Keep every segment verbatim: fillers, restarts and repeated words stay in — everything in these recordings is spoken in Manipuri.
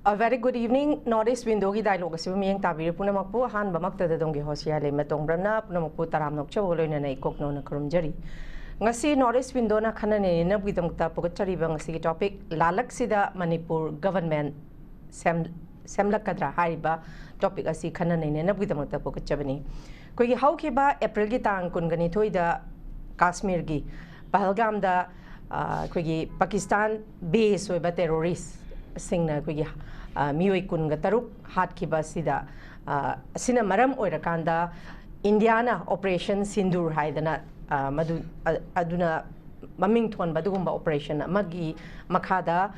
A very good evening. North East Window-ꯒꯤ dialogue ꯑꯁꯤꯕꯨ ꯃꯤꯠꯌꯦꯡ ꯇꯥꯕꯤꯔꯤꯕ ꯄꯨꯝꯅꯃꯛꯄꯨ ꯑꯍꯥꯟꯕꯃꯛꯇꯗ ꯑꯗꯣꯝꯒꯤ host ꯌꯥꯏꯂꯩꯃ ꯇꯣꯡꯕ꯭ꯔꯝꯅ ꯄꯨꯝꯅꯃꯛꯄꯨ ꯇꯔꯥꯝꯅ ꯑꯣꯛꯆꯕꯒ ꯂꯣꯏꯅꯅ ꯏꯀꯣꯛ ꯅꯧꯅ ꯈꯨꯔꯨꯝꯖꯔꯤ꯫ ꯉꯁꯤ North East Window-ꯅ ꯈꯟꯅ ꯅꯩꯅꯅꯕꯒꯤꯗꯃꯛꯇ ꯄꯨꯒꯠꯆꯔꯤꯕ ꯉꯁꯤꯒꯤ topic, ꯂꯥꯂꯛꯁꯤꯗ ꯃꯅꯤꯄꯨꯔ government ꯁꯦꯝ-, ꯁꯦꯝꯂꯛꯀꯗ꯭ꯔꯥ ꯍꯥꯏꯔꯤꯕ topic ꯑꯁꯤ ꯈꯟꯅ ꯅꯩꯅꯅꯕꯒꯤꯗꯃꯛꯇ ꯄꯨꯒꯠꯆꯕꯅꯤ꯫ ꯑꯩꯈꯣꯏꯒꯤ ꯍꯧꯈꯤꯕ April-ꯒꯤ ꯇꯥꯡ ꯀꯨꯟꯒ ꯅꯤꯊꯣꯏꯗ ꯀꯥꯁꯃꯤꯔꯒꯤ ꯄꯍꯜꯒꯥꯝꯗ, ꯑ, ꯑꯩꯈꯣꯏꯒꯤ ꯄꯥꯀꯤꯁꯇꯥꯟ base ꯑꯣꯏꯕ terrorist-ꯁꯤꯡꯅ ꯑꯩꯈꯣꯏꯒꯤ, ꯑ, ꯃꯤꯑꯣꯏ ꯀꯨꯟꯒ ꯇꯔꯨꯛ ꯍꯥꯠꯈꯤꯕ ꯑꯁꯤꯗ, ꯑ, ꯑꯁꯤꯅ ꯃꯔꯝ ꯑꯣꯏꯔꯀꯥꯟꯗ ꯏꯟꯗꯤꯌꯥꯅ Operation Sindoor ꯍꯥꯏꯗꯅ, ꯑ, ꯃꯗꯨ, ꯑ-, ꯑꯗꯨꯅ ꯃꯃꯤꯡ ꯊꯣꯟꯕ ꯑꯗꯨꯒꯨꯝꯕ operation ꯑꯃꯒꯤ ꯃꯈꯥꯗ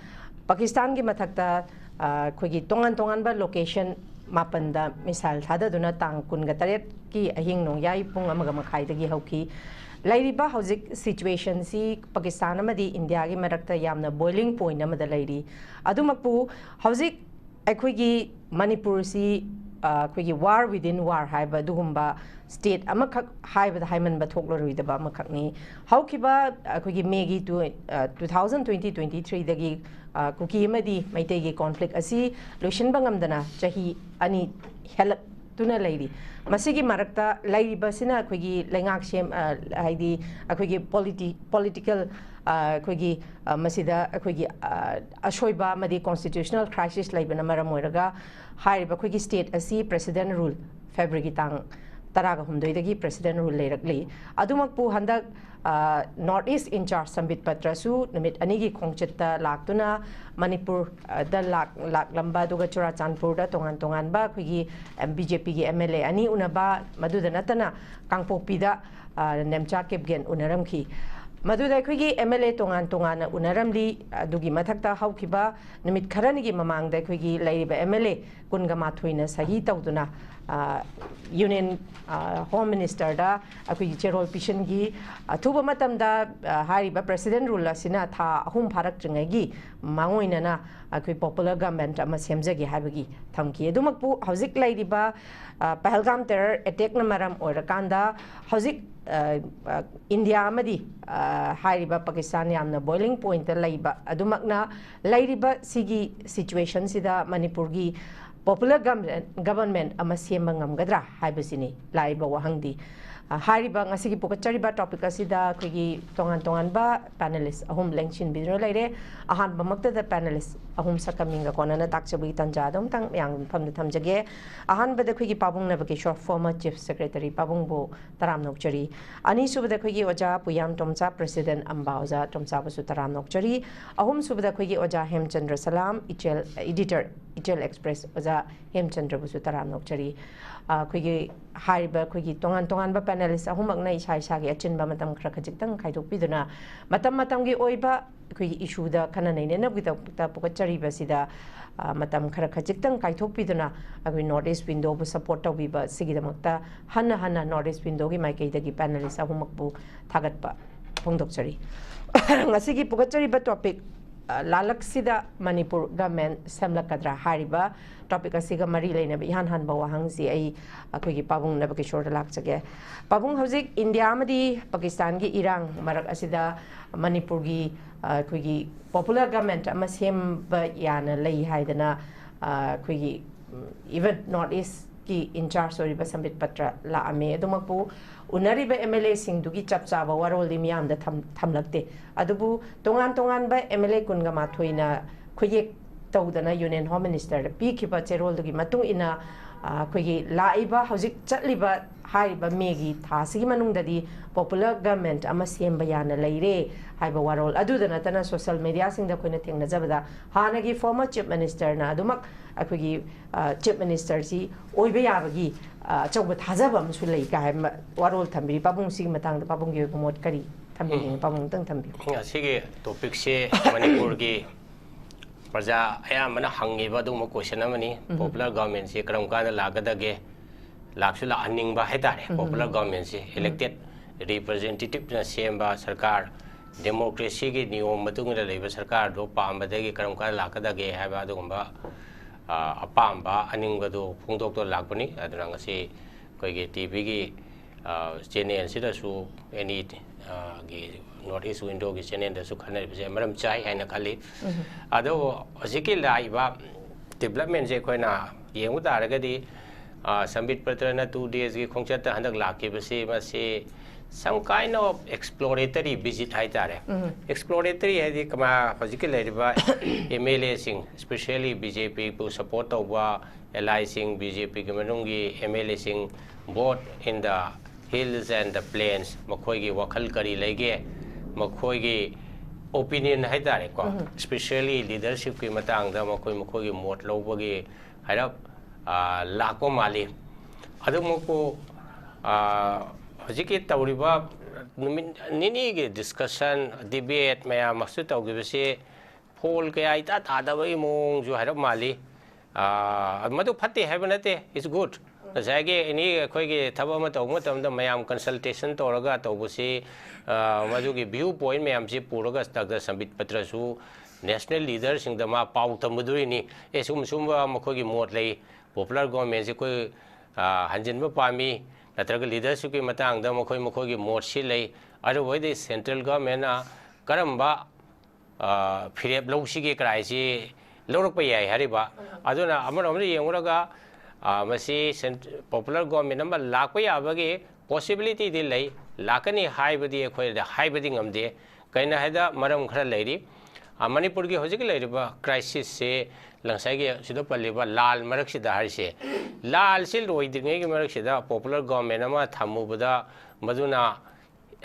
ꯄꯥꯀꯤꯁꯇꯥꯟꯒꯤ ꯃꯊꯛꯇ, ꯑ, ꯑꯩꯈꯣꯏꯒꯤ ꯇꯣꯉꯥꯟ ꯇꯣꯉꯥꯟꯕ location ꯃꯥꯄꯟꯗ missile ꯊꯥꯗꯗꯨꯅ ꯇꯥꯡ ꯀꯨꯟꯒ ꯇꯔꯦꯠꯀꯤ ꯑꯍꯤꯡ ꯅꯣꯡꯌꯥꯏ ꯄꯨꯡ ꯑꯃꯒ ꯃꯈꯥꯏꯗꯒꯤ ꯍꯧꯈꯤ꯫ ꯂꯩꯔꯤꯕ ꯍꯧꯖꯤꯛ situation-ꯁꯤ ꯄꯥꯀꯤꯁꯇꯥꯟ ꯑꯃꯗꯤ ꯏꯟꯗꯤꯌꯥꯒꯤ ꯃꯔꯛꯇ ꯌꯥꯝꯅ boiling point ꯑꯃꯗ ꯂꯩꯔꯤ꯫ ꯑꯗꯨꯃꯛꯄꯨ ꯍꯧꯖꯤꯛ ꯑꯩꯈꯣꯏꯒꯤ ꯃꯅꯤꯄꯨꯔꯁꯤ, ꯑ, ꯑꯩꯈꯣꯏꯒꯤ war within war ꯍꯥꯏꯕ ꯑꯗꯨꯒꯨꯝꯕ state ꯑꯃꯈꯛ ꯍꯥꯏꯕꯗ ꯍꯥꯏꯃꯟꯕ ꯊꯣꯛꯂꯔꯣꯏꯗꯕ ꯑꯃꯈꯛꯅꯤ꯫ ꯍꯧꯈꯤꯕ ꯑꯩꯈꯣꯏꯒꯤ May-ꯒꯤ ꯇꯨ, ꯑ, two thousand twenty twenty-three-ꯗꯒꯤ, ꯑ, ꯀꯨꯀꯤ ꯑꯃꯗꯤ ꯃꯩꯇꯩꯒꯤ conflict ꯑꯁꯤ ꯂꯣꯏꯁꯤꯟꯕ ꯉꯝꯗꯅ ꯆꯍꯤ ꯑꯅꯤ ꯍꯦꯜꯂꯛꯇꯨꯅ ꯂꯩꯔꯤ꯫ ꯃꯁꯤꯒꯤ ꯃꯔꯛꯇ ꯂꯩꯔꯤꯕꯁꯤꯅ ꯑꯩꯈꯣꯏꯒꯤ ꯂꯩꯉꯥꯛ ꯁꯦꯝ-, ꯑ, ꯍꯥꯏꯗꯤ ꯑꯩꯈꯣꯏꯒꯤ politi-, political, ꯑ, ꯑꯩꯈꯣꯏꯒꯤ, ꯑ, ꯃꯁꯤꯗ ꯑꯩꯈꯣꯏꯒꯤ, ꯑ, ꯑꯁꯣꯏꯕ ꯑꯃꯗꯤ constitutional crisis ꯂꯩꯕꯅ ꯃꯔꯝ ꯑꯣꯏꯔꯒ ꯍꯥꯏꯔꯤꯕ ꯑꯩꯈꯣꯏꯒꯤ state ꯑꯁꯤ President Rule February-ꯒꯤ ꯇꯥꯡ ꯇꯔꯥꯒ ꯍꯨꯝꯗꯣꯏꯗꯒꯤ President Rule ꯂꯩꯔꯛꯂꯤ꯫ ꯑꯗꯨꯃꯛꯄꯨ ꯍꯟꯗꯛ, ꯑ, North East in-charge ꯁꯝꯕꯤꯠ ꯄꯇ꯭ꯔꯁꯨ ꯅꯨꯃꯤꯠ ꯑꯅꯤꯒꯤ ꯈꯣꯡꯆꯠꯇ ꯂꯥꯛꯇꯨꯅ ꯃꯅꯤꯄꯨꯔꯗ ꯂꯥꯛ-, ꯂꯥꯛꯂꯝꯕ, ꯑꯗꯨꯒ ꯆꯨꯔꯥꯆꯥꯟꯄꯨꯔꯗ ꯇꯣꯉꯥꯟ ꯇꯣꯉꯥꯟꯕ ꯑꯩꯈꯣꯏꯒꯤ, ꯑ, BJP-ꯒꯤ MLA ꯑꯅꯤ ꯎꯅꯕ, ꯃꯗꯨꯗ ꯅꯠꯇꯅ ꯀꯥꯡꯄꯣꯛꯄꯤꯗ, ꯑ, ꯅꯦꯝꯆꯥ ꯀꯤꯞꯒꯦꯟ ꯎꯅꯔꯝꯈꯤ꯫ ꯃꯗꯨꯗ ꯑꯩꯈꯣꯏꯒꯤ MLA ꯇꯣꯉꯥꯟ ꯇꯣꯉꯥꯟꯅ ꯎꯅꯔꯝꯂꯤ꯫ ꯑꯗꯨꯒꯤ ꯃꯊꯛꯇ ꯍꯧꯈꯤꯕ ꯅꯨꯃꯤꯠ ꯈꯔꯅꯤꯒꯤ ꯃꯃꯥꯡꯗ ꯑꯩꯈꯣꯏꯒꯤ ꯂꯩꯔꯤꯕ MLA ꯀꯨꯟꯒ ꯃꯥꯊꯣꯏꯅ ꯁꯍꯤ ꯇꯧꯗꯨꯅ, ꯑ, Union, ꯑ, Home Minister-ꯗ ꯑꯩꯈꯣꯏꯒꯤ ꯆꯦꯔꯣꯜ ꯄꯤꯁꯤꯟꯈꯤ꯫ ꯑꯊꯨꯕ ꯃꯇꯝꯗ, ꯑ, ꯍꯥꯏꯔꯤꯕ President Rule ꯑꯁꯤꯅ ꯊꯥ ꯑꯍꯨꯝ ꯐꯥꯔꯛꯇ꯭ꯔꯤꯉꯩꯒꯤ ꯃꯥꯡꯑꯣꯏꯅꯅ ꯑꯩꯈꯣꯏ popular government ꯑꯃ ꯁꯦꯝꯖꯒꯦ ꯍꯥꯏꯕꯒꯤ ꯊꯝꯈꯤ꯫ ꯑꯗꯨꯃꯛꯄꯨ ꯍꯧꯖꯤꯛ ꯂꯩꯔꯤꯕ, ꯑ, ꯄꯍꯜꯒꯥꯝ terror attackꯅ ꯃꯔꯝ ꯑꯣꯏꯔꯀꯥꯟꯗ ꯍꯧꯖꯤꯛ, ꯑ, ꯑ, ꯏꯟꯗꯤꯌꯥ ꯑꯃꯗꯤ, ꯑ, ꯍꯥꯏꯔꯤꯕ ꯄꯥꯀꯤꯁꯇꯥꯟ ꯌꯥꯝꯅ boiling pointꯇ ꯂꯩꯕ ꯑꯗꯨꯃꯛꯅ ꯂꯩꯔꯤꯕ ꯁꯤꯒꯤ situationꯁꯤꯗ ꯃꯅꯤꯄꯨꯔꯒꯤ popular government, government ꯑꯃ ꯁꯦꯝꯕ ꯉꯝꯒꯗ꯭ꯔꯥ ꯍꯥꯏꯕꯁꯤꯅꯤ ꯂꯥꯛꯏꯕ ꯋꯥꯍꯪꯗꯤ꯫ ꯑ, ꯍꯥꯏꯔꯤꯕ ꯉꯁꯤꯒꯤ ꯄꯨꯈꯠꯆꯔꯤꯕ topic ꯑꯁꯤꯗ ꯑꯩꯈꯣꯏꯒꯤ ꯇꯣꯉꯥꯟ ꯇꯣꯉꯥꯟꯕ panelist ꯑꯍꯨꯝ ꯂꯦꯡꯁꯤꯟꯕꯤꯗꯨꯅ ꯂꯩꯔꯦ꯫ ꯑꯍꯥꯟꯕꯃꯛꯇꯗ panelist ꯑꯍꯨꯝ ꯁꯛꯀ ꯃꯤꯡꯒ ꯀꯣꯟꯅꯅ ꯇꯥꯛꯆꯕꯒꯤ ꯇꯥꯟꯖꯥ ꯑꯗꯨꯝꯇꯪ ꯃꯌꯥꯝꯒꯤ ꯃꯐꯝꯗ ꯊꯝꯖꯒꯦ꯫ ꯑꯍꯥꯟꯕꯗ ꯑꯩꯈꯣꯏꯒꯤ ꯄꯥꯕꯨꯡ ꯅꯕꯀꯤꯁꯣꯔ, former Chief Secretary, ꯄꯥꯕꯨꯡꯕꯨ ꯇꯔꯥꯝꯅ ꯑꯣꯛꯆꯔꯤ꯫ ꯑꯅꯤꯁꯨꯕꯗ ꯑꯩꯈꯣꯏꯒꯤ ꯑꯣꯖꯥ ꯄꯨꯌꯥꯝ ꯇꯣꯝꯆꯥ, President ꯑꯝꯕꯥ ꯑꯣꯖꯥ ꯇꯣꯝꯆꯥꯕꯨꯁꯨ ꯇꯔꯥꯝꯅ ꯑꯣꯛꯆꯔꯤ꯫ ꯑꯍꯨꯝꯁꯨꯕꯗ ꯑꯩꯈꯣꯏꯒꯤ ꯑꯣꯖꯥ ꯍꯦꯝꯆꯟꯗ꯭ꯔ ꯁꯂꯥꯝ, ꯏꯆꯦꯜ, editor, ꯏꯆꯦꯜ Express ꯑꯣꯖꯥ ꯍꯦꯝꯆꯟꯗ꯭ꯔꯕꯨꯁꯨ ꯇꯔꯥꯝꯅ ꯑꯣꯛꯆꯔꯤ꯫ ꯑ, ꯑꯩꯈꯣꯏꯒꯤ ꯍꯥꯏꯔꯤꯕ ꯑꯩꯈꯣꯏꯒꯤ ꯇꯣꯉꯥꯟ ꯇꯣꯉꯥꯟꯕ panelist ꯑꯍꯨꯝꯃꯛꯅ ꯏꯁꯥ ꯏꯁꯥꯒꯤ ꯑꯆꯤꯟꯕ ꯃꯇꯝ ꯈꯔ ꯈꯖꯤꯛꯇꯪ ꯈꯥꯏꯗꯣꯛꯄꯤꯗꯨꯅ ꯃꯇꯝ ꯃꯇꯝꯒꯤ ꯑꯣꯏꯕ ꯑꯩꯈꯣꯏꯒꯤ issueꯗ ꯈꯟꯅ ꯅꯩꯅꯅꯕꯒꯤꯗꯃꯛꯇ ꯄꯨꯈꯠꯆꯔꯤꯕꯁꯤꯗ, ꯑ, ꯃꯇꯝ ꯈꯔ ꯈꯖꯤꯛꯇꯪ ꯀꯥꯏꯊꯣꯛꯄꯤꯗꯨꯅ ꯑꯩꯈꯣꯏ North East Windowꯕꯨ support ꯇꯧꯕꯤꯕ ꯑꯁꯤꯒꯤꯗꯃꯛꯇ ꯍꯟꯅ ꯍꯟꯅ North East Windowꯒꯤ ꯃꯥꯏꯀꯩꯗꯒꯤ panelist ꯑꯍꯨꯝꯃꯛꯄꯨ ꯊꯥꯒꯠꯄ ꯐꯣꯡꯗꯣꯛꯆꯔꯤ꯫ ꯉꯁꯤꯒꯤ ꯄꯨꯈꯠꯆꯔꯤꯕ topic, ꯑ, ꯂꯥꯂꯛꯁꯤꯗ ꯃꯅꯤꯄꯨꯔ government ꯁꯦꯝꯂꯛꯀꯗ꯭ꯔꯥ ꯍꯥꯏꯔꯤꯕ topic ꯑꯁꯤꯒ ꯃꯔꯤ ꯂꯩꯅꯕ ꯏꯍꯥꯟ ꯍꯥꯟꯕ ꯋꯥꯍꯪꯁꯤ ꯑꯩ ꯑꯩꯈꯣꯏꯒꯤ ꯄꯥꯕꯨꯡ ꯅꯕꯀꯤꯁꯣꯔꯗ ꯂꯥꯛꯆꯒꯦ꯫ ꯄꯥꯕꯨꯡ, ꯍꯧꯖꯤꯛ ꯏꯟꯗꯤꯌꯥ ꯑꯃꯗꯤ ꯄꯥꯀꯤꯁꯇꯥꯟꯒꯤ ꯏꯔꯥꯡ ꯃꯔꯛ ꯑꯁꯤꯗ ꯃꯅꯤꯄꯨꯔꯒꯤ, ꯑ, ꯑꯩꯈꯣꯏꯒꯤ popular government ꯑꯃ ꯁꯦꯝꯕ ꯌꯥꯅ ꯂꯩ ꯍꯥꯏꯗꯅ, ꯑ, ꯑꯩꯈꯣꯏꯒꯤ, ꯎꯝ, even North Eastꯀꯤ in charge ꯑꯣꯏꯔꯤꯕ ꯁꯝꯕꯤꯠ ꯄꯇ꯭ꯔ ꯂꯥꯛꯑꯝꯃꯤ꯫ ꯑꯗꯨꯃꯛꯄꯨ ꯎꯅꯔꯤꯕ MLAꯁꯤꯡꯗꯨꯒꯤ ꯆꯞ ꯆꯥꯕ ꯋꯥꯔꯣꯜꯗꯤ ꯃꯤꯌꯥꯝꯗ ꯊꯝ-, ꯊꯝꯂꯛꯇꯦ꯫ ꯑꯗꯨꯕꯨ ꯇꯣꯉꯥꯟ ꯇꯣꯉꯥꯟꯕ MLA ꯀꯨꯟꯒ ꯃꯥꯊꯣꯏꯅ ꯈꯨꯌꯦꯛ ꯇꯧꯗꯅ Union Home Ministerꯗ ꯄꯤꯈꯤꯕ ꯆꯦꯔꯣꯜꯗꯨꯒꯤ ꯃꯇꯨꯡ ꯏꯟꯅ, ꯑ, ꯑꯩꯈꯣꯏꯒꯤ ꯂꯥꯛꯏꯕ ꯍꯧꯖꯤꯛ ꯆꯠꯂꯤꯕ ꯍꯥꯏꯔꯤꯕ ꯃꯦꯒꯤ ꯊꯥꯁꯤꯒꯤ ꯃꯅꯨꯡꯗꯗꯤ popular government ꯑꯃ ꯁꯦꯝꯕ ꯌꯥꯅ ꯂꯩꯔꯦ ꯍꯥꯏꯕ ꯋꯥꯔꯣꯜ꯫ ꯑꯗꯨꯗ ꯅꯠꯇꯅ social mediaꯁꯤꯡꯗ ꯑꯩꯈꯣꯏꯅ ꯊꯦꯡꯅꯖꯕꯗ ꯍꯥꯟꯅꯒꯤ former Chief Ministerꯅ ꯑꯗꯨꯃꯛ ꯑꯩꯈꯣꯏꯒꯤ, ꯑ, Chief Ministerꯁꯤ ꯑꯣꯏꯕ ꯌꯥꯕꯒꯤ, ꯑ, ꯑꯆꯧꯕ ꯊꯥꯖꯕ ꯑꯃꯁꯨ ꯂꯩ ꯀꯥꯏ ꯍꯥꯏꯕ ꯋꯥꯔꯣꯜ ꯊꯝꯕꯤꯔꯤ꯫ ꯄꯥꯕꯨꯡ, ꯁꯤꯒꯤ ꯃꯇꯥꯡꯗ ꯄꯥꯕꯨꯡꯒꯤ ꯑꯣꯏꯕ ꯃꯣꯠ ꯀꯔꯤ ꯊꯝꯕꯤꯅꯤꯡꯉꯤ? ꯎꯝ꯫ ꯄꯥꯕꯨꯡ ꯑꯝꯇꯪ ꯊꯝꯕꯤꯌꯨ꯫ ꯉꯁꯤꯒꯤ topicꯁꯦ ꯃꯅꯤꯄꯨꯔꯒꯤ ꯄ꯭ꯔꯖꯥ ꯑꯌꯥꯝꯕꯅ ꯍꯪꯉꯤꯕ ꯑꯗꯨꯒꯨꯝꯕ question ꯑꯃꯅꯤ꯫ ꯎꯝ꯫ Popular governmentꯁꯤ ꯀꯔꯝ ꯀꯥꯟꯗ ꯂꯥꯛꯀꯗꯒꯦ? ꯂꯥꯛꯁꯨ ꯂꯥꯛꯍꯟꯅꯤꯡꯕ ꯍꯥꯏꯇꯥꯔꯦ꯫ ꯎꯝ꯫ Popular governmentꯁꯤ ꯎꯝ꯫ Elected representativeꯅ ꯁꯦꯝꯕ ꯁꯔꯀꯥꯔ ꯗꯦꯃꯣꯀ꯭ꯔꯦꯁꯤꯒꯤ ꯅꯤꯌꯣꯝ ꯃꯇꯨꯡ ꯏꯟꯅ ꯂꯩꯕ ꯁꯔꯀꯥꯔꯗꯨ ꯄꯥꯝꯕꯗꯒꯤ ꯀꯔꯝ ꯀꯥꯟꯗ ꯂꯥꯛꯀꯗꯒꯦ ꯍꯥꯏꯕ ꯑꯗꯨꯒꯨꯝꯕ, ꯑ, ꯑꯄꯥꯝꯕ ꯑꯅꯤꯡꯕꯗꯨ ꯐꯣꯡꯗꯣꯛꯇꯨꯅ ꯂꯥꯛꯄꯅꯤ꯫ ꯑꯗꯨꯅ ꯉꯁꯤ ꯑꯩꯈꯣꯏꯒꯤ ꯇꯤ ꯚꯤꯒꯤ, ꯑ, ꯆꯦꯅꯦꯜꯁꯤꯗꯁꯨ, ꯑꯦꯅꯤ, ꯑ, ꯒꯤ North East Window ꯒꯤ ꯆꯦꯅꯦꯜꯗꯁꯨ ꯈꯟꯅꯔꯤꯕꯁꯦ ꯃꯔꯝ ꯆꯥꯏ ꯍꯥꯏꯅ ꯈꯜꯂꯤ꯫ ꯑꯗꯨꯕꯨ ꯍꯧꯖꯤꯛꯀꯤ ꯂꯥꯛꯏꯕ ꯗꯤꯕꯂꯞꯃꯦꯟꯁꯦ ꯑꯩꯈꯣꯏꯅ ꯌꯦꯡꯕ ꯇꯥꯔꯒꯗꯤ, ꯑ, ꯁꯝꯕꯤꯠ ꯄꯇ꯭ꯔꯅ two days ꯒꯤ ꯈꯣꯡꯆꯠꯇ ꯍꯟꯗꯛ ꯂꯥꯛꯈꯤꯕꯁꯤ, ꯃꯁꯤ some kind of exploratory visit ꯍꯥꯏꯇꯥꯔꯦ꯫ Exploratory ꯍꯥꯏꯗꯤ ꯀꯃꯥ-, ꯍꯧꯖꯤꯛꯀꯤ ꯂꯩꯔꯤꯕ ꯑꯦꯝ ꯑꯦꯜ ꯑꯦꯁꯤꯡ, especially ꯕꯤ ꯖꯦ ꯄꯤꯕꯨ support ꯇꯧꯕ ꯑꯦꯂꯥꯏꯁꯤꯡ, ꯕꯤ ꯖꯦ ꯄꯤꯒꯤ ꯃꯅꯨꯡꯒꯤ ꯑꯦꯝ ꯑꯦꯜ ꯑꯦꯁꯤꯡ, both in the hills and the plains, ꯃꯈꯣꯏꯒꯤ ꯋꯥꯈꯜ ꯀꯔꯤ ꯂꯩꯒꯦ, ꯃꯈꯣꯏꯒꯤ opinion ꯍꯥꯏꯇꯥꯔꯦꯀꯣ, especially leadership ꯀꯤ ꯃꯇꯥꯡꯗ ꯃꯈꯣꯏ ꯃꯈꯣꯏꯒꯤ ꯃꯣꯠ ꯂꯧꯕꯒꯤ ꯍꯥꯏꯔꯞ, ꯑ, ꯂꯥꯛꯄ ꯃꯥꯜꯂꯤ꯫ ꯑꯗꯨꯃꯛꯄꯨ, ꯑ, ꯍꯧꯖꯤꯛꯀꯤ ꯇꯧꯔꯤꯕ ꯅꯨꯃꯤꯠ ꯅꯤꯅꯤꯒꯤ discussion, debate ꯃꯌꯥꯝ ꯑꯃꯁꯨ ꯇꯧꯈꯤꯕꯁꯤ ꯐꯣꯜ ꯀꯌꯥ ꯏꯇꯥ ꯇꯥꯗꯕꯒꯤ ꯃꯑꯣꯡꯁꯨ ꯍꯥꯏꯔꯞ ꯃꯥꯜꯂꯤ꯫ ꯑ, ꯃꯗꯨ ꯐꯠꯇꯦ ꯍꯥꯏꯕ ꯅꯠꯇꯦ, it's good꯫ ꯉꯁꯥꯏꯒꯤ ꯑꯦꯅꯤ ꯑꯩꯈꯣꯏꯒꯤ ꯊꯕꯛ ꯑꯃ ꯇꯧꯕ ꯃꯇꯝꯗ ꯃꯌꯥꯝ consultation ꯇꯧꯔꯒ ꯇꯧꯕꯁꯤ, ꯑ, ꯃꯗꯨꯒꯤ view point ꯃꯌꯥꯝꯁꯤ ꯄꯨꯔꯒ ꯗꯥꯛꯇꯔ ꯁꯝꯕꯤꯠ ꯄꯇ꯭ꯔꯁꯨ national leader ꯁꯤꯡꯗ ꯃꯥ ꯄꯥꯎ ꯇꯝꯒꯗꯣꯔꯤꯅꯤ꯫ ꯑꯦ, ꯁꯨꯝ ꯁꯨꯝꯕ ꯃꯈꯣꯏꯒꯤ ꯃꯣꯠ ꯂꯩ, popular government ꯁꯤ ꯑꯩꯈꯣꯏ, ꯑ, ꯍꯟꯖꯤꯟꯕ ꯄꯥꯝꯃꯤ, ꯅꯠꯇ꯭ꯔꯒ leadership ꯀꯤ ꯃꯇꯥꯡꯗ ꯃꯈꯣꯏ ꯃꯈꯣꯏꯒꯤ ꯃꯣꯠꯁꯤ ꯂꯩ꯫ ꯑꯗꯨꯕꯨ ꯑꯣꯏꯔꯗꯤ central government ꯅ ꯀꯔꯝꯕ, ꯑ, ꯐꯤꯔꯦꯞ ꯂꯧꯁꯤꯒꯦ ꯀꯔꯥꯏꯁꯤ ꯂꯧꯔꯛꯄ ꯌꯥꯏ ꯍꯥꯏꯔꯤꯕ꯫ ꯑꯗꯨꯅ ꯑꯃꯔꯣꯝꯗ ꯌꯦꯡꯉꯨꯔꯒ, ꯑ, ꯃꯁꯤ ꯁꯦꯟ-, popular government ꯑꯃ ꯂꯥꯛꯄ ꯌꯥꯕꯒꯤ possibility ꯗꯤ ꯂꯩ, ꯂꯥꯛꯀꯅꯤ ꯍꯥꯏꯕꯗꯤ ꯑꯩꯈꯣꯏꯗ ꯍꯥꯏꯕꯗꯤ ꯉꯝꯗꯦ꯫ ꯀꯩꯅꯣ ꯍꯥꯏꯗ ꯃꯔꯝ ꯈꯔ ꯂꯩꯔꯤ꯫ ꯑ, ꯃꯅꯤꯄꯨꯔꯒꯤ ꯍꯧꯖꯤꯛ ꯂꯩꯔꯤꯕ crisis ꯁꯦ ꯉꯁꯥꯏꯒꯤ ꯁꯤꯗ ꯄꯜꯂꯤꯕ ꯂꯥꯜ ꯃꯔꯛꯁꯤꯗ ꯍꯥꯏꯔꯤꯁꯦ, ꯂꯥꯜꯁꯤ ꯂꯣꯏꯗ꯭ꯔꯤꯉꯩꯒꯤ ꯃꯔꯛꯁꯤꯗ popular government ꯑꯃ ꯊꯝꯃꯨꯕꯗ ꯃꯗꯨꯅ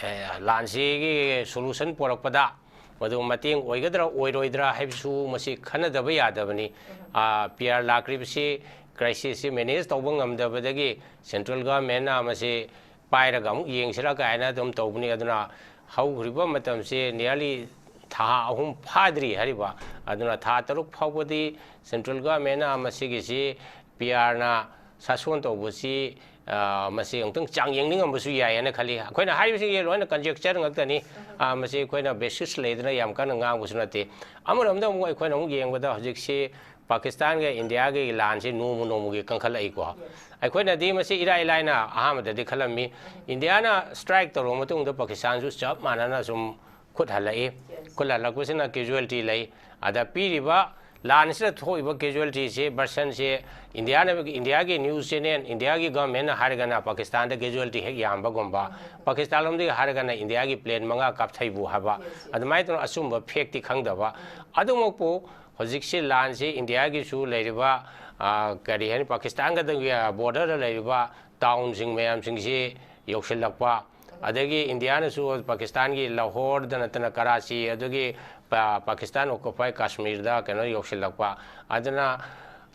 ꯑꯦ, ꯂꯥꯟꯁꯤꯒꯤ solution ꯄꯣꯔꯛꯄꯗ ꯃꯗꯨ ꯃꯇꯦꯡ ꯑꯣꯏꯒꯗ꯭ꯔꯥ ꯑꯣꯏꯔꯣꯏꯗ꯭ꯔꯥ ꯍꯥꯏꯕꯁꯨ ꯃꯁꯤ ꯈꯟꯅꯗꯕ ꯌꯥꯗꯕꯅꯤ꯫ ꯑꯥ, ꯄꯤ ꯑꯥꯔ ꯂꯥꯛꯈ꯭ꯔꯤꯕꯁꯤ crisis ꯁꯤ manage ꯇꯧꯕ ꯉꯝꯗꯕꯗꯒꯤ central government ꯅ ꯃꯁꯤ ꯄꯥꯏꯔꯒ ꯑꯃꯨꯛ ꯌꯦꯡꯁꯤꯔꯥ ꯀꯥꯏꯅ ꯑꯗꯨꯝ ꯇꯧꯕꯅꯤ꯫ ꯑꯗꯨꯅ ꯍꯧꯈ꯭ꯔꯤꯕ ꯃꯇꯝꯁꯤ nearly ꯊꯥ ꯑꯍꯨꯝ ꯐꯥꯗ꯭ꯔꯤ ꯍꯥꯏꯔꯤꯕ꯫ ꯑꯗꯨꯅ ꯊꯥ ꯇꯔꯨꯛ ꯐꯥꯎꯕꯗꯤ central government ꯅ ꯃꯁꯤꯒꯤꯁꯤ ꯄꯤ ꯑꯥꯔ ꯅ ꯁꯥꯁꯣꯟ ꯇꯧꯕꯁꯤ, ꯑ, ꯃꯁꯤ ꯑꯃꯨꯛꯇꯪ ꯆꯥꯡ ꯌꯦꯡꯅꯤꯡꯉꯝꯕꯁꯨ ꯌꯥꯏ ꯍꯥꯏꯅ ꯈꯜꯂꯤ꯫ ꯑꯩꯈꯣꯏꯅ ꯍꯥꯏꯔꯤꯕꯁꯤꯡꯁꯦ ꯂꯣꯏꯅ conjecture ꯉꯥꯛꯇꯅꯤ꯫ ꯑ, ꯃꯁꯤ ꯑꯩꯈꯣꯏꯅ basis ꯂꯩꯗꯅ ꯌꯥꯝ ꯀꯟꯅ ꯉꯥꯡꯕꯁꯨ ꯅꯠꯇꯦ꯫ ꯑꯃꯔꯣꯝꯗ ꯑꯃꯨꯛ ꯑꯩꯈꯣꯏꯅ ꯑꯃꯨꯛ ꯌꯦꯡꯕꯗ ꯍꯧꯖꯤꯛꯁꯤ ꯄꯥꯀꯤꯁꯇꯥꯟꯒ ꯏꯟꯗꯤꯌꯥꯒꯤ ꯂꯥꯟꯁꯤ ꯅꯣꯡꯃ ꯅꯣꯡꯃꯒꯤ ꯀꯟꯈꯠꯂꯛꯏꯀꯣ꯫ ꯑꯩꯈꯣꯏꯅꯗꯤ ꯃꯁꯤ ꯏꯔꯥꯏ ꯂꯥꯏꯅ ꯑꯍꯥꯟꯕꯗꯗꯤ ꯈꯜꯂꯝꯃꯤ, ꯏꯟꯗꯤꯌꯥꯅ strike ꯇꯧꯔꯕ ꯃꯇꯨꯡꯗ ꯄꯥꯀꯤꯁꯇꯥꯟꯁꯨ ꯆꯞ ꯃꯥꯟꯅꯅ ꯁꯨꯝ ꯈꯨꯠ ꯍꯜꯂꯛꯏ꯫ ꯈꯨꯠ ꯍꯜꯂꯛꯄꯁꯤꯅ casualty ꯂꯩ꯫ ꯑꯗ ꯄꯤꯔꯤꯕ ꯂꯥꯟꯁꯤꯗ ꯊꯣꯛꯏꯕ casualtyꯁꯦ, versionꯁꯦ, ꯏꯟꯗꯤꯌꯥꯅ, ꯏꯟꯗꯤꯌꯥꯒꯤ news channel, ꯏꯟꯗꯤꯌꯥꯒꯤ governmentꯅ ꯍꯥꯏꯔꯒꯅ ꯄꯥꯀꯤꯁꯇꯥꯟꯗ casualty ꯍꯦꯛ ꯌꯥꯝꯕꯒꯨꯝꯕ, ꯄꯥꯀꯤꯁꯇꯥꯟ ꯂꯣꯝꯗꯒꯤ ꯍꯥꯏꯔꯒꯅ ꯏꯟꯗꯤꯌꯥꯒꯤ plane ꯃꯉꯥ ꯀꯥꯞꯊꯩꯕꯨ ꯍꯥꯏꯕ, ꯑꯗꯨꯃꯥꯏꯅ ꯇꯧꯅ ꯑꯆꯨꯝꯕ factꯇꯤ ꯈꯪꯗꯕ꯫ ꯑꯗꯨꯃꯛꯄꯨ ꯍꯧꯖꯤꯛꯁꯤ ꯂꯥꯟꯁꯤ ꯏꯟꯗꯤꯌꯥꯒꯤꯁꯨ ꯂꯩꯔꯤꯕ, ꯑ, ꯀꯔꯤ ꯍꯥꯏꯅꯤ, ꯄꯥꯀꯤꯁꯇꯥꯟꯒ borderꯗ ꯂꯩꯔꯤꯕ townꯁꯤꯡ ꯃꯌꯥꯝꯁꯤꯡꯁꯤ ꯌꯧꯁꯤꯜꯂꯛꯄ, ꯑꯗꯒꯤ ꯏꯟꯗꯤꯌꯥꯅꯁꯨ ꯄꯥꯀꯤꯁꯇꯥꯟꯒꯤ ꯂꯥꯍꯣꯔꯗ ꯅꯠꯇꯅ ꯀꯔꯥꯆꯤ, ꯑꯗꯨꯒꯤ ꯄꯥ-, ꯄꯥꯀꯤꯁꯇꯥꯟ occupied ꯀꯥꯁꯃꯤꯔꯗ ꯀꯩꯅꯣ ꯌꯧꯁꯤꯜꯂꯛꯄ꯫ ꯑꯗꯨꯅ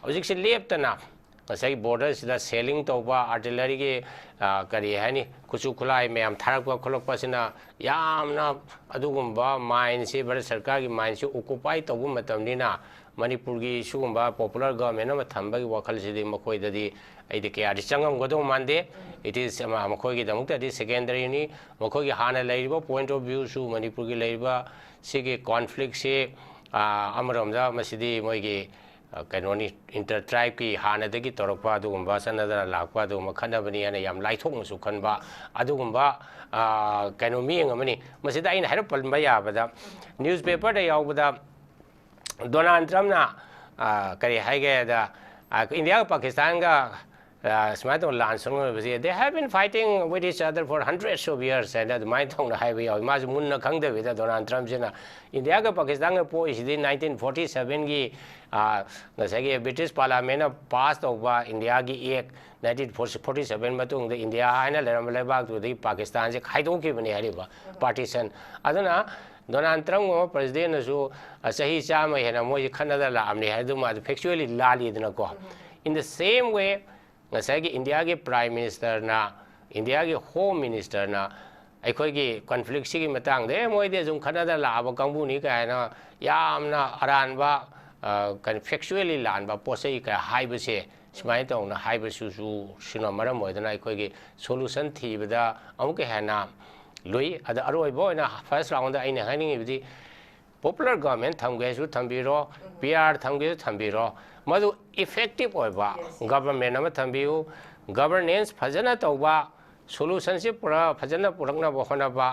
ꯍꯧꯖꯤꯛꯁꯤ ꯂꯦꯞꯇꯅ ꯉꯁꯥꯏꯒꯤ borderꯁꯤꯗ shelling ꯇꯧꯕ, artilleryꯒꯤ, ꯑ, ꯀꯔꯤ ꯍꯥꯏꯅꯤ, ꯈꯨꯠꯁꯨ ꯈꯨꯠꯂꯥꯏ ꯃꯌꯥꯝ ꯊꯥꯔꯛꯄ ꯈꯣꯠꯂꯛꯄꯁꯤꯅ ꯌꯥꯝꯅ ꯑꯗꯨꯒꯨꯝꯕ mineꯁꯤ ꯚꯥꯔꯠ ꯁꯔꯀꯥꯔꯒꯤ mineꯁꯤ occupy ꯇꯧꯕ ꯃꯇꯝꯅꯤꯅ ꯃꯅꯤꯄꯨꯔꯒꯤ ꯁꯤꯒꯨꯝꯕ popular government ꯑꯃ ꯊꯝꯕꯒꯤ ꯋꯥꯈꯜꯁꯤꯗꯤ ꯃꯈꯣꯏꯗꯗꯤ ꯑꯩꯗꯤ ꯀꯌꯥꯗꯤ ꯆꯪꯉꯝꯒꯗꯧ ꯃꯥꯟꯗꯦ꯫ It is, ꯑꯃ, ꯃꯈꯣꯏꯒꯤꯗꯃꯛꯇꯗꯤ secondaryꯅꯤ꯫ ꯃꯈꯣꯏꯒꯤ ꯍꯥꯟꯅ ꯂꯩꯔꯤꯕ point of viewꯁꯨ, ꯃꯅꯤꯄꯨꯔꯒꯤ ꯂꯩꯔꯤꯕ ꯁꯤꯒꯤ conflictꯁꯤ, ꯑ, ꯑꯃꯔꯣꯝꯗ ꯃꯁꯤꯗꯤ ꯃꯣꯏꯒꯤ, ꯑ, ꯀꯩꯅꯣꯅꯤ, inter tribeꯀꯤ ꯍꯥꯟꯅꯗꯒꯤ ꯇꯧꯔꯛꯄ ꯑꯗꯨꯒꯨꯝꯕ, ꯆꯠꯅꯗꯅ ꯂꯥꯛꯄ ꯑꯗꯨꯒꯨꯝꯕ ꯈꯠꯅꯕꯅꯤ ꯍꯥꯏꯅ ꯌꯥꯝ ꯂꯥꯏꯊꯣꯛꯅꯁꯨ ꯈꯟꯕ ꯑꯗꯨꯒꯨꯝꯕ, ꯑ, ꯀꯩꯅꯣ, ꯃꯤꯠꯌꯦꯡ ꯑꯃꯅꯤ꯫ ꯃꯁꯤꯗ ꯑꯩꯅ ꯍꯥꯏꯔꯞ ꯄꯟꯕ ꯌꯥꯕꯗ, newspaperꯗ ꯌꯥꯎꯕꯗ ꯗꯣꯅꯥꯜꯗ ꯇ꯭ꯔꯝꯞꯅ, ꯑ, ꯀꯔꯤ ꯍꯥꯏꯒꯦꯗ, ꯑ, ꯏꯟꯗꯤꯌꯥꯒ ꯄꯥꯀꯤꯁꯇꯥꯟꯒ, ꯑ, ꯁꯨꯃꯥꯏꯅ ꯇꯧꯅ ꯂꯥꯟ ꯁꯣꯛꯅꯔꯤꯕꯁꯦ, "They have been fighting with each other for hundreds of years" ꯍꯥꯏꯅ ꯑꯗꯨꯃꯥꯏꯅ ꯇꯧꯅ ꯍꯥꯏꯕ ꯌꯥꯎꯏ꯫ ꯃꯥꯁꯨ ꯃꯨꯟꯅ ꯈꯪꯗꯕꯤꯗ ꯗꯣꯅꯥꯜꯗ ꯇ꯭ꯔꯝꯞꯁꯤꯅ ꯏꯟꯗꯤꯌꯥꯒ ꯄꯥꯀꯤꯁꯇꯥꯟꯒ ꯄꯣꯛꯏꯁꯤꯗꯤ nineteen forty sevenꯒꯤ, ꯑ, ꯉꯁꯥꯏꯒꯤ ꯕ꯭ꯔꯤꯇꯤꯁ ꯄꯥꯔꯂꯥꯃꯦꯟꯅ pass ꯇꯧꯕ ꯏꯟꯗꯤꯌꯥꯒꯤ act nineteen forty seven ꯃꯇꯨꯡꯗ ꯏꯟꯗꯤꯌꯥ ꯍꯥꯏꯅ ꯂꯩꯔꯝꯕ ꯂꯩꯕꯥꯛꯇꯨꯗꯒꯤ ꯄꯥꯀꯤꯁꯇꯥꯟꯁꯦ ꯈꯥꯏꯗꯣꯛꯈꯤꯕꯅꯤ ꯍꯥꯏꯔꯤꯕ partition꯫ ꯑꯗꯨꯅ ꯗꯣꯅꯥꯜꯗ ꯇ꯭ꯔꯝꯞꯀꯨꯝꯕ presidentꯅꯁꯨ, ꯑ, ꯆꯍꯤ ꯆꯥꯝꯃ ꯍꯦꯟꯅ ꯃꯣꯏꯁꯦ ꯈꯠꯅꯗ ꯂꯥꯛꯑꯕꯅꯤ ꯍꯥꯏꯗꯨ ꯃꯥꯗꯨ factually ꯂꯥꯜꯂꯤꯗꯅꯀꯣ꯫ In the same way, ꯉꯁꯥꯏꯒꯤ ꯏꯟꯗꯤꯌꯥꯒꯤ prime ministerꯅ, ꯏꯟꯗꯤꯌꯥꯒꯤ home ministerꯅ ꯑꯩꯈꯣꯏꯒꯤ conflictꯁꯤꯒꯤ ꯃꯇꯥꯡꯗ, "ꯑꯦ, ꯃꯣꯏꯗꯤ ꯑꯁꯨꯝ ꯈꯠꯅꯗ ꯂꯥꯛꯑꯕ ꯀꯥꯡꯕꯨꯅꯤ" ꯀꯥꯏꯅ ꯌꯥꯝꯅ ꯑꯔꯥꯟꯕ, ꯑ, ꯀꯩꯅꯣ, factually ꯂꯥꯟꯕ ꯄꯣꯠ ꯆꯩ ꯀꯌꯥ ꯍꯥꯏꯕꯁꯦ, ꯁꯨꯃꯥꯏꯅ ꯇꯧꯅ ꯍꯥꯏꯕꯁꯤꯁꯨ ꯁꯤꯅ ꯃꯔꯝ ꯑꯣꯏꯗꯅ ꯑꯩꯈꯣꯏꯒꯤ solution ꯊꯤꯕꯗ ꯑꯃꯨꯛꯀ ꯍꯦꯟꯅ ꯂꯨꯏ꯫ ꯑꯗ ꯑꯔꯣꯏꯕ ꯑꯣꯏꯅ first round ꯑꯩꯅ ꯍꯥꯏꯅꯤꯡꯉꯤꯕꯗꯤ popular government ꯊꯝꯒꯦꯁꯨ ꯊꯝꯕꯤꯔꯣ, P R ꯊꯝꯒꯦꯁꯨ ꯊꯝꯕꯤꯔꯣ, ꯃꯗꯨ effective ꯑꯣꯏꯕ government ꯑꯃ ꯊꯝꯕꯤꯌꯨ, governance ꯐꯖꯅ ꯇꯧꯕ, solutionꯁꯤ ꯄꯨꯔꯥ ꯐꯖꯅ ꯄꯨꯔꯛꯅꯕ ꯍꯣꯠꯅꯕ,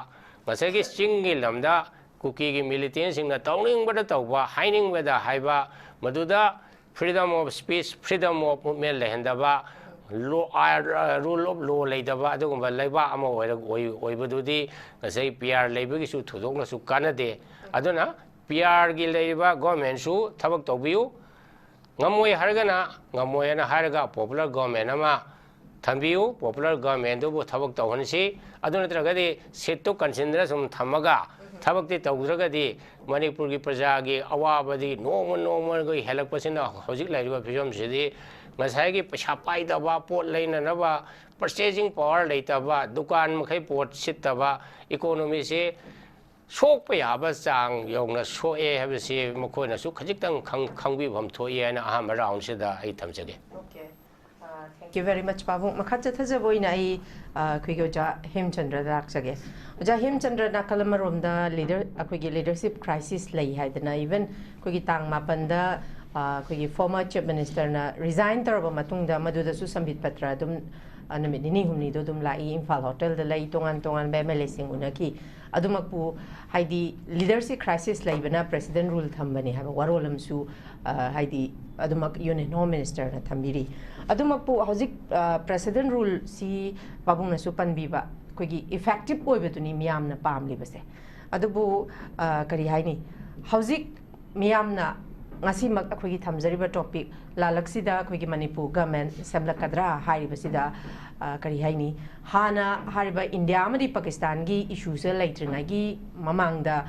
ꯉꯁꯥꯏꯒꯤ ꯆꯤꯡꯒꯤ ꯂꯝꯗ ꯀꯨꯀꯤꯒꯤ militantꯁꯤꯡꯅ ꯇꯧꯅꯤꯡꯕꯗ ꯇꯧꯕ, ꯍꯥꯏꯅꯤꯡꯕꯗ ꯍꯥꯏꯕ, ꯃꯗꯨꯗ freedom of speech, freedom of movement ꯂꯩꯍꯟꯗꯕ, law, rule of law ꯂꯩꯇꯕ ꯑꯗꯨꯒꯨꯝꯕ ꯂꯩꯕꯥꯛ ꯑꯃ ꯑꯣꯏꯔ-, ꯑꯣꯏ-, ꯑꯣꯏꯕꯗꯨꯗꯤ ꯉꯁꯥꯏ P R ꯂꯩꯕꯒꯤꯁꯨ ꯊꯣꯏꯗꯣꯛꯅꯁꯨ ꯀꯥꯟꯅꯗꯦ꯫ ꯑꯗꯨꯅ P Rꯒꯤ ꯂꯩꯔꯤꯕ governmentꯁꯨ ꯊꯕꯛ ꯇꯧꯕꯤꯌꯨ꯫ ꯉꯝꯃꯣꯏ ꯍꯥꯏꯔꯒꯅ ꯉꯝꯃꯣꯏ ꯍꯥꯏꯅ ꯍꯥꯏꯔꯒ popular government ꯑꯃ ꯊꯝꯕꯤꯌꯨ꯫ Popular governmentꯗꯨꯕꯨ ꯊꯕꯛ ꯇꯧꯍꯟꯁꯤ꯫ ꯑꯗꯨ ꯅꯠꯇ꯭ꯔꯒꯗꯤ seatꯇꯨ ꯀꯟꯁꯤꯟꯗꯅ ꯁꯨꯝ ꯊꯝꯃꯒ ꯊꯕꯛꯇꯤ ꯇꯧꯗ꯭ꯔꯒꯗꯤ ꯃꯅꯤꯄꯨꯔꯒꯤ ꯄ꯭ꯔꯖꯥꯒꯤ ꯑꯋꯥꯕꯗꯤ ꯅꯣꯡꯃ ꯅꯣꯡꯃꯒꯤ ꯍꯦꯜꯂꯛꯄꯁꯤꯅ ꯍꯧꯖꯤꯛ ꯂꯩꯔꯤꯕ ꯐꯤꯕꯝꯁꯤꯗꯤ ꯉꯁꯥꯏꯒꯤ ꯄꯩꯁꯥ ꯄꯥꯏꯗꯕ, ꯄꯣꯠ ꯂꯩꯅꯅꯕ purchasing power ꯂꯩꯇꯕ, ꯗꯨꯀꯥꯟ ꯃꯈꯩ ꯄꯣꯠ ꯁꯤꯠꯇꯕ, economyꯁꯤ ꯁꯣꯛꯄ ꯌꯥꯕ ꯆꯥꯡ ꯌꯧꯅ ꯁꯣꯛꯑꯦ ꯍꯥꯏꯕꯁꯤ ꯃꯈꯣꯏꯅꯁꯨ ꯈꯖꯤꯛꯇꯪ ꯈꯪ-, ꯈꯪꯕꯤꯐꯝ ꯊꯣꯛꯏ ꯍꯥꯏꯅ ꯑꯍꯥꯟꯕ roundꯁꯤꯗ ꯑꯩ ꯊꯝꯖꯒꯦ꯫ Okay. Uh, thank you very much, ꯄꯥꯕꯨꯡ꯫ ꯃꯈꯥ ꯆꯠꯊꯖꯕ ꯑꯣꯏꯅ ꯑꯩ, uh, ꯑꯩꯈꯣꯏꯒꯤ ꯑꯣꯖꯥ ꯍꯦꯝꯆꯟꯗ꯭ꯔꯗ ꯂꯥꯛꯆꯒꯦ꯫ ꯑꯣꯖꯥ ꯍꯦꯝꯆꯟꯗ꯭ꯔ, ꯅꯥꯀꯜ ꯑꯃꯔꯣꯝꯗ leader, ꯑꯩꯈꯣꯏꯒꯤ leadership crisis ꯂꯩ ꯍꯥꯏꯗꯅ, even ꯑꯩꯈꯣꯏꯒꯤ ꯇꯥꯡ ꯃꯥꯄꯟꯗ, uh, ꯑꯩꯈꯣꯏꯒꯤ former chief ministerꯅ resign ꯇꯧꯔꯕ ꯃꯇꯨꯡꯗ ꯃꯗꯨꯗꯁꯨ ꯁꯝꯕꯤꯠ ꯄꯇ꯭ꯔ ꯑꯗꯨꯝ, uh, ꯅꯨꯃꯤꯠ ꯅꯤꯅꯤ ꯍꯨꯝꯅꯤꯗꯣ ꯑꯗꯨꯝ ꯂꯥꯛꯏ, ꯏꯝꯐꯥꯜ ꯍꯣꯇꯦꯜꯗ ꯂꯩ, ꯇꯣꯉꯥꯟ ꯇꯣꯉꯥꯟꯕ MLAꯁꯤꯡ ꯎꯅꯈꯤ꯫ ꯑꯗꯨꯃꯛꯄꯨ ꯍꯥꯏꯗꯤ leadership crisis ꯂꯩꯕꯅ president rule ꯊꯝꯕꯅꯤ ꯍꯥꯏꯕ ꯋꯥꯔꯣꯜ ꯑꯃꯁꯨ, ꯑ, ꯍꯥꯏꯗꯤ ꯑꯗꯨꯃꯛ Union Home Ministerꯅ ꯊꯝꯕꯤꯔꯤ꯫ ꯑꯗꯨꯃꯛꯄꯨ ꯍꯧꯖꯤꯛ, ꯑ, president ruleꯁꯤ ꯄꯥꯕꯨꯡꯅꯁꯨ ꯄꯟꯕꯤꯕ ꯑꯩꯈꯣꯏꯒꯤ effective ꯑꯣꯏꯕꯗꯨꯅꯤ ꯃꯤꯌꯥꯝꯅ ꯄꯥꯝꯂꯤꯕꯁꯦ꯫ ꯑꯗꯨꯕꯨ, ꯑ, ꯀꯔꯤ ꯍꯥꯏꯅꯤ, ꯍꯧꯖꯤꯛ ꯃꯤꯌꯥꯝꯅ ꯉꯁꯤꯃꯛ ꯑꯩꯈꯣꯏꯒꯤ ꯊꯝꯖꯔꯤꯕ topic ꯂꯥꯜꯂꯛꯁꯤꯗ ꯑꯩꯈꯣꯏꯒꯤ ꯃꯅꯤꯄꯨꯔ government ꯁꯦꯝꯂꯛꯀꯗ꯭ꯔꯥ ꯍꯥꯏꯔꯤꯕꯁꯤꯗ, ꯑ, ꯀꯔꯤ ꯍꯥꯏꯅꯤ, ꯍꯥꯟꯅ ꯍꯥꯏꯔꯤꯕ ꯏꯟꯗꯤꯌꯥ ꯑꯃꯗꯤ ꯄꯥꯀꯤꯁꯇꯥꯟꯒꯤ issueꯁꯦ ꯂꯩꯇ꯭ꯔꯤꯉꯩꯒꯤ ꯃꯃꯥꯡꯗ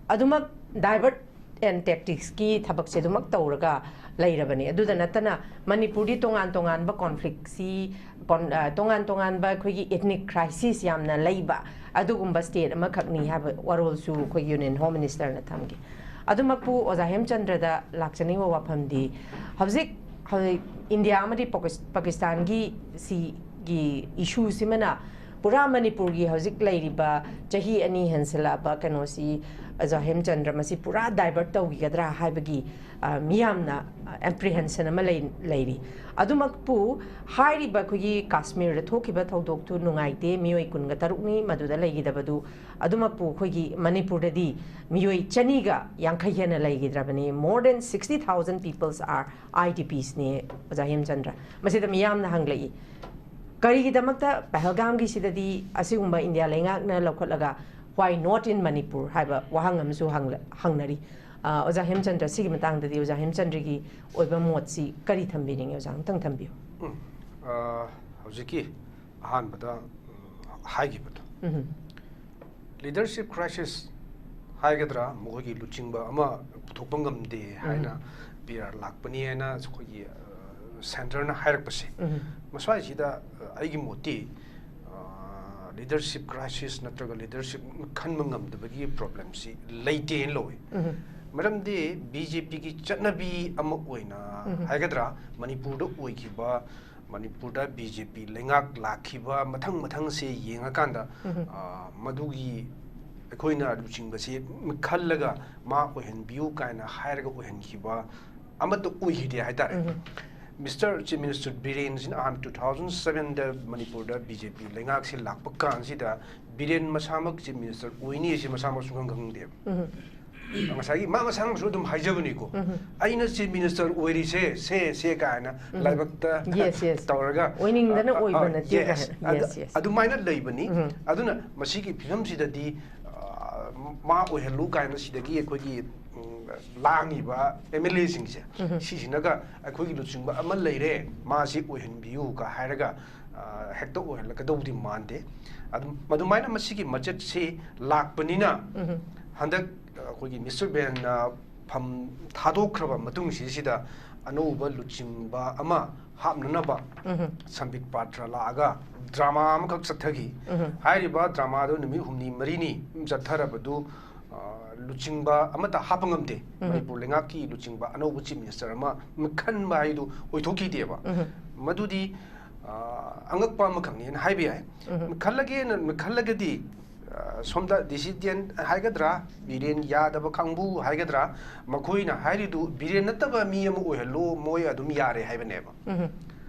ꯑꯗꯨꯃꯛ divert and tacticsꯀꯤ ꯊꯕꯛꯁꯦ ꯑꯗꯨꯃꯛ ꯇꯧꯔꯒ ꯂꯩꯔꯕꯅꯤ꯫ ꯑꯗꯨꯗ ꯅꯠꯇꯅ ꯃꯅꯤꯄꯨꯔꯗꯤ ꯇꯣꯉꯥꯟ ꯇꯣꯉꯥꯟꯕ conflictꯁꯤ, ꯀꯣꯟ-, ꯑ, ꯇꯣꯉꯥꯟ ꯇꯣꯉꯥꯟꯕ ꯑꯩꯈꯣꯏꯒꯤ ethnic crisis ꯌꯥꯝꯅ ꯂꯩꯕ ꯑꯗꯨꯒꯨꯝꯕ state ꯑꯃꯈꯛꯅꯤ ꯍꯥꯏꯕ ꯋꯥꯔꯣꯜꯁꯨ ꯑꯩꯈꯣꯏꯒꯤ Union Home Ministerꯅ ꯊꯝꯈꯤ꯫ ꯑꯗꯨꯃꯛꯄꯨ ꯑꯣꯖꯥ ꯍꯦꯝꯆꯟꯗ꯭ꯔꯗ ꯂꯥꯛꯆꯅꯤꯡꯕ ꯋꯥꯐꯝꯗꯤ, ꯍꯧꯖꯤꯛ ꯍꯧꯖꯤꯛ ꯏꯟꯗꯤꯌꯥ ꯑꯃꯗꯤ ꯄꯥꯀꯤꯁ- ꯄꯥꯀꯤꯁꯇꯥꯟꯒꯤ ꯁꯤꯒꯤ ꯏꯁꯨꯁꯤꯃꯅ ꯄꯨꯔꯥ ꯃꯅꯤꯄꯨꯔꯒꯤ ꯍꯧꯖꯤꯛ ꯂꯩꯔꯤꯕ ꯆꯍꯤ ꯑꯅꯤ ꯍꯦꯟꯁꯤꯜꯂꯛꯑꯕ ꯀꯩꯅꯣꯁꯤ ꯑꯣꯖꯥ ꯍꯦꯝꯆꯟꯗ꯭ꯔ ꯃꯁꯤ ꯄꯨꯔꯥ ꯗꯥꯏꯚꯔꯠ ꯇꯧꯈꯤꯒꯗ꯭ꯔꯥ ꯍꯥꯏꯕꯒꯤ ꯑ, ꯃꯤꯌꯥꯝꯅ ꯑꯦꯄ꯭ꯔꯤꯍꯦꯟꯁꯟ ꯑꯃ ꯂꯩ ꯂꯩꯔꯤ꯫ ꯑꯗꯨꯃꯛꯄꯨ ꯍꯥꯏꯔꯤꯕ ꯑꯩꯈꯣꯏꯒꯤ ꯀꯥꯁꯃꯤꯔꯗ ꯊꯣꯛꯈꯤꯕ ꯊꯧꯗꯣꯛꯇꯨ ꯅꯨꯡꯉꯥꯏꯇꯦ, ꯃꯤꯑꯣꯏ ꯀꯨꯟꯒ ꯇꯔꯨꯛꯅꯤ ꯃꯗꯨꯗ ꯂꯩꯈꯤꯗꯕꯗꯨ꯫ ꯑꯗꯨꯃꯛꯄꯨ ꯑꯩꯈꯣꯏꯒꯤ ꯃꯅꯤꯄꯨꯔꯗꯗꯤ ꯃꯤꯑꯣꯏ ꯆꯅꯤꯒ ꯌꯥꯡꯈꯩ ꯍꯦꯟꯅ ꯂꯩꯈꯤꯗ꯭ꯔꯕꯅꯤ꯫ More than sixty thousand peoples are I D Ps ꯅꯤ ꯑꯣꯖꯥ ꯍꯦꯝꯆꯟꯗ꯭ꯔ꯫ ꯃꯁꯤꯗ ꯃꯤꯌꯥꯝꯅ ꯍꯪꯂꯛꯏ, ꯀꯔꯤꯒꯤꯗꯃꯛꯇ ꯄꯍꯜꯒꯥꯝꯒꯤꯁꯤꯗꯗꯤ ꯑꯁꯤꯒꯨꯝꯕ ꯏꯟꯗꯤꯌꯥ ꯂꯩꯉꯥꯛꯅ ꯂꯧꯈꯠꯂꯒ "Why not in Manipur?" ꯍꯥꯏꯕ ꯋꯥꯍꯪ ꯑꯃꯁꯨ ꯍꯪꯂ- ꯍꯪꯅꯔꯤ꯫ ꯑ, ꯑꯣꯖꯥ ꯍꯦꯝꯆꯟꯗ꯭ꯔ, ꯁꯤꯒꯤ ꯃꯇꯥꯡꯗꯗꯤ ꯑꯣꯖꯥ ꯍꯦꯝꯆꯟꯗ꯭ꯔꯒꯤ ꯑꯣꯏꯕ ꯃꯣꯠꯁꯤ ꯀꯔꯤ ꯊꯝꯕꯤꯅꯤꯡꯉꯤ? ꯑꯣꯖꯥ ꯑꯃꯇꯪ ꯊꯝꯕꯤꯌꯨ꯫ ꯎꯝ, ꯑ, ꯍꯧꯖꯤꯛꯀꯤ ꯑꯍꯥꯟꯕꯗ, ꯎꯝ, ꯍꯥꯏꯈꯤꯕꯗꯣ, ꯎꯝ꯫ Leadership crisis ꯍꯥꯏꯒꯗ꯭ꯔꯥ, ꯃꯈꯣꯏꯒꯤ ꯂꯨꯆꯤꯡꯕ ꯑꯃ ꯄꯨꯊꯣꯛꯄ ꯉꯝꯗꯦ ꯍꯥꯏꯅ ꯎꯝ꯫ ꯄꯤ ꯑꯥꯔ ꯂꯥꯛꯄꯅꯤ ꯍꯥꯏꯅ ꯑꯩꯈꯣꯏꯒꯤ, ꯑ, ꯁꯦꯟꯇꯔꯅ ꯍꯥꯏꯔꯛꯄꯁꯦ, ꯎꯝ꯫ ꯃꯁ꯭ꯋꯥꯏꯁꯤꯗ, ꯑ, ꯑꯩꯒꯤ ꯃꯣꯠꯇꯤ, ꯑ, leadership crisis ꯅꯠꯇ꯭ꯔꯒ leadership ꯈꯟꯕ ꯉꯝꯗꯕꯒꯤ problemꯁꯤ ꯂꯩꯇꯦꯅ ꯂꯧꯏ꯫ ꯎꯝ꯫ ꯃꯔꯝꯗꯤ ꯕꯤ ꯖꯦ ꯄꯤꯒꯤ ꯆꯠꯅꯕꯤ ꯑꯃ ꯑꯣꯏꯅ ꯎꯝ꯫ ꯍꯥꯏꯒꯗ꯭ꯔꯥ, ꯃꯅꯤꯄꯨꯔꯗ ꯑꯣꯏꯈꯤꯕ, ꯃꯅꯤꯄꯨꯔꯗ ꯕꯤ ꯖꯦ ꯄꯤ ꯂꯩꯉꯥꯛ ꯂꯥꯛꯈꯤꯕ ꯃꯊꯪ ꯃꯊꯪꯁꯦ ꯌꯦꯡꯉꯀꯥꯟꯗ, ꯎꯝ꯫ ꯑ, ꯃꯗꯨꯒꯤ ꯑꯩꯈꯣꯏꯅ ꯂꯨꯆꯤꯡꯕꯁꯤ ꯈꯜꯂꯒ ꯃꯥ ꯑꯣꯏꯍꯟꯕꯤꯌꯨ ꯀꯥꯏꯅ ꯍꯥꯏꯔꯒ ꯑꯣꯏꯍꯟꯈꯤꯕ ꯑꯃꯠꯇ ꯑꯣꯏꯈꯤꯗꯦ ꯍꯥꯏꯇꯥꯔꯦ꯫ ꯎꯝ꯫ Mister Chief Minister ꯕꯤꯔꯦꯟꯁꯤꯅ ꯑꯍꯥꯟꯕ two thousand sevenꯗ ꯃꯅꯤꯄꯨꯔꯗ ꯕꯤ ꯖꯦ ꯄꯤ ꯂꯩꯉꯥꯛꯁꯤ ꯂꯥꯛꯄ ꯀꯥꯟꯁꯤꯗ ꯕꯤꯔꯦꯟ ꯃꯁꯥꯃꯛ Chief Minister ꯑꯣꯏꯅꯤ ꯍꯥꯏꯁꯤ ꯃꯁꯥꯃꯛ ꯁꯨꯡꯈꯪ ꯈꯪꯗꯦꯕ꯫ ꯎꯝ꯫ ꯉꯁꯥꯏꯒꯤ ꯃꯥ ꯃꯁꯥꯃꯛꯁꯨ ꯑꯗꯨꯝ ꯍꯥꯏꯖꯕꯅꯤꯀꯣ, ꯎꯝ꯫ "ꯑꯩꯅ Chief Minister ꯑꯣꯏꯔꯤꯁꯦ ꯁꯦ, ꯁꯦ" ꯀꯥꯏꯅ ꯎꯝ꯫ ꯂꯥꯏꯕꯛꯇ Yes, yes꯫ ꯇꯧꯔꯒ, ꯑꯣꯏꯅꯤꯡꯗꯅ ꯑ, ꯑ, ꯑꯣꯏꯕ ꯑ, ꯅꯠꯇꯦ yes꯫ ꯀꯥꯏꯅ꯫ ꯑꯗ-, Yes, yes꯫ ꯑꯗꯨꯃꯥꯏꯅ ꯂꯩꯕꯅꯤ꯫ ꯎꯝ꯫ ꯑꯗꯨꯅ ꯃꯁꯤꯒꯤ ꯐꯤꯕꯝꯁꯤꯗꯗꯤ, ꯑ, ꯃꯥ ꯑꯣꯏꯍꯜꯂꯨ ꯀꯥꯏꯅ ꯁꯤꯗꯒꯤ ꯑꯩꯈꯣꯏꯒꯤ, ꯎꯝ, ꯂꯥꯡꯉꯤꯕ ꯑꯦꯝ ꯑꯦꯜ ꯑꯦꯁꯤꯡꯁꯦ, ꯎꯝ꯫ ꯁꯤꯁꯤꯅꯒ ꯑꯩꯈꯣꯏꯒꯤ ꯂꯨꯆꯤꯡꯕ ꯑꯃ ꯂꯩꯔꯦ, ꯃꯥꯁꯤ ꯑꯣꯏꯍꯟꯕꯤꯌꯨꯒ ꯍꯥꯏꯔꯒ, ꯑ, ꯍꯦꯛꯇ ꯑꯣꯏꯍꯜꯂꯛꯀꯗꯧꯕꯗꯤ ꯃꯥꯟꯗꯦ꯫ ꯑꯗꯨꯝ, ꯃꯗꯨꯃꯥꯏꯅ ꯃꯁꯤꯒꯤ ꯃꯆꯠꯁꯤ ꯂꯥꯛꯄꯅꯤꯅ, ꯎꯝ꯫ ꯍꯟꯗꯛ, ꯑ, ꯑꯩꯈꯣꯏꯒꯤ Mister ꯕꯤꯔꯦꯟꯅ ꯐꯝ ꯊꯥꯗꯣꯛꯈ꯭ꯔꯕ ꯃꯇꯨꯡꯁꯤꯗ ꯑꯅꯧꯕ ꯂꯨꯆꯤꯡꯕ ꯑꯃ ꯍꯥꯞꯅꯅꯕ ꯎꯝ꯫ ꯁꯝꯕꯤꯠ ꯄꯥꯇ꯭ꯔ ꯂꯥꯛꯑꯒ ꯗ꯭ꯔꯃꯥ ꯑꯃꯈꯛ ꯆꯠꯊꯈꯤ꯫ ꯎꯝ꯫ ꯍꯥꯏꯔꯤꯕ ꯗ꯭ꯔꯃꯥꯗꯨ ꯅꯨꯃꯤꯠ ꯍꯨꯝꯅꯤ ꯃꯔꯤꯅꯤ ꯆꯠꯊꯔꯕꯗꯨ, ꯑ, ꯂꯨꯆꯤꯡꯕ ꯑꯃꯠꯇ ꯍꯥꯞꯄ ꯉꯝꯗꯦ꯫ ꯎꯝ꯫ ꯃꯅꯤꯄꯨꯔ ꯂꯩꯉꯥꯛꯀꯤ ꯂꯨꯆꯤꯡꯕ ꯑꯅꯧꯕ chief minister ꯑꯃ ꯈꯟꯕ ꯍꯥꯏꯗꯨ ꯑꯣꯏꯊꯣꯛꯈꯤꯗꯦꯕ꯫ ꯎꯝ꯫ ꯃꯗꯨꯗꯤ, ꯑ, ꯑꯉꯛꯄ ꯑꯃꯈꯛꯅꯦꯅ ꯍꯥꯏꯕ ꯌꯥꯏ꯫ ꯎꯝ꯫ ꯈꯜꯂꯒꯦꯅ, ꯈꯜꯂꯒꯗꯤ, ꯑ, ꯁꯣꯝꯗ dissident ꯍꯥꯏꯒꯗ꯭ꯔꯥ, ꯕꯤꯔꯦꯟ ꯌꯥꯗꯕ ꯀꯥꯡꯕꯨ ꯍꯥꯏꯒꯗ꯭ꯔꯥ, ꯃꯈꯣꯏꯅ ꯍꯥꯏꯔꯤꯗꯨ ꯕꯤꯔꯦꯟ ꯅꯠꯇꯕ ꯃꯤ ꯑꯃ ꯑꯣꯏꯍꯜꯂꯣ, ꯃꯣꯏ ꯑꯗꯨꯝ ꯌꯥꯔꯦ ꯍꯥꯏꯕꯅꯦꯕ꯫ ꯎꯝ꯫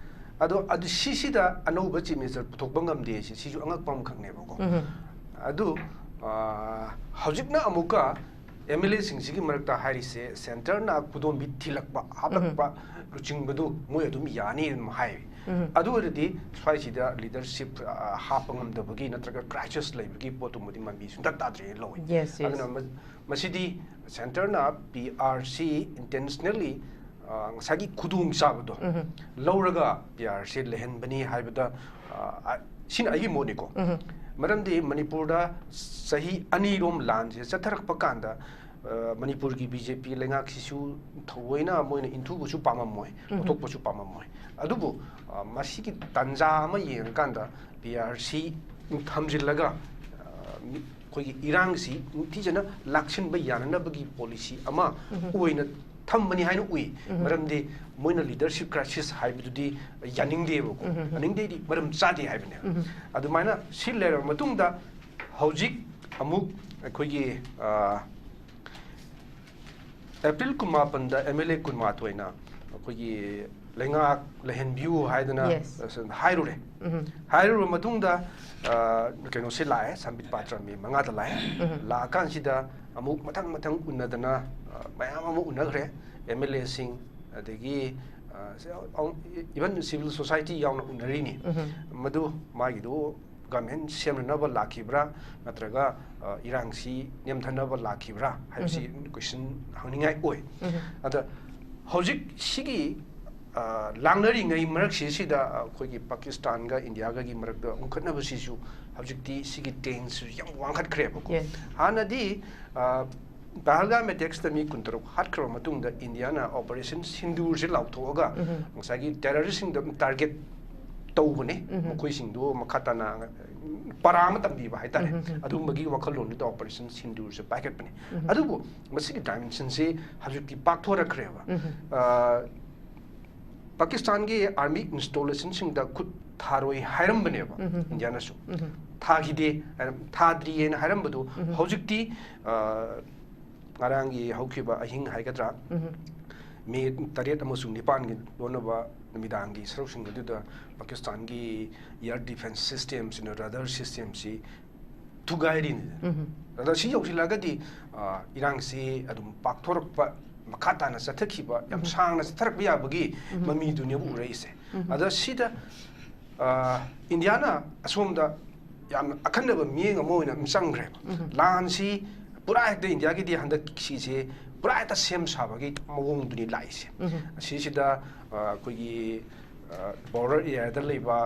ꯑꯗꯣ ꯑꯗꯨ ꯁꯤꯁꯤꯗ ꯑꯅꯧꯕ chief minister ꯄꯨꯊꯣꯛꯄ ꯉꯝꯗꯦ, ꯁꯤ, ꯁꯤꯁꯨ ꯑꯉꯛꯄ ꯑꯃꯈꯛꯅꯦꯕꯀꯣ꯫ ꯎꯝ꯫ ꯑꯗꯨ, ꯑ, ꯍꯧꯖꯤꯛꯅ ꯑꯃꯨꯛꯀ MLA ꯁꯤꯡꯁꯤꯒꯤ ꯃꯔꯛꯇ ꯍꯥꯏꯔꯤꯁꯦ, centre ꯅ ꯈꯨꯗꯣꯝꯕꯤ ꯊꯤꯜꯂꯛꯄ, ꯍꯥꯞꯂꯛꯄ ꯎꯝ꯫ ꯂꯨꯆꯤꯡꯕꯗꯨ ꯃꯣꯏ ꯑꯗꯨꯝ ꯌꯥꯅꯤ ꯑꯗꯨꯝ ꯍꯥꯏ꯫ ꯎꯝ꯫ ꯑꯗꯨ ꯑꯣꯏꯔꯗꯤ ꯁ꯭ꯋꯥꯏꯁꯤꯗ leadership, ꯑ, ꯍꯥꯞꯄ ꯉꯝꯗꯕꯒꯤ ꯅꯠꯇ꯭ꯔꯒ crisis ꯂꯩꯕꯒꯤ ꯄꯣꯠꯇꯨꯃꯗꯤ ꯃꯃꯤ ꯁꯨꯡꯇꯥ ꯇꯥꯗ꯭ꯔꯦꯅ ꯂꯧꯏ꯫ Yes, yes꯫ ꯑꯗꯨꯅ ꯃ-, ꯃꯁꯤꯗꯤ centre ꯅ PR ꯁꯤ intentionally, ꯑ, ꯉꯁꯥꯏꯒꯤ ꯈꯨꯗꯣꯡꯆꯥꯕꯗꯣ ꯎꯝ꯫ ꯂꯧꯔꯒ PR ꯁꯦ ꯂꯩꯍꯟꯕꯅꯤ ꯍꯥꯏꯕꯗ, ꯑ, ꯑ, ꯁꯤꯅ ꯑꯩꯒꯤ ꯃꯣꯠꯅꯤꯀꯣ꯫ ꯎꯝ꯫ ꯃꯔꯝꯗꯤ ꯃꯅꯤꯄꯨꯔꯗ ꯆꯍꯤ ꯑꯅꯤꯔꯣꯝ ꯂꯥꯟꯁꯦ ꯆꯠꯊꯔꯛꯄ ꯀꯥꯟꯗ, ꯑ, ꯃꯅꯤꯄꯨꯔꯒꯤ BJP ꯂꯩꯉꯥꯛꯁꯤꯁꯨ ꯊꯑꯣꯏꯅ ꯃꯣꯏꯅ ꯏꯟꯊꯨꯕꯁꯨ ꯄꯥꯝꯃꯝꯃꯣꯏ, ꯎꯝ꯫ ꯂꯧꯊꯣꯛꯄꯁꯨ ꯄꯥꯝꯃꯝꯃꯣꯏ꯫ ꯑꯗꯨꯕꯨ, ꯑ, ꯃꯁꯤꯒꯤ ꯇꯥꯟꯖꯥ ꯑꯃ ꯌꯦꯡꯉꯀꯥꯟꯗ PR ꯁꯤ ꯊꯝꯖꯤꯜꯂꯒ, ꯑ, ꯃꯤ-, ꯑꯩꯈꯣꯏꯒꯤ ꯏꯔꯥꯡꯁꯤ ꯅꯤꯡꯊꯤꯖꯅ ꯂꯥꯛꯁꯤꯟꯕ ꯌꯥꯅꯅꯕꯒꯤ policy ꯑꯃ ꯎꯝ꯫ ꯑꯣꯏꯅ ꯊꯝꯕꯅꯤ ꯍꯥꯏꯅ ꯎꯏ꯫ ꯎꯝ꯫ ꯃꯔꯝꯗꯤ ꯃꯣꯏꯅ leadership crisis ꯍꯥꯏꯕꯗꯨꯗꯤ ꯌꯥꯅꯤꯡꯗꯦꯕꯀꯣ꯫ ꯎꯝ꯫ ꯌꯥꯅꯤꯡꯗꯦꯗꯤ ꯃꯔꯝ ꯆꯥꯗꯦ ꯍꯥꯏꯕꯅꯦ꯫ ꯎꯝ꯫ ꯑꯗꯨꯃꯥꯏꯅ ꯁꯤ ꯂꯩꯔꯕ ꯃꯇꯨꯡꯗ ꯍꯧꯖꯤꯛ ꯑꯃꯨꯛ ꯑꯩꯈꯣꯏꯒꯤ, ꯑ, April ꯀꯨꯟꯃꯥꯄꯟꯗ MLA ꯀꯨꯟꯃꯥꯊꯣꯏꯅ ꯑꯩꯈꯣꯏꯒꯤ ꯂꯩꯉꯥꯛ ꯂꯩꯍꯟꯕꯤꯌꯨ ꯍꯥꯏꯗꯅ Yes꯫ ꯍꯥꯏꯔꯨꯔꯦ꯫ ꯎꯝ꯫ ꯍꯥꯏꯔꯨꯔꯕ ꯃꯇꯨꯡꯗ, ꯑ, ꯀꯩꯅꯣꯁꯦ ꯂꯥꯛꯑꯦ, ꯁꯝꯕꯤꯠ ꯄꯥꯇ꯭ꯔ ꯃꯦ ꯃꯉꯥꯗ ꯂꯥꯛꯑꯦ꯫ ꯎꯝ꯫ ꯂꯥꯛꯑꯀꯥꯟꯁꯤꯗ ꯑꯃꯨꯛ ꯃꯊꯪ ꯃꯊꯪ ꯎꯅꯗꯅ, ꯑ, ꯃꯌꯥꯝ ꯑꯃ ꯎꯅꯈ꯭ꯔꯦ꯫ MLA ꯁꯤꯡ, ꯑꯗꯒꯤ, ꯑ, even civil society ꯌꯥꯎꯅ ꯎꯅꯔꯤꯅꯤ꯫ ꯎꯝ꯫ ꯃꯗꯨ ꯃꯥꯒꯤꯗꯨ government ꯁꯦꯝꯅꯅꯕ ꯂꯥꯛꯈꯤꯕ꯭ꯔꯥ, ꯅꯠꯇ꯭ꯔꯒ, ꯑ, ꯏꯔꯥꯡꯁꯤ ꯅꯦꯝꯊꯅꯕ ꯂꯥꯛꯈꯤꯕ꯭ꯔꯥ ꯍꯥꯏꯕꯁꯤ ꯎꯝ꯫ Question ꯍꯪꯅꯤꯡꯉꯥꯏ ꯑꯣꯏ꯫ ꯎꯝ꯫ ꯑꯗ ꯍꯧꯖꯤꯛ ꯁꯤꯒꯤ, ꯑ, ꯂꯥꯡꯅꯔꯤꯉꯩ ꯃꯔꯛꯁꯤꯁꯤꯗ ꯑꯩꯈꯣꯏꯒꯤ ꯄꯥꯀꯤꯁꯇꯥꯟꯒ ꯏꯟꯗꯤꯌꯥꯒꯒꯤ ꯃꯔꯛꯇ ꯎꯪꯈꯠꯅꯕꯁꯤꯁꯨ ꯍꯧꯖꯤꯛꯇꯤ ꯁꯤꯒꯤ tense ꯁꯨ ꯌꯥꯝ ꯋꯥꯡꯈꯠꯈ꯭ꯔꯦꯕꯀꯣ꯫ Yes꯫ ꯍꯥꯟꯅꯗꯤ, ꯑ, ꯄꯍꯜꯒꯥꯝ attacks ꯇ ꯃꯤ ꯀꯨꯟꯇꯔꯨꯛ ꯍꯥꯠꯈ꯭ꯔꯕ ꯃꯇꯨꯡꯗ ꯏꯟꯗꯤꯌꯥꯅ Operation Sindoor ꯁꯦ ꯂꯥꯎꯊꯣꯛꯑꯒ ꯎꯝ꯫ ꯉꯁꯥꯏꯒꯤ terrorist ꯁꯤꯡꯗ target ꯇꯧꯕꯅꯦ꯫ ꯃꯈꯣꯏꯁꯤꯡꯗꯣ ꯃꯈꯥ ꯇꯥꯅ ꯄꯔꯥ ꯑꯃ ꯇꯝꯕꯤꯕ ꯍꯥꯏꯇꯥꯔꯦ꯫ ꯑꯗꯨꯒꯨꯝꯕꯒꯤ ꯋꯥꯈꯜꯂꯣꯟꯗꯨꯗ ꯑꯣꯄꯔꯦꯁꯟ ꯁꯤꯟꯗꯨꯔꯁꯦ ꯄꯥꯏꯈꯠꯄꯅꯦ꯫ ꯑꯗꯨꯕꯨ ꯃꯁꯤꯒꯤ ꯗꯥꯏꯃꯦꯟꯁꯟꯁꯦ ꯍꯧꯖꯤꯛꯇꯤ ꯄꯥꯛꯊꯣꯔꯛꯈ꯭ꯔꯦꯕ꯫ ꯑ, ꯄꯥꯀꯤꯁꯇꯥꯟꯒꯤ ꯑꯥꯔꯃꯤ ꯏꯟꯁꯇꯣꯂꯦꯁꯟꯁꯤꯡꯗ ꯈꯨꯠ ꯊꯥꯔꯣꯏ ꯍꯥꯏꯔꯝꯕꯅꯦꯕ ꯏꯟꯗꯤꯌꯥꯅꯁꯨ꯫ ꯊꯥꯈꯤꯗꯦ, ꯊꯥꯗ꯭ꯔꯤ ꯍꯥꯏꯅ ꯍꯥꯏꯔꯝꯕꯗꯨ ꯍꯧꯖꯤꯛꯇꯤ, ꯑ, ꯉꯔꯥꯡꯒꯤ ꯍꯧꯈꯤꯕ ꯑꯍꯤꯡ ꯍꯥꯏꯒꯗ꯭ꯔꯥ, ꯃꯦ ꯇꯔꯦꯠ ꯑꯃꯁꯨꯡ ꯅꯤꯄꯥꯟꯒꯤ ꯂꯣꯟꯅꯕ ꯅꯨꯃꯤꯗꯥꯡꯒꯤ ꯁꯔꯨꯛꯁꯤꯡ ꯑꯗꯨꯗ ꯄꯥꯀꯤꯁꯇꯥꯟꯒꯤ ꯏꯌꯔ ꯗꯤꯐꯦꯟꯁ ꯁꯤꯁꯇꯦꯝꯁꯤꯅ ꯔꯗꯥꯔ ꯁꯤꯁꯇꯦꯝꯁꯤ ꯊꯨꯒꯥꯏꯔꯤꯅꯤ꯫ ꯑꯗ ꯁꯤ ꯌꯧꯁꯤꯜꯂꯛꯑꯒꯗꯤ, ꯑ, ꯏꯔꯥꯡꯁꯤ ꯑꯗꯨꯝ ꯄꯥꯛꯊꯣꯔꯛꯄ, ꯃꯈꯥ ꯇꯥꯅ ꯆꯠꯊꯈꯤꯕ, ꯌꯥꯝ ꯁꯥꯡꯅ ꯆꯠꯊꯔꯛꯄ ꯌꯥꯕꯒꯤ ꯃꯃꯤꯗꯨꯅꯦꯕ ꯎꯔꯛꯏꯁꯦ꯫ ꯑꯗ ꯁꯤꯗ, ꯑ, ꯏꯟꯗꯤꯌꯥꯅ ꯑꯁꯣꯝꯗ ꯌꯥꯝꯅ ꯑꯈꯟꯅꯕ ꯃꯤꯠꯌꯦꯡ ꯑꯃ ꯑꯣꯏꯅ ꯑꯗꯨꯝ ꯆꯪꯈ꯭ꯔꯦꯕ꯫ ꯂꯥꯟꯁꯤ ꯄꯨꯔꯥ ꯍꯦꯛꯇ ꯏꯟꯗꯤꯌꯥꯒꯤꯗꯤ ꯍꯟꯗꯛ ꯁꯤꯁꯦ ꯄꯨꯔꯥ ꯍꯦꯛꯇ ꯁꯦꯝ ꯁꯥꯕꯒꯤ ꯃꯑꯣꯡꯗꯨꯅꯤ ꯂꯥꯛꯏꯁꯦ꯫ ꯑꯁꯤꯁꯤꯗ, ꯑ, ꯑꯩꯈꯣꯏꯒꯤ, ꯑ, ꯕꯣꯔꯗꯔ ꯑꯦꯔꯤꯌꯥꯗ ꯂꯩꯕ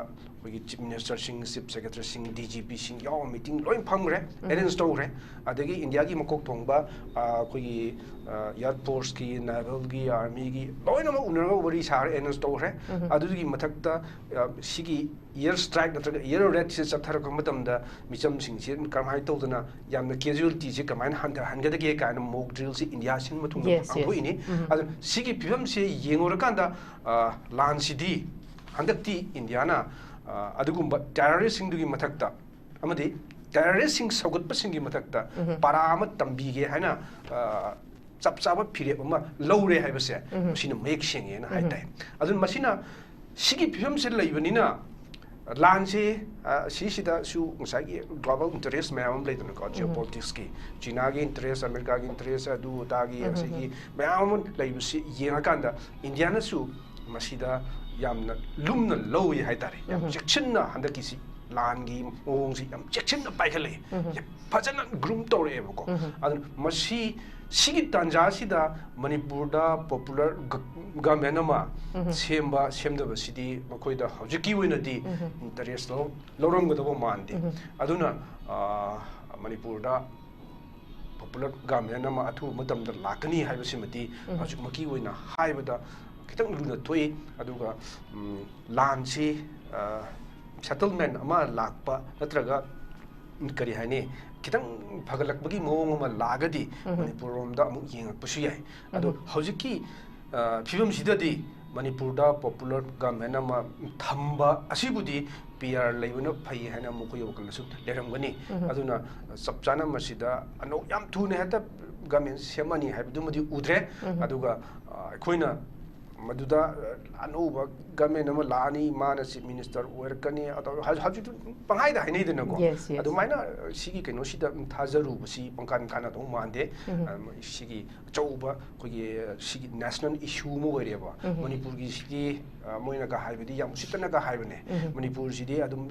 ꯑꯩꯈꯣꯏꯒꯤ ꯆꯤꯐ ꯃꯤꯅꯤꯁꯇꯔꯁꯤꯡ, ꯆꯤꯐ ꯁꯦꯀ꯭ꯔꯦꯇꯔꯤꯁꯤꯡ, ꯗꯤ ꯖꯤ ꯄꯤꯁꯤꯡ ꯌꯥꯎꯕ ꯃꯤꯇꯤꯡ ꯂꯣꯏ ꯐꯝꯈ꯭ꯔꯦ, ꯑꯦꯔꯦꯟꯖ ꯇꯧꯈ꯭ꯔꯦ꯫ ꯑꯗꯒꯤ ꯏꯟꯗꯤꯌꯥꯒꯤ ꯃꯀꯣꯛ ꯊꯣꯡꯕ, ꯑ, ꯑꯩꯈꯣꯏꯒꯤ, ꯑ, ꯏꯌꯔ ꯐꯣꯔꯁꯀꯤ, ꯅꯦꯚꯜꯒꯤ, ꯑꯥꯔꯃꯤꯒꯤ ꯂꯣꯏꯅꯃꯛ ꯎꯅꯔꯒ ꯋꯥꯔꯤ ꯁꯥꯔꯦ, ꯑꯦꯔꯦꯟꯖ ꯇꯧꯈ꯭ꯔꯦ꯫ ꯑꯗꯨꯒꯤ ꯃꯊꯛꯇ, ꯑ, ꯁꯤꯒꯤ ꯏꯌꯔ ꯁ꯭ꯇ꯭ꯔꯥꯏꯛ ꯅꯠꯇ꯭ꯔꯒ ꯏꯌꯔ ꯔꯦꯠꯁꯦ ꯆꯠꯊꯔꯛꯄ ꯃꯇꯝꯗ ꯃꯤꯆꯝꯁꯤꯡꯁꯤ ꯀꯔꯝꯍꯥꯏꯅ ꯇꯧꯗꯅ ꯌꯥꯝꯅ ꯀꯦꯖꯨꯋꯦꯂꯤꯇꯤꯁꯦ ꯀꯃꯥꯏꯅ ꯍꯟꯊꯍꯟꯒꯗꯒꯦ ꯀꯥꯏꯅ ꯃꯣꯛ ꯗ꯭ꯔꯤꯜꯁꯤ ꯏꯟꯗꯤꯌꯥ ꯁꯤꯟꯕ ꯊꯨꯡꯅ Yes, yes. ꯄꯥꯡꯊꯣꯛꯏꯅꯤ꯫ ꯑꯗꯨ ꯁꯤꯒꯤ ꯐꯤꯕꯝꯁꯦ ꯌꯦꯡꯉꯨꯔꯀꯥꯟꯗ, ꯑ, ꯂꯥꯟꯁꯤꯗꯤ ꯍꯟꯗꯛꯇꯤ ꯏꯟꯗꯤꯌꯥꯅ, ꯑ, ꯑꯗꯨꯒꯨꯝꯕ ꯇꯦꯔꯣꯔꯤꯁꯁꯤꯡꯗꯨꯒꯤ ꯃꯊꯛꯇ ꯑꯃꯗꯤ ꯇꯦꯔꯣꯔꯤꯁꯁꯤꯡ ꯁꯧꯒꯠꯄꯁꯤꯡꯒꯤ ꯃꯊꯛꯇ ꯄꯔꯥ ꯑꯃ ꯇꯝꯕꯤꯒꯦ ꯍꯥꯏꯅ, ꯑ, ꯆꯞ ꯆꯥꯕ ꯐꯤꯔꯦꯞ ꯑꯃ ꯂꯧꯔꯦ ꯍꯥꯏꯕꯁꯦ ꯃꯁꯤꯅ ꯃꯌꯦꯛ ꯁꯦꯡꯉꯦꯅ ꯍꯥꯏ ꯇꯥꯏ꯫ ꯑꯗꯨꯅ ꯃꯁꯤꯅ ꯁꯤꯒꯤ ꯐꯤꯕꯝꯁꯤ ꯂꯩꯕꯅꯤꯅ ꯂꯥꯟꯁꯤ, ꯑ, ꯁꯤꯁꯤꯗꯁꯨ ꯉꯁꯥꯏꯒꯤ ꯒ꯭ꯂꯣꯕꯦꯜ ꯏꯟꯇꯔꯦꯁ ꯃꯌꯥꯝ ꯑꯃ ꯂꯩꯗꯅꯀꯣ, ꯖꯤꯑꯣ ꯄꯣꯂꯤꯇꯤꯛꯁꯀꯤ, ꯆꯤꯅꯥꯒꯤ ꯏꯟꯇꯔꯦꯁ, ꯑꯃꯦꯔꯤꯀꯥꯒꯤ ꯏꯟꯇꯔꯦꯁ, ꯑꯗꯨ ꯑꯗꯥꯒꯤ ꯑꯁꯤꯒꯤ ꯃꯌꯥꯝ ꯑꯃ ꯂꯩꯕꯁꯤ ꯌꯦꯡꯉꯀꯥꯟꯗ ꯏꯟꯗꯤꯌꯥꯅꯁꯨ ꯃꯁꯤꯗ ꯌꯥꯝꯅ ꯂꯨꯝꯅ ꯂꯧꯏ ꯍꯥꯏꯇꯥꯔꯦ, ꯌꯥꯝ ꯆꯦꯛꯁꯤꯟꯅ ꯍꯟꯗꯛꯀꯤꯁꯤ ꯂꯥꯟꯒꯤ ꯃꯑꯣꯡꯁꯤ ꯌꯥꯝ ꯆꯦꯛꯁꯤꯟꯅ ꯄꯥꯏꯈꯠꯂꯛꯏ, ꯌꯥꯝ ꯐꯖꯅ ꯒ꯭ꯔꯨꯝ ꯇꯧꯔꯛꯑꯦꯕꯀꯣ꯫ ꯑꯗꯨꯅ ꯃꯁꯤ, ꯁꯤꯒꯤ ꯇꯥꯟꯖꯥꯁꯤꯗ ꯃꯅꯤꯄꯨꯔꯗ ꯄꯣꯄꯨꯂꯔ ꯒ-, ꯒꯃꯦꯟ ꯑꯃ ꯁꯦꯝꯕ ꯁꯦꯝꯗꯕꯁꯤꯗꯤ ꯃꯈꯣꯏꯗ ꯍꯧꯖꯤꯛꯀꯤ ꯑꯣꯏꯅꯗꯤ ꯏꯟꯇꯔꯦꯁ ꯂꯧ-, ꯂꯧꯔꯝꯒꯗꯕ ꯃꯥꯟꯗꯦ꯫ ꯑꯗꯨꯅ, ꯑ, ꯃꯅꯤꯄꯨꯔꯗ ꯄꯣꯄꯨꯂꯔ ꯒꯃꯦꯟ ꯑꯃ ꯑꯊꯨꯕ ꯃꯇꯝꯗ ꯂꯥꯛꯀꯅꯤ ꯍꯥꯏꯕꯁꯤꯃꯗꯤ ꯍꯧꯖꯤꯛꯃꯛꯀꯤ ꯑꯣꯏꯅ ꯍꯥꯏꯕꯗ ꯈꯤꯇꯪ ꯂꯨꯅ ꯊꯣꯛꯏ꯫ ꯑꯗꯨꯒ, ꯎꯝ, ꯂꯥꯟꯁꯤ ꯁꯦꯇꯜꯃꯦꯟ ꯑꯃ ꯂꯥꯛꯄ ꯅꯠꯇ꯭ꯔꯒ ꯀꯔꯤ ꯍꯥꯏꯅꯤ, ꯈꯤꯇꯪ ꯐꯒꯠꯂꯛꯄꯒꯤ ꯃꯑꯣꯡ ꯑꯃ ꯂꯥꯛꯑꯒꯗꯤ ꯃꯅꯤꯄꯨꯔ ꯔꯣꯝꯗ ꯑꯃꯨꯛ ꯌꯦꯡꯉꯛꯄꯁꯨ ꯌꯥꯏ꯫ ꯑꯗꯣ ꯍꯧꯖꯤꯛꯀꯤ ꯐꯤꯕꯝꯁꯤꯗꯗꯤ ꯃꯅꯤꯄꯨꯔꯗ ꯄꯣꯄꯨꯂꯔ ꯒꯚꯔꯟꯃꯦꯟ ꯑꯃ ꯊꯝꯕ ꯑꯁꯤꯕꯨꯗꯤ ꯄꯤ ꯑꯥꯔ ꯂꯩꯕꯅ ꯐꯩ ꯍꯥꯏꯅ ꯃꯈꯣꯏꯒꯤ ꯋꯥꯈꯜꯗꯁꯨ ꯂꯩꯔꯝꯒꯅꯤ꯫ ꯑꯗꯨꯅ ꯆꯞ ꯆꯥꯅ ꯃꯁꯤꯗ ꯑꯅꯧ ꯌꯥꯝ ꯊꯨꯅ ꯍꯦꯛꯇ ꯒꯚꯔꯟꯃꯦꯟ ꯁꯦꯝꯃꯅꯤ ꯍꯥꯏꯕꯗꯨꯃꯗꯤ ꯎꯗ꯭ꯔꯦ꯫ ꯑꯗꯨꯒ ꯑꯩꯈꯣꯏꯅ ꯃꯗꯨꯗ ꯑꯅꯧꯕ ꯒꯚꯔꯟꯃꯦꯟ ꯑꯃ ꯂꯥꯛꯑꯅꯤ, ꯃꯥꯅ ꯆꯤꯐ ꯃꯤꯅꯤꯁꯇꯔ ꯑꯣꯏꯔꯛꯀꯅꯤ, ꯑꯗꯣ ꯍꯧꯖꯤꯛ ꯍꯧꯖꯤꯛꯇꯤ ꯄꯪꯍꯥꯏꯗ ꯍꯥꯏꯅꯩꯗꯅꯀꯣ꯫ ꯑꯗꯨꯃꯥꯏꯅ ꯁꯤꯒꯤ ꯀꯩꯅꯣꯁꯤꯗ ꯊꯥꯖꯔꯨꯕꯁꯤ ꯄꯪꯀꯥꯟ ꯀꯥꯟꯅꯗꯧ ꯃꯥꯟꯗꯦ꯫ ꯁꯤꯒꯤ ꯑꯆꯧꯕ ꯑꯩꯈꯣꯏꯒꯤ ꯁꯤꯒꯤ ꯅꯦꯁꯅꯦꯜ ꯏꯁꯨ ꯑꯃ ꯑꯣꯏꯔꯦꯕ꯫ ꯃꯅꯤꯄꯨꯔꯒꯤꯁꯤꯗꯤ ꯃꯣꯏꯅꯒ ꯍꯥꯏꯕꯗꯤ ꯌꯥꯝ ꯎꯁꯤꯠꯇꯅꯒ ꯍꯥꯏꯕꯅꯦ꯫ ꯃꯅꯤꯄꯨꯔꯁꯤꯗꯤ ꯑꯗꯨꯝ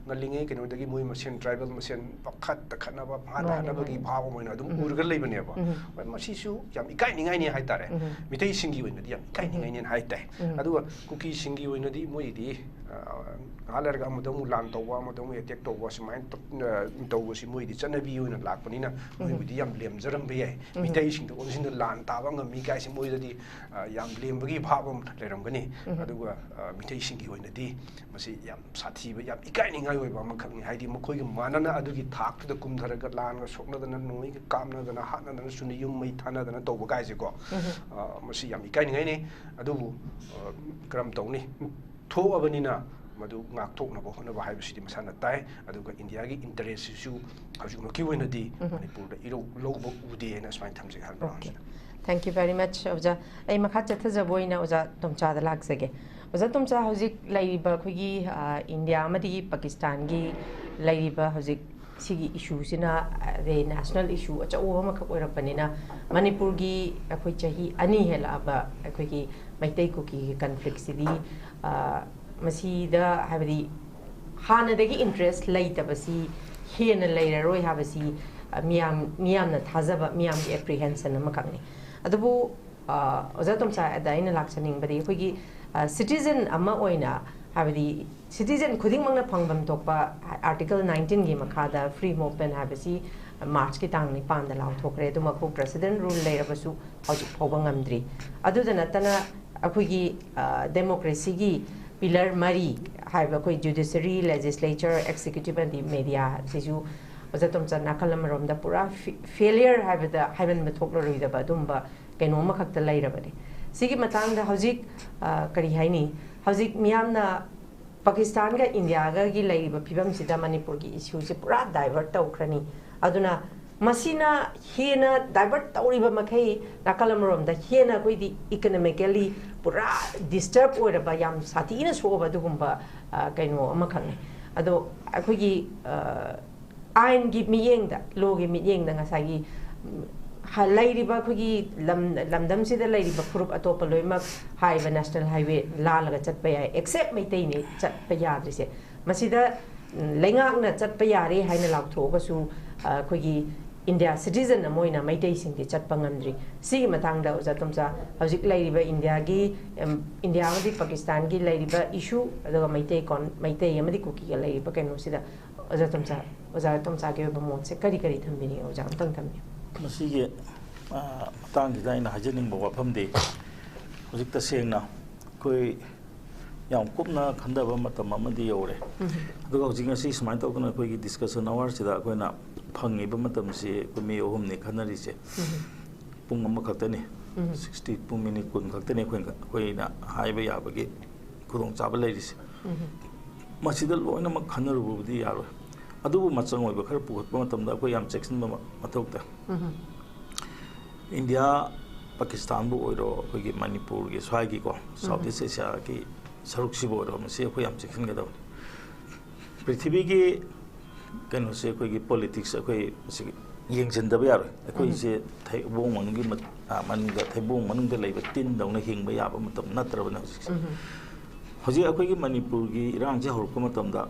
ꯉꯜꯂꯤꯉꯩ ꯀꯩꯅꯣꯗꯒꯤ ꯃꯣꯏ ꯃꯁꯦꯟ, ꯇ꯭ꯔꯥꯏꯕꯦꯜ ꯃꯁꯦꯟ ꯄꯈꯠꯇ ꯈꯠꯅꯕ, ꯄꯪꯍꯥꯠꯇ ꯍꯥꯠꯅꯕꯒꯤ ꯚꯥꯕ ꯑꯃ ꯑꯣꯏꯅ ꯑꯗꯨꯝ ꯎꯔꯒ ꯂꯩꯕꯅꯦꯕ꯫ ꯃꯁꯤꯁꯨ ꯌꯥꯝ ꯏꯀꯥꯏꯅꯤꯡꯉꯥꯏꯅꯤ ꯍꯥꯏꯇꯥꯔꯦ꯫ ꯃꯤꯇꯩꯁꯤꯡꯒꯤ ꯑꯣꯏꯅꯗꯤ ꯌꯥꯝ ꯏꯀꯥꯏꯅꯤꯡꯉꯥꯏꯅꯦꯅ ꯍꯥꯏ ꯇꯥꯏ꯫ ꯑꯗꯨꯒ ꯀꯨꯀꯤꯁꯤꯡꯒꯤ ꯑꯣꯏꯅꯗꯤ ꯃꯣꯏꯗꯤ ꯉꯥꯏꯍꯥꯛ ꯂꯩꯔꯒ ꯑꯃꯗ ꯑꯃꯨꯛ ꯂꯥꯟ ꯇꯧꯕ, ꯑꯃꯗ ꯑꯃꯨꯛ ꯑꯦꯇꯦꯛ ꯇꯧꯕ, ꯁꯨꯃꯥꯏꯅ ꯇꯧꯕꯁꯤ ꯃꯣꯏꯗꯤ ꯆꯠꯅꯕꯤ ꯑꯣꯏꯅ ꯂꯥꯛꯄꯅꯤꯅ ꯃꯣꯏꯕꯨꯗꯤ ꯌꯥꯝ ꯂꯦꯝꯖꯔꯝꯕ ꯌꯥꯏ꯫ ꯃꯤꯇꯩꯁꯤꯡꯗ ꯑꯣꯟꯁꯤꯟꯗ ꯂꯥꯟ ꯇꯥꯕ ꯉꯝꯃꯤ ꯀꯥꯏꯁꯦ ꯃꯣꯏꯗꯗꯤ ꯌꯥꯝ ꯂꯦꯝꯕꯒꯤ ꯚꯥꯕ ꯑꯃ ꯂꯩꯔꯝꯒꯅꯤ꯫ ꯑꯗꯨꯒ ꯃꯤꯇꯩꯁꯤꯡꯒꯤ ꯑꯣꯏꯅꯗꯤ ꯃꯁꯤ ꯌꯥꯝ ꯁꯥꯊꯤꯕ, ꯌꯥꯝ ꯏꯀꯥꯏꯅꯤꯡꯉꯥꯏ ꯑꯣꯏꯕ ꯑꯃꯈꯛꯅꯤ꯫ ꯍꯥꯏꯗꯤ ꯃꯈꯣꯏꯒ ꯃꯥꯟꯅꯅ ꯑꯗꯨꯒꯤ ꯊꯥꯛꯇꯨꯗ ꯀꯨꯝꯊꯔꯒ ꯂꯥꯟꯒ ꯁꯣꯛꯅꯗꯅ, ꯅꯣꯡꯃꯩꯒ ꯀꯥꯞꯅꯗꯅ, ꯍꯥꯠꯅꯗꯅ, ꯁꯨꯅ ꯌꯨꯝ ꯃꯩ ꯊꯥꯅꯗꯅ ꯇꯧꯕ ꯀꯥꯏꯁꯦꯀꯣ꯫ ꯃꯁꯤ ꯌꯥꯝ ꯏꯀꯥꯏꯅꯤꯡꯉꯥꯏꯅꯤ꯫ ꯑꯗꯨꯕꯨ ꯀꯔꯝ ꯇꯧꯅꯤ? ꯊꯣꯛꯑꯕꯅꯤꯅ ꯃꯗꯨ ꯉꯥꯛꯊꯣꯛꯅꯕ ꯍꯣꯠꯅꯕ ꯍꯥꯏꯕꯁꯤꯗꯤ ꯃꯁꯥꯅ ꯇꯥꯏ꯫ ꯑꯗꯨꯒ ꯏꯟꯗꯤꯌꯥꯒꯤ ꯏꯟꯇꯔꯦꯁꯁꯤꯁꯨ ꯍꯧꯖꯤꯛꯃꯛꯀꯤ ꯑꯣꯏꯅꯗꯤ ꯃꯅꯤꯄꯨꯔꯗ ꯏꯔꯧ ꯂꯧꯕ ꯎꯗꯦ ꯍꯥꯏꯅ ꯁꯨꯃꯥꯏꯅ ꯊꯝꯖꯒꯦ ꯍꯥꯏꯕ꯫ Thank you very much, ꯑꯣꯖꯥ꯫ ꯑꯩ ꯃꯈꯥ ꯆꯠꯊꯖꯕ ꯑꯣꯏꯅ ꯑꯣꯖꯥ ꯇꯣꯝꯆꯥꯗ ꯂꯥꯛꯆꯒꯦ꯫ ꯑꯣꯖꯥ ꯇꯣꯝꯆꯥ, ꯍꯧꯖꯤꯛ ꯂꯩꯔꯤꯕ ꯑꯩꯈꯣꯏꯒꯤ, ꯑ, ꯏꯟꯗꯤꯌꯥ ꯑꯃꯗꯤ ꯄꯥꯀꯤꯁꯇꯥꯟꯒꯤ ꯂꯩꯔꯤꯕ ꯍꯧꯖꯤꯛ ꯁꯤꯒꯤ ꯏꯁꯨꯁꯤꯅ, ꯑ, ꯑꯗꯩ ꯅꯦꯁꯅꯦꯜ ꯏꯁꯨ ꯑꯆꯧꯕ ꯑꯃꯈꯛ ꯑꯣꯏꯔꯛꯄꯅꯤꯅ, ꯃꯅꯤꯄꯨꯔꯒꯤ ꯑꯩꯈꯣꯏ ꯆꯍꯤ ꯑꯅꯤ ꯍꯦꯜꯂꯛꯑꯕ ꯑꯩꯈꯣꯏꯒꯤ ꯃꯩꯇꯩ ꯀꯨꯀꯤꯒꯤ ꯀꯟꯐ꯭ꯂꯤꯛꯁꯤꯗꯤ, ꯑ, ꯃꯁꯤꯗ ꯍꯥꯏꯕꯗꯤ ꯍꯥꯟꯅꯗꯒꯤ ꯏꯟꯇꯔꯦꯁ ꯂꯩꯇꯕꯁꯤ ꯍꯦꯟꯅ ꯂꯩꯔꯔꯣꯏ ꯍꯥꯏꯕꯁꯤ, ꯑ, ꯃꯤꯌꯥꯝ, ꯃꯤꯌꯥꯝꯅ ꯊꯥꯖꯕ, ꯃꯤꯌꯥꯝꯒꯤ ꯑꯦꯄ꯭ꯔꯤꯍꯦꯟꯁꯟ ꯑꯃꯈꯛꯅꯤ꯫ ꯑꯗꯨꯕꯨ, ꯑ, ꯑꯣꯖꯥ ꯇꯣꯝꯆꯥꯗ ꯑꯩꯅ ꯂꯥꯛꯆꯅꯤꯡꯕꯗꯤ ꯑꯩꯈꯣꯏꯒꯤ, ꯑ, ꯁꯤꯇꯤꯖꯟ ꯑꯃ ꯑꯣꯏꯅ, ꯍꯥꯏꯕꯗꯤ ꯁꯤꯇꯤꯖꯟ ꯈꯨꯗꯤꯡꯃꯛꯅ ꯐꯪꯐꯝ ꯊꯣꯛꯄ ꯑꯥꯔꯇꯤꯀꯜ ꯅꯥꯏꯟꯇꯤꯟꯒꯤ ꯃꯈꯥꯗ ꯐ꯭ꯔꯤ ꯃꯨꯚꯃꯦꯟ ꯍꯥꯏꯕꯁꯤ ꯃꯥꯔꯆꯀꯤ ꯇꯥꯡ ꯅꯤꯄꯥꯟꯗ ꯂꯥꯎꯊꯣꯛꯈ꯭ꯔꯦ꯫ ꯑꯗꯨꯃꯛꯄꯨ ꯄ꯭ꯔꯦꯁꯤꯗꯦꯟ ꯔꯨꯜ ꯂꯩꯔꯕꯁꯨ ꯍꯧꯖꯤꯛ ꯐꯥꯎꯕ ꯉꯝꯗ꯭ꯔꯤ꯫ ꯑꯗꯨꯗ ꯅꯠꯇꯅ ꯑꯩꯈꯣꯏꯒꯤ, ꯑ, ꯗꯦꯃꯣꯀ꯭ꯔꯦꯁꯤꯒꯤ ꯄꯤꯂꯔ ꯃꯔꯤ, ꯍꯥꯏꯕ ꯑꯩꯈꯣꯏ ꯖꯨꯗꯤꯁꯔꯤ, ꯂꯦꯖꯤꯁꯂꯦꯆꯔ, ꯑꯦꯛꯖꯤꯀ꯭ꯌꯨꯇꯤꯚ ꯑꯃꯗꯤ ꯃꯦꯗꯤꯌꯥ ꯁꯤꯁꯨ ꯑꯣꯖꯥ ꯇꯣꯝꯆꯥ ꯅꯥꯀꯜ ꯑꯃꯔꯣꯝꯗ ꯄꯨꯔꯥ ꯐꯦꯂꯤꯌꯔ ꯍꯥꯏꯕꯗ ꯍꯥꯏꯃꯟꯕ ꯊꯣꯛꯂꯔꯣꯏꯗꯕ ꯑꯗꯨꯝꯕ ꯀꯩꯅꯣ ꯑꯃꯈꯛꯇ ꯂꯩꯔꯕꯅꯤ꯫ ꯁꯤꯒꯤ ꯃꯇꯥꯡꯗ ꯍꯧꯖꯤꯛ ꯑ, ꯀꯔꯤ ꯍꯥꯏꯅꯤ, ꯍꯧꯖꯤꯛ ꯃꯤꯌꯥꯝꯅ ꯄꯥꯀꯤꯁꯇꯥꯟꯒ ꯏꯟꯗꯤꯌꯥꯒꯒꯤ ꯂꯩꯔꯤꯕ ꯐꯤꯕꯝꯁꯤꯗ ꯃꯅꯤꯄꯨꯔꯒꯤ ꯏꯁꯨꯁꯦ ꯄꯨꯔꯥ ꯗꯥꯏꯚꯔꯠ ꯇꯧꯈ꯭ꯔꯅꯤ꯫ ꯑꯗꯨꯅ ꯃꯁꯤꯅ ꯍꯦꯟꯅ ꯗꯥꯏꯚꯔꯠ ꯇꯧꯔꯤꯕ ꯃꯈꯩ ꯅꯥꯀꯜ ꯑꯃꯔꯣꯝꯗ ꯍꯦꯟꯅ ꯑꯩꯈꯣꯏꯗꯤ ꯏꯀꯅꯣꯃꯤꯀꯦꯜꯂꯤ ꯄꯨꯔꯥ ꯗꯤꯁꯇꯔꯕ ꯑꯣꯏꯔꯕ, ꯌꯥꯝ ꯁꯥꯊꯤꯅ ꯁꯣꯛꯑꯕ ꯑꯗꯨꯒꯨꯝꯕ ꯑ, ꯀꯩꯅꯣ ꯑꯃꯈꯛꯅꯤ꯫ ꯑꯗꯣ ꯑꯩꯈꯣꯏꯒꯤ ꯑ, ꯑꯥꯏꯟꯒꯤ ꯃꯤꯠꯌꯦꯡꯗ, ꯂꯣꯒꯤ ꯃꯤꯠꯌꯦꯡꯗ ꯉꯁꯥꯏꯒꯤ ꯎꯝ, ꯍ- ꯂꯩꯔꯤꯕ ꯑꯩꯈꯣꯏꯒꯤ ꯂꯝ ꯂꯝꯗꯝꯁꯤꯗ ꯂꯩꯔꯤꯕ ꯐꯨꯔꯨꯞ ꯑꯇꯣꯞꯄ ꯂꯣꯏꯅꯃꯛ ꯍꯥꯏꯔꯤꯕ ꯅꯦꯁꯅꯦꯜ ꯍꯥꯏꯋꯦ ꯂꯥꯜꯂꯒ ꯆꯠꯄ ꯌꯥꯏ, ꯑꯦꯛꯁꯦꯞ ꯃꯩꯇꯩꯅꯤ ꯆꯠꯄ ꯌꯥꯗ꯭ꯔꯤꯁꯦ꯫ ꯃꯁꯤꯗ ꯎꯝ, ꯂꯩꯉꯥꯛꯅ ꯆꯠꯄ ꯌꯥꯔꯦ ꯍꯥꯏꯅ ꯂꯥꯎꯊꯣꯛꯑꯒꯁꯨ ꯑ, ꯑꯩꯈꯣꯏꯒꯤ ꯏꯟꯗꯤꯌꯥ ꯁꯤꯇꯤꯖꯟ ꯑꯃ ꯑꯣꯏꯅ ꯃꯩꯇꯩꯁꯤꯡꯗꯤ ꯆꯠꯄ ꯉꯝꯗ꯭ꯔꯤ꯫ ꯁꯤꯒꯤ ꯃꯇꯥꯡꯗ ꯑꯣꯖꯥ ꯇꯣꯝꯆꯥ, ꯍꯧꯖꯤꯛ ꯂꯩꯔꯤꯕ ꯏꯟꯗꯤꯌꯥꯒꯤ ꯏꯟꯗꯤꯌꯥ ꯑꯃꯗꯤ ꯄꯥꯀꯤꯁꯇꯥꯟꯒꯤ ꯂꯩꯔꯤꯕ ꯏꯁꯨ, ꯑꯗꯨꯒ ꯃꯩꯇꯩ ꯀꯣꯟ ꯃꯩꯇꯩ ꯑꯃꯗꯤ ꯀꯨꯀꯤꯒ ꯂꯩꯔꯤꯕ ꯀꯩꯅꯣꯁꯤꯗ ꯑꯣꯖꯥ ꯇꯣꯝꯆꯥ, ꯑꯣꯖꯥ ꯇꯣꯝꯆꯥꯒꯤ ꯑꯣꯏꯕ ꯃꯣꯠꯁꯦ ꯀꯔꯤ ꯀꯔꯤ ꯊꯝꯕꯤꯅꯤꯡꯉꯤ? ꯑꯣꯖꯥ ꯑꯝꯇꯪ ꯊꯝꯕꯤꯌꯨ꯫ ꯃꯁꯤꯒꯤ ꯑ, ꯃꯇꯥꯡꯁꯤꯗ ꯑꯩꯅ ꯍꯥꯏꯖꯅꯤꯡꯕ ꯋꯥꯐꯝꯗꯤ, ꯍꯧꯖꯤꯛ ꯇꯁꯦꯡꯅ ꯑꯩꯈꯣꯏ ꯌꯥꯝ ꯀꯨꯞꯅ ꯈꯟꯊꯕ ꯃꯇꯝ ꯑꯃꯗꯤ ꯌꯧꯔꯦ꯫ ꯑꯗꯨꯒ ꯍꯧꯖꯤꯛ ꯉꯁꯤ ꯁꯨꯃꯥꯏꯅ ꯇꯧꯗꯅ ꯑꯩꯈꯣꯏꯒꯤ ꯗꯤꯁꯀꯁꯟ ꯑꯋꯥꯔꯁꯤꯗ ꯑꯩꯈꯣꯏꯅ ꯐꯪꯉꯤꯕ ꯃꯇꯝꯁꯤ ꯑꯩꯈꯣꯏ ꯃꯤ ꯑꯍꯨꯝꯅꯤ ꯈꯟꯅꯔꯤꯁꯦ꯫ ꯄꯨꯡ ꯑꯃꯈꯛꯇꯅꯤ, ꯁꯤꯛꯁꯇꯤ, ꯄꯨꯡ ꯃꯤꯅꯤꯠ ꯀꯨꯟ ꯈꯛꯇꯅꯤ ꯑꯩꯈꯣꯏꯅ ꯑꯩꯈꯣꯏꯅ ꯍꯥꯏꯕ ꯌꯥꯕꯒꯤ ꯈꯨꯗꯣꯡꯆꯥꯕ ꯂꯩꯔꯤꯁꯦ꯫ ꯃꯁꯤꯗ ꯂꯣꯏꯅꯃꯛ ꯈꯟꯅꯔꯨꯕꯕꯨꯗꯤ ꯌꯥꯔꯣꯏ꯫ ꯑꯗꯨꯕꯨ ꯃꯆꯪ ꯑꯣꯏꯕ ꯈꯔ ꯄꯨꯈꯠꯄ ꯃꯇꯝꯗ ꯑꯩꯈꯣꯏ ꯌꯥꯝ ꯆꯦꯛꯁꯤꯟꯕ ꯃ- ꯃꯊꯧ ꯇꯥꯏ꯫ ꯏꯟꯗꯤꯌꯥ ꯄꯥꯀꯤꯁꯇꯥꯟꯕꯨ ꯑꯣꯏꯔꯣ, ꯑꯩꯈꯣꯏꯒꯤ ꯃꯅꯤꯄꯨꯔꯒꯤ ꯁ꯭ꯋꯥꯏꯒꯤꯀꯣ, ꯁꯥꯎꯠ ꯏꯁ ꯑꯦꯁꯤꯌꯥꯒꯤ ꯁꯔꯨꯛꯁꯤꯕꯨ ꯑꯣꯏꯔꯣ, ꯃꯁꯤ ꯑꯩꯈꯣꯏ ꯌꯥꯝ ꯆꯦꯛꯁꯤꯟꯒꯗꯕꯅꯤ꯫ ꯄ꯭ꯔꯤꯊꯤꯕꯤꯒꯤ ꯀꯩꯅꯣꯁꯦ, ꯑꯩꯈꯣꯏꯒꯤ ꯄꯣꯂꯤꯇꯤꯛꯁ ꯑꯩꯈꯣꯏ ꯃꯁꯤ ꯌꯦꯡꯁꯤꯟꯗꯕ ꯌꯥꯔꯣꯏ꯫ ꯑꯩꯈꯣꯏꯁꯦ ꯊꯩꯕꯣꯡ ꯃꯅꯨꯡꯒꯤ ꯃ- ꯑ, ꯃꯅꯨꯡꯗ, ꯊꯩꯕꯣꯡ ꯃꯅꯨꯡꯗ ꯂꯩꯕ ꯇꯤꯟꯗꯧꯅ ꯍꯤꯡꯕ ꯌꯥꯕ ꯃꯇꯝ ꯅꯠꯇ꯭ꯔꯕꯅꯦ ꯍꯧꯖꯤꯛꯁꯦ꯫ ꯍꯧꯖꯤꯛ ꯑꯩꯈꯣꯏꯒꯤ ꯃꯅꯤꯄꯨꯔꯒꯤ ꯏꯔꯥꯡꯁꯦ ꯍꯧꯔꯛꯄ ꯃꯇꯝꯗ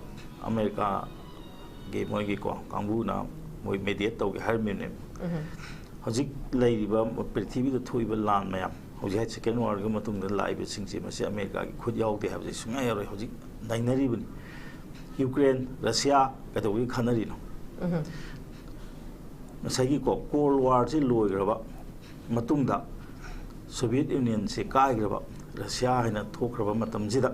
ꯑꯃꯦꯔꯤꯀꯥꯒꯤ ꯃꯣꯏꯒꯤꯀꯣ ꯀꯥꯡꯕꯨꯅ ꯃꯣꯏ ꯃꯦꯗꯤꯌꯦꯠ ꯇꯧꯒꯦ ꯍꯥꯏꯔꯝꯃꯤꯕꯅꯦꯕ꯫ ꯍꯧꯖꯤꯛ ꯂꯩꯔꯤꯕ ꯄ꯭ꯔꯤꯊꯤꯕꯤꯗ ꯊꯣꯛꯏꯕ ꯂꯥꯟ ꯃꯌꯥꯝ, ꯍꯧꯖꯤꯛ ꯍꯥꯏ ꯁꯦꯀꯦꯟ ꯋꯥꯔꯒꯤ ꯃꯇꯨꯡꯗ ꯂꯥꯛꯏꯕꯁꯤꯡꯁꯦ, ꯃꯁꯤ ꯑꯃꯦꯔꯤꯀꯥꯒꯤ ꯈꯨꯠ ꯌꯥꯎꯗꯦ ꯍꯥꯏꯕꯁꯤ ꯁꯨꯡꯌꯥ ꯌꯥꯔꯣꯏ꯫ ꯍꯧꯖꯤꯛ ꯅꯩꯅꯔꯤꯕꯅꯤ꯫ ꯌꯨꯀ꯭ꯔꯦꯟ, ꯔꯁꯤꯌꯥ ꯀꯩꯗꯧꯕꯒꯤ ꯈꯟꯅꯔꯤꯅꯣ? ꯉꯁꯥꯏꯒꯤꯀꯣ ꯀꯣꯜ ꯋꯥꯔꯁꯤ ꯂꯣꯏꯈ꯭ꯔꯕ ꯃꯇꯨꯡꯗ, ꯁꯣꯚꯤꯌꯦꯠ ꯌꯨꯅꯤꯌꯟꯁꯤ ꯀꯥꯏꯈ꯭ꯔꯕ, ꯔꯁꯤꯌꯥ ꯍꯥꯏꯅ ꯊꯣꯛꯈ꯭ꯔꯕ ꯃꯇꯝꯁꯤꯗ,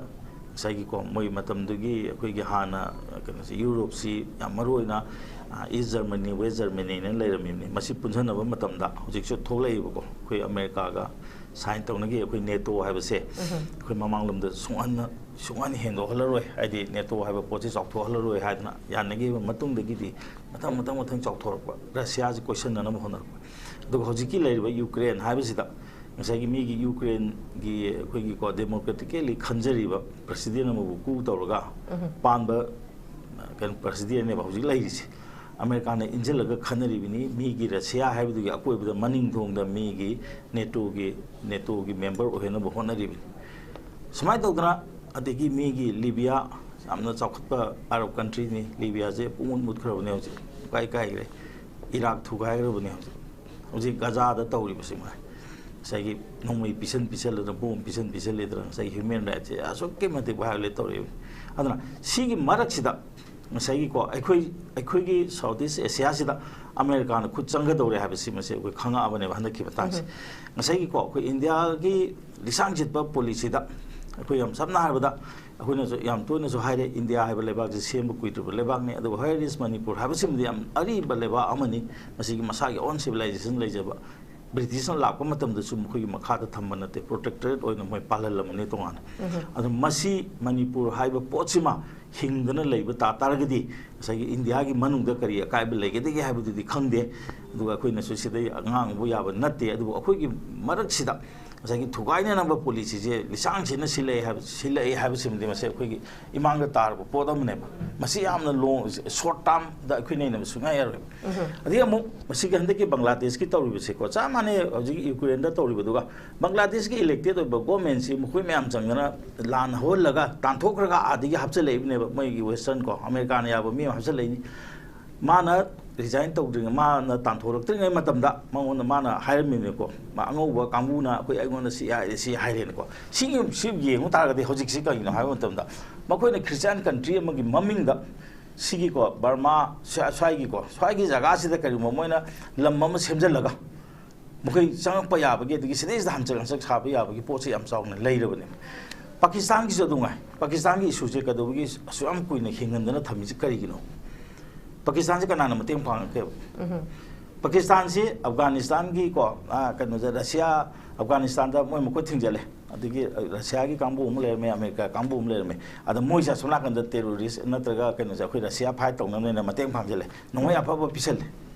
ꯉꯁꯥꯏꯒꯤꯀꯣ, ꯃꯣꯏ ꯃꯇꯝꯗꯨꯒꯤ ꯑꯩꯈꯣꯏꯒꯤ ꯍꯥꯟꯅ ꯀꯩꯅꯣꯁꯦ, ꯌꯨꯔꯣꯞꯁꯤ ꯌꯥꯝ ꯃꯔꯨ ꯑꯣꯏꯅ, ꯑ, ꯏꯁ ꯖꯔꯃꯅꯤ, ꯋꯦꯁ ꯖꯔꯃꯅꯤꯅ ꯂꯩꯔꯝꯃꯤꯕꯅꯤ꯫ ꯃꯁꯤ ꯄꯨꯟꯁꯤꯟꯅꯕ ꯃꯇꯝꯗ ꯍꯧꯖꯤꯛꯁꯨ ꯊꯣꯛꯂꯛꯏꯕꯀꯣ, ꯑꯩꯈꯣꯏ ꯑꯃꯦꯔꯤꯀꯥꯒ ꯁꯥꯏꯟ ꯇꯧꯅꯈꯤ, ꯑꯩꯈꯣꯏ ꯅꯦꯇꯣ ꯍꯥꯏꯕꯁꯦ ꯑꯩꯈꯣꯏ ꯃꯃꯥꯡꯂꯣꯝꯗ ꯁꯨꯡꯍꯟꯅ ꯁꯨꯡꯍꯟ ꯍꯦꯟꯗꯣꯛꯍꯜꯂꯔꯣꯏ, ꯍꯥꯏꯗꯤ ꯅꯦꯇꯣ ꯍꯥꯏꯕ ꯄꯣꯠꯁꯤ ꯆꯥꯎꯊꯣꯛꯍꯜꯂꯔꯣꯏ ꯍꯥꯏꯗꯅ ꯌꯥꯅꯈꯤꯕ ꯃꯇꯨꯡꯗꯒꯤꯗꯤ ꯃꯊꯪ ꯃꯊꯪ ꯃꯊꯪ ꯆꯥꯎꯊꯣꯔꯛꯄ, ꯔꯁꯤꯌꯥꯁꯤ ꯀꯣꯏꯁꯟꯅꯅꯕ ꯍꯣꯠꯅꯔꯛꯄ꯫ ꯑꯗꯨꯒ ꯍꯧꯖꯤꯛꯀꯤ ꯂꯩꯔꯤꯕ ꯌꯨꯀ꯭ꯔꯦꯟ ꯍꯥꯏꯕꯁꯤꯗ ꯉꯁꯥꯏꯒꯤ ꯃꯤꯒꯤ ꯌꯨꯀ꯭ꯔꯦꯟꯒꯤ ꯑꯩꯈꯣꯏꯒꯤꯀꯣ, ꯗꯦꯃꯣꯀ꯭ꯔꯦꯇꯤꯀꯦꯜꯂꯤ ꯈꯟꯖꯔꯤꯕ ꯄ꯭ꯔꯁꯤꯗꯦꯟ ꯑꯃꯕꯨ ꯀꯨ ꯇꯧꯔꯒ ꯄꯥꯟꯕ, ꯑ, ꯀꯩꯅꯣ, ꯄ꯭ꯔꯁꯤꯗꯦꯟꯅꯦꯕ ꯍꯧꯖꯤꯛ ꯂꯩꯔꯤꯁꯦ꯫ ꯑꯃꯦꯔꯤꯀꯥꯅ ꯏꯟꯁꯤꯜꯂꯒ ꯈꯟꯅꯔꯤꯕꯅꯤ, ꯃꯤꯒꯤ ꯔꯁꯤꯌꯥ ꯍꯥꯏꯕꯗꯨꯒꯤ ꯑꯀꯣꯏꯕꯗ ꯃꯅꯤꯡ ꯊꯣꯡꯗ ꯃꯤꯒꯤ ꯅꯦꯇꯣꯒꯤ, ꯅꯦꯇꯣꯒꯤ ꯃꯦꯝꯕꯔ ꯑꯣꯏꯍꯟꯅꯕ ꯍꯣꯠꯅꯔꯤꯕꯅꯤ꯫ ꯁꯨꯃꯥꯏꯅ ꯇꯧꯗꯅ, ꯑꯗꯒꯤ ꯃꯤꯒꯤ ꯂꯤꯕꯤꯌꯥ, ꯌꯥꯝꯅ ꯆꯥꯎꯈꯠꯄ ꯑꯔꯕ ꯀꯟꯇ꯭ꯔꯤꯅꯤ, ꯂꯤꯕꯤꯌꯥꯁꯦ ꯄꯨꯡꯃꯨꯠ ꯃꯨꯠꯈ꯭ꯔꯕꯅꯦ ꯍꯧꯖꯤꯛ, ꯄꯨꯡꯀꯥꯏ ꯀꯥꯏꯈ꯭ꯔꯦ꯫ ꯏꯔꯥꯛ ꯊꯨꯒꯥꯏꯈ꯭ꯔꯕꯅꯦ ꯍꯧꯖꯤꯛ꯫ ꯍꯧꯖꯤꯛ ꯒꯖꯥꯗ ꯇꯧꯔꯤꯕꯁꯤ ꯃꯉꯥꯏ꯫ ꯉꯁꯥꯏꯒꯤ ꯅꯣꯡꯃꯩ ꯄꯤꯁꯟ ꯄꯤꯁꯜꯂꯗꯅ, ꯕꯣꯝ ꯄꯤꯁꯟ ꯄꯤꯁꯜꯂꯦꯗꯅ, ꯉꯁꯥꯏꯒꯤ ꯍ꯭ꯌꯨꯃꯦꯟ ꯔꯥꯏꯠꯁꯦ ꯑꯁꯨꯛꯀꯤ ꯃꯇꯤꯛ ꯚꯥꯏꯑꯣꯂꯦꯠ ꯇꯧꯔꯛꯏꯕꯅꯤ꯫ ꯑꯗꯨꯅ ꯁꯤꯒꯤ ꯃꯔꯛꯁꯤꯗ ꯉꯁꯥꯏꯒꯤꯀꯣ, ꯑꯩꯈꯣꯏ, ꯑꯩꯈꯣꯏꯒꯤ ꯁꯥꯎꯠ ꯏꯁ ꯑꯦꯁꯤꯌꯥꯁꯤꯗ ꯑꯃꯦꯔꯤꯀꯥꯅ ꯈꯨꯠ ꯆꯪꯒꯗꯧꯔꯦ ꯍꯥꯏꯕꯁꯤ ꯃꯁꯤ ꯑꯩꯈꯣꯏ ꯈꯪꯉꯛꯑꯕꯅꯦꯕ ꯍꯟꯗꯛꯀꯤ ꯃꯇꯥꯡꯁꯦ꯫ ꯉꯁꯥꯏꯒꯤꯀꯣ, ꯑꯩꯈꯣꯏ ꯏꯟꯗꯤꯌꯥꯒꯤ ꯂꯤꯁꯥꯡ ꯆꯤꯠꯄ ꯄꯣꯂꯤꯁꯤꯗ ꯑꯩꯈꯣꯏ ꯌꯥꯝ ꯁꯝꯅ ꯍꯥꯏꯔꯕꯗ, ꯑꯩꯈꯣꯏꯅꯁꯨ ꯌꯥꯝ ꯇꯣꯏꯅꯁꯨ ꯍꯥꯏꯔꯦ, ꯏꯟꯗꯤꯌꯥ ꯍꯥꯏꯕ ꯂꯩꯕꯥꯛꯁꯤ ꯁꯦꯝꯕ ꯀꯨꯏꯗ꯭ꯔꯤꯕ ꯂꯩꯕꯥꯛꯅꯤ꯫ ꯑꯗꯨꯒ Where is Manipur ꯍꯥꯏꯕꯁꯤꯃꯗꯤ ꯌꯥꯝ ꯑꯔꯤꯕ ꯂꯩꯕꯥꯛ ꯑꯃꯅꯤ, ꯃꯁꯤꯒꯤ ꯃꯁꯥꯒꯤ own civilization ꯂꯩꯖꯕ꯫ ꯕ꯭ꯔꯤꯇꯤꯁꯅ ꯂꯥꯛꯄ ꯃꯇꯝꯗꯁꯨ ꯃꯈꯣꯏꯒꯤ ꯃꯈꯥꯗ ꯊꯝꯕ ꯅꯠꯇꯦ, ꯄ꯭ꯔꯣꯇꯦꯛꯇꯣꯔꯦꯠ ꯑꯣꯏꯅ ꯃꯣꯏ ꯄꯥꯜꯍꯜꯂꯝꯕꯅꯤ ꯇꯣꯉꯥꯟꯅ꯫ ꯑꯗꯣ ꯃꯁꯤ ꯃꯅꯤꯄꯨꯔ ꯍꯥꯏꯕ ꯄꯣꯠꯁꯤꯃ ꯍꯤꯡꯗꯅ ꯂꯩꯕ ꯇꯥ ꯇꯥꯔꯒꯗꯤ ꯉꯁꯥꯏꯒꯤ ꯏꯟꯗꯤꯌꯥꯒꯤ ꯃꯅꯨꯡꯗ ꯀꯔꯤ ꯑꯀꯥꯏꯕ ꯂꯩꯒꯗꯒꯦ ꯍꯥꯏꯕꯗꯨꯗꯤ ꯈꯪꯗꯦ꯫ ꯑꯗꯨꯒ ꯑꯩꯈꯣꯏꯅꯁꯨ ꯁꯤꯗ ꯉꯥꯡꯕ ꯌꯥꯕ ꯅꯠꯇꯦ꯫ ꯑꯗꯨꯕꯨ ꯑꯩꯈꯣꯏꯒꯤ ꯃꯔꯛꯁꯤꯗ ꯉꯁꯥꯏꯒꯤ ꯊꯨꯒꯥꯏꯅꯅꯕ ꯄꯣꯂꯤꯁꯤꯁꯦ ꯂꯤꯁꯥꯡꯁꯤꯟꯅ ꯁꯤꯜꯂꯛꯑꯦ ꯍꯥꯏꯕ, ꯁꯤꯜꯂꯛꯑꯦ ꯍꯥꯏꯕꯁꯤꯃꯗꯤ ꯃꯁꯤ ꯑꯩꯈꯣꯏꯒꯤ ꯏꯃꯥꯡꯗ ꯇꯥꯔꯕ ꯄꯣꯠ ꯑꯃꯅꯦꯕ꯫ ꯃꯁꯤ ꯌꯥꯝꯅ ꯂꯣꯡ, ꯁꯣꯔꯠ ꯇꯥꯔꯝꯗ ꯑꯩꯈꯣꯏ ꯅꯩꯅꯕ ꯁꯨꯡꯌꯥ ꯌꯥꯔꯣꯏꯕ꯫ ꯑꯗꯒꯤ ꯑꯃꯨꯛ ꯃꯁꯤꯒꯤ ꯍꯟꯗꯛꯀꯤ ꯕꯪꯒ꯭ꯂꯥꯗꯦꯁꯀꯤ ꯇꯧꯔꯤꯕꯁꯤꯀꯣ, ꯆꯞ ꯃꯥꯟꯅꯩ ꯍꯧꯖꯤꯛ ꯌꯨꯀ꯭ꯔꯦꯟꯗ ꯇꯧꯔꯤꯕꯗꯨꯒ꯫ ꯕꯪꯒ꯭ꯂꯥꯗꯦꯁꯀꯤ ꯏꯂꯦꯛꯇꯦꯠ ꯑꯣꯏꯕ ꯒꯣꯔꯃꯦꯟꯁꯤ ꯃꯈꯣꯏ ꯃꯌꯥꯝ ꯆꯪꯗꯅ ꯂꯥꯟ ꯍꯧꯍꯜꯂꯒ ꯇꯥꯟꯊꯣꯛꯈ꯭ꯔꯒ ꯑꯥꯗꯒꯤ ꯍꯥꯞꯆꯤꯜꯂꯛꯏꯕꯅꯦꯕ, ꯃꯣꯏꯒꯤ ꯋꯦꯁꯇꯔꯟ ꯀꯣ, ꯑꯃꯦꯔꯤꯀꯥꯅ ꯌꯥꯕ ꯃꯤ ꯑꯃ ꯍꯥꯞꯆꯤꯜꯂꯛꯏꯅꯤ꯫ ꯃꯥꯅ ꯔꯤꯖꯥꯏꯟ ꯇꯧꯗ꯭ꯔꯤꯉꯩ, ꯃꯥꯅ ꯇꯥꯟꯊꯣꯔꯛꯇ꯭ꯔꯤꯉꯩ ꯃꯇꯝꯗ ꯃꯉꯣꯟꯗ ꯃꯥꯅ ꯍꯥꯏꯔꯝꯃꯤꯅꯦꯀꯣ, ꯃꯥ ꯑꯉꯧꯕ ꯀꯥꯡꯕꯨꯅ ꯑꯩꯈꯣꯏ, ꯑꯩꯉꯣꯟꯗ ꯁꯤ ꯍꯥꯏꯔꯦ, ꯁꯤ ꯍꯥꯏꯔꯦꯅꯀꯣ꯫ ꯁꯤꯒꯤ, ꯁꯤ ꯌꯦꯡꯉꯨ ꯇꯥꯔꯒꯗꯤ ꯍꯧꯖꯤꯛꯁꯤ ꯀꯔꯤꯅꯣ ꯍꯥꯏꯕ ꯃꯇꯝꯗ, ꯃꯈꯣꯏꯅ ꯈ꯭ꯔꯤꯁꯇꯤꯌꯥꯟ ꯀꯟꯇ꯭ꯔꯤ ꯑꯃꯒꯤ ꯃꯃꯤꯡꯗ ꯁꯤꯒꯤꯀꯣ, ꯕꯔꯃꯥ ꯁ꯭ꯋꯥ-, ꯁ꯭ꯋꯥꯏꯒꯤꯀꯣ, ꯁ꯭ꯋꯥꯏꯒꯤ ꯖꯒꯥꯁꯤꯗ ꯀꯔꯤꯒꯨꯝꯕ ꯃꯣꯏꯅ ꯂꯝ ꯑꯃ ꯁꯦꯝꯖꯤꯜꯂꯒ ꯃꯈꯣꯏ ꯆꯪꯉꯛꯄ ꯌꯥꯕꯒꯤ, ꯑꯗꯒꯤ ꯁꯤꯗꯩꯁꯤꯗ ꯍꯟꯆꯛ ꯍꯟꯆꯛ ꯁꯥꯕ ꯌꯥꯕꯒꯤ ꯄꯣꯠꯁꯦ ꯌꯥꯝ ꯆꯥꯎꯅ ꯂꯩꯔꯕꯅꯦꯕ꯫ ꯄꯥꯀꯤꯁꯇꯥꯟꯒꯤꯁꯨ ꯑꯗꯨ ꯉꯥꯏ꯫ ꯄꯥꯀꯤꯁꯇꯥꯟꯒꯤ ꯏꯁꯨꯁꯦ ꯀꯩꯗꯧꯕꯒꯤ ꯑꯁꯨꯛ ꯌꯥꯝ ꯀꯨꯏꯅ ꯍꯤꯡꯍꯟꯗꯅ ꯊꯝꯃꯤꯁꯦ ꯀꯔꯤꯒꯤꯅꯣ? ꯄꯥꯀꯤꯁꯇꯥꯟꯁꯦ ꯀꯅꯥꯅ ꯃꯇꯦꯡ ꯄꯥꯡꯉꯛꯀꯦꯕ? ꯄꯥꯀꯤꯁꯇꯥꯟꯁꯤ ꯑꯐꯒꯥꯅꯤꯁꯇꯥꯟꯒꯤꯀꯣ, ꯑꯥ, ꯀꯩꯅꯣꯁꯦ, ꯔꯁꯤꯌꯥ ꯑꯐꯒꯥꯅꯤꯁꯇꯥꯟꯗ ꯃꯣꯏ ꯃꯈꯨꯠ ꯊꯤꯡꯖꯤꯜꯂꯦ꯫ ꯑꯗꯒꯤ, ꯑ, ꯔꯁꯤꯌꯥꯒꯤ ꯀꯥꯡꯕꯨ ꯑꯃ ꯂꯩꯔꯝꯃꯦ, ꯑꯃꯦꯔꯤꯀꯥ ꯀꯥꯡꯕꯨ ꯑꯃ ꯂꯩꯔꯝꯃꯦ꯫ ꯑꯗ ꯃꯣꯏꯁꯦ ꯑꯁꯣꯝ ꯅꯥꯀꯟꯗ ꯇꯦꯔꯣꯔꯤꯁ ꯅꯠꯇ꯭ꯔꯒ ꯀꯩꯅꯣꯁꯦ, ꯑꯩꯈꯣꯏ ꯔꯁꯤꯌꯥ ꯐꯥꯏꯠ ꯇꯧꯅꯕꯅꯦꯅ ꯃꯇꯦꯡ ꯄꯥꯡꯁꯤꯜꯂꯦ, ꯅꯣꯡꯃꯩ ꯑꯐꯕ ꯄꯤꯁꯜꯂꯦ,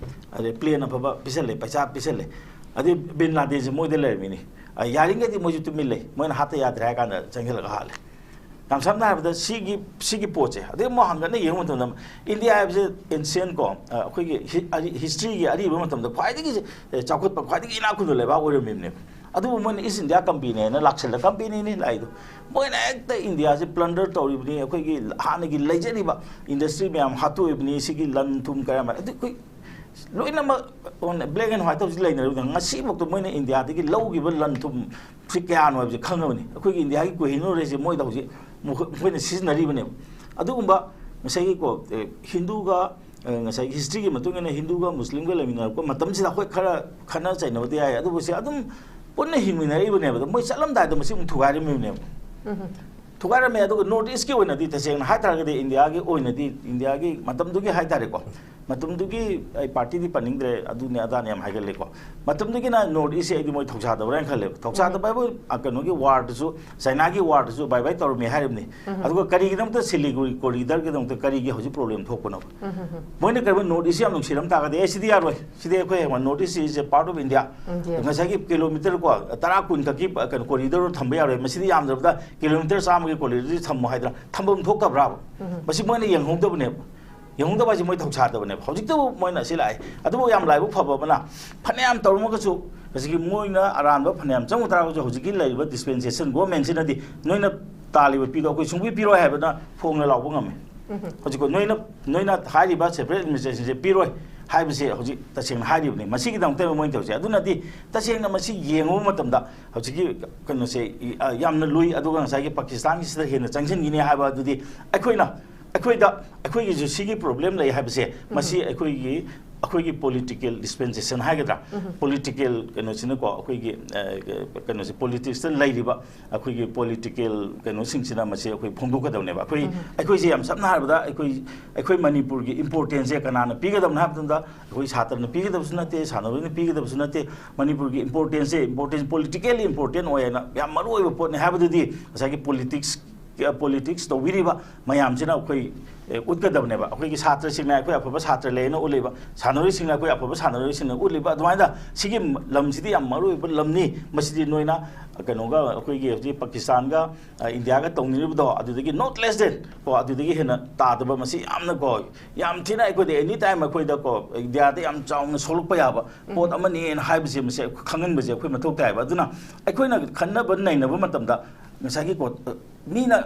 ꯑꯗꯩ ꯄ꯭ꯂꯦꯟ ꯑꯐꯕ ꯄꯤꯁꯜꯂꯦ, ꯄꯩꯁꯥ ꯄꯤꯁꯜꯂꯦ꯫ ꯑꯗꯩ ꯕꯤꯟ ꯂꯥꯗꯦꯟꯁꯦ ꯃꯣꯏꯗ ꯂꯩꯔꯝꯃꯤꯅꯤ꯫ ꯑ, ꯌꯥꯔꯤꯉꯩꯗꯤ ꯃꯣꯏꯁꯨ ꯇꯨꯃꯤꯟ ꯂꯩ, ꯃꯣꯏꯅ ꯍꯥꯠꯇ ꯌꯥꯗ꯭ꯔꯦ ꯍꯥꯏ ꯀꯥꯟꯗ ꯆꯪꯁꯤꯜꯂꯒ ꯍꯥꯠꯂꯦ꯫ ꯌꯥꯝ ꯁꯝꯅ ꯍꯥꯏꯔꯕꯗ ꯁꯤꯒꯤ, ꯁꯤꯒꯤ ꯄꯣꯠꯁꯦ ꯑꯗꯩ ꯑꯃꯨꯛ ꯍꯪꯒꯠꯅ ꯌꯦꯡꯕ ꯃꯇꯝꯗ, ꯏꯟꯗꯤꯌꯥ ꯍꯥꯏꯕꯁꯦ ꯑꯦꯟꯁꯤꯌꯟ ꯀꯣ, ꯑ, ꯑꯩꯈꯣꯏꯒꯤ ꯍꯤ-, ꯑꯔꯤ-, ꯍꯤꯁꯇ꯭ꯔꯤꯒꯤ ꯑꯔꯤꯕ ꯃꯇꯝꯗ ꯈ꯭ꯋꯥꯏꯗꯒꯤ, ꯑꯦ, ꯆꯥꯎꯈꯠꯄ, ꯈ꯭ꯋꯥꯏꯗꯒꯤ ꯏꯅꯥꯛ ꯈꯨꯟꯕ ꯂꯩꯕꯥꯛ ꯑꯣꯏꯔꯝꯃꯤꯕꯅꯦꯕ꯫ ꯑꯗꯨꯕꯨ ꯃꯣꯏꯅ ꯏꯁ ꯏꯟꯗꯤꯌꯥ ꯀꯝꯄꯦꯅꯤꯅ ꯂꯥꯛꯁꯜꯂ, ꯀꯝꯄꯦꯅꯤꯅꯤ ꯂꯥꯛꯏꯗꯣ, ꯃꯣꯏꯅ ꯍꯦꯛꯇ ꯏꯟꯗꯤꯌꯥꯁꯦ ꯄ꯭ꯂꯟꯗꯔ ꯇꯧꯔꯤꯕꯅꯤ, ꯑꯩꯈꯣꯏꯒꯤ ꯍꯥꯟꯅꯒꯤ ꯂꯩꯖꯔꯤꯕ ꯏꯟꯗꯁꯇ꯭ꯔꯤ ꯃꯌꯥꯝ ꯍꯥꯠꯇꯣꯛꯏꯕꯅꯤ, ꯁꯤꯒꯤ ꯂꯟ ꯊꯨꯝ ꯀꯌꯥ ꯃꯌꯥꯝ, ꯑꯗꯨ ꯑꯩꯈꯣꯏ ꯂꯣꯏꯅꯃꯛ black and white ꯍꯧꯖꯤꯛ ꯂꯩꯅꯔꯤꯕꯅꯤ꯫ ꯉꯁꯤꯐꯥꯎꯗ ꯃꯣꯏꯅ ꯏꯟꯗꯤꯌꯥꯗꯒꯤ ꯂꯧꯈꯤꯕ ꯂꯟ ꯊꯨꯝ ꯁꯤ ꯀꯌꯥꯅꯣ ꯍꯥꯏꯕꯁꯦ ꯈꯪꯉꯕꯅꯤ꯫ ꯑꯩꯈꯣꯏꯒꯤ ꯏꯟꯗꯤꯌꯥꯒꯤ ꯀꯣꯍꯤꯅꯨꯔ ꯍꯥꯏꯁꯦ ꯃꯣꯏꯗ ꯍꯧꯖꯤꯛ ꯃꯈꯣꯏ-, ꯃꯈꯣꯏꯅ ꯁꯤꯖꯤꯟꯅꯔꯤꯕꯅꯦꯕ꯫ ꯑꯗꯨꯒꯨꯝꯕ ꯉꯁꯥꯏꯒꯤꯀꯣ, ꯑꯦ, ꯍꯤꯟꯗꯨꯒ, ꯑꯦ, ꯉꯁꯥꯏꯒꯤ ꯍꯤꯁꯇ꯭ꯔꯤꯒꯤ ꯃꯇꯨꯡ ꯏꯟꯅ ꯍꯤꯟꯗꯨꯒ ꯃꯨꯁꯂꯤꯝꯒ ꯂꯩꯃꯤꯟꯅꯔꯛꯄ ꯃꯇꯝꯁꯤꯗ ꯑꯩꯈꯣꯏ ꯈꯔ ꯈꯠꯅ ꯆꯩꯅꯕꯗꯤ ꯌꯥꯏ, ꯑꯗꯨꯕꯨ ꯁꯤ ꯑꯗꯨꯝ ꯄꯨꯟꯅ ꯍꯤꯡꯃꯤꯟꯅꯔꯛꯏꯕꯅꯦꯕ꯫ ꯑꯗꯣ ꯃꯣꯏ ꯆꯠꯂꯝꯗꯥꯏꯗ ꯃꯁꯤ ꯑꯃꯨꯛ ꯊꯨꯒꯥꯏꯔꯝꯃꯤꯕꯅꯦꯕ꯫ ꯊꯨꯒꯥꯏꯔꯝꯃꯦ꯫ ꯑꯗꯨꯒ ꯅꯣꯔꯠ ꯏꯁꯀꯤ ꯑꯣꯏꯅꯗꯤ, ꯇꯁꯦꯡꯅ ꯍꯥꯏ ꯇꯥꯔꯒꯗꯤ, ꯏꯟꯗꯤꯌꯥꯒꯤ ꯑꯣꯏꯅꯗꯤ, ꯏꯟꯗꯤꯌꯥꯒꯤ ꯃꯇꯝꯗꯨꯒꯤ ꯍꯥꯏ ꯇꯥꯔꯦꯀꯣ, ꯃꯇꯝꯗꯨꯒꯤ ꯑꯩ ꯄꯥꯔꯇꯤꯗꯤ ꯄꯟꯅꯤꯡꯗ꯭ꯔꯦ, ꯑꯗꯨꯅꯦ ꯑꯗꯥꯅꯦ ꯌꯥꯝ ꯍꯥꯏꯒꯜꯂꯦꯀꯣ꯫ ꯃꯇꯝꯗꯨꯒꯤ ꯅꯣꯔꯠ ꯏꯁꯁꯦ ꯑꯩꯗꯤ ꯃꯣꯏ ꯊꯧꯁꯥꯗꯕ꯭ꯔꯥ ꯍꯥꯏꯅ ꯈꯜꯂꯦꯕ꯫ ꯊꯧꯁꯥꯗꯕ ꯍꯥꯏꯕꯨ, ꯑ, ꯀꯩꯅꯣꯒꯤ ꯋꯥꯔꯗꯁꯨ, ꯆꯥꯏꯅꯥꯒꯤ ꯋꯥꯔꯗꯁꯨ ꯕꯥꯏ ꯕꯥꯏ ꯇꯧꯔꯝꯃꯦ ꯍꯥꯏꯔꯤꯕꯅꯤ꯫ ꯑꯗꯨꯒ ꯀꯔꯤꯒꯤꯗꯃꯛꯇ ꯁꯤꯂꯤꯒꯨꯔꯤ ꯀꯣꯔꯤꯗꯔꯒꯤꯗꯃꯛꯇ ꯀꯔꯤꯒꯤ ꯍꯧꯖꯤꯛ ꯄ꯭ꯔꯣꯕ꯭ꯂꯦꯝ ꯊꯣꯛꯄꯅꯣ? ꯃꯣꯏꯅ ꯀꯔꯤꯒꯨꯝꯕ ꯅꯣꯔꯠ ꯏꯁꯁꯤ ꯌꯥꯝ ꯅꯨꯡꯁꯤꯔꯝ ꯇꯥꯔꯒꯗꯤ, "ꯑꯦ, ꯁꯤꯗꯤ ꯌꯥꯔꯣꯏ, ꯁꯤꯗꯤ ꯑꯩꯈꯣꯏ ꯍꯌꯦꯡ North East is a part of India꯫ ꯉꯁꯥꯏꯒꯤ ꯀꯤꯂꯣꯃꯤꯇꯔ ꯀꯣ, ꯇꯔꯥ ꯀꯨꯟ ꯈꯛꯀꯤ, ꯑ, ꯀꯩꯅꯣ, ꯀꯣꯔꯤꯗꯣꯔ ꯊꯝꯕ ꯌꯥꯔꯣꯏ, ꯃꯁꯤꯗꯤ ꯌꯥꯝꯗ꯭ꯔꯕꯗ ꯀꯤꯂꯣꯃꯤꯇꯔ ꯆꯥꯝꯃꯒꯤ ꯀꯣꯔꯤꯗꯣꯔꯗꯤ ꯊꯝꯃꯣ" ꯍꯥꯏꯗꯅ ꯊꯝꯐꯝ ꯊꯣꯛꯇꯕ꯭ꯔꯥꯕ? ꯃꯁꯤ ꯃꯣꯏꯅ ꯌꯦꯡꯍꯧꯗꯕꯅꯦꯕ꯫ ꯌꯦꯡꯍꯧꯗꯕ ꯍꯥꯏꯁꯦ ꯃꯣꯏ ꯊꯧꯁꯥꯗꯕꯅꯦꯕ꯫ ꯍꯧꯖꯤꯛꯇꯕꯨ ꯃꯣꯏꯅ ꯁꯤ ꯂꯥꯛꯑꯦ꯫ ꯑꯗꯨꯕꯨ ꯌꯥꯝ ꯂꯥꯏꯕꯛ ꯐꯕ ꯑꯃꯅ, ꯐꯅꯌꯥꯝ ꯇꯧꯔꯝꯃꯒꯁꯨ, ꯉꯁꯥꯏꯒꯤ ꯃꯣꯏꯅ ꯑꯔꯥꯟꯕ ꯐꯅꯌꯥꯝ ꯆꯪꯉꯨ ꯇꯥꯔꯒꯁꯨ, ꯍꯧꯖꯤꯛꯀꯤ ꯂꯩꯔꯤꯕ dispensation government ꯁꯤꯅꯗꯤ ꯅꯣꯏꯅ ꯇꯥꯜꯂꯤꯕ ꯐꯤꯗꯣ ꯑꯩꯈꯣꯏ ꯁꯨꯡꯄꯤ ꯄꯤꯔꯣꯏ ꯍꯥꯏꯕꯗ ꯐꯣꯡꯅ ꯂꯥꯎꯕ ꯉꯝꯃꯤ꯫ ꯍꯧꯖꯤꯛꯀꯣ ꯅꯣꯏꯅ, ꯅꯣꯏꯅ ꯍꯥꯏꯔꯤꯕ separate administration ꯁꯦ ꯄꯤꯔꯣꯏ ꯍꯥꯏꯕꯁꯦ ꯍꯧꯖꯤꯛ ꯇꯁꯦꯡꯅ ꯍꯥꯏꯔꯤꯕꯅꯤ꯫ ꯃꯁꯤꯒꯤꯗꯃꯛꯇ ꯃꯣꯏꯅ ꯇꯧꯔꯤꯁꯦ꯫ ꯑꯗꯨꯅꯗꯤ ꯇꯁꯦꯡꯅ ꯃꯁꯤ ꯌꯦꯡꯉꯨꯕ ꯃꯇꯝꯗ ꯍꯧꯖꯤꯛꯀꯤ ꯀꯩꯅꯣꯁꯦ, ꯏ-, ꯑ, ꯌꯥꯝꯅ ꯂꯨꯏ꯫ ꯑꯗꯨꯒ ꯉꯁꯥꯏꯒꯤ ꯄꯥꯀꯤꯁꯇꯥꯟꯒꯤꯁꯤꯗ ꯍꯦꯟꯅ ꯆꯪꯁꯤꯟꯈꯤꯅꯤ ꯍꯥꯏꯕ ꯑꯗꯨꯗꯤ ꯑꯩꯈꯣꯏꯅ, ꯑꯩꯈꯣꯏꯗ, ꯑꯩꯈꯣꯏꯒꯤꯁꯨ ꯁꯤꯒꯤ ꯄ꯭ꯔꯣꯕ꯭ꯂꯦꯝ ꯂꯩ ꯍꯥꯏꯕꯁꯦ, ꯃꯁꯤ ꯑꯩꯈꯣꯏꯒꯤ ꯑꯩꯈꯣꯏꯒꯤ ꯄꯣꯂꯤꯇꯤꯀꯦꯜ ꯗꯤꯁꯄꯦꯟꯁꯦꯁꯟ ꯍꯥꯏꯒꯗ꯭ꯔꯥ, ꯄꯣꯂꯤꯇꯤꯀꯦꯜ ꯀꯩꯅꯣꯁꯤꯅꯀꯣ, ꯑꯩꯈꯣꯏꯒꯤ ꯑ, ꯀꯩꯅꯣꯁꯦ, ꯄꯣꯂꯤꯇꯤꯛꯁꯇ ꯂꯩꯔꯤꯕ ꯑꯩꯈꯣꯏꯒꯤ ꯄꯣꯂꯤꯇꯤꯀꯦꯜ ꯀꯩꯅꯣꯁꯤꯡꯁꯤꯅ ꯃꯁꯤ ꯑꯩꯈꯣꯏ ꯐꯣꯡꯗꯣꯛꯀꯗꯕꯅꯦꯕ꯫ ꯑꯩꯈꯣꯏ ꯑꯩꯈꯣꯏꯁꯦ ꯌꯥꯝ ꯁꯝꯅ ꯍꯥꯏꯔꯕꯗ, ꯑꯩꯈꯣꯏ ꯑꯩꯈꯣꯏ ꯃꯅꯤꯄꯨꯔꯒꯤ ꯏꯝꯄꯣꯔꯇꯦꯟꯁꯁꯦ ꯀꯅꯥꯅ ꯄꯤꯒꯗꯕꯅꯣ ꯍꯥꯏꯕ ꯃꯇꯝꯗ, ꯑꯩꯈꯣꯏ ꯁꯥꯇ꯭ꯔꯅ ꯄꯤꯒꯗꯕꯁꯨ ꯅꯠꯇꯦ, ꯁꯥꯟꯅꯔꯣꯏꯅ ꯄꯤꯒꯗꯕꯁꯨ ꯅꯠꯇꯦ꯫ ꯃꯅꯤꯄꯨꯔꯒꯤ ꯏꯝꯄꯣꯔꯇꯦꯟꯁꯁꯦ, ꯏꯝꯄꯣꯔꯇꯦꯟꯁ, ꯄꯣꯂꯤꯇꯤꯀꯦꯜꯂꯤ ꯏꯝꯄꯣꯔꯇꯦꯟ ꯑꯣꯏ ꯍꯥꯏꯅ ꯌꯥꯝ ꯃꯔꯨ ꯑꯣꯏꯕ ꯄꯣꯠꯅꯤ ꯍꯥꯏꯕꯗꯨꯗꯤ ꯉꯁꯥꯏꯒꯤ ꯄꯣꯂꯤꯇꯤꯛꯁ ꯄꯣꯂꯤꯇꯤꯛꯁ ꯇꯧꯕꯤꯔꯤꯕ ꯃꯌꯥꯝꯁꯤꯅ ꯑꯩꯈꯣꯏ, ꯑꯦ, ꯎꯠꯀꯗꯕꯅꯦꯕ꯫ ꯑꯩꯈꯣꯏꯒꯤ ꯁꯥꯇ꯭ꯔꯁꯤꯡꯅ ꯑꯩꯈꯣꯏ ꯑꯐꯕ ꯁꯥꯇ꯭ꯔ ꯂꯩꯅ ꯎꯠꯂꯤꯕ, ꯁꯥꯟꯅꯔꯣꯏꯁꯤꯡꯅ ꯑꯩꯈꯣꯏ ꯑꯐꯕ ꯁꯥꯟꯅꯔꯣꯏꯁꯤꯡꯅ ꯎꯠꯂꯤꯕ꯫ ꯑꯗꯨꯃꯥꯏꯅ ꯁꯤꯒꯤ ꯂꯝꯁꯤꯗꯤ ꯌꯥꯝ ꯃꯔꯨ ꯑꯣꯏꯕ ꯂꯝꯅꯤ꯫ ꯃꯁꯤꯗꯤ ꯅꯣꯏꯅ ꯀꯩꯅꯣꯒ, ꯑꯩꯈꯣꯏꯒꯤ ꯍꯧꯖꯤꯛ ꯄꯥꯀꯤꯁꯇꯥꯟꯒ, ꯑ, ꯏꯟꯗꯤꯌꯥꯒ ꯇꯧꯅꯔꯤꯕꯗꯣ, ꯑꯗꯨꯗꯒꯤ not less than ꯀꯣ, ꯑꯗꯨꯗꯒꯤ ꯍꯦꯟꯅ ꯇꯥꯗꯕ, ꯃꯁꯤ ꯌꯥꯝꯅ ꯀꯣ, ꯌꯥꯝ ꯊꯤꯅ ꯑꯩꯈꯣꯏꯗ ꯑꯦꯅꯤ ꯇꯥꯏꯝ ꯑꯩꯈꯣꯏꯗ ꯀꯣ, ꯏꯟꯗꯤꯌꯥꯗ ꯌꯥꯝ ꯆꯥꯎꯅ ꯁꯣꯛꯂꯛꯄ ꯌꯥꯕ ꯄꯣꯠ ꯑꯃꯅꯤꯅ ꯍꯥꯏꯕꯁꯦ, ꯃꯁꯤ ꯑꯩꯈꯣꯏ ꯈꯪꯍꯟꯕꯁꯦ ꯑꯩꯈꯣꯏ ꯃꯊꯧ ꯇꯥꯏꯕ꯫ ꯑꯗꯨꯅ ꯑꯩꯈꯣꯏꯅ ꯈꯟꯅꯕ ꯅꯩꯅꯕ ꯃꯇꯝꯗ ꯉꯁꯥꯏꯒꯤ ꯀꯣ, ꯃꯤꯅ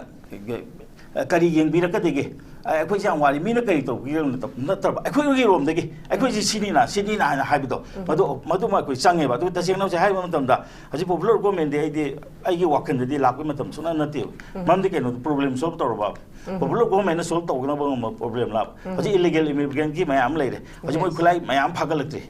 ꯀꯔꯤ ꯌꯦꯡꯕꯤꯔꯛꯀꯗꯒꯦ? ꯑꯩꯈꯣꯏꯁꯦ ꯌꯥꯝ ꯋꯥꯔꯤ, ꯃꯤꯅ ꯀꯔꯤ ꯇꯧꯕꯤꯔꯛꯅ ꯇꯧ-, ꯅꯠꯇ꯭ꯔꯕ, ꯑꯩꯈꯣꯏꯒꯤꯔꯣꯝꯗꯒꯤ ꯑꯩꯈꯣꯏꯁꯦ ꯁꯤꯅꯤꯅ, ꯁꯤꯅꯤꯅ ꯍꯥꯏꯅ ꯍꯥꯏꯕꯗꯣ, ꯃꯗꯨ, ꯃꯗꯨꯃ ꯑꯩꯈꯣꯏ ꯆꯪꯉꯦꯕ꯫ ꯑꯗꯨ ꯇꯁꯦꯡꯅ ꯍꯧꯖꯤꯛ ꯍꯥꯏꯕ ꯃꯇꯝꯗ, ꯍꯧꯖꯤꯛ ꯄꯣꯄꯨꯂꯔ ꯒꯣꯔꯃꯦꯟꯗꯤ ꯑꯩꯗꯤ, ꯑꯩꯒꯤ ꯋꯥꯈꯜꯗꯗꯤ ꯂꯥꯛꯄꯩ ꯃꯇꯝ ꯁꯨꯡꯅ ꯅꯠꯇꯦꯕ꯫ ꯃꯔꯝꯗꯤ ꯀꯩꯅꯣꯗ, ꯄ꯭ꯔꯣꯕ꯭ꯂꯦꯝ ꯁꯣꯜꯕ ꯇꯧꯔꯕ, ꯄꯣꯄꯨꯂꯔ ꯒꯣꯔꯃꯦꯟꯅ ꯁꯣꯜꯕ ꯇꯧꯒꯗꯕ ꯉꯝꯕ ꯄ꯭ꯔꯣꯕ꯭ꯂꯦꯝ ꯂꯥꯛꯄ꯫ ꯍꯧꯖꯤꯛ ꯏꯂꯤꯒꯦꯜ ꯏꯃꯤꯒ꯭ꯔꯦꯟꯒꯤ ꯃꯌꯥꯝ ꯑꯃ ꯂꯩꯔꯦ꯫ ꯍꯧꯖꯤꯛ ꯃꯣꯏ ꯈꯨꯠꯂꯥꯏ ꯃꯌꯥꯝ ꯐꯥꯒꯠꯂꯛꯇ꯭ꯔꯤ꯫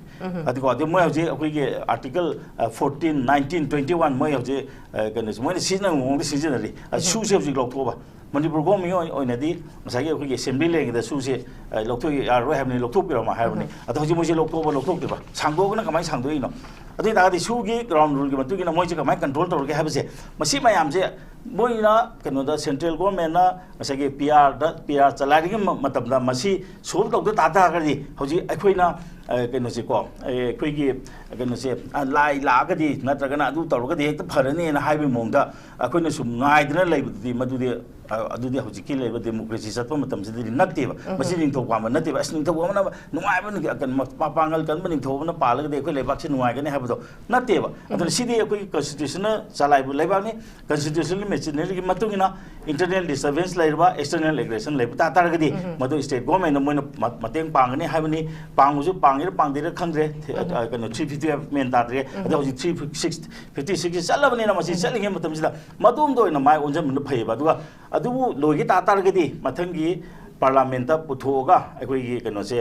ꯑꯗꯨꯀꯣ, ꯑꯗꯨ ꯃꯣꯏ ꯍꯧꯖꯤꯛ ꯑꯩꯈꯣꯏꯒꯤ ꯑꯥꯔꯇꯤꯀꯜ, ꯑ, ꯐꯣꯔꯇꯤꯟ, ꯅꯥꯏꯟꯇꯤꯟ, ꯇ꯭ꯋꯦꯟꯇꯤ ꯋꯥꯟ, ꯃꯣꯏ ꯍꯧꯖꯤꯛ, ꯑ, ꯀꯩꯅꯣꯁꯦ, ꯃꯣꯏꯅ ꯁꯤꯖꯤꯟꯅꯕ ꯃꯑꯣꯡꯗ ꯁꯤꯖꯤꯟꯅꯔꯤ꯫ ꯑ, ꯁꯨꯁꯦ ꯍꯧꯖꯤꯛ ꯂꯧꯊꯣꯛꯑꯕ꯫ ꯃꯅꯤꯄꯨꯔ ꯒꯣꯔꯃꯦꯟꯒꯤ ꯑꯣꯏ-, ꯑꯣꯏꯅꯗꯤ ꯉꯁꯥꯏꯒꯤ ꯑꯩꯈꯣꯏꯒꯤ ꯑꯦꯁꯦꯝꯕ꯭ꯂꯤ ꯂꯦꯡꯒꯗ ꯁꯨꯁꯦ, ꯑ, ꯂꯧꯊꯣꯛ ꯌꯥꯔꯔꯣꯏ ꯍꯥꯏꯕꯅꯤ, ꯂꯧꯊꯣꯛꯄꯤꯔꯝꯃꯣ ꯍꯥꯏꯕꯅꯤ꯫ ꯑꯗꯣ ꯍꯧꯖꯤꯛ ꯃꯣꯏꯁꯦ ꯂꯧꯊꯣꯛꯑꯕ, ꯂꯧꯊꯣꯛꯇ꯭ꯔꯤꯕ? ꯁꯥꯡꯗꯣꯛꯑꯒꯅ ꯀꯃꯥꯏꯅ ꯁꯥꯡꯗꯣꯛꯏꯅꯣ? ꯑꯗꯨ ꯑꯣꯏ ꯇꯥꯔꯒꯗꯤ ꯁꯨꯒꯤ ꯒ꯭ꯔꯥꯎꯟ ꯔꯨꯜꯒꯤ ꯃꯇꯨꯡ ꯏꯟꯅ ꯃꯣꯏꯁꯦ ꯀꯃꯥꯏꯅ ꯀꯟꯇ꯭ꯔꯣꯜ ꯇꯧꯔꯒꯦ ꯍꯥꯏꯕꯁꯦ, ꯃꯁꯤ ꯃꯌꯥꯝꯁꯦ ꯃꯣꯏꯅ ꯀꯩꯅꯣꯗ, ꯁꯦꯟꯇ꯭ꯔꯦꯜ ꯒꯣꯔꯃꯦꯟꯅ ꯉꯁꯥꯏꯒꯤ ꯄꯤ ꯑꯥꯔꯗ, ꯄꯤ ꯑꯥꯔ ꯆꯂꯥꯏꯔꯤꯉꯩ ꯃ-, ꯃꯇꯝꯗ ꯃꯁꯤ ꯁꯣꯜꯕ ꯇꯧꯗ ꯇꯥ ꯇꯥꯔꯒꯗꯤ, ꯍꯧꯖꯤꯛ ꯑꯩꯈꯣꯏꯅ, ꯑ, ꯀꯩꯅꯣꯁꯦꯀꯣ, ꯑ, ꯑꯩꯈꯣꯏꯒꯤ ꯀꯩꯅꯣꯁꯦ, ꯑ, ꯂꯥꯏ ꯂꯥꯛꯑꯒꯗꯤ, ꯅꯠꯇ꯭ꯔꯒꯅ ꯑꯗꯨ ꯇꯧꯔꯒꯗꯤ ꯍꯦꯛꯇ ꯐꯔꯅꯤꯅ ꯍꯥꯏꯕꯒꯤ ꯃꯑꯣꯡꯗ ꯑꯩꯈꯣꯏꯅ ꯁꯨꯝ ꯉꯥꯏꯗꯅ ꯂꯩꯕꯗꯨꯗꯤ, ꯃꯗꯨꯗꯤ, ꯑ, ꯑꯗꯨꯗꯤ ꯍꯧꯖꯤꯛꯀꯤ ꯂꯩꯔꯤꯕ ꯗꯦꯃꯣꯀ꯭ꯔꯦꯁꯤ ꯆꯠꯄ ꯃꯇꯝꯁꯤꯗꯗꯤ ꯅꯠꯇꯦꯕ꯫ ꯃꯁꯤ ꯅꯤꯡꯊꯧ ꯄꯥꯟꯕ ꯅꯠꯇꯦꯕ꯫ ꯑꯁ, ꯅꯤꯡꯊꯧ ꯑꯃꯅ ꯅꯨꯡꯉꯥꯏꯕ ꯅꯨꯡ-, ꯀꯩꯅꯣ, ꯃ-, ꯃꯄꯥꯡꯒꯜ ꯀꯟꯕ ꯅꯤꯡꯊꯧ ꯑꯃꯅ ꯄꯥꯜꯂꯒꯗꯤ ꯑꯩꯈꯣꯏ ꯂꯩꯕꯥꯛꯁꯦ ꯅꯨꯡꯉꯥꯏꯒꯅꯤ ꯍꯥꯏꯕꯗꯣ ꯅꯠꯇꯦꯕ꯫ ꯑꯗꯨꯅ ꯁꯤꯗꯤ ꯑꯩꯈꯣꯏꯒꯤ ꯀꯟꯁꯇꯤꯇ꯭ꯌꯨꯁꯟꯅ ꯆꯂꯥꯏꯕ ꯂꯩꯕꯥꯛꯅꯤ꯫ ꯀꯟꯁꯇꯤꯇ꯭ꯌꯨꯁꯅꯦꯜ ꯃꯦꯆꯤꯅꯔꯤꯒꯤ ꯃꯇꯨꯡ ꯏꯟꯅ ꯏꯟꯇꯔꯅꯦꯜ ꯗꯤꯁꯇꯔꯕꯦꯟꯁ ꯂꯩꯔꯕ, ꯑꯦꯛꯁꯇꯔꯅꯦꯜ ꯑꯦꯒ꯭ꯔꯦꯁꯟ ꯂꯩꯕ ꯇꯥ ꯇꯥꯔꯒꯗꯤ, ꯃꯗꯨ ꯁ꯭ꯇꯦꯠ ꯒꯣꯔꯃꯦꯟꯅ ꯃꯣꯏꯅ ꯃ-, ꯃꯇꯦꯡ ꯄꯥꯡꯒꯅꯤ ꯍꯥꯏꯕꯅꯤ꯫ ꯄꯥꯡꯕꯁꯨ ꯄꯥꯡꯉꯤꯔ ꯄꯥꯡꯗꯦꯔ ꯈꯪꯗ꯭ꯔꯦ꯫ ꯊꯦ-, ꯑ, ꯀꯩꯅꯣ, ꯊ꯭ꯔꯤ ꯐꯤꯐꯇꯤ ꯐꯥꯏꯚ ꯃꯦꯟ ꯇꯥꯗ꯭ꯔꯦ꯫ ꯑꯗꯣ ꯍꯧꯖꯤꯛ ꯊ꯭ꯔꯤ ꯁꯤꯛꯁ, ꯐꯤꯐꯇꯤ ꯁꯤꯛꯁ ꯆꯠꯂꯕꯅꯤꯅ, ꯃꯁꯤ ꯆꯠꯂꯤꯉꯩ ꯃꯇꯝꯁꯤꯗ ꯃꯗꯣꯝꯗ ꯑꯣꯏꯅ ꯃꯥꯏ ꯑꯣꯟꯁꯤꯟꯕꯅ ꯐꯩꯌꯦꯕ꯫ ꯑꯗꯨꯒ ꯑꯗꯨꯕꯨ ꯂꯣꯏꯒꯦ ꯇꯥ ꯇꯥꯔꯒꯗꯤ, ꯃꯊꯪꯒꯤ ꯄꯥꯔꯂꯥꯃꯦꯟꯇ ꯄꯨꯊꯣꯛꯑꯒ ꯑꯩꯈꯣꯏꯒꯤ ꯀꯩꯅꯣꯁꯦ,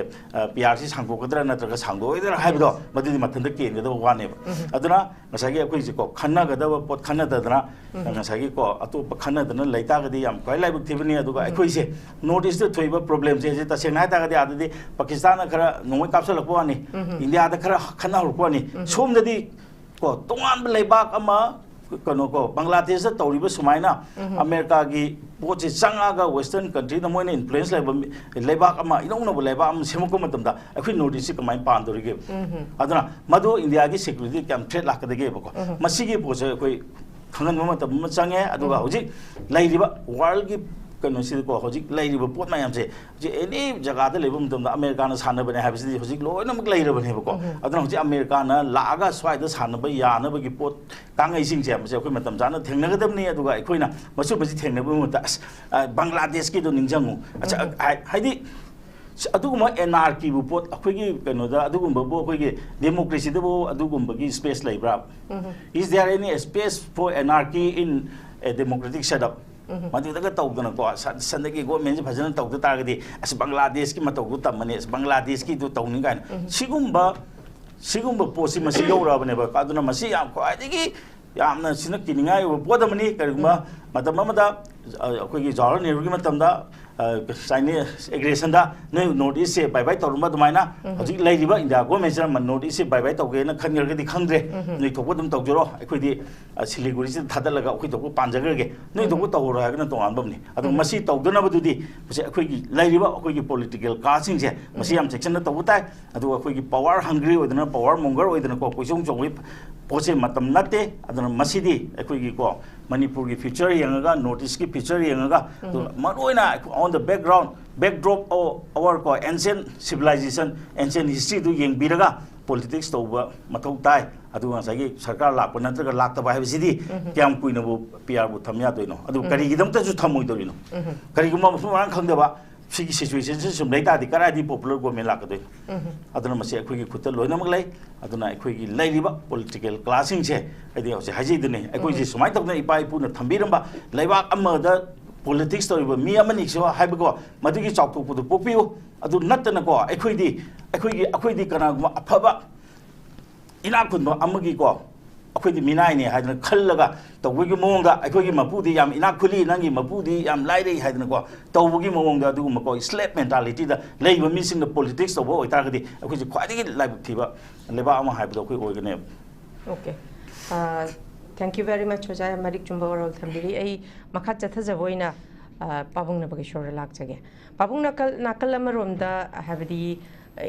ꯄꯤ ꯑꯥꯔ ꯁꯤ ꯁꯥꯡꯗꯣꯛꯀꯗ꯭ꯔꯥ ꯅꯠꯇ꯭ꯔꯒ ꯁꯥꯡꯗꯣꯛꯑꯣꯏꯗ꯭ꯔꯥ ꯍꯥꯏꯕꯗꯣ ꯃꯗꯨꯗꯤ ꯃꯊꯟꯇ ꯀꯦꯟꯒꯗꯕ ꯋꯥꯅꯦꯕ꯫ ꯑꯗꯨꯅ ꯉꯁꯥꯏꯒꯤ ꯑꯩꯈꯣꯏꯁꯦꯀꯣ, ꯈꯟꯅꯒꯗꯕ ꯄꯣꯠ ꯈꯟꯅꯗꯗꯅ, ꯉꯁꯥꯏꯒꯤꯀꯣ, ꯑꯇꯣꯞꯄ ꯈꯟꯅꯗꯅ ꯂꯩꯇꯥꯔꯒꯗꯤ ꯌꯥꯝ ꯈ꯭ꯋꯥꯏ ꯂꯥꯏꯕꯛ ꯊꯤꯕꯅꯤ꯫ ꯑꯗꯨꯒ ꯑꯩꯈꯣꯏꯁꯦ ꯅꯣꯔꯠ ꯏꯁꯇ ꯊꯣꯛꯏꯕ ꯄ꯭ꯔꯣꯕ꯭ꯂꯦꯝꯁꯦ, ꯁꯤ ꯇꯁꯦꯡꯅ ꯍꯥꯏꯇꯥꯔꯒꯗꯤ ꯑꯥꯗꯗꯤ ꯄꯥꯀꯤꯁꯇꯥꯟꯅ ꯈꯔ ꯅꯣꯡꯃꯩ ꯀꯥꯞꯁꯤꯜꯂꯛꯄ ꯋꯥꯅꯤ, ꯏꯟꯗꯤꯌꯥꯗ ꯈꯔ ꯈꯠꯅ ꯍꯧꯔꯛꯄ ꯋꯥꯅꯤ꯫ ꯁꯣꯝꯗꯗꯤ ꯀꯣ, ꯇꯣꯉꯥꯟꯕ ꯂꯩꯕꯥꯛ ꯑꯃ, ꯀꯩꯅꯣ ꯀꯣ, ꯕꯪꯒ꯭ꯂꯥꯗꯦꯁꯇ ꯇꯧꯔꯤꯕ ꯁꯨꯃꯥꯏꯅ ꯑꯃꯦꯔꯤꯀꯥꯒꯤ ꯄꯣꯠꯁꯦ ꯆꯪꯉꯛꯑꯒ ꯋꯦꯁꯇꯔꯟ ꯀꯟꯇ꯭ꯔꯤꯗ ꯃꯣꯏꯅ ꯏꯟꯐ꯭ꯂꯨꯌꯦꯟꯁ ꯂꯩꯕ ꯃꯤ-, ꯂꯩꯕꯥꯛ ꯑꯃ, ꯏꯅꯧ ꯅꯧꯕ ꯂꯩꯕꯥꯛ ꯑꯃ ꯁꯦꯝꯃꯛꯄ ꯃꯇꯝꯗ ꯑꯩꯈꯣꯏ ꯅꯣꯔꯠ ꯏꯁꯁꯤ ꯀꯃꯥꯏꯅ ꯄꯥꯟꯗꯧꯔꯤꯒꯦ? ꯑꯗꯨꯅ ꯃꯗꯨ ꯏꯟꯗꯤꯌꯥꯒꯤ ꯁꯦꯀ꯭ꯌꯨꯔꯤꯇꯤ ꯀꯌꯥꯝ ꯊ꯭ꯔꯦꯠ ꯂꯥꯛꯀꯗꯒꯦꯕꯀꯣ? ꯃꯁꯤꯒꯤ ꯄꯣꯠꯁꯦ ꯑꯩꯈꯣꯏ ꯈꯪꯍꯟꯕ ꯃꯇꯝ ꯑꯃ ꯆꯪꯉꯦ꯫ ꯑꯗꯨꯒ ꯍꯧꯖꯤꯛ ꯂꯩꯔꯤꯕ ꯋꯥꯔꯜꯒꯤ ꯀꯩꯅꯣꯁꯤꯗꯀꯣ, ꯍꯧꯖꯤꯛ ꯂꯩꯔꯤꯕ ꯄꯣꯠ ꯃꯌꯥꯝꯁꯦ ꯍꯧꯖꯤꯛ ꯑꯦꯅꯤ ꯖꯒꯥꯗ ꯂꯩꯕ ꯃꯇꯝꯗ ꯑꯃꯦꯔꯤꯀꯥꯅ ꯁꯥꯟꯅꯕꯅꯦ ꯍꯥꯏꯕꯁꯤꯗꯤ ꯍꯧꯖꯤꯛ ꯂꯣꯏꯅꯃꯛ ꯂꯩꯔꯕꯅꯦꯕꯀꯣ꯫ ꯑꯗꯨꯅ ꯍꯧꯖꯤꯛ ꯑꯃꯦꯔꯤꯀꯥꯅ ꯂꯥꯛꯑꯒ ꯁ꯭ꯋꯥꯏꯗ ꯁꯥꯟꯅꯕ ꯌꯥꯅꯕꯒꯤ ꯄꯣꯠ ꯀꯥꯡꯉꯩꯁꯤꯡꯁꯦ, ꯃꯁꯤ ꯑꯩꯈꯣꯏ ꯃꯇꯝ ꯆꯥꯅ ꯊꯦꯡꯅꯒꯗꯕꯅꯤ꯫ ꯑꯗꯨꯒ ꯑꯩꯈꯣꯏꯅ ꯃꯁꯤꯒꯨꯝꯕꯁꯤ ꯊꯦꯡꯅꯕꯒꯤ ꯃꯍꯨꯠꯇ, "ꯑꯁ, ꯑ, ꯕꯪꯒ꯭ꯂꯥꯗꯦꯁꯀꯤꯗꯣ ꯅꯤꯡꯁꯤꯡꯉꯨ, ꯑꯁ, ꯍꯥꯏ-, ꯍꯥꯏꯗꯤ, ꯑꯗꯨꯒꯨꯝꯕ ꯑꯦꯅꯥꯔꯀꯤꯕꯨ ꯄꯣꯠ ꯑꯩꯈꯣꯏꯒꯤ ꯀꯩꯅꯣꯗ, ꯑꯗꯨꯒꯨꯝꯕꯕꯨ ꯑꯩꯈꯣꯏꯒꯤ ꯗꯦꯃꯣꯀ꯭ꯔꯦꯁꯤꯗꯕꯨ ꯑꯗꯨꯒꯨꯝꯕꯒꯤ ꯁ꯭ꯄꯦꯁ ꯂꯩꯕ꯭ꯔꯥ? Is there any space for anarchy in a democratic setup?" ꯃꯗꯨꯗꯒ ꯇꯧꯗꯅꯀꯣ, ꯁꯟ-, ꯁꯟꯗꯒꯤ ꯒꯣꯔꯃꯦꯟꯁꯦ ꯐꯖꯅ ꯇꯧꯗ ꯇꯥꯔꯒꯗꯤ, "ꯑꯁ, ꯕꯪꯒ꯭ꯂꯥꯗꯦꯁꯀꯤ ꯃꯇꯧꯗꯨ ꯇꯝꯃꯅꯤ, ꯑꯁ, ꯕꯪꯒ꯭ꯂꯥꯗꯦꯁꯀꯤꯗꯨ ꯇꯧꯅꯤ" ꯀꯥꯏꯅ꯫ ꯁꯤꯒꯨꯝꯕ, ꯁꯤꯒꯨꯝꯕ ꯄꯣꯠꯁꯤ ꯃꯁꯤ ꯌꯧꯔꯛꯑꯕꯅꯦꯕ꯫ ꯑꯗꯨꯅ ꯃꯁꯤ ꯌꯥꯝ ꯈ꯭ꯋꯥꯏꯗꯒꯤ ꯌꯥꯝꯅ ꯁꯤꯅ ꯀꯤꯅꯤꯡꯉꯥꯏ ꯑꯣꯏꯕ ꯄꯣꯠ ꯑꯃꯅꯤ꯫ ꯀꯔꯤꯒꯨꯝꯕ ꯃꯇꯝ ꯑꯃꯗ, ꯑ, ꯑꯩꯈꯣꯏꯒꯤ ꯖꯋꯥꯍꯔꯂꯥꯜ ꯅꯦꯍꯔꯨꯒꯤ ꯃꯇꯝꯗ, ꯑ, ꯆꯥꯏꯅꯤꯁ ꯑꯦꯒ꯭ꯔꯦꯁꯟꯗ ꯅꯣꯏ ꯅꯣꯔꯠ ꯏꯁꯁꯦ ꯕꯥꯏ ꯕꯥꯏ ꯇꯧꯔꯝꯕ ꯑꯗꯨꯃꯥꯏꯅ, ꯍꯧꯖꯤꯛ ꯂꯩꯔꯤꯕ ꯏꯟꯗꯤꯌꯥ ꯒꯣꯔꯃꯦꯟꯁꯤꯅ ꯅꯣꯔꯠ ꯏꯁꯁꯦ ꯕꯥꯏ ꯕꯥꯏ ꯇꯧꯒꯦꯅ ꯈꯟꯈ꯭ꯔꯒꯗꯤ ꯈꯪꯗ꯭ꯔꯦ꯫ ꯅꯣꯏ ꯊꯣꯛꯄ ꯑꯗꯨꯝ ꯇꯧꯖꯔꯣ꯫ ꯑꯩꯈꯣꯏꯗꯤ, ꯑ, ꯁꯤꯂꯤꯒꯨꯔꯤꯁꯤꯗ ꯊꯥꯗꯠꯂꯒ ꯑꯩꯈꯣꯏ ꯊꯣꯛꯄ ꯄꯥꯟꯖꯈ꯭ꯔꯒꯦ, ꯅꯣꯏ ꯊꯣꯛꯄ ꯇꯧꯔꯣ ꯍꯥꯏꯔꯒꯅ ꯇꯣꯉꯥꯟꯕ ꯑꯃꯅꯤ꯫ ꯑꯗꯨ ꯃꯁꯤ ꯇꯧꯗꯅꯕꯗꯨꯗꯤ ꯃꯁꯤ ꯑꯩꯈꯣꯏꯒꯤ ꯂꯩꯔꯤꯕ ꯑꯩꯈꯣꯏꯒꯤ ꯄꯣꯂꯤꯇꯤꯀꯦꯜ ꯀ꯭ꯂꯥꯁꯁꯤꯡꯁꯦ ꯃꯁꯤ ꯌꯥꯝ ꯆꯦꯛꯁꯤꯟꯅ ꯇꯧꯕ ꯇꯥꯏ꯫ ꯑꯗꯨꯒ ꯑꯩꯈꯣꯏꯒꯤ ꯄꯋꯥꯔ ꯍꯪꯒ꯭ꯔꯤ ꯑꯣꯏꯗꯅ, ꯄꯋꯥꯔ ꯃꯣꯡꯒꯔ ꯑꯣꯏꯗꯅꯀꯣ, ꯀꯣꯏꯆꯣꯡ ꯆꯣꯡꯕꯒꯤ ꯄꯣꯠꯁꯦ ꯃꯇꯝ ꯅꯠꯇꯦ꯫ ꯑꯗꯨꯅ ꯃꯁꯤꯗꯤ ꯑꯩꯈꯣꯏꯒꯤꯀꯣ, ꯃꯅꯤꯄꯨꯔꯒꯤ ꯐ꯭ꯌꯨꯆꯔ ꯌꯦꯡꯉꯒ, ꯅꯣꯔꯠ ꯏꯁꯀꯤ ꯐ꯭ꯌꯨꯆꯔ ꯌꯦꯡꯉꯒ, ꯑꯗꯨꯒ ꯃꯔꯨꯑꯣꯏꯅ on the background, backdrop of our ꯀꯣ, ancient civilization, ancient historyꯗꯨ ꯌꯦꯡꯕꯤꯔꯒ ꯄꯣꯂꯤꯇꯤꯛꯁ ꯇꯧꯕ ꯃꯊꯧ ꯇꯥꯏ꯫ ꯑꯗꯨꯒ ꯉꯁꯥꯏꯒꯤ ꯁꯔꯀꯥꯔ ꯂꯥꯛꯄ ꯅꯠꯇ꯭ꯔꯒ ꯂꯥꯛꯇꯕ ꯍꯥꯏꯕꯁꯤꯗꯤ ꯀꯌꯥꯝ ꯀꯨꯏꯅꯕꯨ ꯄꯤ ꯑꯥꯔꯕꯨ ꯊꯝ ꯌꯥꯗꯣꯏꯅꯣ? ꯑꯗꯨ ꯀꯔꯤꯒꯤꯗꯃꯛꯇꯁꯨ ꯊꯝꯃꯣꯏꯗꯣꯏꯅꯣ? ꯀꯔꯤꯒꯨꯝꯕ ꯃꯐꯝ ꯃꯔꯥꯡ ꯈꯪꯗꯕ ꯁꯤꯒꯤ ꯁꯤꯆꯨꯋꯦꯁꯟꯁꯤ ꯁꯨꯝ ꯂꯩ ꯇꯥꯔꯗꯤ ꯀꯗꯥꯏꯗꯒꯤ ꯄꯣꯄꯨꯂꯔ ꯒꯣꯔꯃꯦꯟ ꯂꯥꯛꯀꯗꯣꯏꯅꯣ? ꯑꯗꯨꯅ ꯃꯁꯤ ꯑꯩꯈꯣꯏꯒꯤ ꯈꯨꯠꯇ ꯂꯣꯏꯅꯃꯛ ꯂꯩ꯫ ꯑꯗꯨꯅ ꯑꯩꯈꯣꯏꯒꯤ ꯂꯩꯔꯤꯕ ꯄꯣꯂꯤꯇꯤꯀꯦꯜ ꯀ꯭ꯂꯥꯁꯁꯤꯡꯁꯦ, ꯑꯩꯗꯤ ꯍꯧꯖꯤꯛ ꯍꯥꯏꯖꯩꯗꯨꯅꯤ, ꯑꯩꯈꯣꯏꯁꯦ ꯁꯨꯃꯥꯏꯅ ꯇꯧꯗꯅ ꯏꯄꯥ ꯏꯄꯨꯅ ꯊꯝꯕꯤꯔꯝꯕ ꯂꯩꯕꯥꯛ ꯑꯃꯗ ꯄꯣꯂꯤꯇꯤꯛꯁ ꯇꯧꯔꯤꯕ ꯃꯤ ꯑꯃꯅꯤꯁꯨ ꯍꯥꯏꯕꯀꯣ, ꯃꯗꯨꯒꯤ ꯆꯥꯎꯊꯣꯛꯄꯗꯨ ꯄꯣꯛꯄꯤꯌꯨ꯫ ꯑꯗꯨ ꯅꯠꯇꯅꯀꯣ, ꯑꯩꯈꯣꯏꯗꯤ, ꯑꯩꯈꯣꯏꯒꯤ, ꯑꯩꯈꯣꯏꯗꯤ ꯀꯅꯥꯒꯨꯝꯕ ꯑꯐꯕ ꯏꯅꯥꯛ ꯈꯨꯟꯕ ꯑꯃꯒꯤꯀꯣ, ꯑꯩꯈꯣꯏꯗꯤ ꯃꯤꯅꯥꯏꯅꯦ ꯍꯥꯏꯗꯅ ꯈꯜꯂꯒ ꯇꯧꯕꯒꯤ ꯃꯑꯣꯡꯗ, "ꯑꯩꯈꯣꯏꯒꯤ ꯃꯄꯨꯗꯤ ꯌꯥꯝ ꯏꯅꯥꯛ ꯈꯨꯜꯂꯤ, ꯅꯪꯒꯤ ꯃꯄꯨꯗꯤ ꯌꯥꯝ ꯂꯥꯏꯔꯩ" ꯍꯥꯏꯗꯅꯀꯣ ꯇꯧꯕꯒꯤ ꯃꯑꯣꯡꯗ, ꯑꯗꯨꯒꯨꯝꯕꯀꯣ slave mentalityꯗ ꯂꯩꯕ ꯃꯤꯁꯤꯡꯅ ꯄꯣꯂꯤꯇꯤꯛꯁ ꯇꯧꯕ ꯑꯣꯏꯇꯥꯔꯒꯗꯤ, ꯑꯩꯈꯣꯏꯁꯦ ꯈ꯭ꯋꯥꯏꯗꯒꯤ ꯂꯥꯏꯕꯛ ꯊꯤꯕ ꯂꯩꯕꯥꯛ ꯑꯃ ꯍꯥꯏꯕꯗꯣ ꯑꯩꯈꯣꯏ ꯑꯣꯏꯒꯅꯦꯕ꯫ Okay. Uh, thank you very much, ꯑꯣꯖꯥ꯫ ꯌꯥꯝ ꯃꯔꯤꯛ ꯆꯨꯝꯕ ꯋꯥꯔꯣꯜ ꯊꯝꯕꯤꯔꯤ꯫ ꯑꯩ ꯃꯈꯥ ꯆꯠꯊꯖꯕ ꯑꯣꯏꯅ, ꯑ, ꯄꯥꯕꯨꯡ ꯅꯕꯀꯤꯁꯣꯔꯗ ꯂꯥꯛꯆꯒꯦ꯫ ꯄꯥꯕꯨꯡ, ꯅꯥꯀꯜ, ꯅꯥꯀꯜ ꯑꯃꯔꯣꯝꯗ, ꯍꯥꯏꯕꯗꯤ,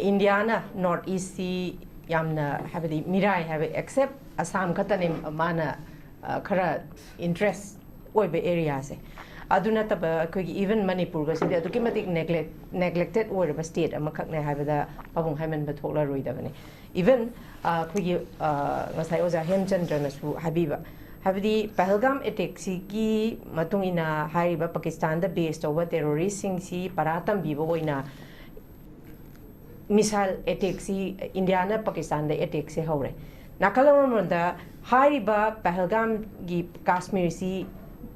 ꯏꯟꯗꯤꯌꯥꯅ ꯅꯣꯔꯠ ꯏꯁꯁꯤ ꯌꯥꯝꯅ, ꯍꯥꯏꯕꯗꯤ, ꯃꯤꯔꯥꯏ ꯍꯥꯏꯕ, ꯑꯦꯛꯁꯦꯞ ꯑꯁꯥꯝ ꯈꯛꯇꯅꯦ ꯃꯥꯅ, ꯑ, ꯈꯔ ꯏꯟꯇꯔꯦꯁ ꯑꯣꯏꯕ ꯑꯦꯔꯤꯌꯥꯁꯦ꯫ ꯑꯗꯨ ꯅꯠꯇꯕ ꯑꯩꯈꯣꯏꯒꯤ ꯏꯚꯟ ꯃꯅꯤꯄꯨꯔꯒꯁꯤꯗꯤ ꯑꯗꯨꯛꯀꯤ ꯃꯇꯤꯛ ꯅꯦꯒ꯭ꯂꯦꯛ ꯅꯦꯒ꯭ꯂꯦꯛꯇꯦꯠ ꯑꯣꯏꯔꯕ ꯁ꯭ꯇꯦꯠ ꯑꯃꯈꯛꯅꯦ ꯍꯥꯏꯕꯗ ꯄꯥꯕꯨꯡ ꯍꯥꯏꯃꯟꯕ ꯊꯣꯛꯂꯔꯣꯏꯗꯕꯅꯤ꯫ ꯏꯚꯟ, ꯑ, ꯑꯩꯈꯣꯏꯒꯤ, ꯑ, ꯉꯁꯥꯏ ꯑꯣꯖꯥ ꯍꯦꯝꯆꯟꯗ꯭ꯔꯅꯁꯨ ꯍꯥꯏꯕꯤꯕ, ꯍꯥꯏꯕꯗꯤ ꯄꯍꯜꯒꯥꯝ ꯑꯦꯇꯦꯛꯁꯤꯒꯤ ꯃꯇꯨꯡ ꯏꯟꯅ ꯍꯥꯏꯔꯤꯕ ꯄꯥꯀꯤꯁꯇꯥꯟꯗ ꯕꯦꯁ ꯇꯧꯕ ꯇꯦꯔꯣꯔꯤꯁꯁꯤꯡꯁꯤ ꯄꯔꯥ ꯇꯝꯕꯤꯕ ꯑꯣꯏꯅ ꯃꯤꯁꯥꯏꯜ ꯑꯦꯇꯦꯛꯁꯤ ꯏꯟꯗꯤꯌꯥꯅ ꯄꯥꯀꯤꯁꯇꯥꯟꯗ ꯑꯦꯇꯦꯛꯁꯦ ꯍꯧꯔꯦ꯫ ꯅꯥꯀꯜ ꯑꯃꯔꯣꯝꯗ ꯍꯥꯏꯔꯤꯕ ꯄꯍꯜꯒꯥꯝꯒꯤ ꯀꯥꯁꯃꯤꯔꯁꯤ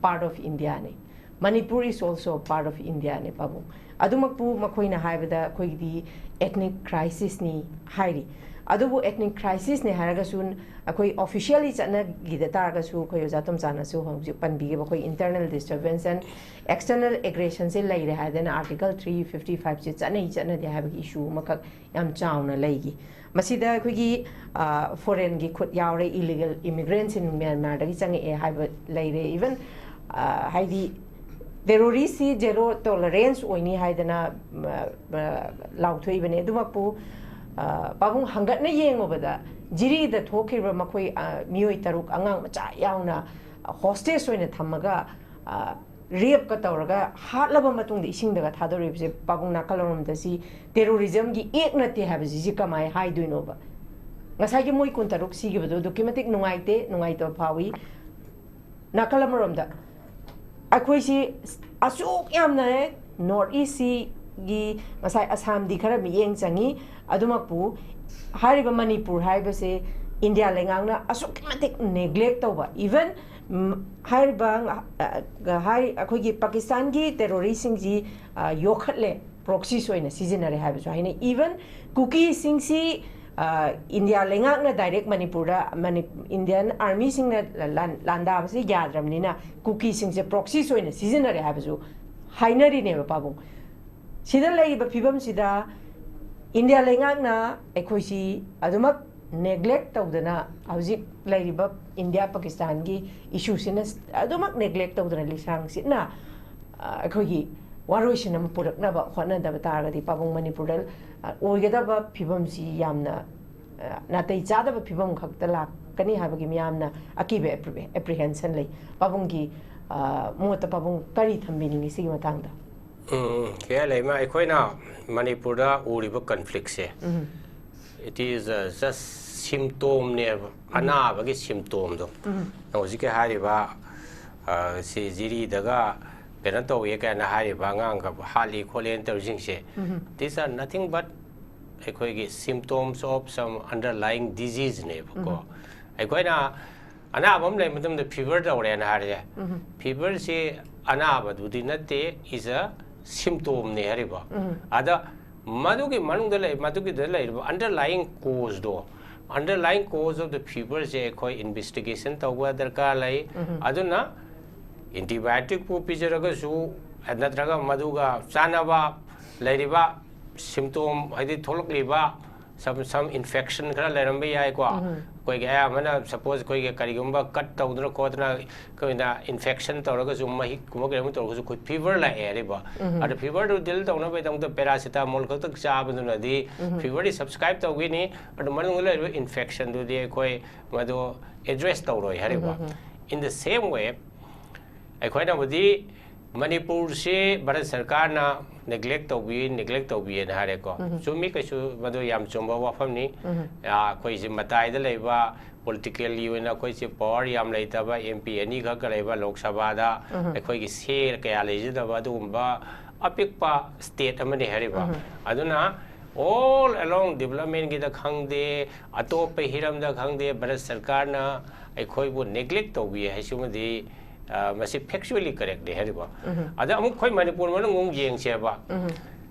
part of Indiaꯅꯤ, Manipur is also part of Indiaꯅꯤ ꯄꯥꯕꯨꯡ꯫ ꯑꯗꯨꯃꯛꯄꯨ ꯃꯈꯣꯏꯅ ꯍꯥꯏꯕꯗ ꯑꯩꯈꯣꯏꯒꯤꯗꯤ ethnic crisisꯅꯤ ꯍꯥꯏꯔꯤ꯫ ꯑꯗꯨꯕꯨ ethnic crisisꯅꯤ ꯍꯥꯏꯔꯒꯁꯨ ꯑꯩꯈꯣꯏ officially ꯆꯠꯅꯈꯤꯗ ꯇꯥꯔꯒꯁꯨ, ꯑꯩꯈꯣꯏ ꯑꯣꯖꯥ ꯇꯣꯝꯆꯥꯅꯁꯨ ꯍꯧꯖꯤꯛ ꯄꯟꯕꯤꯈꯤꯕ ꯑꯩꯈꯣꯏ internal disturbance and external aggressionꯁꯦ ꯂꯩꯔꯦ ꯍꯥꯏꯗꯅ Article three fifty fiveꯁꯦ ꯆꯠꯅꯩ ꯆꯠꯅꯗꯦ ꯍꯥꯏꯕꯒꯤ issue ꯑꯃꯈꯛ ꯌꯥꯝ ꯆꯥꯎꯅ ꯂꯩꯈꯤ꯫ ꯃꯁꯤꯗ ꯑꯩꯈꯣꯏꯒꯤ, ꯑ, foreignꯒꯤ ꯈꯨꯠ ꯌꯥꯎꯔꯦ, illegal immigrantꯁꯤꯡ ꯃ꯭ꯌꯥꯟꯃꯥꯔꯗꯒꯤ ꯆꯪꯉꯛꯑꯦ ꯍꯥꯏꯕ ꯂꯩꯔꯦ꯫ Even, ꯑ, ꯍꯥꯏꯗꯤ terroristꯁꯤ zero tolerance ꯑꯣꯏꯅꯤ ꯍꯥꯏꯗꯅ, ꯃ, ꯃ, ꯂꯥꯎꯊꯣꯛꯏꯕꯅꯤ꯫ ꯑꯗꯨꯃꯛꯄꯨ, ꯑ, ꯄꯥꯕꯨꯡ ꯍꯪꯒꯠꯅ ꯌꯦꯡꯉꯨꯕꯗ ꯖꯤꯔꯤꯗ ꯊꯣꯛꯈꯤꯕ ꯃꯈꯣꯏ, ꯑ, ꯃꯤꯑꯣꯏ ꯇꯔꯨꯛ ꯑꯉꯥꯡ ꯃꯆꯥ ꯌꯥꯎꯅ hostage ꯑꯣꯏꯅ ꯊꯝꯃꯒ, ꯑ, rapeꯀ ꯇꯧꯔꯒ ꯍꯥꯠꯂꯕ ꯃꯇꯨꯡꯗ ꯏꯁꯤꯡꯗꯒ ꯊꯥꯗꯣꯔꯛꯏꯕꯁꯦ ꯄꯥꯕꯨꯡ ꯅꯥꯀꯜ ꯑꯃꯔꯣꯝꯗ ꯁꯤ terrorismꯒꯤ act ꯅꯠꯇꯦ ꯍꯥꯏꯕꯁꯤ ꯁꯤ ꯀꯃꯥꯏꯅ ꯍꯥꯏꯗꯣꯏꯅꯣꯕ? ꯉꯁꯥꯏꯒꯤ ꯃꯣꯏ ꯀꯨꯟꯇꯔꯨꯛ ꯁꯤꯈꯤꯕꯗꯣ ꯑꯗꯨꯛꯀꯤ ꯃꯇꯤꯛ ꯅꯨꯡꯉꯥꯏꯇꯦ, ꯅꯨꯡꯉꯥꯏꯇꯕ ꯐꯥꯎꯏ꯫ ꯅꯥꯀꯜ ꯑꯃꯔꯣꯝꯗ ꯑꯩꯈꯣꯏꯁꯤ ꯑꯁꯨꯛ ꯌꯥꯝꯅ North Eastꯁꯤꯒꯤ ꯉꯁꯥꯏ ꯑꯁꯥꯝꯗꯤ ꯈꯔ ꯃꯤꯠꯌꯦꯡ ꯆꯪꯉꯤ, ꯑꯗꯨꯃꯛꯄꯨ ꯍꯥꯏꯔꯤꯕ ꯃꯅꯤꯄꯨꯔ ꯍꯥꯏꯕꯁꯦ ꯏꯟꯗꯤꯌꯥ ꯂꯩꯉꯥꯛꯅ ꯑꯁꯨꯛꯀꯤ ꯃꯇꯤꯛ ꯅꯦꯒ꯭ꯂꯦꯛ ꯇꯧꯕ, ꯏꯚꯟ ꯍꯥꯏꯔꯤꯕ ꯉ- ꯑ, ꯍꯥꯏ ꯑꯩꯈꯣꯏꯒꯤ ꯄꯥꯀꯤꯁꯇꯥꯟꯒꯤ ꯇꯦꯔꯣꯔꯤꯁꯁꯤꯡꯁꯤ ꯑ, ꯌꯣꯛꯈꯠꯂꯦ, ꯄ꯭ꯔꯣꯛꯁꯤꯁ ꯑꯣꯏꯅ ꯁꯤꯖꯤꯟꯅꯔꯦ ꯍꯥꯏꯕꯁꯨ ꯍꯥꯏꯅꯩ꯫ ꯏꯚꯟ ꯀꯨꯀꯤꯁꯤꯡꯁꯤ ꯑ, ꯏꯟꯗꯤꯌꯥ ꯂꯩꯉꯥꯛꯅ ꯗꯥꯏꯔꯦꯛ ꯃꯅꯤꯄꯨꯔꯗ ꯃꯅꯤ- ꯏꯟꯗꯤꯌꯟ ꯑꯥꯔꯃꯤꯁꯤꯡꯅ ꯂꯥꯟ- ꯂꯥꯟꯗꯥꯕꯁꯤ ꯌꯥꯗ꯭ꯔꯕꯅꯤꯅ ꯀꯨꯀꯤꯁꯤꯡꯁꯦ ꯄ꯭ꯔꯣꯛꯁꯤꯁ ꯑꯣꯏꯅ ꯁꯤꯖꯤꯟꯅꯔꯦ ꯍꯥꯏꯕꯁꯨ ꯍꯥꯏꯅꯔꯤꯅꯦꯕ ꯄꯥꯕꯨꯡ꯫ ꯁꯤꯗ ꯂꯩꯔꯤꯕ ꯐꯤꯕꯝꯁꯤꯗ ꯏꯟꯗꯤꯌꯥ ꯂꯩꯉꯥꯛꯅ ꯑꯩꯈꯣꯏꯁꯤ ꯑꯗꯨꯃꯛ ꯅꯦꯒ꯭ꯂꯦꯛ ꯇꯧꯗꯅ, ꯍꯧꯖꯤꯛ ꯂꯩꯔꯤꯕ ꯏꯟꯗꯤꯌꯥ ꯄꯥꯀꯤꯁꯇꯥꯟꯒꯤ ꯏꯁꯨꯁꯤꯅ ꯑꯗꯨꯃꯛ ꯅꯦꯒ꯭ꯂꯦꯛ ꯇꯧꯗꯅ ꯂꯤꯁꯥꯡ ꯁꯤꯠꯅ, ꯑ, ꯑꯩꯈꯣꯏꯒꯤ ꯋꯥꯔꯣꯏꯁꯤꯟ ꯑꯃ ꯄꯨꯔꯛꯅꯕ ꯍꯣꯠꯅꯗꯕ ꯇꯥꯔꯒꯗꯤ ꯄꯥꯕꯨꯡ ꯃꯅꯤꯄꯨꯔꯗ, ꯑ, ꯑꯣꯏꯒꯗꯕ ꯐꯤꯕꯝꯁꯤ ꯌꯥꯝꯅ, ꯑ, ꯅꯥꯇꯩ ꯆꯥꯗꯕ ꯐꯤꯕꯝ ꯈꯛꯇ ꯂꯥꯛꯀꯅꯤ ꯍꯥꯏꯕꯒꯤ ꯃꯤꯌꯥꯝꯅ ꯑꯀꯤꯕ ꯑꯦꯄ꯭ꯔꯤ- ꯑꯦꯄ꯭ꯔꯤꯍꯦꯟꯁꯟ ꯂꯩ꯫ ꯄꯥꯕꯨꯡꯒꯤ, ꯑ, ꯃꯣꯠꯇ ꯄꯥꯕꯨꯡ ꯀꯔꯤ ꯊꯝꯕꯤꯅꯤꯡꯉꯤ ꯁꯤꯒꯤ ꯃꯇꯥꯡꯗ? ꯎꯝ, ꯎꯝ꯫ ꯀꯩ ꯍꯥꯏ ꯂꯩꯃ, ꯑꯩꯈꯣꯏꯅ ꯃꯅꯤꯄꯨꯔꯗ ꯎꯔꯤꯕ ꯀꯟꯐ꯭ꯂꯤꯛꯁꯦ, it is just ꯁꯤꯝꯇꯣꯝꯅꯦꯕ, ꯑꯅꯥꯕꯒꯤ ꯁꯤꯝꯇꯣꯝꯗꯣ꯫ ꯅꯪ ꯍꯧꯖꯤꯛꯀꯤ ꯍꯥꯏꯔꯤꯕ, ꯑ, ꯁꯤ ꯖꯤꯔꯤꯗꯒ ꯀꯩꯅꯣ ꯇꯧꯏ ꯀꯥꯏꯅ ꯍꯥꯏꯔꯤꯕ, ꯑꯉꯥꯡꯒ ꯍꯥꯠꯂꯤ ꯈꯣꯠꯂꯦꯅ ꯇꯧꯔꯤꯁꯤꯡꯁꯦ, these are nothing but ꯑꯩꯈꯣꯏꯒꯤ symptoms of some underlying diseaseꯅꯦꯕꯀꯣ꯫ ꯑꯩꯈꯣꯏꯅ ꯑꯅꯥꯕ ꯑꯃ ꯂꯩꯕ ꯃꯇꯝꯗ ꯐꯤꯚꯔ ꯇꯧꯔꯦꯅ ꯍꯥꯏꯔꯁꯦ, ꯐꯤꯚꯔꯁꯤ ꯑꯅꯥꯕꯗꯨꯗꯤ ꯅꯠꯇꯦ, is a symptomꯅꯦ ꯍꯥꯏꯔꯤꯕ꯫ ꯑꯗ ꯃꯗꯨꯒꯤ ꯃꯅꯨꯡꯗ ꯂꯩ, ꯃꯗꯨꯒꯤꯗ ꯂꯩꯔꯤꯕ underlying causeꯗꯣ, underlying cause of the feverꯁꯦ ꯑꯩꯈꯣꯏ investigation ꯇꯧꯕ ꯗꯔꯀꯥꯔ ꯂꯩ꯫ ꯑꯗꯨꯅ antibioticꯄꯨ ꯄꯤꯖꯔꯒꯁꯨ, ꯅꯠꯇ꯭ꯔꯒ ꯃꯗꯨꯒ ꯆꯥꯟꯅꯕ ꯂꯩꯔꯤꯕ symptom, ꯍꯥꯏꯗꯤ ꯊꯣꯛꯂꯛꯂꯤꯕ some, some infection ꯈꯔ ꯂꯩꯔꯝꯕ ꯌꯥꯏꯀꯣ꯫ ꯑꯩꯈꯣꯏꯒꯤ ꯑꯌꯥꯝꯕꯅ, suppose, ꯑꯩꯈꯣꯏꯒꯤ ꯀꯔꯤꯒꯨꯝꯕ ꯀꯠ ꯇꯧꯗꯅ ꯈꯣꯠꯇꯅ ꯑꯩꯈꯣꯏꯅ infection ꯇꯧꯔꯒꯁꯨ, ꯃꯍꯤꯛꯀꯨꯝꯕ ꯀꯩꯒꯨꯝꯕ ꯇꯧꯔꯒꯁꯨ, ꯑꯩꯈꯣꯏ ꯐꯤꯚꯔ ꯂꯥꯛꯑꯦ ꯍꯥꯏꯔꯤꯕ꯫ ꯑꯗꯣ ꯐꯤꯚꯔꯗꯨ ꯗꯤꯜ ꯇꯧꯅꯕꯒꯤꯗꯃꯛꯇ paracetamol ꯈꯛꯇ ꯆꯥꯕꯗꯨꯅꯗꯤ ꯐꯤꯚꯔꯗꯤ subside ꯇꯧꯈꯤꯅꯤ, ꯑꯗꯨ ꯃꯅꯨꯡꯗ ꯂꯩꯔꯤꯕ infectionꯗꯨꯗꯤ ꯑꯩꯈꯣꯏ ꯃꯗꯨ address ꯇꯧꯔꯣꯏ ꯍꯥꯏꯔꯤꯕ꯫ In the same way, ꯑꯩꯈꯣꯏꯅꯕꯨꯗꯤ ꯃꯅꯤꯄꯨꯔꯁꯤ ꯚꯥꯔꯠ ꯁꯔꯀꯥꯔꯅ neglect ꯇꯧꯕꯤ, neglect ꯇꯧꯕꯤꯌꯦꯅ ꯍꯥꯏꯔꯦꯀꯣ꯫ ꯆꯨꯝꯃꯤ, ꯀꯩꯁꯨ ꯃꯗꯨ ꯌꯥꯝ ꯆꯨꯝꯕ ꯋꯥꯐꯝꯅꯤ꯫ ꯑ, ꯑꯩꯈꯣꯏꯁꯤ ꯃꯇꯥꯏꯗ ꯂꯩꯕ, politically ꯑꯣꯏꯅ ꯑꯩꯈꯣꯏꯁꯤ power ꯌꯥꯝ ꯂꯩꯇꯕ, MP ꯑꯅꯤꯈꯛ ꯂꯩꯕ ꯂꯣꯛ ꯁꯚꯥꯗ, ꯑꯩꯈꯣꯏꯒꯤ share ꯀꯌꯥ ꯂꯩꯖꯗꯕ ꯑꯗꯨꯒꯨꯝꯕ ꯑꯄꯤꯛꯄ state ꯑꯃꯅꯤ ꯍꯥꯏꯔꯤꯕ꯫ ꯑꯗꯨꯅ All along developmentꯀꯤꯗ ꯈꯪꯗꯦ, ꯑꯇꯣꯞꯄ ꯍꯤꯔꯝꯗ ꯈꯪꯗꯦ, ꯚꯥꯔꯠ ꯁꯔꯀꯥꯔꯅ ꯑꯩꯈꯣꯏꯕꯨ neglect ꯇꯧꯕꯤ ꯍꯥꯏꯁꯤꯃꯗꯤ, ꯑ, ꯃꯁꯤ factually correctꯅꯤ ꯍꯥꯏꯔꯤꯕ꯫ ꯑꯗ ꯑꯃꯨꯛ ꯑꯩꯈꯣꯏ ꯃꯅꯤꯄꯨꯔ ꯃꯅꯨꯡ ꯑꯃꯨꯛ ꯌꯦꯡꯁꯦꯕ꯫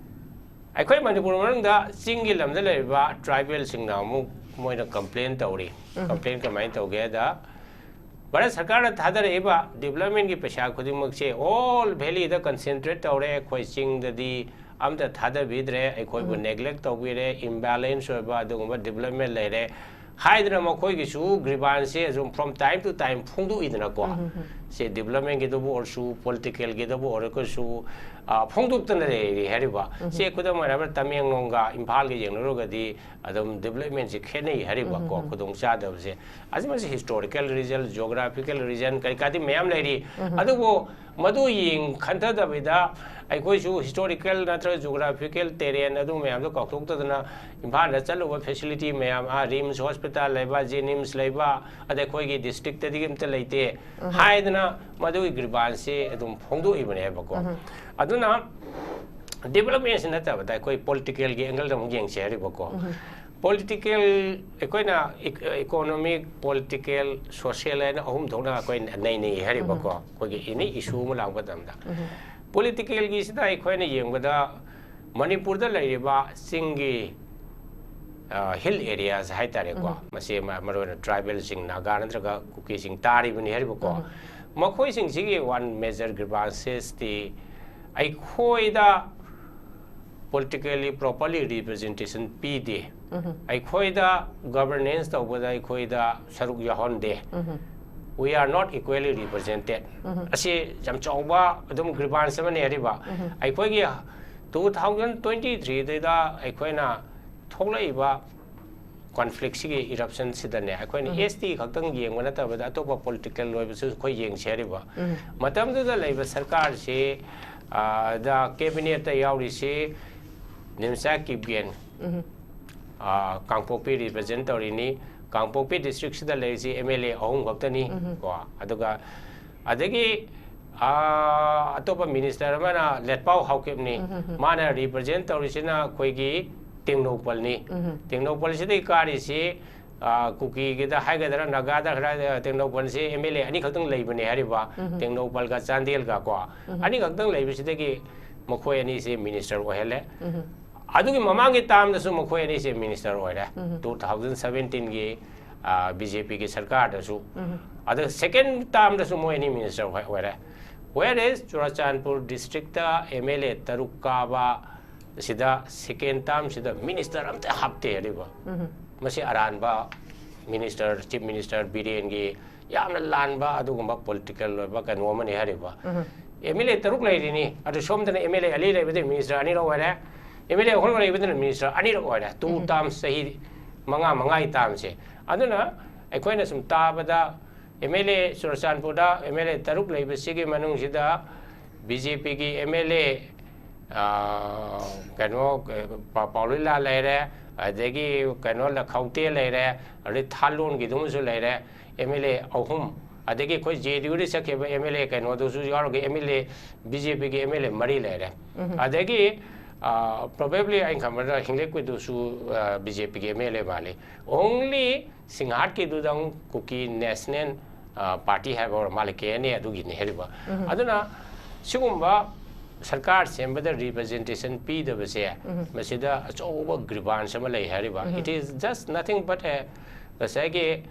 ꯑꯩꯈꯣꯏ ꯃꯅꯤꯄꯨꯔ ꯃꯅꯨꯡꯗ ꯆꯤꯡꯒꯤ ꯂꯝꯗ ꯂꯩꯔꯤꯕ tribalꯁꯤꯡꯅ ꯑꯃꯨꯛ ꯃꯣꯏꯅ complain ꯇꯧꯔꯤ꯫ Complain ꯀꯃꯥꯏꯅ ꯇꯧꯒꯦꯗ, ꯚꯥꯔꯠ ꯁꯔꯀꯥꯔꯅ ꯊꯥꯗꯔꯛꯏꯕ developmentꯀꯤ ꯄꯩꯁꯥ ꯈꯨꯗꯤꯡꯃꯛꯁꯦ all valleyꯗ concentrate ꯇꯧꯔꯦ, ꯑꯩꯈꯣꯏ ꯆꯤꯡꯗꯗꯤ ꯑꯝꯇ ꯊꯥꯗꯕꯤꯗ꯭ꯔꯦ, ꯑꯩꯈꯣꯏꯕꯨ neglect ꯇꯧꯕꯤꯔꯦ, imbalance ꯑꯣꯏꯕ ꯑꯗꯨꯒꯨꯝꯕ development ꯂꯩꯔꯦ ꯍꯥꯏꯗꯅ ꯃꯈꯣꯏꯒꯤꯁꯨ grievanceꯁꯦ ꯑꯗꯨꯝ from time to time ꯐꯣꯡꯗꯣꯛꯏꯗꯅꯀꯣ꯫ ꯁꯦ developmentꯀꯤꯗꯕꯨ ꯑꯣꯏꯔꯁꯨ, politicalꯒꯤꯗꯕꯨ ꯑꯣꯏꯔꯒꯁꯨ, ꯑ, ꯐꯣꯡꯗꯣꯛꯇꯅ ꯂꯩꯔꯤ ꯍꯥꯏꯔꯤꯕ꯫ ꯁꯦ ꯈꯨꯗꯝ ꯑꯣꯏꯅ ꯍꯥꯏꯔꯕꯗ ꯇꯃꯦꯡꯂꯣꯡꯒ ꯏꯝꯐꯥꯜꯒ ꯌꯦꯡꯅꯔꯨꯔꯒꯗꯤ ꯑꯗꯨꯝ developmentꯁꯦ ꯈꯦꯠꯅꯩ ꯍꯥꯏꯔꯤꯕꯀꯣ, ꯈꯨꯗꯣꯡꯆꯥꯗꯕꯁꯦ꯫ ꯑꯁꯤ ꯃꯁꯤ historical reason, geographical reason ꯀꯔꯤ ꯀꯥꯗꯤ ꯃꯌꯥꯝ ꯂꯩꯔꯤ꯫ ꯑꯗꯨꯕꯨ ꯃꯗꯨ ꯌꯦꯡ ꯈꯟꯊꯗꯕꯤꯗ ꯑꯩꯈꯣꯏꯁꯨ historical ꯅꯠꯇ꯭ꯔꯒ geographical terrain ꯑꯗꯨ ꯃꯌꯥꯝꯗꯣ ꯀꯥꯎꯊꯣꯛꯇꯗꯅ ꯏꯝꯐꯥꯜꯗ ꯆꯠꯂꯨꯕ facility ꯃꯌꯥꯝ, ꯑꯥ, RIMS hospital ꯂꯩꯕ, JNIMS ꯂꯩꯕ, ꯑꯗ ꯑꯩꯈꯣꯏꯒꯤ districtꯇꯗꯤ ꯑꯝꯇ ꯂꯩꯇꯦ ꯍꯥꯏꯗꯅ ꯃꯗꯨꯒꯤ grievanceꯁꯦ ꯑꯗꯨꯝ ꯐꯣꯡꯗꯣꯛꯏꯕꯅꯦꯕꯀꯣ꯫ ꯑꯗꯨꯅ developmentꯁꯤ ꯅꯠꯇꯕꯗ ꯑꯩꯈꯣꯏ politicalꯒꯤ angleꯗ ꯑꯃꯨꯛ ꯌꯦꯡꯁꯦ ꯍꯥꯏꯔꯤꯕꯀꯣ꯫ Political, ꯑꯩꯈꯣꯏꯅ ec-, economic, political, social ꯍꯥꯏꯅ ꯑꯍꯨꯝ ꯊꯣꯛꯅ ꯑꯩꯈꯣꯏ ꯅꯩꯅꯩ ꯍꯥꯏꯔꯤꯕꯀꯣ꯫ ꯑꯩꯈꯣꯏꯒꯤ any issue ꯑꯃ ꯂꯥꯛꯄ ꯃꯇꯝꯗ꯫ Politicalꯒꯤꯁꯤꯗ ꯑꯩꯈꯣꯏꯅ ꯌꯦꯡꯕꯗ ꯃꯅꯤꯄꯨꯔꯗ ꯂꯩꯔꯤꯕ ꯆꯤꯡꯒꯤ, ꯑ, hill areas ꯍꯥꯏꯇꯥꯔꯦꯀꯣ꯫ ꯃꯁꯤ ꯃ-, ꯃꯔꯨꯑꯣꯏꯅ tribalꯁꯤꯡ, ꯅꯥꯒꯥ ꯅꯠꯇ꯭ꯔꯒ ꯀꯨꯀꯤꯁꯤꯡ ꯇꯥꯔꯤꯕꯅꯤ ꯍꯥꯏꯔꯤꯕꯀꯣ꯫ ꯃꯈꯣꯏꯁꯤꯡꯁꯤꯒꯤ one major grievanceꯁꯇꯤ ꯑꯩꯈꯣꯏꯗ politically properly representation ꯄꯤꯗꯦ꯫ ꯑꯩꯈꯣꯏꯗ governance ꯇꯧꯕꯗ ꯑꯩꯈꯣꯏꯗ ꯁꯔꯨꯛ ꯌꯥꯎꯍꯟꯗꯦ꯫ We are not equally represented꯫ ꯑꯁꯤ ꯌꯥꯝ ꯆꯥꯎꯕ ꯑꯗꯨꯝ grievance ꯑꯃꯅꯤ ꯍꯥꯏꯔꯤꯕ꯫ ꯑꯩꯈꯣꯏꯒꯤ two thousand twenty threeꯗꯩꯗ ꯑꯩꯈꯣꯏꯅ ꯊꯣꯛꯂꯛꯏꯕ conflictꯁꯤꯒꯤ eruptionꯁꯤꯗꯅꯦ, ꯑꯩꯈꯣꯏꯅ ST ꯈꯛꯇꯪ ꯌꯦꯡꯕ ꯅꯠꯇꯕꯗ ꯑꯇꯣꯞꯄ political ꯑꯣꯏꯕꯁꯨ ꯑꯩꯈꯣꯏ ꯌꯦꯡꯁꯦ ꯍꯥꯏꯔꯤꯕ꯫ ꯃꯇꯝꯗꯨꯗ ꯂꯩꯕ ꯁꯔꯀꯥꯔꯁꯤ, ꯑ, ꯗ cabinetꯇ ꯌꯥꯎꯔꯤꯁꯤ ꯅꯤꯝꯆꯥ ꯀꯤꯞꯒꯦꯟ, ꯑ, ꯀꯥꯡꯄꯣꯛꯄꯤ represent ꯇꯧꯔꯤꯅꯤ꯫ ꯀꯥꯡꯄꯣꯛꯄꯤ districtꯁꯤꯗ ꯂꯩꯔꯤꯁꯤ MLA ꯑꯍꯨꯝ ꯈꯛꯇꯅꯤ꯫ ꯀꯣ, ꯑꯗꯨꯒ ꯑꯗꯒꯤ, ꯑ, ꯑꯇꯣꯞꯄ minister ꯑꯃꯅ ꯂꯦꯠꯄꯥꯎ ꯍꯥꯎꯀꯤꯞꯅꯤ꯫ ꯃꯥꯅ represent ꯇꯧꯔꯤꯁꯤꯅ ꯑꯩꯈꯣꯏꯒꯤ ꯇꯦꯡꯅꯧꯄꯜꯅꯤ꯫ ꯇꯦꯡꯅꯧꯄꯜꯁꯤꯗꯒꯤ ꯀꯥꯔꯤꯁꯤ, ꯑ, ꯀꯨꯀꯤꯒꯤꯗ ꯍꯥꯏꯒꯗ꯭ꯔꯥ, ꯅꯥꯒꯥꯗ ꯈꯔ, ꯑ, ꯇꯦꯡꯅꯧꯄꯜꯁꯤ MLA ꯑꯅꯤꯈꯛꯇꯪ ꯂꯩꯕꯅꯦ ꯍꯥꯏꯔꯤꯕ, ꯇꯦꯡꯅꯧꯄꯜꯒ ꯆꯥꯟꯗꯦꯜꯒ ꯀꯣ꯫ ꯑꯅꯤꯈꯛꯇꯪ ꯂꯩꯕꯁꯤꯗꯒꯤ ꯃꯈꯣꯏ ꯑꯅꯤꯁꯤ minister ꯑꯣꯏꯍꯜꯂꯦ꯫ ꯑꯗꯨꯒꯤ ꯃꯃꯥꯡꯒꯤ termꯗꯁꯨ ꯃꯈꯣꯏ ꯑꯅꯤꯁꯤ minister ꯑꯣꯏꯔꯦ꯫ Two thousand seventeenꯒꯤ, ꯑ, BJPꯒꯤ ꯁꯔꯀꯥꯔꯗꯁꯨ꯫ ꯑꯗ second termꯗꯁꯨ ꯃꯣꯏ ꯑꯅꯤ minister ꯑꯣꯏ-, ꯑꯣꯏꯔꯦ꯫ Whereas ꯆꯨꯔꯆꯥꯟꯄꯨꯔ districtꯇ MLA ꯇꯔꯨꯛ ꯀꯥꯕ ꯁꯤꯗ second termꯁꯤꯗ minister ꯑꯝꯇ ꯍꯥꯞꯇꯦ ꯍꯥꯏꯔꯤꯕ꯫ ꯃꯁꯤ ꯑꯔꯥꯟꯕ minister, chief minister ꯕꯤꯔꯦꯟꯒꯤ ꯌꯥꯝꯅ ꯂꯥꯟꯕ ꯑꯗꯨꯒꯨꯝꯕ political ꯑꯣꯏꯕ ꯀꯩꯅꯣ ꯑꯃꯅꯤ ꯍꯥꯏꯔꯤꯕ꯫ MLA ꯇꯔꯨꯛ ꯂꯩꯔꯤꯅꯤ, ꯑꯗꯨ ꯁꯣꯝꯗꯅ MLA ꯑꯅꯤ ꯂꯩꯕꯗ minister ꯑꯅꯤꯔꯛ ꯑꯣꯏꯔꯦ, MLA ꯑꯍꯨꯝ ꯂꯩꯕꯗꯅ minister ꯑꯅꯤꯔꯛ ꯑꯣꯏꯔꯦ, two terms, ꯆꯍꯤ ꯃꯉꯥ ꯃꯉꯥꯒꯤ termꯁꯦ꯫ ꯑꯗꯨꯅ ꯑꯩꯈꯣꯏꯅ ꯁꯨꯝ ꯇꯥꯕꯗ MLA ꯆꯨꯔꯆꯥꯟꯄꯨꯔꯗ MLA ꯇꯔꯨꯛ ꯂꯩꯕꯁꯤꯒꯤ ꯃꯅꯨꯡꯁꯤꯗ BJPꯒꯤ MLA, ꯑꯥ, ꯀꯩꯅꯣ, ꯄꯥ-, ꯄꯥꯎꯂꯣꯏꯂꯥ ꯂꯩꯔꯦ, ꯑꯗꯒꯤ ꯀꯩꯅꯣ ꯂꯈꯧꯇꯦ ꯂꯩꯔꯦ, ꯑꯗꯩ ꯊꯥꯂꯣꯟꯒꯤꯗꯨꯃꯁꯨ ꯂꯩꯔꯦ, MLA ꯑꯍꯨꯝ, ꯑꯗꯒꯤ ꯑꯩꯈꯣꯏ JDUꯗ ꯆꯠꯈꯤꯕ MLA ꯀꯩꯅꯣꯗꯨꯁꯨ ꯌꯥꯎꯔꯒ MLA, BJPꯒꯤ MLA ꯃꯔꯤ ꯂꯩꯔꯦ꯫ ꯑꯗꯒꯤ, ꯑꯥ, probably ꯑꯩꯅ ꯈꯟꯕꯗ ꯍꯤꯡꯂꯦꯛꯄꯩꯗꯨꯁꯨ, ꯑꯥ, BJPꯒꯤ MLA ꯃꯥꯜꯂꯤ꯫ Only ꯁꯤꯡꯍꯥꯠꯀꯤꯗꯨꯗꯪ ꯀꯨꯀꯤ National, ꯑ, Party ꯍꯥꯏꯕ ꯑꯣꯏꯔ ꯃꯥꯜꯂꯦ, KNA ꯑꯗꯨꯒꯤꯅꯦ ꯍꯥꯏꯔꯤꯕ꯫ ꯑꯗꯨꯅ ꯁꯤꯒꯨꯝꯕ ꯁꯔꯀꯥꯔ ꯁꯦꯝꯕꯗ representation ꯄꯤꯗꯕꯁꯦ, ꯃꯁꯤꯗ ꯑꯆꯧꯕ grievance ꯑꯃ ꯂꯩ ꯍꯥꯏꯔꯤꯕ꯫ It is just nothing but a, ꯉꯁꯥꯏꯒꯤ,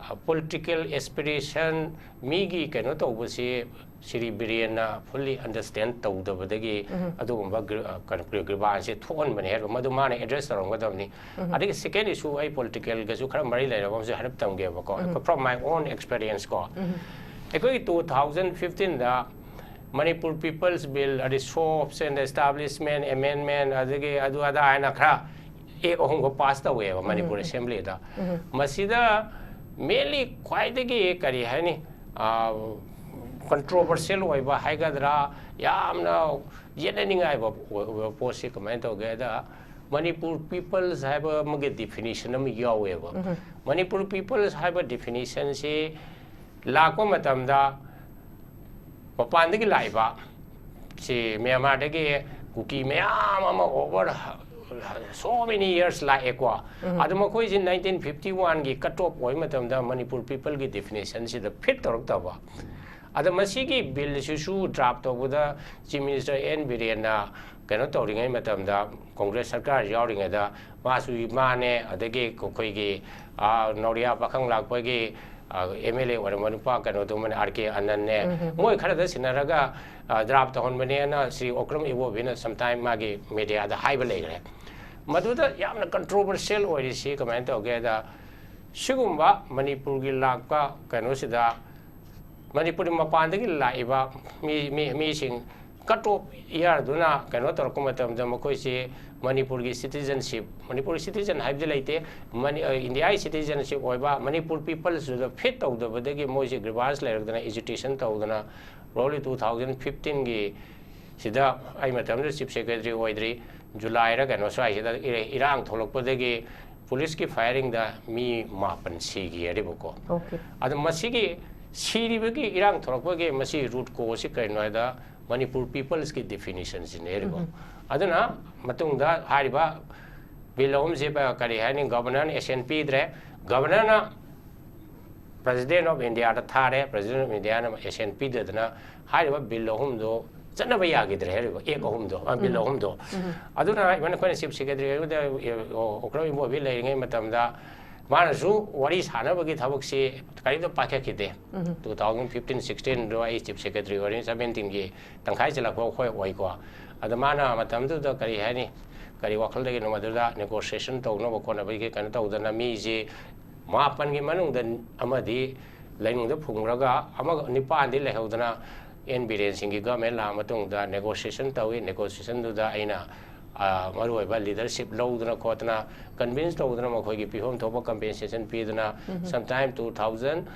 ꯑ, political aspiration, ꯃꯤꯒꯤ ꯀꯩꯅꯣ ꯇꯧꯕꯁꯤ ꯁ꯭ꯔꯤ ꯕꯤꯔꯦꯟꯅ fully understand ꯇꯧꯗꯕꯗꯒꯤ ꯑꯗꯨꯒꯨꯝꯕ gri-, ꯑ, ꯀꯩꯅꯣ, grievance ꯁꯦ ꯊꯣꯛꯍꯟꯕꯅꯦ ꯍꯥꯏꯕ, ꯃꯗꯨ ꯃꯥꯅ address ꯇꯧꯔꯝꯒꯗꯕꯅꯤ꯫ ꯑꯗꯒꯤ second issue, ꯑꯩ politicalꯒꯁꯨ ꯈꯔ ꯃꯔꯤ ꯂꯩꯅꯕ ꯑꯃꯁꯨ ꯍꯥꯏꯔꯞ ꯇꯝꯒꯦꯕꯀꯣ꯫ ꯑꯩꯈꯣꯏ, from my own experience ꯀꯣ, ꯑꯩꯈꯣꯏꯒꯤ two thousand fifteenꯗ Manipur People's Bill, ꯑꯗꯩ Shops and Establishment Amendment, ꯑꯗꯒꯤ ꯑꯗꯨ ꯑꯗꯥ ꯍꯥꯏꯅ ꯈꯔ act ꯑꯍꯨꯝꯒ pass ꯇꯧꯋꯦꯕ ꯃꯅꯤꯄꯨꯔ Assemblyꯗ꯫ ꯃꯁꯤꯗ mainly ꯈ꯭ꯋꯥꯏꯗꯒꯤ, ꯀꯔꯤ ꯍꯥꯏꯅꯤ, ꯑ, controversial ꯑꯣꯏꯕ ꯍꯥꯏꯒꯗ꯭ꯔꯥ, ꯌꯥꯝꯅ ꯌꯦꯠꯅꯅꯤꯡꯉꯥꯏ ꯑꯣꯏꯕ, ꯑꯣꯏꯕ ꯄꯣꯠꯁꯤ ꯀꯃꯥꯏꯅ ꯇꯧꯒꯦꯗ, Manipur Peoples ꯍꯥꯏꯕ ꯑꯃꯒꯤ definition ꯑꯃ ꯌꯥꯎꯋꯦꯕ꯫ Manipur Peoples ꯍꯥꯏꯕ definitionꯁꯤ ꯂꯥꯛꯄ ꯃꯇꯝꯗ ꯃꯄꯥꯟꯗꯒꯤ ꯂꯥꯛꯏꯕ ꯁꯤ ꯃ꯭ꯌꯥꯟꯃꯥꯔꯗꯒꯤ ꯀꯨꯀꯤ ꯃꯌꯥꯝ ꯑꯃ over so many years ꯂꯥꯛꯑꯦꯀꯣ꯫ ꯑꯗꯣ ꯃꯈꯣꯏꯁꯤ ꯅꯥꯏꯟꯇꯤꯟ ꯐꯤꯐꯇꯤ ꯋꯥꯟꯒꯤ ꯀꯠ ꯑꯣꯐ ꯑꯣꯏꯕ ꯃꯇꯝꯗ ꯃꯅꯤꯄꯨꯔ ꯄꯤꯄꯜꯒꯤ ꯗꯤꯐꯤꯅꯤꯁꯟꯁꯤꯗ ꯐꯤꯠ ꯇꯧꯔꯛꯇꯕ꯫ ꯑꯗꯣ ꯃꯁꯤꯒꯤ ꯕꯤꯜꯁꯤꯁꯨ ꯗ꯭ꯔꯥꯐ ꯇꯧꯕꯗ ꯆꯤꯐ ꯃꯤꯅꯤꯁꯇꯔ ꯑꯦꯟ ꯕꯤꯔꯦꯟꯅ ꯀꯩꯅꯣ ꯇꯧꯔꯤꯉꯩ ꯃꯇꯝꯗ, ꯀꯣꯡꯒ꯭ꯔꯦꯁ ꯁꯔꯀꯥꯔ ꯌꯥꯎꯔꯤꯉꯩꯗ, ꯃꯥꯁꯨ ꯏꯃꯥꯅꯦ, ꯑꯗꯒꯤ ꯑꯩꯈꯣꯏꯒꯤ, ꯑꯥ, ꯅꯧꯔꯤꯌꯥ ꯄꯥꯈꯪ ꯂꯥꯛꯄꯒꯤ, ꯑꯥ, ꯑꯦꯝ ꯑꯦꯜ ꯑꯦ ꯑꯣꯏꯔꯝꯕ ꯅꯨꯄꯥ ꯀꯩꯅꯣꯗꯨꯃꯅ, ꯑꯥꯔ ꯀꯦ ꯑꯅꯟꯅꯦ, ꯃꯣꯏ ꯈꯔꯗ ꯁꯤꯟꯅꯔꯒ, ꯑꯥ, ꯗ꯭ꯔꯥꯐ ꯇꯧꯍꯟꯕꯅꯦꯅ ꯁ꯭ꯔꯤ ꯑꯣꯀ꯭ꯔꯝ ꯏꯕꯣꯕꯤꯅ ꯁꯝꯇꯥꯏꯝ ꯃꯥꯒꯤ ꯃꯦꯗꯤꯌꯥꯗ ꯍꯥꯏꯕ ꯂꯩꯈ꯭ꯔꯦ꯫ ꯃꯗꯨꯗ ꯌꯥꯝꯅ ꯀꯟꯇ꯭ꯔꯣꯚꯔꯁꯤꯌꯦꯜ ꯑꯣꯏꯔꯤꯁꯤ ꯀꯃꯥꯏꯅ ꯇꯧꯒꯦꯗ, ꯁꯤꯒꯨꯝꯕ ꯃꯅꯤꯄꯨꯔꯒꯤ ꯂꯥꯛꯄ ꯀꯩꯅꯣꯁꯤꯗ ꯃꯅꯤꯄꯨꯔꯒꯤ ꯃꯄꯥꯟꯗꯒꯤ ꯂꯥꯛꯏꯕ ꯃꯤ, ꯃꯤ, ꯃꯤꯁꯤꯡ ꯀꯠ ꯑꯣꯐ ꯏꯌꯥꯔꯗꯨꯅ ꯀꯩꯅꯣ ꯇꯧꯔꯛꯄ ꯃꯇꯝꯗ ꯃꯈꯣꯏꯁꯤ ꯃꯅꯤꯄꯨꯔꯒꯤ ꯁꯤꯇꯤꯖꯟꯁꯤꯞ, ꯃꯅꯤꯄꯨꯔꯒꯤ ꯁꯤꯇꯤꯖꯟ ꯍꯥꯏꯕꯗꯤ ꯂꯩꯇꯦ, ꯃꯅꯤ-, ꯑ, ꯏꯟꯗꯤꯌꯥꯒꯤ ꯁꯤꯇꯤꯖꯟꯁꯤꯞ ꯑꯣꯏꯕ ꯃꯅꯤꯄꯨꯔ ꯄꯤꯄꯜꯁꯇꯨꯗ ꯐꯤꯠ ꯇꯧꯗꯕꯗꯒꯤ ꯃꯣꯏꯁꯤ ꯒ꯭ꯔꯤꯚꯥꯟꯁ ꯂꯩꯔꯛꯇꯅ ꯑꯦꯖꯤꯇꯦꯁꯟ ꯇꯧꯗꯅ ꯔꯣꯂꯤ ꯇꯨ ꯊꯥꯎꯖꯟ ꯐꯤꯐꯇꯤꯟꯒꯤ ꯁꯤꯗ, ꯑꯩ ꯃꯇꯝꯗꯨꯗ ꯆꯤꯐ ꯁꯦꯀ꯭ꯔꯦꯇꯔꯤ ꯑꯣꯏꯗ꯭ꯔꯤ, ꯖꯨꯂꯥꯏꯔ ꯀꯩꯅꯣ ꯁ꯭ꯋꯥꯏꯁꯤꯗ ꯏꯔ-, ꯏꯔꯥꯡ ꯊꯣꯛꯂꯛꯄꯗꯒꯤ ꯄꯨꯂꯤꯁꯀꯤ ꯐꯥꯏꯌꯔꯤꯡꯗ ꯃꯤ ꯃꯥꯄꯟ ꯁꯤꯈꯤ ꯍꯥꯏꯔꯤꯕꯀꯣ꯫ Okay. ꯑꯗꯣ ꯃꯁꯤꯒꯤ ꯁꯤꯔꯤꯕꯒꯤ ꯏꯔꯥꯡ ꯊꯣꯛꯂꯛꯄꯒꯤ ꯃꯁꯤ ꯔꯨꯠ ꯀꯣꯁꯁꯤ ꯀꯩꯅꯣ ꯍꯥꯏꯗ ꯃꯅꯤꯄꯨꯔ ꯄꯤꯄꯜꯁꯀꯤ ꯗꯤꯐꯤꯅꯤꯁꯟꯁꯤꯅꯦ ꯍꯥꯏꯔꯤꯕ꯫ ꯑꯗꯨꯅ ꯃꯇꯨꯡꯗ ꯍꯥꯏꯔꯤꯕ ꯕꯤꯜ ꯑꯍꯨꯝꯁꯤ ꯄ-, ꯀꯔꯤ ꯍꯥꯏꯅꯤ, ꯒꯕꯔꯅꯔꯅ ꯑꯦꯁꯦꯟ ꯄꯤꯗ꯭ꯔꯦ꯫ ꯒꯕꯔꯅꯔꯅ ꯄ꯭ꯔꯦꯁꯤꯗꯦꯟ ꯑꯣꯐ ꯏꯟꯗꯤꯌꯥꯗ ꯊꯥꯔꯦ, ꯄ꯭ꯔꯦꯁꯤꯗꯦꯟ ꯑꯣꯐ ꯏꯟꯗꯤꯌꯥꯅ ꯑꯦꯁꯦꯟ ꯄꯤꯗꯗꯅ ꯍꯥꯏꯔꯤꯕ ꯕꯤꯜ ꯑꯍꯨꯝꯗꯣ ꯆꯠꯅꯕ ꯌꯥꯈꯤꯗ꯭ꯔꯦ ꯍꯥꯏꯔꯤꯕ ꯑꯦꯛ ꯑꯍꯨꯝꯗꯣ, ꯑ, ꯕꯤꯜ ꯑꯍꯨꯝꯗꯣ꯫ ꯑꯗꯨꯅ ꯏꯚꯟ ꯑꯩꯈꯣꯏꯅ ꯆꯤꯐ ꯁꯦꯀ꯭ꯔꯦꯇꯔꯤ ꯑꯣꯏꯕꯗ, ꯑꯣ-, ꯑꯣꯀ꯭ꯔꯝ ꯏꯕꯣꯕꯤ ꯂꯩꯔꯤꯉꯩ ꯃꯇꯝꯗ ꯃꯥꯅꯁꯨ ꯋꯥꯔꯤ ꯁꯥꯟꯅꯕꯒꯤ ꯊꯕꯛꯁꯤ ꯀꯔꯤꯝꯇ ꯄꯥꯏꯈꯠꯈꯤꯗꯦ꯫ ꯇꯨ ꯊꯥꯎꯖꯟ ꯐꯤꯐꯇꯤꯟ ꯁꯤꯛꯁꯇꯤꯟꯗꯣ ꯑꯩ ꯆꯤꯐ ꯁꯦꯀ꯭ꯔꯦꯇꯔꯤ ꯑꯣꯏꯔꯤꯉꯩ ꯁꯕꯦꯟꯇꯤꯟꯒꯤ ꯇꯪꯈꯥꯏ ꯆꯜꯂꯛꯄ ꯑꯩꯈꯣꯏ ꯑꯣꯏꯀꯣ꯫ ꯑꯗ ꯃꯥꯅ ꯃꯇꯝꯗꯨꯗ ꯀꯔꯤ ꯍꯥꯏꯅꯤ, ꯀꯔꯤ ꯋꯥꯈꯜꯗꯒꯤꯅꯣ ꯃꯗꯨꯗ ꯅꯦꯒꯣꯁꯤꯌꯦꯁꯟ ꯇꯧꯅꯕ ꯈꯣꯠꯅꯕꯒꯤ ꯀꯩꯅꯣ ꯇꯧꯗꯅ ꯃꯤꯁꯤ ꯃꯥꯄꯟꯒꯤ ꯃꯅꯨꯡꯗ ꯑꯃꯗꯤ ꯂꯩꯅꯨꯡꯗ ꯐꯨꯝꯈ꯭ꯔꯒ ꯑꯃꯒ ꯅꯤꯄꯥꯟꯗꯤ ꯂꯩꯍꯧꯗꯅ ꯑꯦꯟ ꯕꯤꯔꯦꯟ ꯁꯤꯡꯒꯤ ꯒꯃꯦꯟ ꯂꯥꯛꯑ ꯃꯇꯨꯡꯗ ꯅꯦꯒꯣꯁꯤꯌꯦꯁꯟ ꯇꯧꯏ꯫ ꯅꯦꯒꯣꯁꯤꯌꯦꯁꯟꯗꯨꯗ ꯑꯩꯅ, ꯑ, ꯃꯔꯨꯑꯣꯏꯕ ꯂꯤꯗꯔꯁꯤꯞ ꯂꯧꯗꯅ ꯈꯣꯠꯇꯅ ꯀꯟꯚꯤꯟꯁ ꯇꯧꯗꯅ ꯃꯈꯣꯏꯒꯤ ꯄꯤꯐꯝ ꯊꯣꯛꯄ ꯀꯝꯄꯦꯟꯁꯦꯁꯟ ꯄꯤꯗꯅ sometime ꯇꯨ ꯊꯥꯎꯖꯟ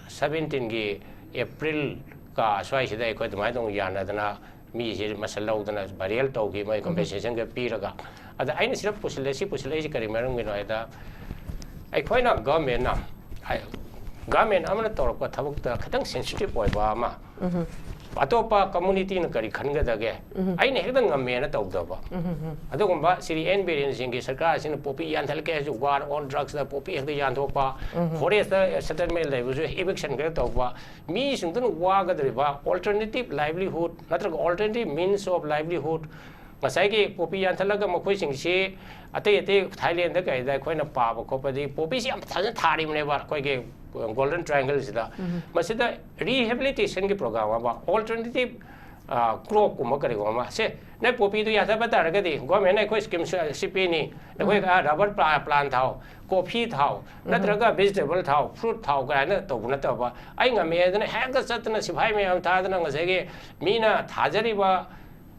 ꯁꯕꯦꯟꯇꯤꯟꯒꯤ ꯑꯦꯄ꯭ꯔꯤꯜ ꯀ ꯁ꯭ꯋꯥꯏꯁꯤꯗ ꯑꯩꯈꯣꯏ ꯑꯗꯨꯃꯥꯏꯅ ꯇꯧꯅ ꯌꯥꯅꯗꯅ ꯃꯤꯁꯤ ꯃꯁꯜ ꯂꯧꯗꯅ ꯚꯥꯏꯔꯦꯜ ꯇꯧꯈꯤ ꯃꯣꯏ ꯀꯝꯄꯦꯟꯁꯦꯁꯟꯒ ꯄꯤꯔꯒ꯫ ꯑꯗ ꯑꯩꯅ ꯁꯤꯗ ꯄꯨꯁꯤꯜꯂꯦ, ꯁꯤ ꯄꯨꯁꯤꯜꯂꯛꯏꯁꯤ ꯀꯔꯤ ꯃꯔꯝꯒꯤꯅꯣ ꯍꯥꯏꯗ, ꯑꯩꯈꯣꯏꯅ ꯒꯚꯔꯟꯃꯦꯟꯅ, ꯍꯥꯏ-, ꯒꯚꯔꯟꯃꯦꯟ ꯑꯃꯅ ꯇꯧꯔꯛꯄ ꯊꯕꯛꯇ ꯈꯤꯇꯪ ꯁꯦꯟꯁꯤꯇꯤꯞ ꯑꯣꯏꯕ ꯑꯃ, ꯑꯇꯣꯞꯄ ꯀꯝꯃꯨꯅꯤꯇꯤꯅ ꯀꯔꯤ ꯈꯟꯒꯗꯒꯦ? ꯑꯩꯅ ꯍꯦꯛꯇ ꯉꯝꯃꯦꯅ ꯇꯧꯗꯕ꯫ ꯑꯗꯨꯒꯨꯝꯕ ꯁ꯭ꯔꯤ ꯑꯦꯟ ꯕꯤꯔꯦꯟ ꯁꯤꯡꯒꯤ ꯁꯔꯀꯥꯔꯁꯤꯅ ꯄꯣꯄꯤ ꯌꯥꯟꯊꯠꯂꯛꯀꯦ ꯍꯥꯏꯁꯨ war on drugsꯇ ꯄꯣꯄꯤ ꯍꯦꯛꯇ ꯌꯥꯟꯊꯣꯛꯄ, forestꯇ settlement ꯂꯩꯕꯁꯨ eviction ꯈꯔ ꯇꯧꯕ, ꯃꯤꯁꯤꯡꯗꯨꯅ ꯋꯥꯒꯗꯧꯔꯤꯕ alternative livelihood ꯅꯠꯇ꯭ꯔꯒ alternative means of livelihood, ꯉꯁꯥꯏꯒꯤ ꯄꯣꯄꯤ ꯌꯥꯟꯊꯠꯂꯒ ꯃꯈꯣꯏꯁꯤꯡꯁꯤ ꯑꯇꯩ ꯑꯇꯩ ꯊꯥꯏꯂꯦꯟꯗ ꯀꯩꯗ ꯑꯩꯈꯣꯏꯅ ꯄꯥꯕ ꯈꯣꯠꯄꯗꯤ ꯄꯣꯄꯤꯁꯤ ꯌꯥꯝ ꯐꯖꯅ ꯊꯥꯔꯤꯕꯅꯦꯕ ꯑꯩꯈꯣꯏꯒꯤ Golden Triangleꯁꯤꯗ꯫ ꯃꯁꯤꯗ rehabilitationꯒꯤ program ꯑꯃ, alternative cropꯀꯨꯝꯕ ꯀꯔꯤꯒꯨꯝꯕ ꯑꯃ, ꯁꯦ, ꯅꯣꯏ ꯄꯣꯄꯤꯗꯨ ꯌꯥꯟꯊꯠꯄ ꯇꯥꯔꯒꯗꯤ governmentꯅ ꯑꯩꯈꯣꯏ scheme ꯁꯤ ꯄꯤꯅꯤ, ꯅꯈꯣꯏ rubber plant ꯊꯥꯎ, coffee ꯊꯥꯎ, ꯅꯠꯇ꯭ꯔꯒ vegetable ꯊꯥꯎ, fruit ꯊꯥꯎ ꯀꯥꯏꯅ ꯇꯧꯕ ꯅꯠꯇꯕ, ꯑꯩ ꯉꯝꯃꯦ ꯍꯥꯏꯗꯅ ꯍꯦꯛꯇ ꯆꯠꯇꯅ ꯁꯤꯐꯥꯏ ꯃꯌꯥꯝ ꯊꯥꯗꯅ ꯉꯁꯥꯏꯒꯤ ꯃꯤꯅ ꯊꯥꯖꯔꯤꯕ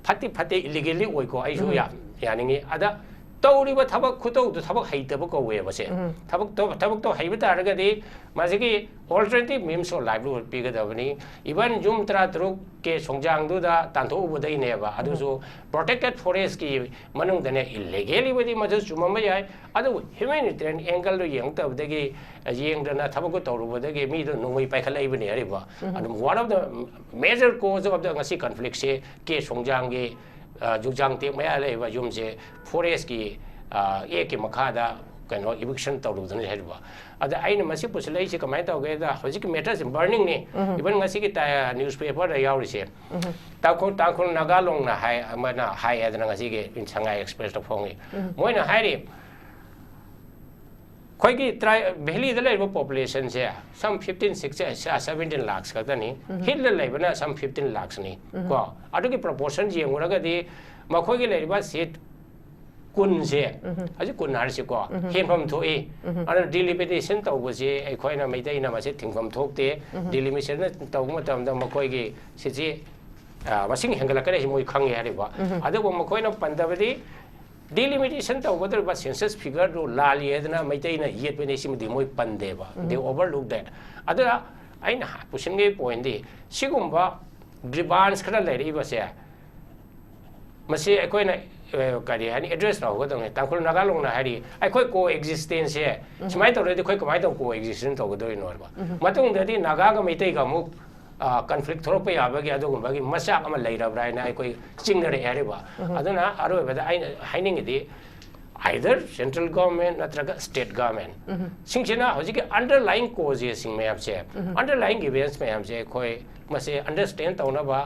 ꯐꯠꯇꯤ ꯐꯠꯇꯦ, illegally ꯑꯣꯏꯀꯣ, ꯑꯩꯁꯨ ꯌꯥꯝ ꯌꯥꯅꯤꯡꯉꯤ꯫ ꯑꯗ ꯇꯧꯔꯤꯕ ꯊꯕꯛ ꯈꯨꯇꯧꯗꯨ ꯊꯕꯛ ꯍꯩꯇꯕ ꯀꯧꯋꯦꯕ ꯁꯦ꯫ ꯊꯕꯛꯇꯣ, ꯊꯕꯛꯇꯣ ꯍꯩꯕ ꯇꯥꯔꯒꯗꯤ ꯃꯁꯤꯒꯤ alternative means of livelihood ꯄꯤꯒꯗꯕꯅꯤ꯫ Even ꯌꯨꯝ ꯇꯔꯥ ꯇꯔꯨꯛ ꯀꯦ ꯁꯣꯡꯖꯥꯡꯗꯨꯗ ꯇꯥꯟꯊꯣꯛꯎꯕꯗꯩꯅꯦꯕ꯫ ꯑꯗꯨꯁꯨ protected forestꯀꯤ ꯃꯅꯨꯡꯗꯅꯦ, illegally ꯕꯨꯗꯤ ꯃꯗꯨ ꯆꯨꯝꯃꯝꯕ ꯌꯥꯏ, ꯑꯗꯨꯕꯨ humanitarian angleꯗꯨ ꯌꯦꯡꯉꯛꯇꯕꯗꯒꯤ, ꯌꯦꯡꯗꯅ ꯊꯕꯛꯇꯨ ꯇꯧꯔꯨꯕꯗꯒꯤ ꯃꯤꯗꯣ ꯅꯣꯡꯃꯩ ꯄꯥꯏꯈꯠꯂꯛꯏꯕꯅꯦ ꯍꯥꯏꯔꯤꯕ꯫ ꯑꯗꯨꯝ one of the major cause of the ꯉꯁꯤ conflictꯁꯦ ꯀꯦ ꯁꯣꯡꯖꯥꯡꯒꯤ, ꯑ, ꯖꯨꯛꯖꯥꯡ ꯇꯦꯛ ꯃꯌꯥ ꯂꯩꯕ ꯌꯨꯝꯁꯦ forestꯀꯤ, ꯑ, actꯀꯤ ꯃꯈꯥꯗ ꯀꯩꯅꯣ eviction ꯇꯧꯔꯨꯕꯗꯨꯅ ꯍꯥꯏꯔꯤꯕ꯫ ꯑꯗ ꯑꯩꯅ ꯃꯁꯤ ꯄꯨꯁꯤꯜꯂꯛꯏꯁꯦ ꯀꯃꯥꯏꯅ ꯇꯧꯒꯦꯗ, ꯍꯧꯖꯤꯛꯀꯤ matterꯁꯦ burningꯅꯤ꯫ Even ꯉꯁꯤꯒꯤ ꯇ-, newspaperꯗ ꯌꯥꯎꯔꯤꯁꯦ꯫ ꯇꯥꯡꯈꯨꯜ, ꯇꯥꯡꯈꯨꯜ ꯅꯥꯒꯥ ꯂꯣꯡꯅ ꯍꯥꯏ, ꯑꯃꯅ ꯍꯥꯏ ꯍꯥꯏꯗꯅ ꯉꯁꯤꯒꯤ ꯁꯉꯥꯏ Expressꯇ ꯐꯣꯡꯉꯤ꯫ ꯃꯣꯏꯅ ꯍꯥꯏꯔꯤ, ꯑꯩꯈꯣꯏꯒꯤ ꯇ꯭ꯔꯥꯏ-, valleyꯗ ꯂꯩꯔꯤꯕ populationꯁꯦ some fifteen, sixteen, seventeen lakhs ꯈꯛꯇꯅꯤ꯫ Hillꯗ ꯂꯩꯕꯅ some fifteen lakhsꯅꯤ꯫ ꯀꯣ, ꯑꯗꯨꯒꯤ proportion ꯌꯦꯡꯉꯨꯔꯒꯗꯤ ꯃꯈꯣꯏꯒꯤ ꯂꯩꯔꯤꯕ seat ꯀꯨꯟꯁꯦ, ꯍꯧꯖꯤꯛ ꯀꯨꯟ ꯍꯥꯏꯔꯤꯁꯤꯀꯣ, ꯍꯦꯟꯐꯝ ꯊꯣꯛꯏ꯫ ꯑꯗꯨꯅ delimitation ꯇꯧꯕꯁꯦ ꯑꯩꯈꯣꯏꯅ ꯃꯩꯇꯩꯅ ꯃꯁꯤ ꯊꯤꯡꯐꯝ ꯊꯣꯛꯇꯦ꯫ Delimitation ꯇꯧꯕ ꯃꯇꯝꯗ ꯃꯈꯣꯏꯒꯤ seatꯁꯤ, ꯑ, ꯃꯁꯤꯡ ꯍꯦꯟꯒꯠꯂꯛꯀꯅꯤ ꯍꯥꯏꯁꯤ ꯃꯣꯏ ꯈꯪꯉꯦ ꯍꯥꯏꯔꯤꯕ꯫ ꯑꯗꯨꯕꯨ ꯃꯈꯣꯏꯅ ꯄꯟꯗꯕꯗꯤ delimitation ꯇꯧꯒꯗꯧꯔꯤꯕ census figureꯗꯨ ꯂꯥꯜꯂꯤ ꯍꯥꯏꯗꯅ ꯃꯩꯇꯩꯅ ꯌꯦꯠꯄꯅꯤ, ꯁꯤꯃꯗꯤ ꯃꯣꯏ ꯄꯟꯗꯦꯕ꯫ They overlook that꯫ ꯑꯗꯨꯅ ꯑꯩꯅ ꯄꯨꯁꯤꯟꯕꯒꯤ pointꯗꯤ ꯁꯤꯒꯨꯝꯕ grievance ꯈꯔ ꯂꯩꯔꯛꯏꯕꯁꯦ, ꯃꯁꯤ ꯑꯩꯈꯣꯏꯅ, ꯑ, ꯀꯔꯤ ꯍꯥꯏꯅꯤ, address ꯇꯧꯒꯗꯧꯅꯤ꯫ ꯇꯥꯡꯈꯨꯜ ꯅꯥꯒꯥ ꯂꯣꯡꯅ ꯍꯥꯏꯔꯤ, ꯑꯩꯈꯣꯏ co-existenceꯁꯦ ꯁꯨꯃꯥꯏꯅ ꯇꯧꯔꯗꯤ ꯑꯩꯈꯣꯏ ꯀꯃꯥꯏꯅ ꯇꯧ co-existence ꯇꯧꯒꯗꯣꯏꯅꯣ ꯍꯥꯏꯕ꯫ ꯃꯇꯨꯡꯗꯗꯤ ꯅꯥꯒꯥꯒ ꯃꯩꯇꯩꯒ ꯑꯃꯨꯛ ꯀꯟꯐ꯭ꯂꯤꯛ ꯊꯣꯛꯂꯛꯄ ꯌꯥꯕꯒꯤ ꯑꯗꯨꯒꯨꯝꯕꯒꯤ ꯃꯆꯥꯛ ꯑꯃ ꯂꯩꯔꯕ꯭ꯔꯥ ꯍꯥꯏꯅ ꯑꯩꯈꯣꯏ ꯆꯤꯡꯅꯔꯛꯑꯦ ꯍꯥꯏꯔꯤꯕ꯫ ꯑꯗꯨꯅ ꯑꯔꯣꯏꯕꯗ ꯑꯩꯅ ꯍꯥꯏꯅꯤꯡꯉꯤꯗꯤ, either central government ꯅꯠꯇ꯭ꯔꯒ state government ꯁꯤꯡꯁꯤꯅ ꯍꯧꯖꯤꯛꯀꯤ underlying causes ꯁꯤꯡ ꯃꯌꯥꯝꯁꯦ, underlying events ꯃꯌꯥꯝꯁꯦ ꯑꯩꯈꯣꯏ ꯃꯁꯤ understand ꯇꯧꯅꯕ,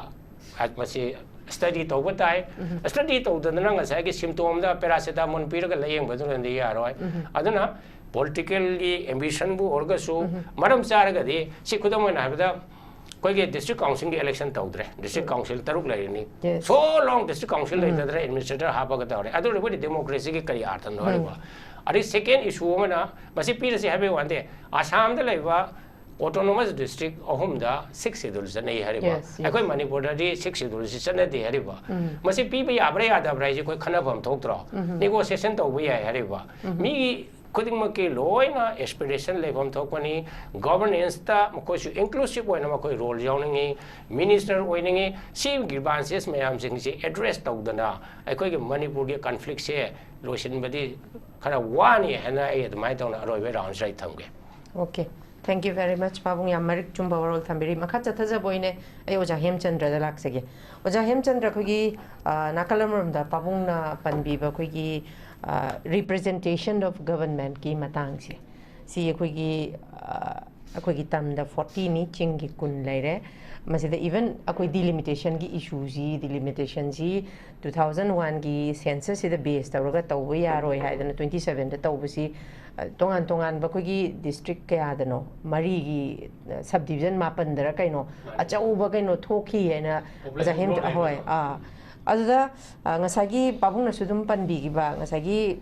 ꯃꯁꯤ study ꯇꯧꯕ ꯇꯥꯏ꯫ Study ꯇꯧꯗꯗꯅ ꯉꯁꯥꯏꯒꯤ symptom ꯗ paracetamol ꯄꯤꯔꯒ ꯂꯥꯌꯦꯡꯕꯗꯨꯅꯗꯤ ꯌꯥꯔꯣꯏ꯫ ꯑꯗꯨꯅ political ꯒꯤ ambition ꯕꯨ ꯑꯣꯏꯔꯒꯁꯨ, ꯃꯔꯝ ꯆꯥꯔꯒꯗꯤ, ꯁꯤ ꯈꯨꯗꯝ ꯑꯣꯏꯅ ꯍꯥꯏꯕꯗ, ꯑꯩꯈꯣꯏꯒꯤ district council ꯒꯤ election ꯇꯧꯗ꯭ꯔꯦ꯫ District council ꯇꯔꯨꯛ ꯂꯩꯔꯅꯤ꯫ Yes. So long district council ꯂꯩꯇꯗ꯭ꯔꯦ, administrator ꯍꯥꯞꯄꯒ ꯇꯧꯔꯦ꯫ ꯑꯗꯨ ꯑꯣꯏꯔꯕꯗꯤ democracy ꯒꯤ ꯀꯔꯤ ꯑꯥꯔꯊꯅꯣ ꯍꯥꯏꯕ? ꯑꯗꯩ second issue ꯑꯃꯅ, ꯃꯁꯤ ꯄꯤꯔꯁꯤ ꯍꯥꯏꯕꯒꯤ ꯋꯥ ꯅꯠꯇꯦ, ꯑꯁꯥꯝꯗ ꯂꯩꯕ autonomous district ꯑꯍꯨꯝꯗ sixth schedule ꯆꯠꯅꯩ ꯍꯥꯏꯔꯤꯕ꯫ Yes, yes. ꯑꯩꯈꯣꯏ ꯃꯅꯤꯄꯨꯔꯗꯗꯤ sixth schedule ꯁꯤ ꯆꯠꯅꯗꯦ ꯍꯥꯏꯔꯤꯕ꯫ ꯃꯁꯤ ꯄꯤꯕ ꯌꯥꯕ꯭ꯔꯥ ꯌꯥꯗꯕ꯭ꯔꯥ ꯍꯥꯏꯁꯦ ꯑꯩꯈꯣꯏ ꯈꯟꯅꯐꯝ ꯊꯣꯛꯇ꯭ꯔꯣ? Negotiation ꯇꯧꯕ ꯌꯥꯏ ꯍꯥꯏꯔꯤꯕ꯫ ꯃꯤꯒꯤ ꯈꯨꯗꯤꯡꯃꯛꯀꯤ ꯂꯣꯏꯅ aspiration ꯂꯩꯐꯝ ꯊꯣꯛꯄꯅꯤ꯫ Governance ꯇ ꯃꯈꯣꯏꯁꯨ inclusive ꯑꯣꯏꯅ ꯃꯈꯣꯏ role ꯌꯥꯎꯅꯤꯡꯉꯤ, minister ꯑꯣꯏꯅꯤꯡꯉꯤ꯫ ꯁꯤ grievances ꯃꯌꯥꯝꯁꯤꯡꯁꯤ address ꯇꯧꯗꯅ ꯑꯩꯈꯣꯏꯒꯤ ꯃꯅꯤꯄꯨꯔꯒꯤ conflict ꯁꯦ ꯂꯣꯏꯁꯤꯟꯕꯗꯤ ꯈꯔ ꯋꯥꯅꯤ ꯍꯥꯏꯅ ꯑꯩ ꯑꯗꯨꯃꯥꯏꯅ ꯇꯧꯅ ꯑꯔꯣꯏꯕ round ꯁꯤꯗ ꯑꯩ ꯊꯝꯒꯦ꯫ Okay, thank you very much, ꯄꯥꯕꯨꯡ꯫ ꯌꯥꯝ ꯃꯔꯤꯛ ꯆꯨꯝꯕ ꯋꯥꯔꯣꯜ ꯊꯝꯕꯤꯔꯤ꯫ ꯃꯈꯥ ꯆꯠꯊꯖꯕ ꯑꯣꯏꯅ ꯑꯩ ꯑꯣꯖꯥ ꯍꯦꯝꯆꯟꯗ꯭ꯔꯗ ꯂꯥꯛꯆꯒꯦ꯫ ꯑꯣꯖꯥ ꯍꯦꯝꯆꯟꯗ꯭ꯔ, ꯑꯩꯈꯣꯏꯒꯤ, ꯑ, ꯅꯥꯀꯜ ꯑꯃꯔꯣꯝꯗ ꯄꯥꯕꯨꯡꯅ ꯄꯟꯕꯤꯕ ꯑꯩꯈꯣꯏꯒꯤ, ꯑ, representation of government ꯀꯤ ꯃꯇꯥꯡꯁꯦ, ꯁꯤ ꯑꯩꯈꯣꯏꯒꯤ, ꯑ, ꯑꯩꯈꯣꯏꯒꯤ ꯇꯝꯗ forty ꯅꯤ, ꯆꯤꯡꯒꯤ ꯀꯨꯟ ꯂꯩꯔꯦ꯫ ꯃꯁꯤꯗ even ꯑꯩꯈꯣꯏ delimitation ꯒꯤ issue ꯁꯤ, delimitation ꯁꯤ two thousand one ꯒꯤ census ꯁꯤꯗ base ꯇꯧꯔꯒ ꯇꯧꯕ ꯌꯥꯔꯣꯏ ꯍꯥꯏꯗꯅ twenty seven ꯗ ꯇꯧꯕꯁꯤ, ꯑ, ꯇꯣꯉꯥꯟ ꯇꯣꯉꯥꯟꯕ ꯑꯩꯈꯣꯏꯒꯤ district ꯀꯌꯥꯗꯅꯣ, ꯃꯔꯤꯒꯤ, ꯑ, subdivision ꯃꯥꯄꯟꯗꯔ ꯀꯩꯅꯣ ꯑꯆꯧꯕ ꯀꯩꯅꯣ ꯊꯣꯛꯈꯤ ꯍꯥꯏꯅ ꯑꯣꯖꯥ ꯍꯦꯝ-, ꯍꯣꯏ, ꯑꯥ꯫ ꯑꯗꯨꯗ, ꯑ, ꯉꯁꯥꯏꯒꯤ ꯄꯥꯕꯨꯡꯅꯁꯨ ꯑꯗꯨꯝ ꯄꯟꯕꯤꯈꯤꯕ, ꯉꯁꯥꯏꯒꯤ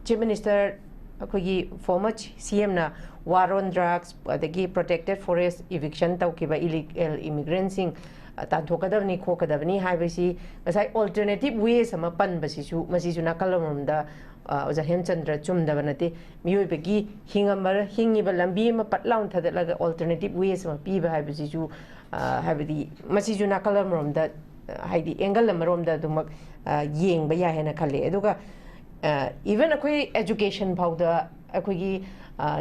Chief Minister, ꯑꯩꯈꯣꯏꯒꯤ former C M ꯅ war on drugs, ꯑꯗꯒꯤ protected forest eviction ꯇꯧꯈꯤꯕ, illegal immigrant ꯁꯤꯡ, ꯑ, ꯇꯥꯟꯊꯣꯛꯀꯗꯕꯅꯤ, ꯈꯣꯠꯀꯗꯕꯅꯤ ꯍꯥꯏꯕꯁꯤ, ꯉꯁꯥꯏ alternative ways ꯑꯃ ꯄꯟꯕꯁꯤꯁꯨ, ꯃꯁꯤꯁꯨ ꯅꯥꯀꯜ ꯑꯃꯔꯣꯝꯗ, ꯑ, ꯑꯣꯖꯥ ꯍꯦꯝꯆꯟꯗ꯭ꯔ, ꯆꯨꯝꯗꯕ ꯅꯠꯇꯦ꯫ ꯃꯤꯑꯣꯏꯕꯒꯤ ꯍꯤꯡꯉꯝꯕ-, ꯍꯤꯡꯉꯤꯕ ꯂꯝꯕꯤ ꯑꯃ ꯄꯠ ꯂꯥꯎꯅ ꯊꯥꯗꯠꯂꯒ alternative ways ꯑꯃ ꯄꯤꯕ ꯍꯥꯏꯕꯁꯤꯁꯨ, ꯑ, ꯍꯥꯏꯕꯗꯤ ꯃꯁꯤꯁꯨ ꯅꯥꯀꯜ ꯑꯃꯔꯣꯝꯗ, ꯑ, ꯍꯥꯏꯗꯤ angle ꯑꯃꯔꯣꯝꯗ ꯑꯗꯨꯃꯛ, ꯑ, ꯌꯦꯡꯕ ꯌꯥꯏ ꯍꯥꯏꯅ ꯈꯜꯂꯤ꯫ ꯑꯗꯨꯒ, ꯑ, even ꯑꯩꯈꯣꯏ education ꯐꯥꯎꯗ ꯑꯩꯈꯣꯏꯒꯤ,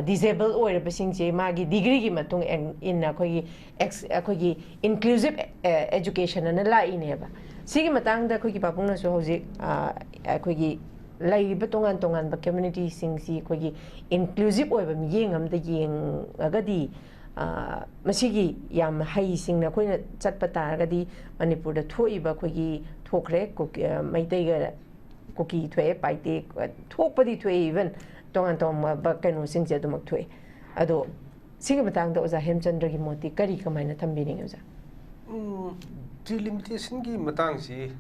ꯗꯤꯁꯦꯕꯜ ꯑꯣꯏꯔꯕꯁꯤꯡꯁꯦ ꯃꯥꯒꯤ ꯗꯤꯒ꯭ꯔꯤꯒꯤ ꯃꯇꯨꯡ ꯏꯟ- ꯏꯟꯅ ꯑꯩꯈꯣꯏꯒꯤ ꯑꯦꯛꯁ ꯑꯩꯈꯣꯏꯒꯤ ꯏꯟꯀ꯭ꯂꯨꯁꯤꯞ ꯑꯦꯖꯨꯀꯦꯁꯟ ꯑꯅ ꯂꯥꯛꯏꯅꯦꯕ꯫ ꯁꯤꯒꯤ ꯃꯇꯥꯡꯗ ꯑꯩꯈꯣꯏꯒꯤ ꯄꯥꯕꯨꯡꯅꯁꯨ ꯍꯧꯖꯤꯛ ꯑ, ꯑꯩꯈꯣꯏꯒꯤ ꯂꯩꯔꯤꯕ ꯇꯣꯉꯥꯟ ꯇꯣꯉꯥꯟꯕ ꯀꯝꯃ꯭ꯌꯨꯅꯤꯇꯤꯁꯤꯡꯁꯤ ꯑꯩꯈꯣꯏꯒꯤ ꯏꯟꯀ꯭ꯂꯨꯁꯤꯞ ꯑꯣꯏꯕ ꯃꯤꯠꯌꯦꯡ ꯑꯃꯗ ꯌꯦꯡꯉꯒꯗꯤ ꯑ, ꯃꯁꯤꯒꯤ ꯌꯥꯝ ꯍꯩꯁꯤꯡꯅ ꯑꯩꯈꯣꯏꯅ ꯆꯠꯄ ꯇꯥꯔꯒꯗꯤ ꯃꯅꯤꯄꯨꯔꯗ ꯊꯣꯛꯏꯕ ꯑꯩꯈꯣꯏꯒꯤ ꯊꯣꯛꯈ꯭ꯔꯦ ꯀꯨꯀꯤ- ꯑ, ꯃꯩꯇꯩꯒ ꯀꯨꯀꯤ ꯊꯣꯛꯑꯦ, ꯄꯥꯏꯇꯦ, ꯑ, ꯊꯣꯛꯄꯗꯤ ꯊꯣꯛꯑꯦ, ꯏꯚꯟ ꯇꯣꯉꯥꯟ ꯇꯣꯉꯥꯟꯕ ꯀꯩꯅꯣꯁꯤꯡꯁꯦ ꯑꯗꯨꯃꯛ ꯊꯣꯛꯑꯦ꯫ ꯑꯗꯣ ꯁꯤꯒꯤ ꯃꯇꯥꯡꯗ ꯑꯣꯖꯥ ꯍꯦꯝꯆꯟꯗ꯭ꯔꯒꯤ ꯃꯣꯠꯇꯤ ꯀꯔꯤ, ꯀꯃꯥꯏꯅ ꯊꯝꯕꯤꯅꯤꯡꯉꯤ ꯑꯣꯖꯥ? ꯎꯝ, ꯗꯤꯂꯤꯃꯤꯇꯦꯁꯟꯒꯤ ꯃꯇꯥꯡꯁꯤ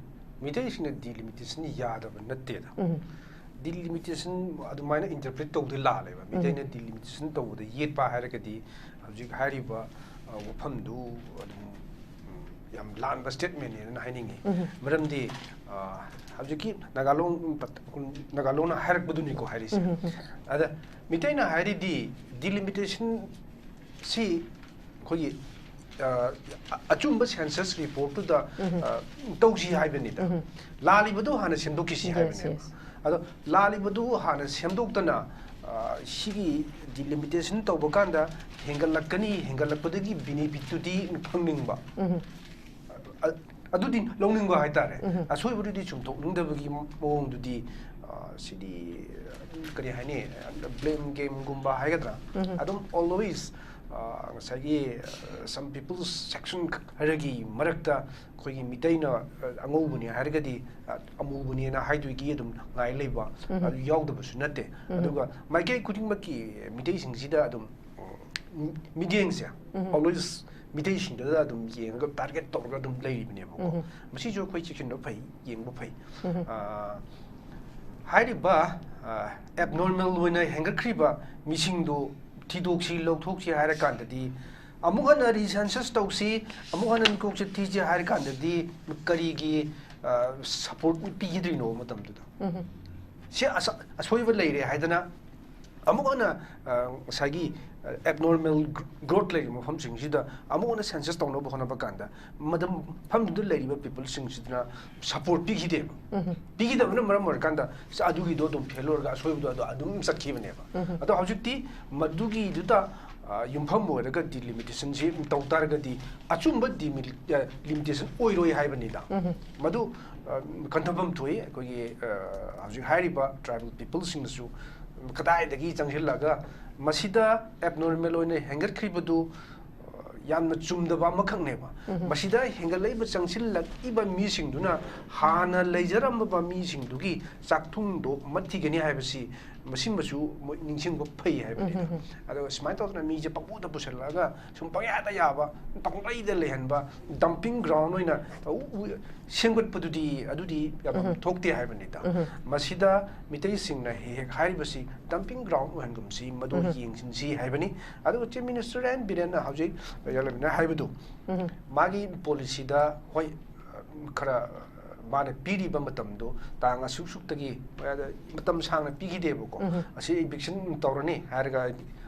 ꯃꯤꯇꯩꯁꯤꯡꯅ ꯗꯤꯂꯤꯃꯤꯇꯦꯁꯟ ꯌꯥꯗꯕ ꯅꯠꯇꯦꯗ꯫ ꯎꯝ꯫ ꯗꯤꯂꯤꯃꯤꯇꯦꯁꯟ ꯑꯗꯨꯃꯥꯏꯅ ꯏꯟꯇꯔꯄ꯭ꯔꯤꯠ ꯇꯧꯕꯗꯤ ꯂꯥꯜꯂꯦꯕ꯫ ꯃꯤꯇꯩꯅ ꯗꯤꯂꯤꯃꯤꯇꯦꯁꯟ ꯇꯧꯕꯗ ꯌꯦꯠꯄ ꯍꯥꯏꯔꯒꯗꯤ ꯍꯧꯖꯤꯛ ꯍꯥꯏꯔꯤꯕ, ꯑ, ꯋꯥꯐꯝꯗꯨ ꯑꯗꯨꯝ, ꯎꯝ, ꯌꯥꯝ ꯂꯥꯟꯕ ꯁ꯭ꯇꯦꯠꯃꯦꯟꯅꯦꯅ ꯍꯥꯏꯅꯤꯡꯉꯤ꯫ ꯃꯔꯝꯗꯤ, ꯑ, ꯍꯧꯖꯤꯛꯀꯤ ꯅꯥꯒꯥꯂꯣꯡ ꯅꯥꯒꯥꯂꯣꯡꯅ ꯍꯥꯏꯔꯛꯄꯗꯨꯅꯤꯀꯣ ꯍꯥꯏꯔꯤꯁꯦ꯫ ꯑꯗ ꯃꯤꯇꯩꯅ ꯍꯥꯏꯔꯤꯗꯤ ꯗꯤꯂꯤꯃꯤꯇꯦꯁꯟ ꯁꯤ ꯑꯩꯈꯣꯏꯒꯤ, ꯑ, ꯑꯆꯨꯝꯕ ꯁꯦꯟꯁꯁ ꯔꯤꯄꯣꯔꯠꯇꯨꯗ, ꯑ, ꯇꯧꯁꯤ ꯍꯥꯏꯕꯅꯤꯗ꯫ ꯂꯥꯜꯂꯤꯕꯗꯨ ꯍꯥꯟꯅ ꯁꯦꯝꯗꯣꯛꯈꯤꯁꯤ Yes, ꯍꯥꯏꯕꯅꯦꯕ꯫ yes. ꯑꯗꯣ ꯂꯥꯜꯂꯤꯕꯗꯨ ꯍꯥꯟꯅ ꯁꯦꯝꯗꯣꯛꯇꯅ, ꯑ, ꯁꯤꯒꯤ ꯗꯤꯂꯤꯃꯤꯇꯦꯁꯟ ꯇꯧꯕ ꯀꯥꯟꯗ ꯍꯦꯟꯒꯠꯂꯛꯀꯅꯤ, ꯍꯦꯟꯒꯠꯂꯛꯄꯗꯒꯤ ꯕꯤꯅꯤꯐꯤꯠꯇꯨꯗꯤ ꯐꯪꯅꯤꯡꯕ꯫ ꯑ-, ꯑꯗꯨꯗꯤ ꯂꯧꯅꯤꯡꯕ ꯍꯥꯏꯇꯥꯔꯦ꯫ ꯑꯁꯣꯏꯕꯗꯨꯗꯤ ꯆꯨꯝꯊꯣꯛꯅꯤꯡꯗꯕꯒꯤ ꯃꯑꯣꯡꯗꯨꯗꯤ, ꯑ, ꯁꯤꯗꯤ, ꯑ, ꯀꯔꯤ ꯍꯥꯏꯅꯤ, ꯕ꯭ꯂꯦꯝ ꯒꯦꯝꯒꯨꯝꯕ ꯍꯥꯏꯒꯗ꯭ꯔꯥ? ꯑꯗꯨꯝ always, ꯑ, ꯉꯁꯥꯏꯒꯤ, ꯑ, some people's section ꯈꯔꯒꯤ ꯃꯔꯛꯇ ꯑꯩꯈꯣꯏꯒꯤ ꯃꯤꯇꯩꯅ, ꯑ, ꯑꯉꯧꯕꯅꯤ ꯍꯥꯏꯔꯒꯗꯤ, ꯑ, ꯑꯃꯨꯕꯅꯦꯅ ꯍꯥꯏꯗꯣꯏꯒꯤ ꯑꯗꯨꯝ ꯉꯥꯏ ꯂꯩꯕ, ꯑꯗꯨ ꯌꯥꯎꯗꯕꯁꯨ ꯅꯠꯇꯦ꯫ ꯑꯗꯨꯒ ꯃꯥꯏꯀꯩ ꯈꯨꯗꯤꯡꯃꯛꯀꯤ ꯃꯤꯇꯩꯁꯤꯡꯁꯤꯗ ꯑꯗꯨꯝ, ꯎꯝ, ꯃꯤꯠꯌꯦꯡꯁꯦ always ꯃꯤꯇꯩꯁꯤꯡꯗꯨꯗ ꯑꯗꯨꯝ ꯌꯦꯡꯉꯒ ꯇꯥꯔꯒꯦꯠ ꯇꯧꯔꯒ ꯑꯗꯨꯝ ꯂꯩꯔꯤꯕꯅꯦꯕꯀꯣ꯫ ꯃꯁꯤꯁꯨ ꯑꯩꯈꯣꯏ ꯆꯦꯛꯁꯤꯟꯕ ꯐꯩ, ꯌꯦꯡꯕ ꯐꯩ꯫ ꯑ, ꯍꯥꯏꯔꯤꯕ, ꯑ, ꯑꯦꯕꯅꯣꯔꯃꯦꯜ ꯑꯣꯏꯅ ꯍꯦꯟꯒꯠꯈ꯭ꯔꯤꯕ ꯃꯤꯁꯤꯡꯗꯨ ꯊꯤꯗꯣꯛꯁꯤ, ꯂꯧꯊꯣꯛꯁꯤ ꯍꯥꯏꯔꯀꯥꯟꯗꯗꯤ, ꯑꯃꯨꯛ ꯍꯟꯅ ꯔꯤꯁꯦꯟꯁꯁ ꯇꯧꯁꯤ, ꯑꯃꯨꯛ ꯍꯟꯅ ꯃꯤꯀꯣꯛꯁꯦ ꯊꯤꯁꯤ ꯍꯥꯏꯔꯀꯥꯟꯗꯗꯤ ꯀꯔꯤꯒꯤ, ꯑ, ꯁꯄꯣꯔꯠ ꯄꯤꯒꯗ꯭ꯔꯤꯅꯣ ꯃꯇꯝꯗꯨꯗ? ꯁꯤ ꯑꯁ-, ꯑꯁꯣꯏꯕ ꯂꯩꯔꯦ ꯍꯥꯏꯗꯅ ꯑꯃꯨꯛ ꯍꯟꯅ ꯑ, ꯉꯁꯥꯏꯒꯤ ꯑꯦꯕꯅꯣꯔꯃꯦꯜ ꯒ꯭ꯔꯣꯠ ꯂꯩꯔꯤꯕ ꯃꯐꯝꯁꯤꯡꯁꯤꯗ ꯑꯃꯨꯛ ꯍꯟꯅ ꯁꯦꯟꯁꯁ ꯇꯧꯅꯕ ꯍꯣꯠꯅꯕ ꯀꯥꯟꯗ ꯃꯗꯨ ꯃꯐꯝꯗꯨꯗ ꯂꯩꯔꯤꯕ ꯄꯤꯄꯜꯁꯤꯡꯁꯤꯗꯅ ꯁꯄꯣꯔꯠ ꯄꯤꯈꯤꯗꯦꯕ꯫ ꯄꯤꯈꯤꯗꯕꯅ ꯃꯔꯝ ꯑꯣꯏꯔꯀꯥꯟꯗ ꯑꯁ, ꯑꯗꯨꯒꯤꯗꯣ ꯑꯗꯨꯝ ꯐꯦꯜ ꯑꯣꯏꯔꯒ ꯑꯁꯣꯏꯕꯗꯣ ꯑꯗꯣ ꯑꯗꯨꯝ ꯆꯠꯈꯤꯕꯅꯦꯕ꯫ ꯑꯗꯣ ꯍꯧꯖꯤꯛꯇꯤ ꯃꯗꯨꯒꯤꯗꯨꯗ ꯑ, ꯌꯨꯝꯐꯝ ꯑꯣꯏꯔꯒ ꯗꯤꯂꯤꯃꯤꯇꯦꯁꯟꯁꯤ ꯇꯧ ꯇꯥꯔꯒꯗꯤ ꯑꯆꯨꯝꯕ ꯗꯤꯃꯤꯂꯤ-, ꯑ, ꯂꯤꯃꯤꯇꯦꯁꯟ ꯑꯣꯏꯔꯣꯏ ꯍꯥꯏꯕꯅꯤꯗ꯫ ꯃꯗꯨ ꯑ, ꯈꯟꯊꯐꯝ ꯊꯣꯛꯏ꯫ ꯑꯩꯈꯣꯏꯒꯤ ꯑ, ꯍꯧꯖꯤꯛ ꯍꯥꯏꯔꯤꯕ ꯇ꯭ꯔꯥꯏꯕꯦꯜ ꯄꯤꯄꯜꯁꯤꯡꯅꯁꯨ ꯀꯗꯥꯏꯗꯒꯤ ꯆꯪꯁꯤꯜꯂꯒ ꯃꯁꯤꯗ ꯑꯦꯕꯅꯣꯔꯃꯦꯜ ꯑꯣꯏꯅ ꯍꯦꯟꯒꯠꯈ꯭ꯔꯤꯕꯗꯨ ꯑ, ꯌꯥꯝꯅ ꯆꯨꯝꯗꯕ ꯑꯃꯈꯛꯅꯦꯕ꯫ ꯃꯁꯤꯗ ꯍꯦꯟꯒꯠꯂꯛꯏꯕ, ꯆꯪꯁꯤꯜꯂꯛꯏꯕ ꯃꯤꯁꯤꯡꯗꯨꯅ ꯍꯥꯟꯅ ꯂꯩꯖꯔꯝꯕ ꯃꯤꯁꯤꯡꯗꯨꯒꯤ ꯆꯥꯛꯊꯨꯡꯗꯣ ꯃꯠꯈꯤꯒꯅꯤ ꯍꯥꯏꯕꯁꯤ ꯃꯁꯤꯃꯁꯨ ꯃꯣꯏ ꯅꯤꯡꯁꯤꯡꯕ ꯐꯩ ꯍꯥꯏꯕꯅꯤꯗ꯫ ꯑꯗꯣ ꯁꯨꯃꯥꯏꯅ ꯇꯧꯗꯅ ꯃꯤꯁꯦ ꯄꯪꯄꯨꯗ ꯄꯨꯁꯜꯂꯛꯑꯒ ꯁꯨꯝ ꯄꯪꯌꯥꯗ ꯌꯥꯕ, ꯄꯪꯂꯩꯗ ꯂꯩꯍꯟꯕ, ꯗꯝꯄꯤꯡ ꯒ꯭ꯔꯥꯎꯟ ꯑꯣꯏꯅ ꯎ-, ꯎ-, ꯁꯦꯝꯒꯠꯄꯗꯨꯗꯤ, ꯑꯗꯨꯗꯤ ꯌꯥꯐꯝ ꯊꯣꯛꯇꯦ ꯍꯥꯏꯕꯅꯤꯗ꯫ ꯃꯁꯤꯗ ꯃꯤꯇꯩꯁꯤꯡꯅ ꯍꯦꯛ ꯍꯦꯛ ꯍꯥꯏꯔꯤꯕꯁꯤ ꯗꯝꯄꯤꯡ ꯒ꯭ꯔꯥꯎꯟ ꯑꯣꯏꯍꯟꯒꯨꯝꯁꯤ, ꯃꯗꯨ ꯌꯦꯡꯁꯤꯟꯁꯤ ꯍꯥꯏꯕꯅꯤ꯫ ꯑꯗꯨꯒ ꯆꯤꯐ ꯃꯤꯅꯤꯁꯇꯔ ꯑꯦꯟ ꯕꯤꯔꯦꯟꯅ ꯍꯧꯖꯤꯛ ꯌꯥꯂꯝꯃꯤꯅ ꯍꯥꯏꯕꯗꯨ, ꯃꯥꯒꯤ ꯄꯣꯂꯤꯁꯤꯗ ꯍꯣꯏ, ꯈꯔ ꯃꯥꯅ ꯄꯤꯔꯤꯕ ꯃꯇꯝꯗꯣ ꯇꯥꯡ ꯑꯁꯨꯛ ꯁꯨꯛꯇꯒꯤ, ꯑꯗ, ꯃꯇꯝ ꯁꯥꯡꯅ ꯄꯤꯈꯤꯗꯦꯕꯀꯣ꯫ ꯑꯁꯤ ꯏꯚꯤꯛꯁꯟ ꯇꯧꯔꯅꯤ ꯍꯥꯏꯔꯒ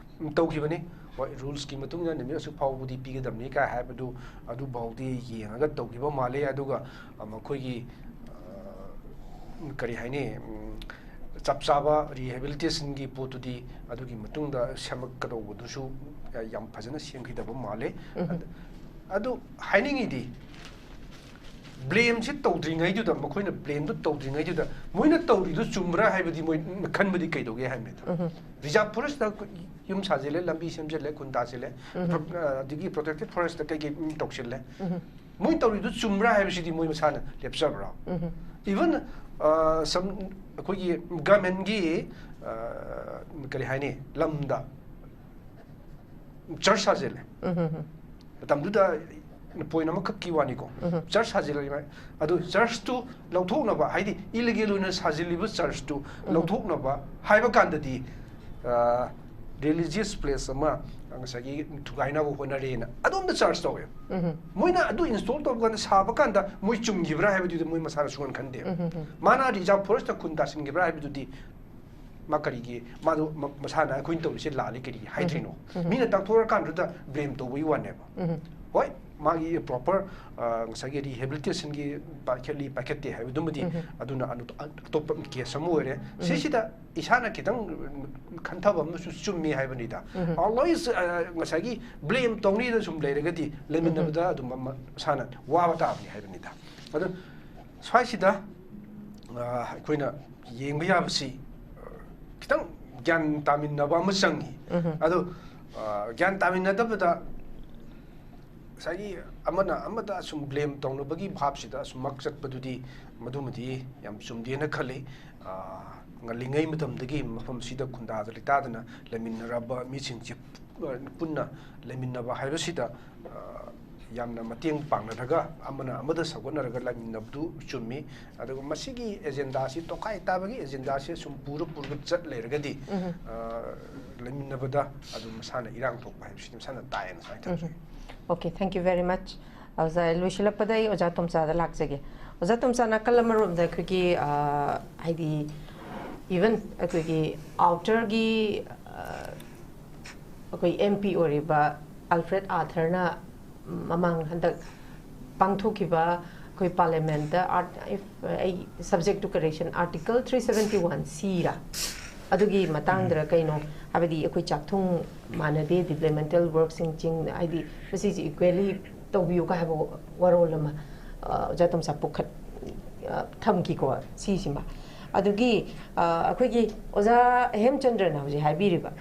ꯇꯧꯈꯤꯕꯅꯤ꯫ ꯍꯣꯏ, ꯔꯨꯜꯁꯀꯤ ꯃꯇꯨꯡ ꯏꯟꯅ ꯅꯨꯃꯤꯠ ꯑꯁꯨꯛ ꯐꯥꯎꯕꯗꯤ ꯄꯤꯒꯗꯕꯅꯤ ꯀꯥꯏ ꯍꯥꯏꯕꯗꯨ, ꯑꯗꯨꯐꯥꯎꯗꯤ ꯌꯦꯡꯉꯒ ꯇꯧꯈꯤꯕ ꯃꯥꯜꯂꯤ꯫ ꯑꯗꯨꯒ, ꯑ, ꯃꯈꯣꯏꯒꯤ, ꯑ, ꯀꯔꯤ ꯍꯥꯏꯅꯤ, ꯎꯝ, ꯆꯞ ꯆꯥꯕ ꯔꯤꯍꯦꯕꯤꯂꯤꯇꯦꯁꯟꯒꯤ ꯄꯣꯠꯇꯨꯗꯤ ꯑꯗꯨꯒꯤ ꯃꯇꯨꯡꯗ ꯁꯦꯝꯃꯛꯀꯗꯧꯕꯗꯨꯁꯨ ꯌꯥꯝ ꯐꯖꯅ ꯁꯦꯝꯈꯤꯗꯕ ꯃꯥꯜꯂꯤ꯫ ꯑꯗ-, ꯑꯗꯨ ꯍꯥꯏꯅꯤꯡꯉꯤꯗꯤ, ꯕ꯭ꯂꯦꯝꯁꯤ ꯇꯧꯗ꯭ꯔꯤꯉꯩꯗꯨꯗ, ꯃꯈꯣꯏꯅ ꯕ꯭ꯂꯦꯝꯗꯨ ꯇꯧꯗ꯭ꯔꯤꯉꯩꯗꯨꯗ, ꯃꯣꯏꯅ ꯇꯧꯔꯤꯗꯨ ꯆꯨꯝꯕ꯭ꯔꯥ ꯍꯥꯏꯕꯗꯤ ꯃꯣꯏ ꯈꯟꯕꯗꯤ ꯀꯩꯗꯧꯒꯦ ꯍꯥꯏꯕꯅꯤꯗ꯫ ꯔꯤꯖꯥꯔꯚ ꯐꯣꯔꯦꯁꯇ ꯌꯨꯝ ꯁꯥꯖꯤꯜꯂꯦ, ꯂꯝꯕꯤ ꯁꯦꯝꯖꯤꯜꯂꯦ, ꯈꯨꯟ ꯇꯥꯁꯤꯜꯂꯦ, ꯄ꯭ꯔꯣ-, ꯑ, ꯑꯗꯒꯤ ꯄ꯭ꯔꯣꯇꯦꯛꯇꯦꯗ ꯐꯣꯔꯦꯁꯇ ꯀꯩꯀꯩ ꯇꯧꯁꯤꯜꯂꯦ꯫ ꯃꯣꯏ ꯇꯧꯔꯤꯗꯨ ꯆꯨꯝꯕ꯭ꯔꯥ ꯍꯥꯏꯕꯁꯤꯗꯤ ꯃꯣꯏ ꯃꯁꯥꯅ ꯂꯦꯞꯆꯕ꯭ꯔꯥ? ꯏꯚꯟ, ꯑ, ꯁꯝ-, ꯑꯩꯈꯣꯏꯒꯤ ꯒꯃꯦꯟꯒꯤ, ꯑ, ꯀꯔꯤ ꯍꯥꯏꯅꯤ, ꯂꯝꯗ ꯆꯔꯆ ꯁꯥꯖꯤꯜꯂꯦ꯫ ꯃꯇꯝꯗꯨꯗ ꯄꯣꯏꯟ ꯑꯃꯈꯛꯀꯤ ꯋꯥꯅꯤꯀꯣ꯫ ꯆꯔꯆ ꯁꯥꯖꯤꯜꯂꯦ꯫ ꯑꯗꯨ ꯆꯔꯆꯇꯨ ꯂꯧꯊꯣꯛꯅꯕ, ꯍꯥꯏꯗꯤ ꯏꯂꯤꯒꯦꯜ ꯑꯣꯏꯅ ꯁꯥꯖꯤꯜꯂꯤꯕ ꯆꯔꯆꯇꯨ ꯂꯧꯊꯣꯛꯅꯕ ꯍꯥꯏꯕ ꯀꯥꯟꯗꯗꯤ, ꯑ, ꯔꯤꯂꯤꯖꯤꯌꯁ ꯄ꯭ꯂꯦꯁ ꯑꯃ ꯉꯁꯥꯏꯒꯤ ꯊꯨꯒꯥꯏꯅꯕ ꯍꯣꯠꯅꯔꯦꯅ ꯑꯗꯣꯝꯗ ꯆꯔꯆ ꯇꯧꯋꯦ꯫ ꯃꯣꯏꯅ ꯑꯗꯨ ꯏꯟꯁꯇꯣꯜ ꯇꯧꯕ ꯀꯥꯟꯗ, ꯁꯥꯕ ꯀꯥꯟꯗ ꯃꯣꯏ ꯆꯨꯝꯈꯤꯕ꯭ꯔꯥ ꯍꯥꯏꯕꯗꯨꯗꯤ ꯃꯣꯏ ꯃꯁꯥꯅ ꯁꯨꯡꯈꯟ ꯈꯟꯗꯦꯕ꯫ ꯃꯥꯅ ꯔꯤꯖꯥꯔꯚ ꯐꯣꯔꯦꯁꯇ ꯈꯨꯟ ꯇꯥꯁꯤꯟꯈꯤꯕ꯭ꯔꯥ ꯍꯥꯏꯕꯗꯨꯗꯤ ꯃꯥ ꯀꯔꯤꯒꯤ ꯃꯥꯗꯣ ꯃ- ꯃꯁꯥꯅ ꯑꯩꯈꯣꯏꯅ ꯇꯧꯔꯤꯁꯦ ꯂꯥꯜꯂꯤ ꯀꯔꯤꯒꯤ ꯍꯥꯏꯗ꯭ꯔꯤꯅꯣ? ꯃꯤꯅ ꯇꯥꯛꯊꯣꯔꯀꯥꯟꯗꯨꯗ ꯕ꯭ꯂꯦꯝ ꯇꯧꯕꯒꯤ ꯋꯥꯅꯦꯕ꯫ ꯍꯣꯏ, ꯃꯥꯒꯤ ꯄ꯭ꯔꯣꯄꯔ ꯉꯁꯥꯏꯒꯤ ꯔꯤꯍꯦꯕꯤꯂꯤꯇꯦꯁꯟꯒꯤ ꯄꯥꯏꯈꯠꯂꯤ ꯄꯥꯏꯈꯠꯇꯦ ꯍꯥꯏꯕꯗꯨꯃꯗꯤ ꯑꯗꯨꯅ ꯑꯇꯣꯞꯄ ꯀꯦꯁ ꯑꯃ ꯑꯣꯏꯔꯦ꯫ ꯁꯤꯁꯤꯗ ꯏꯁꯥꯅ ꯈꯤꯇꯪ ꯈꯟꯊꯕ ꯑꯃꯁꯨ ꯆꯨꯝꯃꯤ ꯍꯥꯏꯕꯅꯤꯗ꯫ ꯑꯣꯜꯋꯦꯁ ꯉꯁꯥꯏꯒꯤ ꯕ꯭ꯂꯦꯝ ꯇꯧꯅꯤꯗ ꯁꯨꯝ ꯂꯩꯔꯒꯗꯤ ꯂꯩꯃꯤꯟꯅꯕꯗ ꯑꯗꯨꯝ ꯃꯁꯥꯅ ꯋꯥꯕ ꯇꯥꯕꯅꯤ ꯍꯥꯏꯕꯅꯤꯗ꯫ ꯑꯗꯣ ꯁ꯭ꯋꯥꯏꯁꯤꯗ ꯑꯩꯈꯣꯏꯅ ꯌꯦꯡꯕ ꯌꯥꯕꯁꯤ ꯈꯤꯇꯪ ꯒ꯭ꯌꯥꯟ ꯇꯥꯃꯤꯟꯅꯕ ꯑꯃ ꯆꯪꯉꯤ꯫ ꯑꯗꯣ ꯒ꯭ꯌꯥꯟ ꯇꯥꯃꯤꯟꯅꯗꯕꯗ ꯉꯁꯥꯏꯒꯤ ꯑꯃꯅ ꯑꯃꯗ ꯁꯨꯝ ꯕ꯭ꯂꯦꯝ ꯇꯧꯅꯕꯒꯤ ꯚꯥꯞꯁꯤꯗ ꯑꯁꯨꯃꯛ ꯆꯠꯄꯗꯨꯗꯤ ꯃꯗꯨꯃꯗꯤ ꯌꯥꯝ ꯆꯨꯝꯗꯦꯅ ꯈꯜꯂꯤ꯫ ꯉꯜꯂꯤꯉꯩ ꯃꯇꯝꯗꯒꯤ ꯃꯐꯝꯁꯤꯗ ꯈꯨꯟꯗꯥꯗ ꯂꯩꯇꯥꯗꯅ ꯂꯩꯃꯤꯟꯅꯔꯕ ꯃꯤꯁꯤꯡꯁꯦ ꯄꯨꯟꯅ ꯂꯩꯃꯤꯟꯅꯕ ꯍꯥꯏꯕꯁꯤꯗ ꯌꯥꯝꯅ ꯃꯇꯦꯡ ꯄꯥꯡꯅꯔꯒ ꯑꯃꯅ ꯑꯃꯗ ꯁꯧꯒꯠꯅꯔꯒ ꯂꯩꯃꯤꯟꯅꯕꯗꯨ ꯆꯨꯝꯃꯤ꯫ ꯑꯗꯨꯒ ꯃꯁꯤꯒꯤ ꯑꯦꯖꯦꯟꯗꯥꯁꯤ ꯇꯣꯈꯥꯏ ꯇꯥꯕꯒꯤ ꯑꯦꯖꯦꯟꯗꯥꯁꯤ ꯁꯨꯝ ꯄꯨꯔ ꯄꯨꯔꯒ ꯆꯠ ꯂꯩꯔꯒꯗꯤ ꯂꯩꯃꯤꯟꯅꯕꯗ ꯑꯗꯨꯝ ꯃꯁꯥꯅ ꯏꯔꯥꯡ ꯊꯣꯛꯄ ꯍꯥꯏꯕꯁꯤꯗꯤ ꯃꯁꯥꯅ ꯇꯥꯏꯌꯦꯅ ꯁꯨꯃꯥꯏꯅ ꯊꯝꯖꯒꯦ꯫ Okay, thank you very much. ꯑꯣꯖꯥ, ꯂꯣꯏꯁꯤꯜꯂꯛꯄꯗ ꯑꯩ ꯑꯣꯖꯥ ꯇꯣꯝꯆꯥꯗ ꯂꯥꯛꯆꯒꯦ꯫ ꯑꯣꯖꯥ ꯇꯣꯝꯆꯥ, ꯅꯥꯀꯜ ꯑꯃꯔꯣꯝꯗ ꯑꯩꯈꯣꯏꯒꯤ ꯍꯥꯏꯗꯤ ꯏꯚꯟ ꯑꯩꯈꯣꯏꯒꯤ ꯑꯥꯎꯇꯔꯒꯤ ꯑꯩꯈꯣꯏ ꯑꯦꯝ ꯄꯤ ꯑꯣꯏꯔꯤꯕ ꯑꯜꯐ꯭ꯔꯦꯗ ꯑꯥꯊꯔꯅ ꯃꯃꯥꯡ ꯍꯟꯗꯛ ꯄꯥꯡꯊꯣꯛꯈꯤꯕ ꯑꯩꯈꯣꯏ ꯄꯥꯔꯂꯤꯌꯥꯃꯦꯟꯠꯇ ꯑꯩ subject to correction, Article three seventy one C ꯔ ꯑꯗꯨꯒꯤ ꯃꯇꯥꯡꯗꯔ ꯀꯩꯅꯣ, ꯍꯥꯏꯕꯗꯤ ꯑꯩꯈꯣꯏ ꯆꯥꯛꯊꯨꯡ ꯃꯥꯟꯅꯗꯦ, ꯗꯤꯕꯂꯞꯃꯦꯟꯇꯦꯜ ꯋꯥꯔꯛꯁꯤꯡ ꯆꯤꯡ ꯍꯥꯏꯗꯤ ꯃꯁꯤꯁꯦ ꯏꯀ꯭ꯋꯦꯂꯤ ꯇꯧꯕꯤꯌꯨꯒ ꯍꯥꯏꯕ ꯋꯥꯔꯣꯜ ꯑꯃ ꯑꯣꯖꯥ ꯇꯣꯝꯆꯥ ꯄꯨꯈꯠ ꯊꯝꯈꯤꯀꯣ ꯁꯤꯁꯤꯃ꯫ ꯑꯗꯨꯒꯤ ꯑꯩꯈꯣꯏꯒꯤ ꯑꯣꯖꯥ ꯍꯦꯝꯆꯟꯗ꯭ꯔꯅ ꯍꯧꯖꯤꯛ ꯍꯥꯏꯕꯤꯔꯤꯕ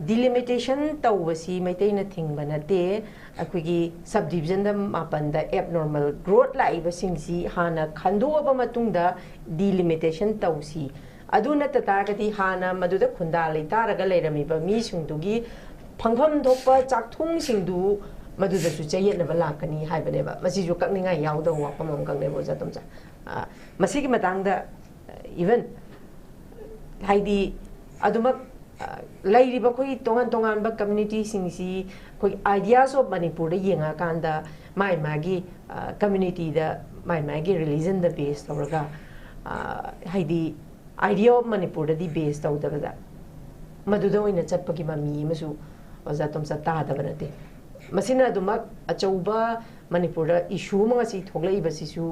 ꯗꯤꯂꯤꯃꯤꯇꯦꯁꯟ ꯇꯧꯕꯁꯤ ꯃꯩꯇꯩꯅ ꯊꯤꯡꯕ ꯅꯠꯇꯦ꯫ ꯑꯩꯈꯣꯏꯒꯤ ꯁꯕ ꯗꯤꯕꯤꯖꯟꯗ ꯃꯥꯄꯟꯗ ꯑꯦꯕꯅꯣꯔꯃꯦꯜ ꯒ꯭ꯔꯣꯠ ꯂꯥꯛꯏꯕꯁꯤꯡꯁꯤ ꯍꯥꯟꯅ ꯈꯟꯗꯣꯛꯑꯕ ꯃꯇꯨꯡꯗ ꯗꯤꯂꯤꯃꯤꯇꯦꯁꯟ ꯇꯧꯁꯤ꯫ ꯑꯗꯨ ꯅꯠꯇ ꯇꯥꯔꯒꯗꯤ ꯍꯥꯟꯅ ꯃꯗꯨꯗ ꯈꯨꯟꯗꯥ ꯂꯩꯇꯥꯔꯒ ꯂꯩꯔꯝꯃꯤꯕ ꯃꯤꯁꯤꯡꯗꯨꯒꯤ ꯐꯪꯐꯝ ꯊꯣꯛꯄ ꯆꯥꯛꯊꯨꯡꯁꯤꯡꯗꯨ ꯃꯗꯨꯗꯁꯨ ꯆꯌꯦꯠꯅꯕ ꯂꯥꯛꯀꯅꯤ ꯍꯥꯏꯕꯅꯦꯕ꯫ ꯃꯁꯤꯁꯨ ꯀꯛꯅꯤꯡꯉꯥꯏ ꯌꯥꯎꯗꯕ ꯋꯥꯐꯝ ꯑꯃꯈꯛꯅꯦꯕ ꯑꯣꯖꯥ ꯇꯣꯝꯆꯥ꯫ ꯃꯁꯤꯒꯤ ꯃꯇꯥꯡꯗ ꯏꯚꯟ ꯍꯥꯏꯗꯤ ꯑꯗꯨꯃꯛ ꯂꯩꯔꯤꯕ ꯑꯩꯈꯣꯏꯒꯤ ꯇꯣꯉꯥꯟ ꯇꯣꯉꯥꯟꯕ ꯀꯝꯃ꯭ꯌꯨꯅꯤꯇꯤꯁꯤꯡꯁꯤ ꯑꯩꯈꯣꯏ ideas of ꯃꯅꯤꯄꯨꯔꯗ ꯌꯦꯡꯉꯛꯑꯀꯥꯟꯗ ꯃꯥꯏ ꯃꯥꯒꯤ ꯀꯝꯃ꯭ꯌꯨꯅꯤꯇꯤꯗ ꯃꯥꯏ ꯃꯥꯒꯤ ꯔꯤꯂꯤꯖꯟꯗ ꯕꯦꯁ ꯇꯧꯔꯒ ꯍꯥꯏꯗꯤ Idea of ꯃꯅꯤꯄꯨꯔꯗꯗꯤ ꯕꯦꯁ ꯇꯧꯗꯕꯗ ꯃꯗꯨꯗ ꯑꯣꯏꯅ ꯆꯠꯄꯒꯤ ꯃꯃꯤ ꯑꯃꯁꯨ ꯑꯣꯖꯥ ꯇꯣꯝꯆꯥ ꯇꯥꯗꯕ ꯅꯠꯇꯦ꯫ ꯃꯁꯤꯅ ꯑꯗꯨꯃꯛ ꯑꯆꯧꯕ ꯃꯅꯤꯄꯨꯔꯗ ꯏꯁꯨ ꯑꯃ ꯉꯁꯤ ꯊꯣꯛꯂꯛꯏꯕꯁꯤꯁꯨ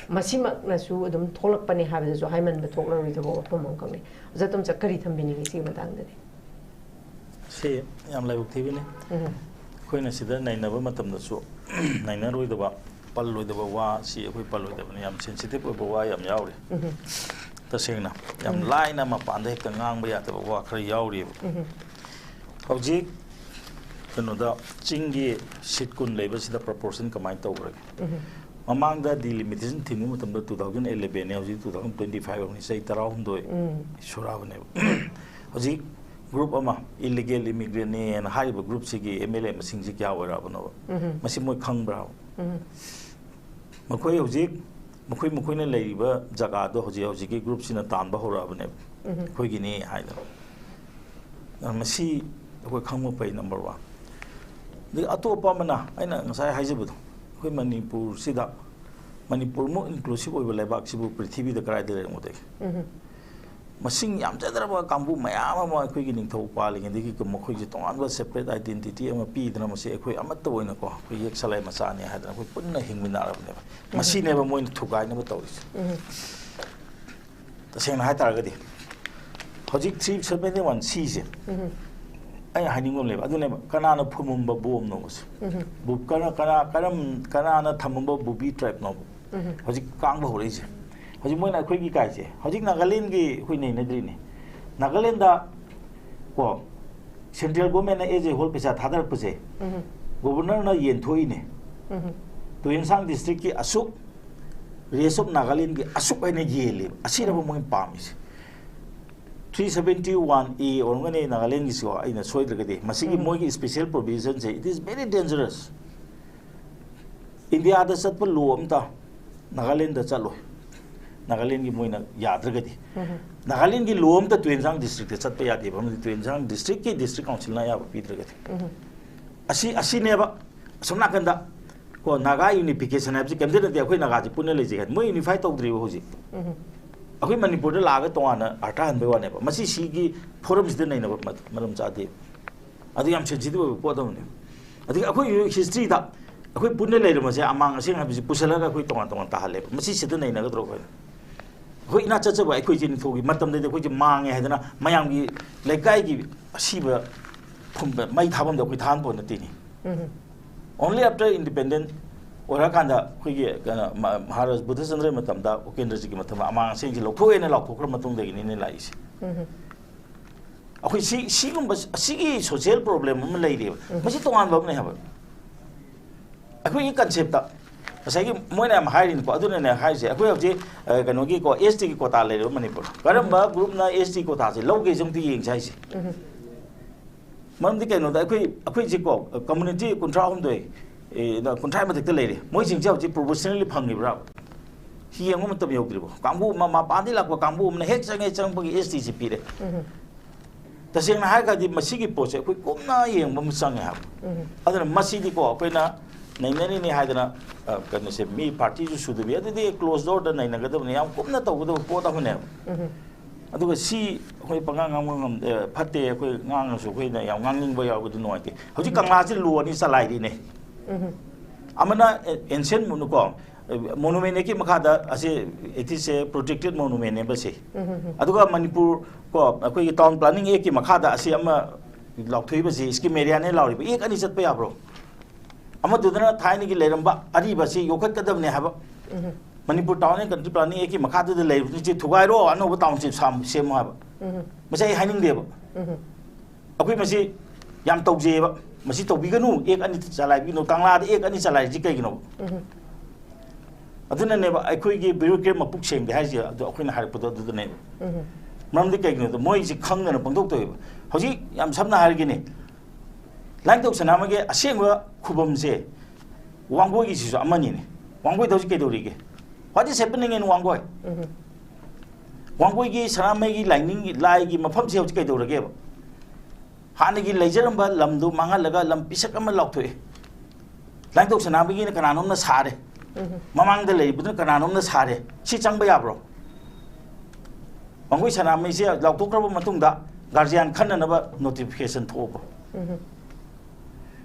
ꯃꯁꯤꯃꯛꯅꯁꯨ ꯑꯗꯨꯝ ꯊꯣꯛꯂꯛꯄꯅꯦ ꯍꯥꯏꯕꯗꯁꯨ ꯍꯥꯏꯃꯟꯕ ꯊꯣꯛꯂꯔꯣꯏꯗꯕ ꯋꯥꯐꯝ ꯑꯃꯈꯛꯅꯤ꯫ ꯑꯣꯖꯥ ꯇꯣꯝꯆꯥ ꯀꯔꯤ ꯊꯝꯕꯤꯅꯤꯡꯉꯤ ꯁꯤꯒꯤ ꯃꯇꯥꯡꯗꯗꯤ? ꯁꯤ ꯌꯥꯝ ꯂꯥꯏꯕꯛ ꯊꯤꯕꯅꯤ꯫ ꯎꯝ꯫ ꯑꯩꯈꯣꯏꯅ ꯁꯤꯗ ꯅꯩꯅꯕ ꯃꯇꯝꯗꯁꯨ ꯅꯩꯅꯔꯣꯏꯗꯕ, ꯄꯜꯂꯣꯏꯗꯕ ꯋꯥ, ꯁꯤ ꯑꯩꯈꯣꯏ ꯄꯜꯂꯣꯏꯗꯕꯅꯤ, ꯌꯥꯝ ꯁꯦꯟꯁꯤꯇꯤꯞ ꯑꯣꯏꯕ ꯋꯥ ꯌꯥꯝ ꯌꯥꯎꯔꯤ꯫ ꯎꯝ꯫ ꯇꯁꯦꯡꯅ ꯌꯥꯝ ꯎꯝ꯫ ꯂꯥꯏꯅ ꯃꯄꯥꯟꯗ ꯍꯦꯛꯇ ꯉꯥꯡꯕ ꯌꯥꯗꯕ ꯋꯥ ꯈꯔ ꯌꯥꯎꯔꯤꯕ꯫ ꯎꯝ꯫ ꯍꯧꯖꯤꯛ ꯀꯩꯅꯣꯗ ꯆꯤꯡꯒꯤ ꯁꯤꯠ ꯀꯨꯟ ꯂꯩꯕꯁꯤꯗ ꯄ꯭ꯔꯣꯄꯣꯔꯁꯟ ꯀꯃꯥꯏꯅ ꯇꯧꯈ꯭ꯔꯒꯦ? ꯎꯝ꯫ ꯃꯃꯥꯡꯗ ꯗꯤꯂꯤꯃꯤꯇꯦꯁꯟ ꯊꯤꯡꯕ ꯃꯇꯝꯗ two thousand eleven ꯅꯦ, ꯍꯧꯖꯤꯛ two thousand twenty five ꯑꯃꯅꯤ, ꯆꯍꯤ ꯇꯔꯥꯍꯨꯝꯗꯣꯏ ꯎꯝ꯫ ꯁꯨꯔꯛꯑꯕꯅꯦꯕ꯫ ꯍꯧꯖꯤꯛ ꯒ꯭ꯔꯨꯞ ꯑꯃ ꯏꯂꯤꯒꯦꯜ ꯏꯃꯤꯒ꯭ꯔꯦꯟꯅꯦꯅ ꯍꯥꯏꯔꯤꯕ ꯒ꯭ꯔꯨꯞꯁꯤꯒꯤ ꯑꯦꯝ ꯑꯦꯜ ꯑꯦ ꯃꯁꯤꯡꯁꯤ ꯀꯌꯥ ꯑꯣꯏꯔꯛꯑꯕꯅꯣꯕ? ꯎꯝ꯫ ꯃꯁꯤ ꯃꯣꯏ ꯈꯪꯕ꯭ꯔꯥꯕ? ꯎꯝ꯫ ꯃꯈꯣꯏ ꯍꯧꯖꯤꯛ ꯃꯈꯣꯏ ꯃꯈꯣꯏꯅ ꯂꯩꯔꯤꯕ ꯖꯒꯥꯗꯣ ꯍꯧꯖꯤꯛ ꯍꯧꯖꯤꯛꯀꯤ ꯒ꯭ꯔꯨꯞꯁꯤꯅ ꯇꯥꯟꯕ ꯍꯧꯔꯛꯑꯕꯅꯦꯕ, ꯎꯝ꯫ ꯑꯩꯈꯣꯏꯒꯤꯅꯤ ꯍꯥꯏꯗꯅ꯫ ꯑꯗꯨꯅ ꯃꯁꯤ ꯑꯩꯈꯣꯏ ꯈꯪꯕ ꯐꯩ, ꯅꯝꯕꯔ ꯋꯥꯟ꯫ ꯑꯗꯒꯤ ꯑꯇꯣꯞꯄ ꯑꯃꯅ ꯑꯩꯅ ꯉꯁꯥꯏ ꯍꯥꯏꯖꯕꯗꯣ, ꯑꯩꯈꯣꯏ ꯃꯅꯤꯄꯨꯔꯁꯤꯗ, ꯃꯅꯤꯄꯨꯔꯃꯨꯛ ꯏꯟꯀ꯭ꯂꯨꯁꯤꯞ ꯑꯣꯏꯕ ꯂꯩꯕꯥꯛꯁꯤꯕꯨ ꯄ꯭ꯔꯤꯊꯤꯕꯤꯗ ꯀꯗꯥꯏꯗ ꯂꯩꯔꯝꯒꯗꯒꯦ? ꯎꯝ꯫ ꯃꯁꯤꯡ ꯌꯥꯝꯖꯗ꯭ꯔꯕ ꯀꯥꯡꯕꯨ ꯃꯌꯥꯝ ꯑꯃ ꯑꯩꯈꯣꯏꯒꯤ ꯅꯤꯡꯊꯧ ꯄꯥꯜꯂꯤꯉꯩꯗꯒꯤ ꯃꯈꯣꯏꯁꯦ ꯇꯣꯉꯥꯟꯕ ꯁꯦꯄꯔꯦꯠ ꯑꯥꯏꯗꯦꯟꯇꯤꯇꯤ ꯑꯃ ꯄꯤꯗꯅ, ꯃꯁꯤ ꯑꯩꯈꯣꯏ ꯑꯃꯠꯇ ꯑꯣꯏꯅꯀꯣ, ꯑꯩꯈꯣꯏ ꯌꯦꯛ ꯁꯂꯥꯏ ꯃꯆꯥꯅꯤ ꯍꯥꯏꯗꯅ ꯑꯩꯈꯣꯏ ꯄꯨꯟꯅ ꯍꯤꯡꯃꯤꯟꯅꯔꯕꯅꯦꯕ꯫ ꯃꯁꯤꯅꯦꯕ ꯃꯣꯏꯅ ꯊꯨꯒꯥꯏꯅꯕ ꯇꯧꯔꯤꯁꯦ꯫ ꯎꯝ꯫ ꯇꯁꯦꯡꯅ ꯍꯥꯏꯇꯥꯔꯒꯗꯤ ꯍꯧꯖꯤꯛ three seventy one C ꯁꯦ ꯎꯝ꯫ ꯑꯩꯅ ꯍꯥꯏꯅꯤꯡꯕ ꯑꯃ ꯂꯩꯕ, ꯑꯗꯨꯅꯦꯕ ꯀꯅꯥꯅ ꯐꯨꯝꯃꯝꯕ ꯕꯣꯝꯅꯣꯕꯁꯦ꯫ ꯎꯝ꯫ ꯕꯨ-, ꯀꯅꯥ-, ꯀꯅꯥ-, ꯀꯔꯝ-, ꯀꯅꯥꯅ ꯊꯝꯃꯝꯕ ꯕꯨꯕꯤ ꯇ꯭ꯔꯥꯏꯕꯅꯣꯕ? ꯎꯝ꯫ ꯍꯧꯖꯤꯛ ꯀꯥꯡꯕ ꯍꯧꯔꯛꯏꯁꯦ꯫ ꯍꯧꯖꯤꯛ ꯃꯣꯏꯅ ꯑꯩꯈꯣꯏꯒꯤ ꯀꯥꯏꯁꯦ, ꯍꯧꯖꯤꯛ ꯅꯥꯒꯥꯂꯦꯟꯒꯤ ꯑꯩꯈꯣꯏ ꯅꯩꯅꯗ꯭ꯔꯤꯅꯦ꯫ ꯅꯥꯒꯥꯂꯦꯟꯗ ꯀꯣ, ꯁꯦꯟꯇ꯭ꯔꯦꯜ ꯒꯣꯔꯃꯦꯟꯅ as a whole ꯄꯩꯁꯥ ꯊꯥꯗꯔꯛꯄꯁꯦ, ꯎꯝ꯫ ꯒꯣꯕꯔꯅꯔꯅ ꯌꯦꯟꯊꯣꯛꯏꯅꯦ꯫ ꯎꯝ꯫ ꯇꯨꯌꯦꯟꯁꯥꯡ ꯗꯤꯁꯇ꯭ꯔꯤꯛꯀꯤ ꯑꯁꯨꯛ, rest of ꯅꯥꯒꯥꯂꯦꯟꯒꯤ ꯑꯁꯨꯛ ꯍꯥꯏꯅ ꯌꯦꯜꯂꯦꯕ꯫ ꯑꯁꯤꯅꯦꯕ ꯃꯣꯏꯅ ꯄꯥꯝꯃꯤꯁꯦ꯫ three seventy one A ꯑꯣꯏꯔꯝꯒꯅꯤ ꯅꯥꯒꯥꯂꯦꯟꯒꯤꯁꯤꯀꯣ, ꯑꯩꯅ ꯁꯣꯏꯗ꯭ꯔꯒꯗꯤ꯫ ꯃꯁꯤꯒꯤ ꯎꯝ꯫ ꯃꯣꯏꯒꯤ special provision say, it is very dangerous꯫ ꯏꯟꯗꯤꯌꯥꯗ ꯆꯠꯄ ꯂꯣ ꯑꯝꯇ ꯅꯥꯒꯥꯂꯦꯟꯗ ꯆꯠꯂꯣꯏ, ꯅꯥꯒꯥꯂꯦꯟꯒꯤ ꯃꯣꯏꯅ ꯌꯥꯗ꯭ꯔꯒꯗꯤ꯫ ꯎꯝ꯫ ꯅꯥꯒꯥꯂꯦꯟꯒꯤ ꯂꯣ ꯑꯝꯇ ꯇꯨꯌꯦꯟꯁꯥꯡ ꯗꯤꯁꯇ꯭ꯔꯤꯛꯇ ꯆꯠꯄ ꯌꯥꯗꯦꯕ, ꯑꯃꯗꯤ ꯇꯨꯌꯦꯟꯁꯥꯡ ꯗꯤꯁꯇ꯭ꯔꯤꯛꯀꯤ ꯗꯤꯁꯇ꯭ꯔꯤꯛ ꯀꯥꯎꯟꯁꯤꯜꯅ ꯑꯌꯥꯕ ꯄꯤꯗ꯭ꯔꯒꯗꯤ꯫ ꯎꯝ꯫ ꯑꯁꯤ, ꯑꯁꯤꯅꯦꯕ ꯑꯁꯣꯝ ꯅꯥꯀꯟꯗ ꯀꯣ, ꯅꯥꯒꯥ ꯌꯨꯅꯤꯐꯤꯀꯦꯁꯟ ꯍꯥꯏꯕꯁꯤ ꯀꯩꯝꯇ ꯅꯠꯇꯦ, ꯑꯩꯈꯣꯏ ꯅꯥꯒꯥꯁꯤ ꯄꯨꯟꯅ ꯂꯩꯖꯩ ꯍꯥꯏ꯫ ꯃꯣꯏ ꯌꯨꯅꯤꯐꯥꯏ ꯇꯧꯗ꯭ꯔꯤꯕ ꯍꯧꯖꯤꯛ꯫ ꯎꯝ꯫ ꯑꯩꯈꯣꯏ ꯃꯅꯤꯄꯨꯔꯗ ꯂꯥꯛꯑꯒ ꯇꯣꯉꯥꯟꯅ ꯑꯥꯔꯊ ꯍꯟꯕꯩ ꯋꯥꯅꯦꯕ, ꯃꯁꯤ ꯁꯤꯒꯤ ꯐꯣꯔꯝꯁꯤꯗ ꯅꯩꯅꯕ ꯃꯔꯝ ꯆꯥꯗꯦ꯫ ꯑꯗꯨ ꯌꯥꯝ ꯁꯦꯟꯁꯤꯇꯤꯚ ꯑꯣꯏꯕ ꯄꯣꯠ ꯑꯃꯅꯤ꯫ ꯑꯗꯒꯤ ꯑꯩꯈꯣꯏ ꯍꯤꯁꯇ꯭ꯔꯤꯗ ꯑꯩꯈꯣꯏ ꯄꯨꯟꯅ ꯂꯩꯔꯝꯕꯁꯦ ꯑꯃꯥꯡ ꯑꯁꯦꯡ ꯍꯥꯏꯕꯁꯤ ꯄꯨꯁꯜꯂꯒ ꯑꯩꯈꯣꯏ ꯇꯣꯉꯥꯟ ꯇꯣꯉꯥꯟ ꯇꯥꯍꯜꯂꯦꯕ꯫ ꯃꯁꯤ ꯁꯤꯗ ꯅꯩꯅꯒꯗ꯭ꯔꯣ ꯑꯩꯈꯣꯏꯅ? ꯑꯩꯈꯣꯏ ꯏꯅꯥꯛ ꯆꯠꯆꯕ ꯑꯩꯈꯣꯏꯁꯦ ꯅꯤꯡꯊꯧꯒꯤ ꯃꯇꯝꯗꯗꯤ ꯑꯩꯈꯣꯏꯁꯦ ꯃꯥꯡꯉꯦ ꯍꯥꯏꯗꯅ ꯃꯌꯥꯝꯒꯤ ꯂꯩꯀꯥꯏꯒꯤ ꯑꯁꯤꯕ ꯐꯨꯝꯕ ꯃꯩ ꯊꯥꯐꯝꯗ ꯑꯩꯈꯣꯏ ꯊꯥꯍꯟꯕ ꯅꯠꯇꯦꯅꯦ꯫ Only after independent ꯑꯣꯏꯔꯀꯥꯟꯗ ꯑꯩꯈꯣꯏꯒꯤ ꯀꯩꯅꯣ ꯃꯍꯥꯔꯥꯖ ꯕꯨꯙꯆꯟꯗ꯭ꯔꯒꯤ ꯃꯇꯝꯗ, ꯎꯄꯦꯟꯗ꯭ꯔꯖꯤꯠꯀꯤ ꯃꯇꯝꯗ ꯑꯃꯥꯡ ꯑꯁꯦꯡꯁꯤ ꯂꯧꯊꯣꯛꯑꯦꯅ ꯂꯥꯎꯊꯣꯛꯈ꯭ꯔ ꯃꯇꯨꯡꯗꯒꯤꯅꯤꯅꯦ ꯂꯥꯛꯏꯁꯦ꯫ ꯑꯩꯈꯣꯏ ꯁꯤ ꯁꯤꯒꯨꯝꯕ ꯑꯁꯤꯒꯤ ꯁꯣꯁꯤꯌꯦꯜ ꯄ꯭ꯔꯣꯕ꯭ꯂꯦꯝ ꯑꯃ ꯂꯩꯔꯤꯕ꯫ ꯃꯁꯤ ꯇꯣꯉꯥꯟꯕ ꯑꯃꯅꯦ ꯍꯥꯏꯕ꯫ ꯑꯩꯈꯣꯏꯒꯤ ꯀꯟꯁꯦꯞꯇ ꯉꯁꯥꯏꯒꯤ ꯃꯣꯏꯅ ꯌꯥꯝ ꯍꯥꯏꯔꯤꯅꯤꯀꯣ, ꯑꯗꯨꯅꯅꯦ ꯍꯥꯏꯔꯤꯁꯦ꯫ ꯑꯩꯈꯣꯏ ꯍꯧꯖꯤꯛ ꯑ, ꯀꯩꯅꯣꯒꯤꯀꯣ, ꯑꯦꯁ ꯇꯤꯒꯤ ꯀꯣꯇꯥ ꯂꯩꯔꯦꯕ ꯃꯅꯤꯄꯨꯔ꯫ ꯀꯔꯝꯕ ꯒ꯭ꯔꯨꯞꯅ ꯑꯦꯁ ꯇꯤ ꯀꯣꯇꯥꯁꯦ ꯂꯧꯒꯦꯁꯦ ꯑꯝꯇ ꯌꯦꯡꯁꯦ ꯍꯥꯏꯁꯦ꯫ ꯃꯔꯝꯗꯤ ꯀꯩꯅꯣꯗ ꯑꯩꯈꯣꯏ ꯑꯩꯈꯣꯏꯁꯦꯀꯣ, ꯀꯝꯃꯨꯅꯤꯇꯤ ꯀꯨꯟꯊ꯭ꯔꯥ ꯍꯨꯝꯗꯣꯏ, ꯑꯦ, ꯀꯨꯟꯊ꯭ꯔꯥ ꯃꯊꯛꯇ ꯂꯩꯔꯦ꯫ ꯃꯣꯏꯁꯤꯡꯁꯦ ꯍꯧꯖꯤꯛ ꯄ꯭ꯔꯣꯄꯣꯔꯁꯅꯦꯜꯂꯤ ꯐꯪꯉꯤꯕ꯭ꯔꯥ? ꯁꯤ ꯌꯦꯡꯕ ꯃꯇꯝ ꯌꯧꯗ꯭ꯔꯤꯕꯣ? ꯀꯥꯡꯕꯨ ꯑꯃ ꯃꯄꯥꯟꯗꯒꯤ ꯂꯥꯛꯄ ꯀꯥꯡꯕꯨ ꯑꯃꯅ ꯍꯦꯛ ꯆꯪꯉꯦ, ꯆꯪꯕꯒꯤ ꯑꯦꯁ ꯇꯤꯁꯤ ꯄꯤꯔꯦ꯫ ꯇꯁꯦꯡꯅ ꯍꯥꯏꯔꯒꯗꯤ ꯃꯁꯤꯒꯤ ꯄꯣꯠꯁꯦ ꯑꯩꯈꯣꯏ ꯀꯨꯞꯅ ꯌꯦꯡꯕ ꯑꯃ ꯆꯪꯉꯦ ꯍꯥꯏꯕ꯫ ꯑꯗꯨꯅ ꯃꯁꯤꯗꯤꯀꯣ ꯑꯩꯈꯣꯏꯅ ꯅꯩꯅꯔꯤꯅꯤ ꯍꯥꯏꯗꯅ, ꯑ, ꯀꯩꯅꯣꯁꯦ, ꯃꯤ ꯄꯥꯔꯇꯤꯁꯨ ꯁꯨꯗꯕꯤ, ꯑꯗꯨꯗꯤ ꯀ꯭ꯂꯣꯖ ꯗꯣꯔꯗ ꯅꯩꯅꯒꯗꯕꯅꯤ, ꯌꯥꯝ ꯀꯨꯞꯅ ꯇꯧꯒꯗꯕ ꯄꯣꯠ ꯑꯃꯅꯦꯕ꯫ ꯑꯗꯨꯒ ꯁꯤ ꯑꯩꯈꯣꯏ ꯄꯉꯥꯡ ꯉꯥꯡꯕ ꯉꯝ-, ꯑ, ꯐꯠꯇꯦ, ꯑꯩꯈꯣꯏ ꯉꯥꯡꯉꯁꯨ ꯑꯩꯈꯣꯏꯅ ꯌꯥꯝ ꯉꯥꯡꯅꯤꯡꯕ ꯌꯥꯎꯕꯗꯤ ꯅꯨꯡꯉꯥꯏꯇꯦ꯫ ꯍꯧꯖꯤꯛ ꯀꯪꯂꯥꯁꯦ ꯂꯣ ꯑꯅꯤ ꯆꯂꯥꯏꯔꯤꯅꯦ꯫ ꯑꯃꯅ ꯑꯦꯟꯁꯤꯌꯟ ꯀꯣ, ꯃꯣꯅꯨꯃꯦꯟ ꯑꯦꯛꯀꯤ ꯃꯈꯥꯗ ꯑꯁꯤ, it is a protected monument ꯅꯦꯕ ꯁꯤ꯫ ꯑꯗꯨꯒ ꯃꯅꯤꯄꯨꯔ ꯀꯣ, ꯑꯩꯈꯣꯏꯒꯤ ꯇꯥꯎꯟ ꯄ꯭ꯂꯥꯅꯤꯡ ꯑꯦꯛꯀꯤ ꯃꯈꯥꯗ ꯑꯁꯤ ꯑꯃ ꯂꯥꯎꯊꯣꯛꯏꯕꯁꯤ ꯁ꯭ꯀꯤꯝ ꯑꯦꯔꯤꯌꯥꯅꯦ ꯂꯥꯎꯔꯤꯕ, ꯑꯦꯛ ꯑꯅꯤ ꯆꯠꯄ ꯌꯥꯕ꯭ꯔꯣ? ꯑꯃꯗꯨꯗꯅ ꯊꯥꯏꯅꯒꯤ ꯂꯩꯔꯝꯕ ꯑꯔꯤꯕ ꯑꯁꯤ ꯌꯣꯛꯈꯠꯀꯗꯕꯅꯦ ꯍꯥꯏꯕ꯫ Manipur town and country planning ꯑꯦꯛꯀꯤ ꯃꯈꯥꯗꯨꯗ ꯂꯩꯔꯤꯕꯁꯤ ꯊꯨꯒꯥꯏꯔꯣ, ꯑꯅꯧꯕ ꯇꯥꯎꯟꯁꯤꯞ ꯁꯥꯝ-, ꯁꯦꯝꯃꯣ ꯍꯥꯏꯕ꯫ ꯃꯁꯤ ꯑꯩ ꯍꯥꯏꯅꯤꯡꯗꯦꯕ꯫ ꯑꯩꯈꯣꯏ ꯃꯁꯤ ꯌꯥꯝ ꯇꯧꯖꯩꯌꯦꯕ꯫ ꯃꯁꯤ ꯇꯧꯕꯤꯒꯅꯨ, ꯑꯦꯛ ꯑꯅꯤ ꯆꯂꯥꯏꯕꯤꯒꯅꯨ, ꯀꯪꯂꯥꯗ ꯑꯦꯛ ꯑꯅꯤ ꯆꯂꯥꯏꯔꯤꯁꯤ ꯀꯩꯒꯤꯅꯣ? ꯑꯗꯨꯅꯅꯦꯕ ꯑꯩꯈꯣꯏꯒꯤ ꯕ꯭ꯌꯨꯔꯣꯀ꯭ꯔꯦꯠ ꯃꯄꯨꯛ ꯁꯦꯡꯗꯦ ꯍꯥꯏꯁꯦ, ꯑꯗꯨ ꯑꯩꯈꯣꯏꯅ ꯍꯥꯏꯔꯛꯄꯗꯣ ꯑꯗꯨꯗꯅꯦꯕ꯫ ꯃꯔꯝꯗꯤ ꯀꯩꯒꯤꯅꯣꯗ ꯃꯣꯏꯁꯤ ꯈꯪꯗꯅ ꯄꯪꯇꯧ ꯇꯧꯋꯦꯕ꯫ ꯍꯧꯖꯤꯛ ꯌꯥꯝ ꯁꯝꯅ ꯍꯥꯏꯔꯒꯦꯅꯦ, ꯂꯥꯏꯅꯤꯡꯊꯧ ꯁꯅꯥꯃꯍꯤꯒꯤ ꯑꯁꯦꯡꯕ ꯈꯨꯕꯝꯁꯦ ꯋꯥꯡꯒꯣꯏꯒꯤꯁꯤꯁꯨ ꯑꯃꯅꯤꯅꯦ꯫ ꯋꯥꯡꯒꯣꯏꯗ ꯍꯧꯖꯤꯛ ꯀꯩꯗꯧꯔꯤꯒꯦ? What is happening in Wangoi? ꯋꯥꯡꯒꯣꯏꯒꯤ ꯁꯅꯥꯃꯍꯤꯒꯤ ꯂꯥꯏꯅꯤꯡꯒꯤ, ꯂꯥꯏꯒꯤ ꯃꯐꯝꯁꯦ ꯍꯧꯖꯤꯛ ꯀꯩꯗꯧꯔꯒꯦꯕ? ꯍꯥꯟꯅꯒꯤ ꯂꯩꯖꯔꯝꯕ ꯂꯝꯗꯨ ꯃꯥꯡꯍꯜꯂꯒ ꯂꯝ ꯄꯤꯁꯛ ꯑꯃ ꯂꯥꯎꯊꯣꯛꯑꯦ꯫ ꯂꯥꯏꯅꯤꯡꯊꯧ ꯁꯅꯥꯃꯍꯤꯅ ꯀꯅꯥꯅꯣꯝꯅ ꯁꯥꯔꯦ꯫ ꯃꯃꯥꯡꯗ ꯂꯩꯔꯤꯕꯗꯨꯅ ꯀꯅꯥꯅꯣꯝꯅ ꯁꯥꯔꯦ꯫ ꯁꯤ ꯆꯪꯕ ꯌꯥꯕ꯭ꯔꯣ? ꯄꯥꯡꯒꯣꯏ ꯁꯅꯥꯃꯍꯤꯁꯦ ꯂꯥꯎꯊꯣꯛꯈ꯭ꯔꯕ ꯃꯇꯨꯡꯗ guardian ꯈꯟꯅꯅꯕ notification ꯊꯣꯛꯑꯕ꯫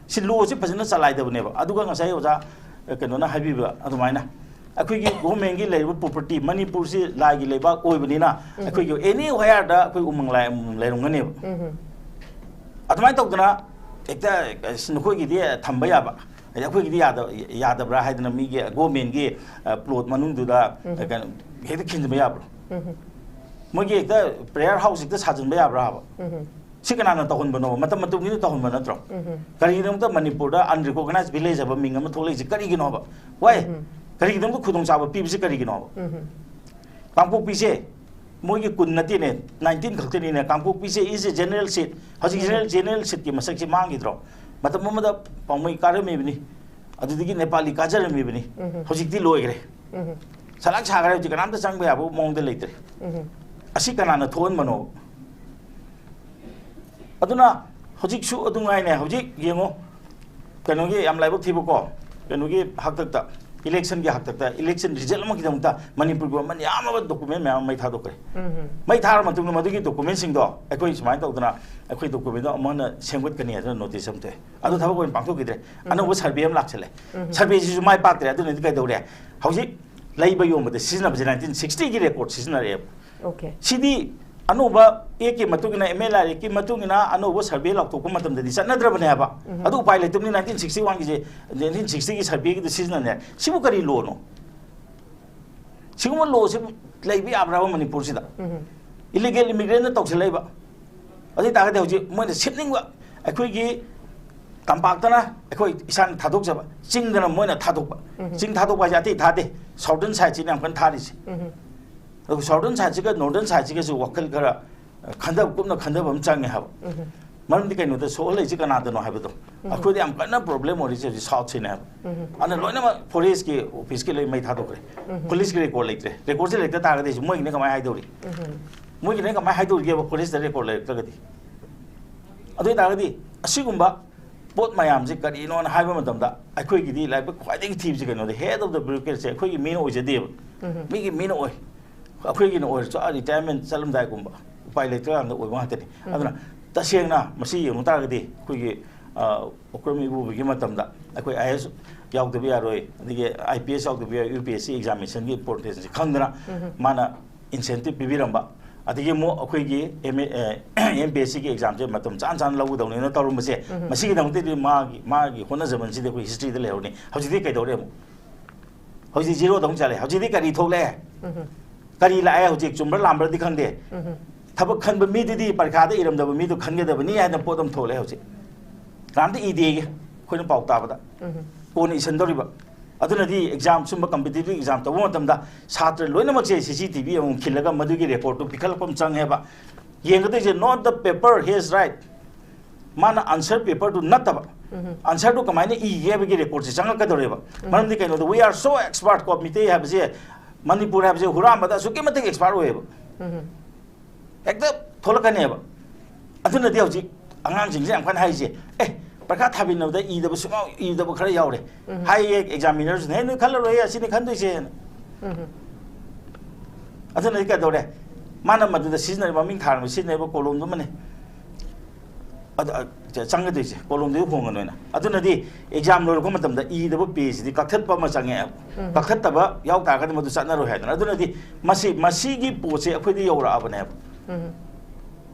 ꯁꯤ ꯂꯣꯁꯤ ꯐꯖꯅ ꯆꯂꯥꯏꯗꯕꯅꯦꯕ꯫ ꯑꯗꯨꯒ ꯉꯁꯥꯏ ꯑꯣꯖꯥ, ꯑ, ꯀꯩꯅꯣꯅ ꯍꯥꯏꯕꯤꯕ ꯑꯗꯨꯃꯥꯏꯅ, ꯑꯩꯈꯣꯏꯒꯤ government ꯀꯤ ꯂꯩꯔꯤꯕ property, ꯃꯅꯤꯄꯨꯔꯁꯤ ꯂꯥꯏꯒꯤ ꯂꯩꯕꯥꯛ ꯑꯣꯏꯕꯅꯤꯅ, ꯑꯩꯈꯣꯏꯒꯤ anywhere ꯗ ꯑꯩꯈꯣꯏ ꯎꯃꯪ ꯂꯥꯏ ꯑꯃꯃꯝ ꯂꯩꯔꯝꯒꯅꯦꯕ꯫ ꯑꯗꯨꯃꯥꯏꯅ ꯇꯧꯗꯅ ꯍꯦꯛꯇ, ꯑꯁ, ꯅꯈꯣꯏꯒꯤꯗꯤ ꯊꯝꯕ ꯌꯥꯕ, ꯑꯗꯩ ꯑꯩꯈꯣꯏꯒꯤꯗꯤ ꯌꯥꯗ-, ꯌꯥꯗꯕ꯭ꯔꯥ ꯍꯥꯏꯗꯅ ꯃꯤꯒꯤ government ꯀꯤ, ꯑ, plot ꯃꯅꯨꯡꯗꯨꯗ, ꯑ, ꯀꯩꯅꯣ, ꯍꯦꯛꯇ ꯈꯤꯟꯖꯤꯟꯕ ꯌꯥꯕ꯭ꯔꯣ? ꯃꯣꯏꯒꯤ ꯍꯦꯛꯇ prayer house ꯍꯦꯛꯇ ꯁꯥꯖꯤꯟꯕ ꯌꯥꯕ꯭ꯔꯥ ꯍꯥꯏꯕ? ꯁꯤ ꯀꯅꯥꯅ ꯇꯧꯍꯟꯕꯅꯣꯕ? ꯃꯇꯝ ꯃꯇꯝꯒꯤꯗ ꯇꯧꯍꯟꯕ ꯅꯠꯇ꯭ꯔꯣ? ꯀꯔꯤꯒꯤꯗꯃꯛꯇ ꯃꯅꯤꯄꯨꯔꯗ unrecognized village ꯍꯥꯏꯕ ꯃꯤꯡ ꯑꯃ ꯊꯣꯛꯂꯛꯏꯁꯦ ꯀꯔꯤꯒꯤꯅꯣꯕ? Why? ꯀꯔꯤꯒꯤꯗꯃꯛꯇ ꯈꯨꯗꯣꯡꯆꯥꯕ ꯄꯤꯕꯁꯤ ꯀꯔꯤꯒꯤꯅꯣꯕ? ꯀꯥꯡꯄꯣꯛꯄꯤꯁꯦ ꯃꯣꯏꯒꯤ ꯀꯨꯟ ꯅꯠꯇꯦꯅꯦ, nineteen ꯈꯛꯇꯅꯤꯅꯦ꯫ ꯀꯥꯡꯄꯣꯛꯄꯤꯁꯦ is a general seat꯫ ꯍꯧꯖꯤꯛ general, general seat ꯀꯤ ꯃꯁꯛꯁꯤ ꯃꯥꯡꯈꯤꯗ꯭ꯔꯣ? ꯃꯇꯝ ꯑꯃꯗ ꯄꯥꯎꯃꯩ ꯀꯥꯔꯝꯃꯤꯕꯅꯤ, ꯑꯗꯨꯗꯒꯤ ꯅꯦꯄꯥꯂꯤ ꯀꯥꯖꯔꯝꯃꯤꯕꯅꯤ꯫ ꯍꯧꯖꯤꯛꯇꯤ ꯂꯣꯏꯈ꯭ꯔꯦ꯫ ꯁꯂꯥꯛ ꯁꯥꯈ꯭ꯔꯦ, ꯍꯧꯖꯤꯛ ꯀꯅꯥꯝꯇ ꯆꯪꯕ ꯌꯥꯕ ꯃꯑꯣꯡꯗ ꯂꯩꯇ꯭ꯔꯦ꯫ ꯑꯁꯤ ꯀꯅꯥꯅ ꯊꯣꯛꯍꯟꯕꯅꯣ? ꯑꯗꯨꯅ ꯍꯧꯖꯤꯛꯁꯨ ꯑꯗꯨ ꯉꯥꯏꯅꯦ꯫ ꯍꯧꯖꯤꯛ ꯌꯦꯡꯉꯣ, ꯀꯩꯅꯣꯒꯤ ꯌꯥꯝ ꯂꯥꯏꯕꯛ ꯊꯤꯕꯀꯣ, ꯀꯩꯅꯣꯒꯤ ꯍꯥꯛꯇꯛꯇ, election ꯒꯤ ꯍꯥꯛꯇꯛꯇ, election result ꯑꯃꯒꯤꯗꯃꯛꯇ ꯃꯅꯤꯄꯨꯔꯒꯤ ꯑꯣꯏꯕ ꯃꯌꯥꯝ ꯑꯃ document ꯃꯌꯥꯝ ꯑꯃ ꯃꯩ ꯊꯥꯗꯣꯛꯈ꯭ꯔꯦ꯫ ꯃꯩ ꯊꯥꯔ ꯃꯇꯨꯡꯗ ꯃꯗꯨꯒꯤ document ꯁꯤꯡꯗꯣ ꯑꯩꯈꯣꯏ ꯁꯨꯃꯥꯏꯅ ꯇꯧꯗꯅ ꯑꯩꯈꯣꯏ document ꯗꯣ ꯑꯃꯅ ꯁꯦꯝꯒꯠꯀꯅꯤ ꯍꯥꯏꯗꯅ notice ꯑꯃ ꯊꯣꯛꯑꯦ꯫ ꯑꯗꯨ ꯊꯕꯛ ꯑꯣꯏꯅ ꯄꯥꯡꯊꯣꯛꯈꯤꯗ꯭ꯔꯦ꯫ ꯑꯅꯧꯕ survey ꯑꯃ ꯂꯥꯛꯁꯜꯂꯦ꯫ Survey ꯁꯤꯁꯨ ꯃꯥꯏ ꯄꯥꯛꯇ꯭ꯔꯦ꯫ ꯑꯗꯨꯅꯗꯤ ꯀꯩꯗꯧꯔꯦ? ꯍꯧꯖꯤꯛ ꯂꯩꯕ ꯌꯣꯟꯕꯗ ꯁꯤꯖꯤꯟꯅꯕꯁꯦ nineteen sixty ꯒꯤ record ꯁꯤꯖꯤꯟꯅꯔꯛꯑꯦꯕ꯫ ꯁꯤꯗꯤ ꯑꯅꯧꯕ Act ꯀꯤ ꯃꯇꯨꯡ ꯏꯟꯅ, M L R Act ꯀꯤ ꯃꯇꯨꯡ ꯏꯟꯅ ꯑꯅꯧꯕ survey ꯂꯥꯎꯊꯣꯛꯄ ꯃꯇꯝꯗꯗꯤ ꯆꯠꯅꯗ꯭ꯔꯕꯅꯦ ꯍꯥꯏꯕ꯫ ꯑꯗꯨ ꯎꯄꯥꯏ ꯂꯩꯇꯕꯅꯤ, nineteen sixty one ꯒꯤꯁꯦ, nineteen sixty ꯒꯤ survey ꯒꯤꯗ ꯁꯤꯖꯤꯟꯅꯅꯦ꯫ ꯁꯤꯕꯨ ꯀꯔꯤ law ꯅꯣ? ꯁꯤꯒꯨꯝꯕ law ꯁꯤ ꯂꯩꯕ ꯌꯥꯕ꯭ꯔꯕ ꯃꯅꯤꯄꯨꯔꯁꯤꯗ? Illegal immigrant ꯅ ꯇꯧꯁꯤꯜꯂꯛꯏꯕ꯫ ꯑꯗꯨ ꯑꯣꯏ ꯇꯥꯔꯒꯗꯤ ꯍꯧꯖꯤꯛ ꯃꯣꯏꯅ ꯁꯦꯝꯅꯤꯡꯕ, ꯑꯩꯈꯣꯏꯒꯤ ꯇꯝꯄꯥꯛꯇꯅ ꯑꯩꯈꯣꯏ ꯏꯁꯥꯅ ꯊꯥꯗꯣꯛꯆꯕ, ꯆꯤꯡꯗꯅ ꯃꯣꯏꯅ ꯊꯥꯗꯣꯛꯄ꯫ ꯆꯤꯡ ꯊꯥꯗꯣꯛꯄ ꯍꯥꯏꯁꯦ ꯑꯇꯩ ꯊꯥꯗꯦ, southern side ꯁꯤꯅ ꯌꯥꯝ ꯀꯟꯅ ꯊꯥꯔꯤꯁꯦ꯫ ꯑꯗꯨꯒ southern side ꯁꯤꯒ northern side ꯁꯤꯒꯁꯨ ꯋꯥꯈꯜ ꯈꯔ ꯈꯟꯊꯕ, ꯀꯨꯞꯅ ꯈꯟꯊꯕ ꯑꯃ ꯆꯪꯉꯦ ꯍꯥꯏꯕ꯫ ꯃꯔꯝꯗꯤ ꯀꯩꯅꯣꯗ ꯁꯣꯛꯍꯜꯂꯛꯏꯁꯦ ꯀꯅꯥꯗꯅꯣ ꯍꯥꯏꯕꯗꯣ꯫ ꯑꯩꯈꯣꯏꯗ ꯌꯥꯝ ꯀꯟꯅ problem ꯑꯣꯏꯔꯤꯁꯦ ꯍꯧꯖꯤꯛ south ꯁꯤꯅꯦ ꯍꯥꯏꯕ꯫ ꯑꯗꯨꯅ ꯂꯣꯏꯅꯃꯛ forest ꯀꯤ office ꯀꯤ ꯂꯣꯏ ꯃꯩ ꯊꯥꯗꯣꯛꯈ꯭ꯔꯦ꯫ Police ꯀꯤ record ꯂꯩꯇ꯭ꯔꯦ꯫ Record ꯁꯦ ꯂꯩꯇ ꯇꯥꯔꯒꯗꯤ ꯍꯧꯖꯤꯛ ꯃꯣꯏꯒꯤꯅ ꯀꯃꯥꯏꯅ ꯍꯥꯏꯗꯧꯔꯤ? ꯃꯣꯏꯒꯤꯅ ꯀꯃꯥꯏꯅ ꯍꯥꯏꯗꯧꯔꯤꯒꯦꯕ forest ꯇ record ꯂꯩꯔꯛꯇ꯭ꯔꯒꯗꯤ? ꯑꯗꯨ ꯑꯣꯏ ꯇꯥꯔꯒꯗꯤ ꯑꯁꯤꯒꯨꯝꯕ ꯄꯣꯠ ꯃꯌꯥꯝꯁꯦ ꯀꯔꯤꯅꯣꯅ ꯍꯥꯏꯕ ꯃꯇꯝꯗ, ꯑꯩꯈꯣꯏꯒꯤꯗꯤ ꯂꯥꯏꯕꯛ ꯈ꯭ꯋꯥꯏꯗꯒꯤ ꯊꯤꯕꯁꯦ ꯀꯩꯅꯣꯗ, head of the bureaucracy ꯁꯦ ꯑꯩꯈꯣꯏꯒꯤ ꯃꯤꯅ ꯑꯣꯏꯖꯗꯦꯕ꯫ ꯃꯤꯒꯤ ꯃꯤꯅ ꯑꯣꯏ꯫ ꯑꯩꯈꯣꯏꯒꯤꯅ ꯑꯣꯏꯔꯁꯨ ꯑꯥ retirement ꯆꯠꯂꯝꯗꯥꯏꯒꯨꯝꯕ ꯎꯄꯥꯏ ꯂꯩꯇ꯭ꯔꯀꯥꯟꯗ ꯑꯣꯏꯕ ꯉꯥꯛꯇꯅꯤ꯫ ꯑꯗꯨꯅ ꯇꯁꯦꯡꯅ ꯃꯁꯤ ꯌꯦꯡꯕ ꯇꯥꯔꯒꯗꯤ ꯑꯩꯈꯣꯏꯒꯤ ꯑꯣꯀ꯭ꯔꯝ ꯏꯕꯨꯕꯒꯤ ꯃꯇꯝꯗ ꯑꯩꯈꯣꯏ ꯑꯥꯏ ꯑꯦꯁ ꯌꯥꯎꯗꯕ ꯌꯥꯔꯣꯏ, ꯑꯗꯒꯤ ꯑꯥꯏ ꯄꯤ ꯑꯦꯁ ꯌꯥꯎꯗꯕ ꯌꯥꯔꯣꯏ, ꯌꯨ ꯄꯤ ꯑꯦꯁ ꯁꯤ examinationꯒꯤ importanceꯁꯦ ꯈꯪꯗꯅ ꯃꯥꯅ incentive ꯄꯤꯕꯤꯔꯝꯕ, ꯑꯗꯒꯤ ꯑꯃꯨꯛ ꯑꯩꯈꯣꯏꯒꯤ M A M P S ꯁꯤꯒꯤ examꯁꯦ ꯃꯇꯝ ꯆꯥꯅ ꯆꯥꯅ ꯂꯧꯒꯗꯧꯅꯤꯅ ꯇꯧꯔꯝꯕꯁꯦ, ꯃꯁꯤꯒꯤꯗꯃꯛꯇꯗꯤ ꯃꯥꯒꯤ ꯃꯥꯒꯤ ꯍꯣꯠꯅꯖꯃꯟꯁꯤꯗꯤ ꯑꯩꯈꯣꯏ historyꯗ ꯂꯩꯍꯧꯔꯅꯤ꯫ ꯍꯧꯖꯤꯛꯇꯤ ꯀꯩꯗꯧꯔꯦ ꯑꯃꯨꯛ? ꯍꯧꯖꯤꯛ zeroꯗ ꯑꯃꯨꯛ ꯆꯠꯂꯦ꯫ ꯍꯧꯖꯤꯛꯇꯤ ꯀꯔꯤ ꯊꯣꯛꯂꯛꯑꯦ? ꯀꯔꯤ ꯂꯥꯛꯑꯦ ꯍꯧꯖꯤꯛ? ꯆꯨꯝꯕ꯭ꯔꯥ ꯂꯥꯟꯕ꯭ꯔꯥꯗꯤ ꯈꯪꯗꯦ꯫ ꯊꯕꯛ ꯈꯟꯕ ꯃꯤꯗꯨꯗꯤ ꯄꯔꯤꯈꯥꯗ ꯏꯔꯝꯗꯕ ꯃꯤꯗꯨ ꯈꯟꯒꯗꯕꯅꯤ ꯍꯥꯏꯅ ꯄꯣꯠ ꯑꯃ ꯊꯣꯛꯂꯛꯑꯦ ꯍꯧꯖꯤꯛ꯫ ꯀꯅꯥꯝꯇ ꯏꯗꯦꯌꯦ ꯑꯩꯈꯣꯏꯅ ꯄꯥꯎ ꯇꯥꯕꯗ꯫ ꯀꯣꯟꯅ ꯏꯁꯟꯗꯧꯔꯤꯕ꯫ ꯑꯗꯨꯅꯗꯤ exam, ꯁꯨꯝꯕ competitive exam ꯇꯧꯕ ꯃꯇꯝꯗ ꯁꯥꯇ꯭ꯔ ꯂꯣꯏꯅꯃꯛꯁꯦ ꯁꯤ ꯁꯤ ꯇꯤ ꯚꯤ ꯑꯃꯨꯛ ꯈꯤꯜꯂꯒ ꯃꯗꯨꯒꯤ recordꯇꯨ ꯄꯤꯈꯠꯂꯛꯄ ꯑꯃ ꯆꯪꯉꯦꯕ꯫ ꯌꯦꯡꯒꯗꯣꯏꯁꯦ not the paper, his right, ꯃꯥꯅ answer paperꯗꯨ ꯅꯠꯇꯕ, answerꯗꯨ ꯀꯃꯥꯏꯅ ꯏꯒꯦ ꯍꯥꯏꯕꯒꯤ recordꯁꯦ ꯆꯪꯉꯛꯀꯗꯧꯔꯦꯕ꯫ ꯃꯔꯝꯗꯤ ꯀꯩꯅꯣꯗ, we are so expert ꯀꯣ, ꯃꯤꯇꯩ ꯍꯥꯏꯕꯁꯦ, ꯃꯅꯤꯄꯨꯔ ꯍꯥꯏꯕꯁꯦ ꯍꯨꯔꯥꯟꯕꯗ ꯑꯁꯨꯛꯀꯤ ꯃꯇꯤꯛ expert ꯑꯣꯏꯌꯦꯕ꯫ ꯍꯦꯛꯇ ꯊꯣꯛꯂꯛꯀꯅꯦꯕ꯫ ꯑꯗꯨꯅꯗꯤ ꯍꯧꯖꯤꯛ ꯑꯉꯥꯡꯁꯤꯡꯁꯦ ꯌꯥꯝ ꯀꯟꯅ ꯍꯥꯏꯔꯤꯁꯦ, ꯑꯦ, ꯄꯔꯤꯈꯥ ꯊꯥꯕꯤꯅꯕꯗ ꯏꯗꯕ ꯁꯨꯡꯌꯥꯎ ꯏꯗꯕ ꯈꯔ ꯌꯥꯎꯔꯦ꯫ ꯍꯥꯏꯌꯦ examinerꯁꯤꯅ, "ꯍꯦ, ꯅꯣꯏ ꯈꯜꯂꯔꯣꯏꯌꯦ, ꯑꯁꯤꯅꯤ ꯈꯟꯗꯣꯏꯁꯦꯅ"꯫ ꯑꯗꯨꯅꯗꯤ ꯀꯩꯗꯧꯔꯦ? ꯃꯥꯅ ꯃꯗꯨꯗ ꯁꯤꯖꯤꯟꯅꯔꯤꯕ, ꯃꯃꯤꯡ ꯊꯥꯔꯝꯕ ꯁꯤꯖꯤꯟꯅꯔꯤꯕ ꯀꯣꯂꯣꯝꯗꯨꯃꯅꯦ꯫ ꯑꯗ, ꯑ, ꯆ-, ꯆꯪꯒꯗꯣꯏꯁꯦ ꯀꯣꯂꯣꯝꯗꯨꯗꯤ ꯍꯣꯡꯉꯅꯣꯏꯅ꯫ ꯑꯗꯨꯅꯗꯤ exam ꯂꯣꯏꯔꯛꯄ ꯃꯇꯝꯗ ꯏꯗꯕ pageꯁꯤꯗꯤ ꯀꯛꯊꯠꯄ ꯑꯃ ꯆꯪꯉꯦ꯫ ꯀꯛꯊꯠꯇꯕ ꯌꯥꯎ ꯇꯥꯔꯒꯗꯤ ꯃꯗꯨ ꯆꯠꯅꯔꯣꯏ ꯍꯥꯏꯗꯅ꯫ ꯑꯗꯨꯅꯗꯤ ꯃꯁꯤ, ꯃꯁꯤꯒꯤ ꯄꯣꯠꯁꯦ ꯑꯩꯈꯣꯏꯗ ꯌꯧꯔꯛꯑꯕꯅꯦꯕ꯫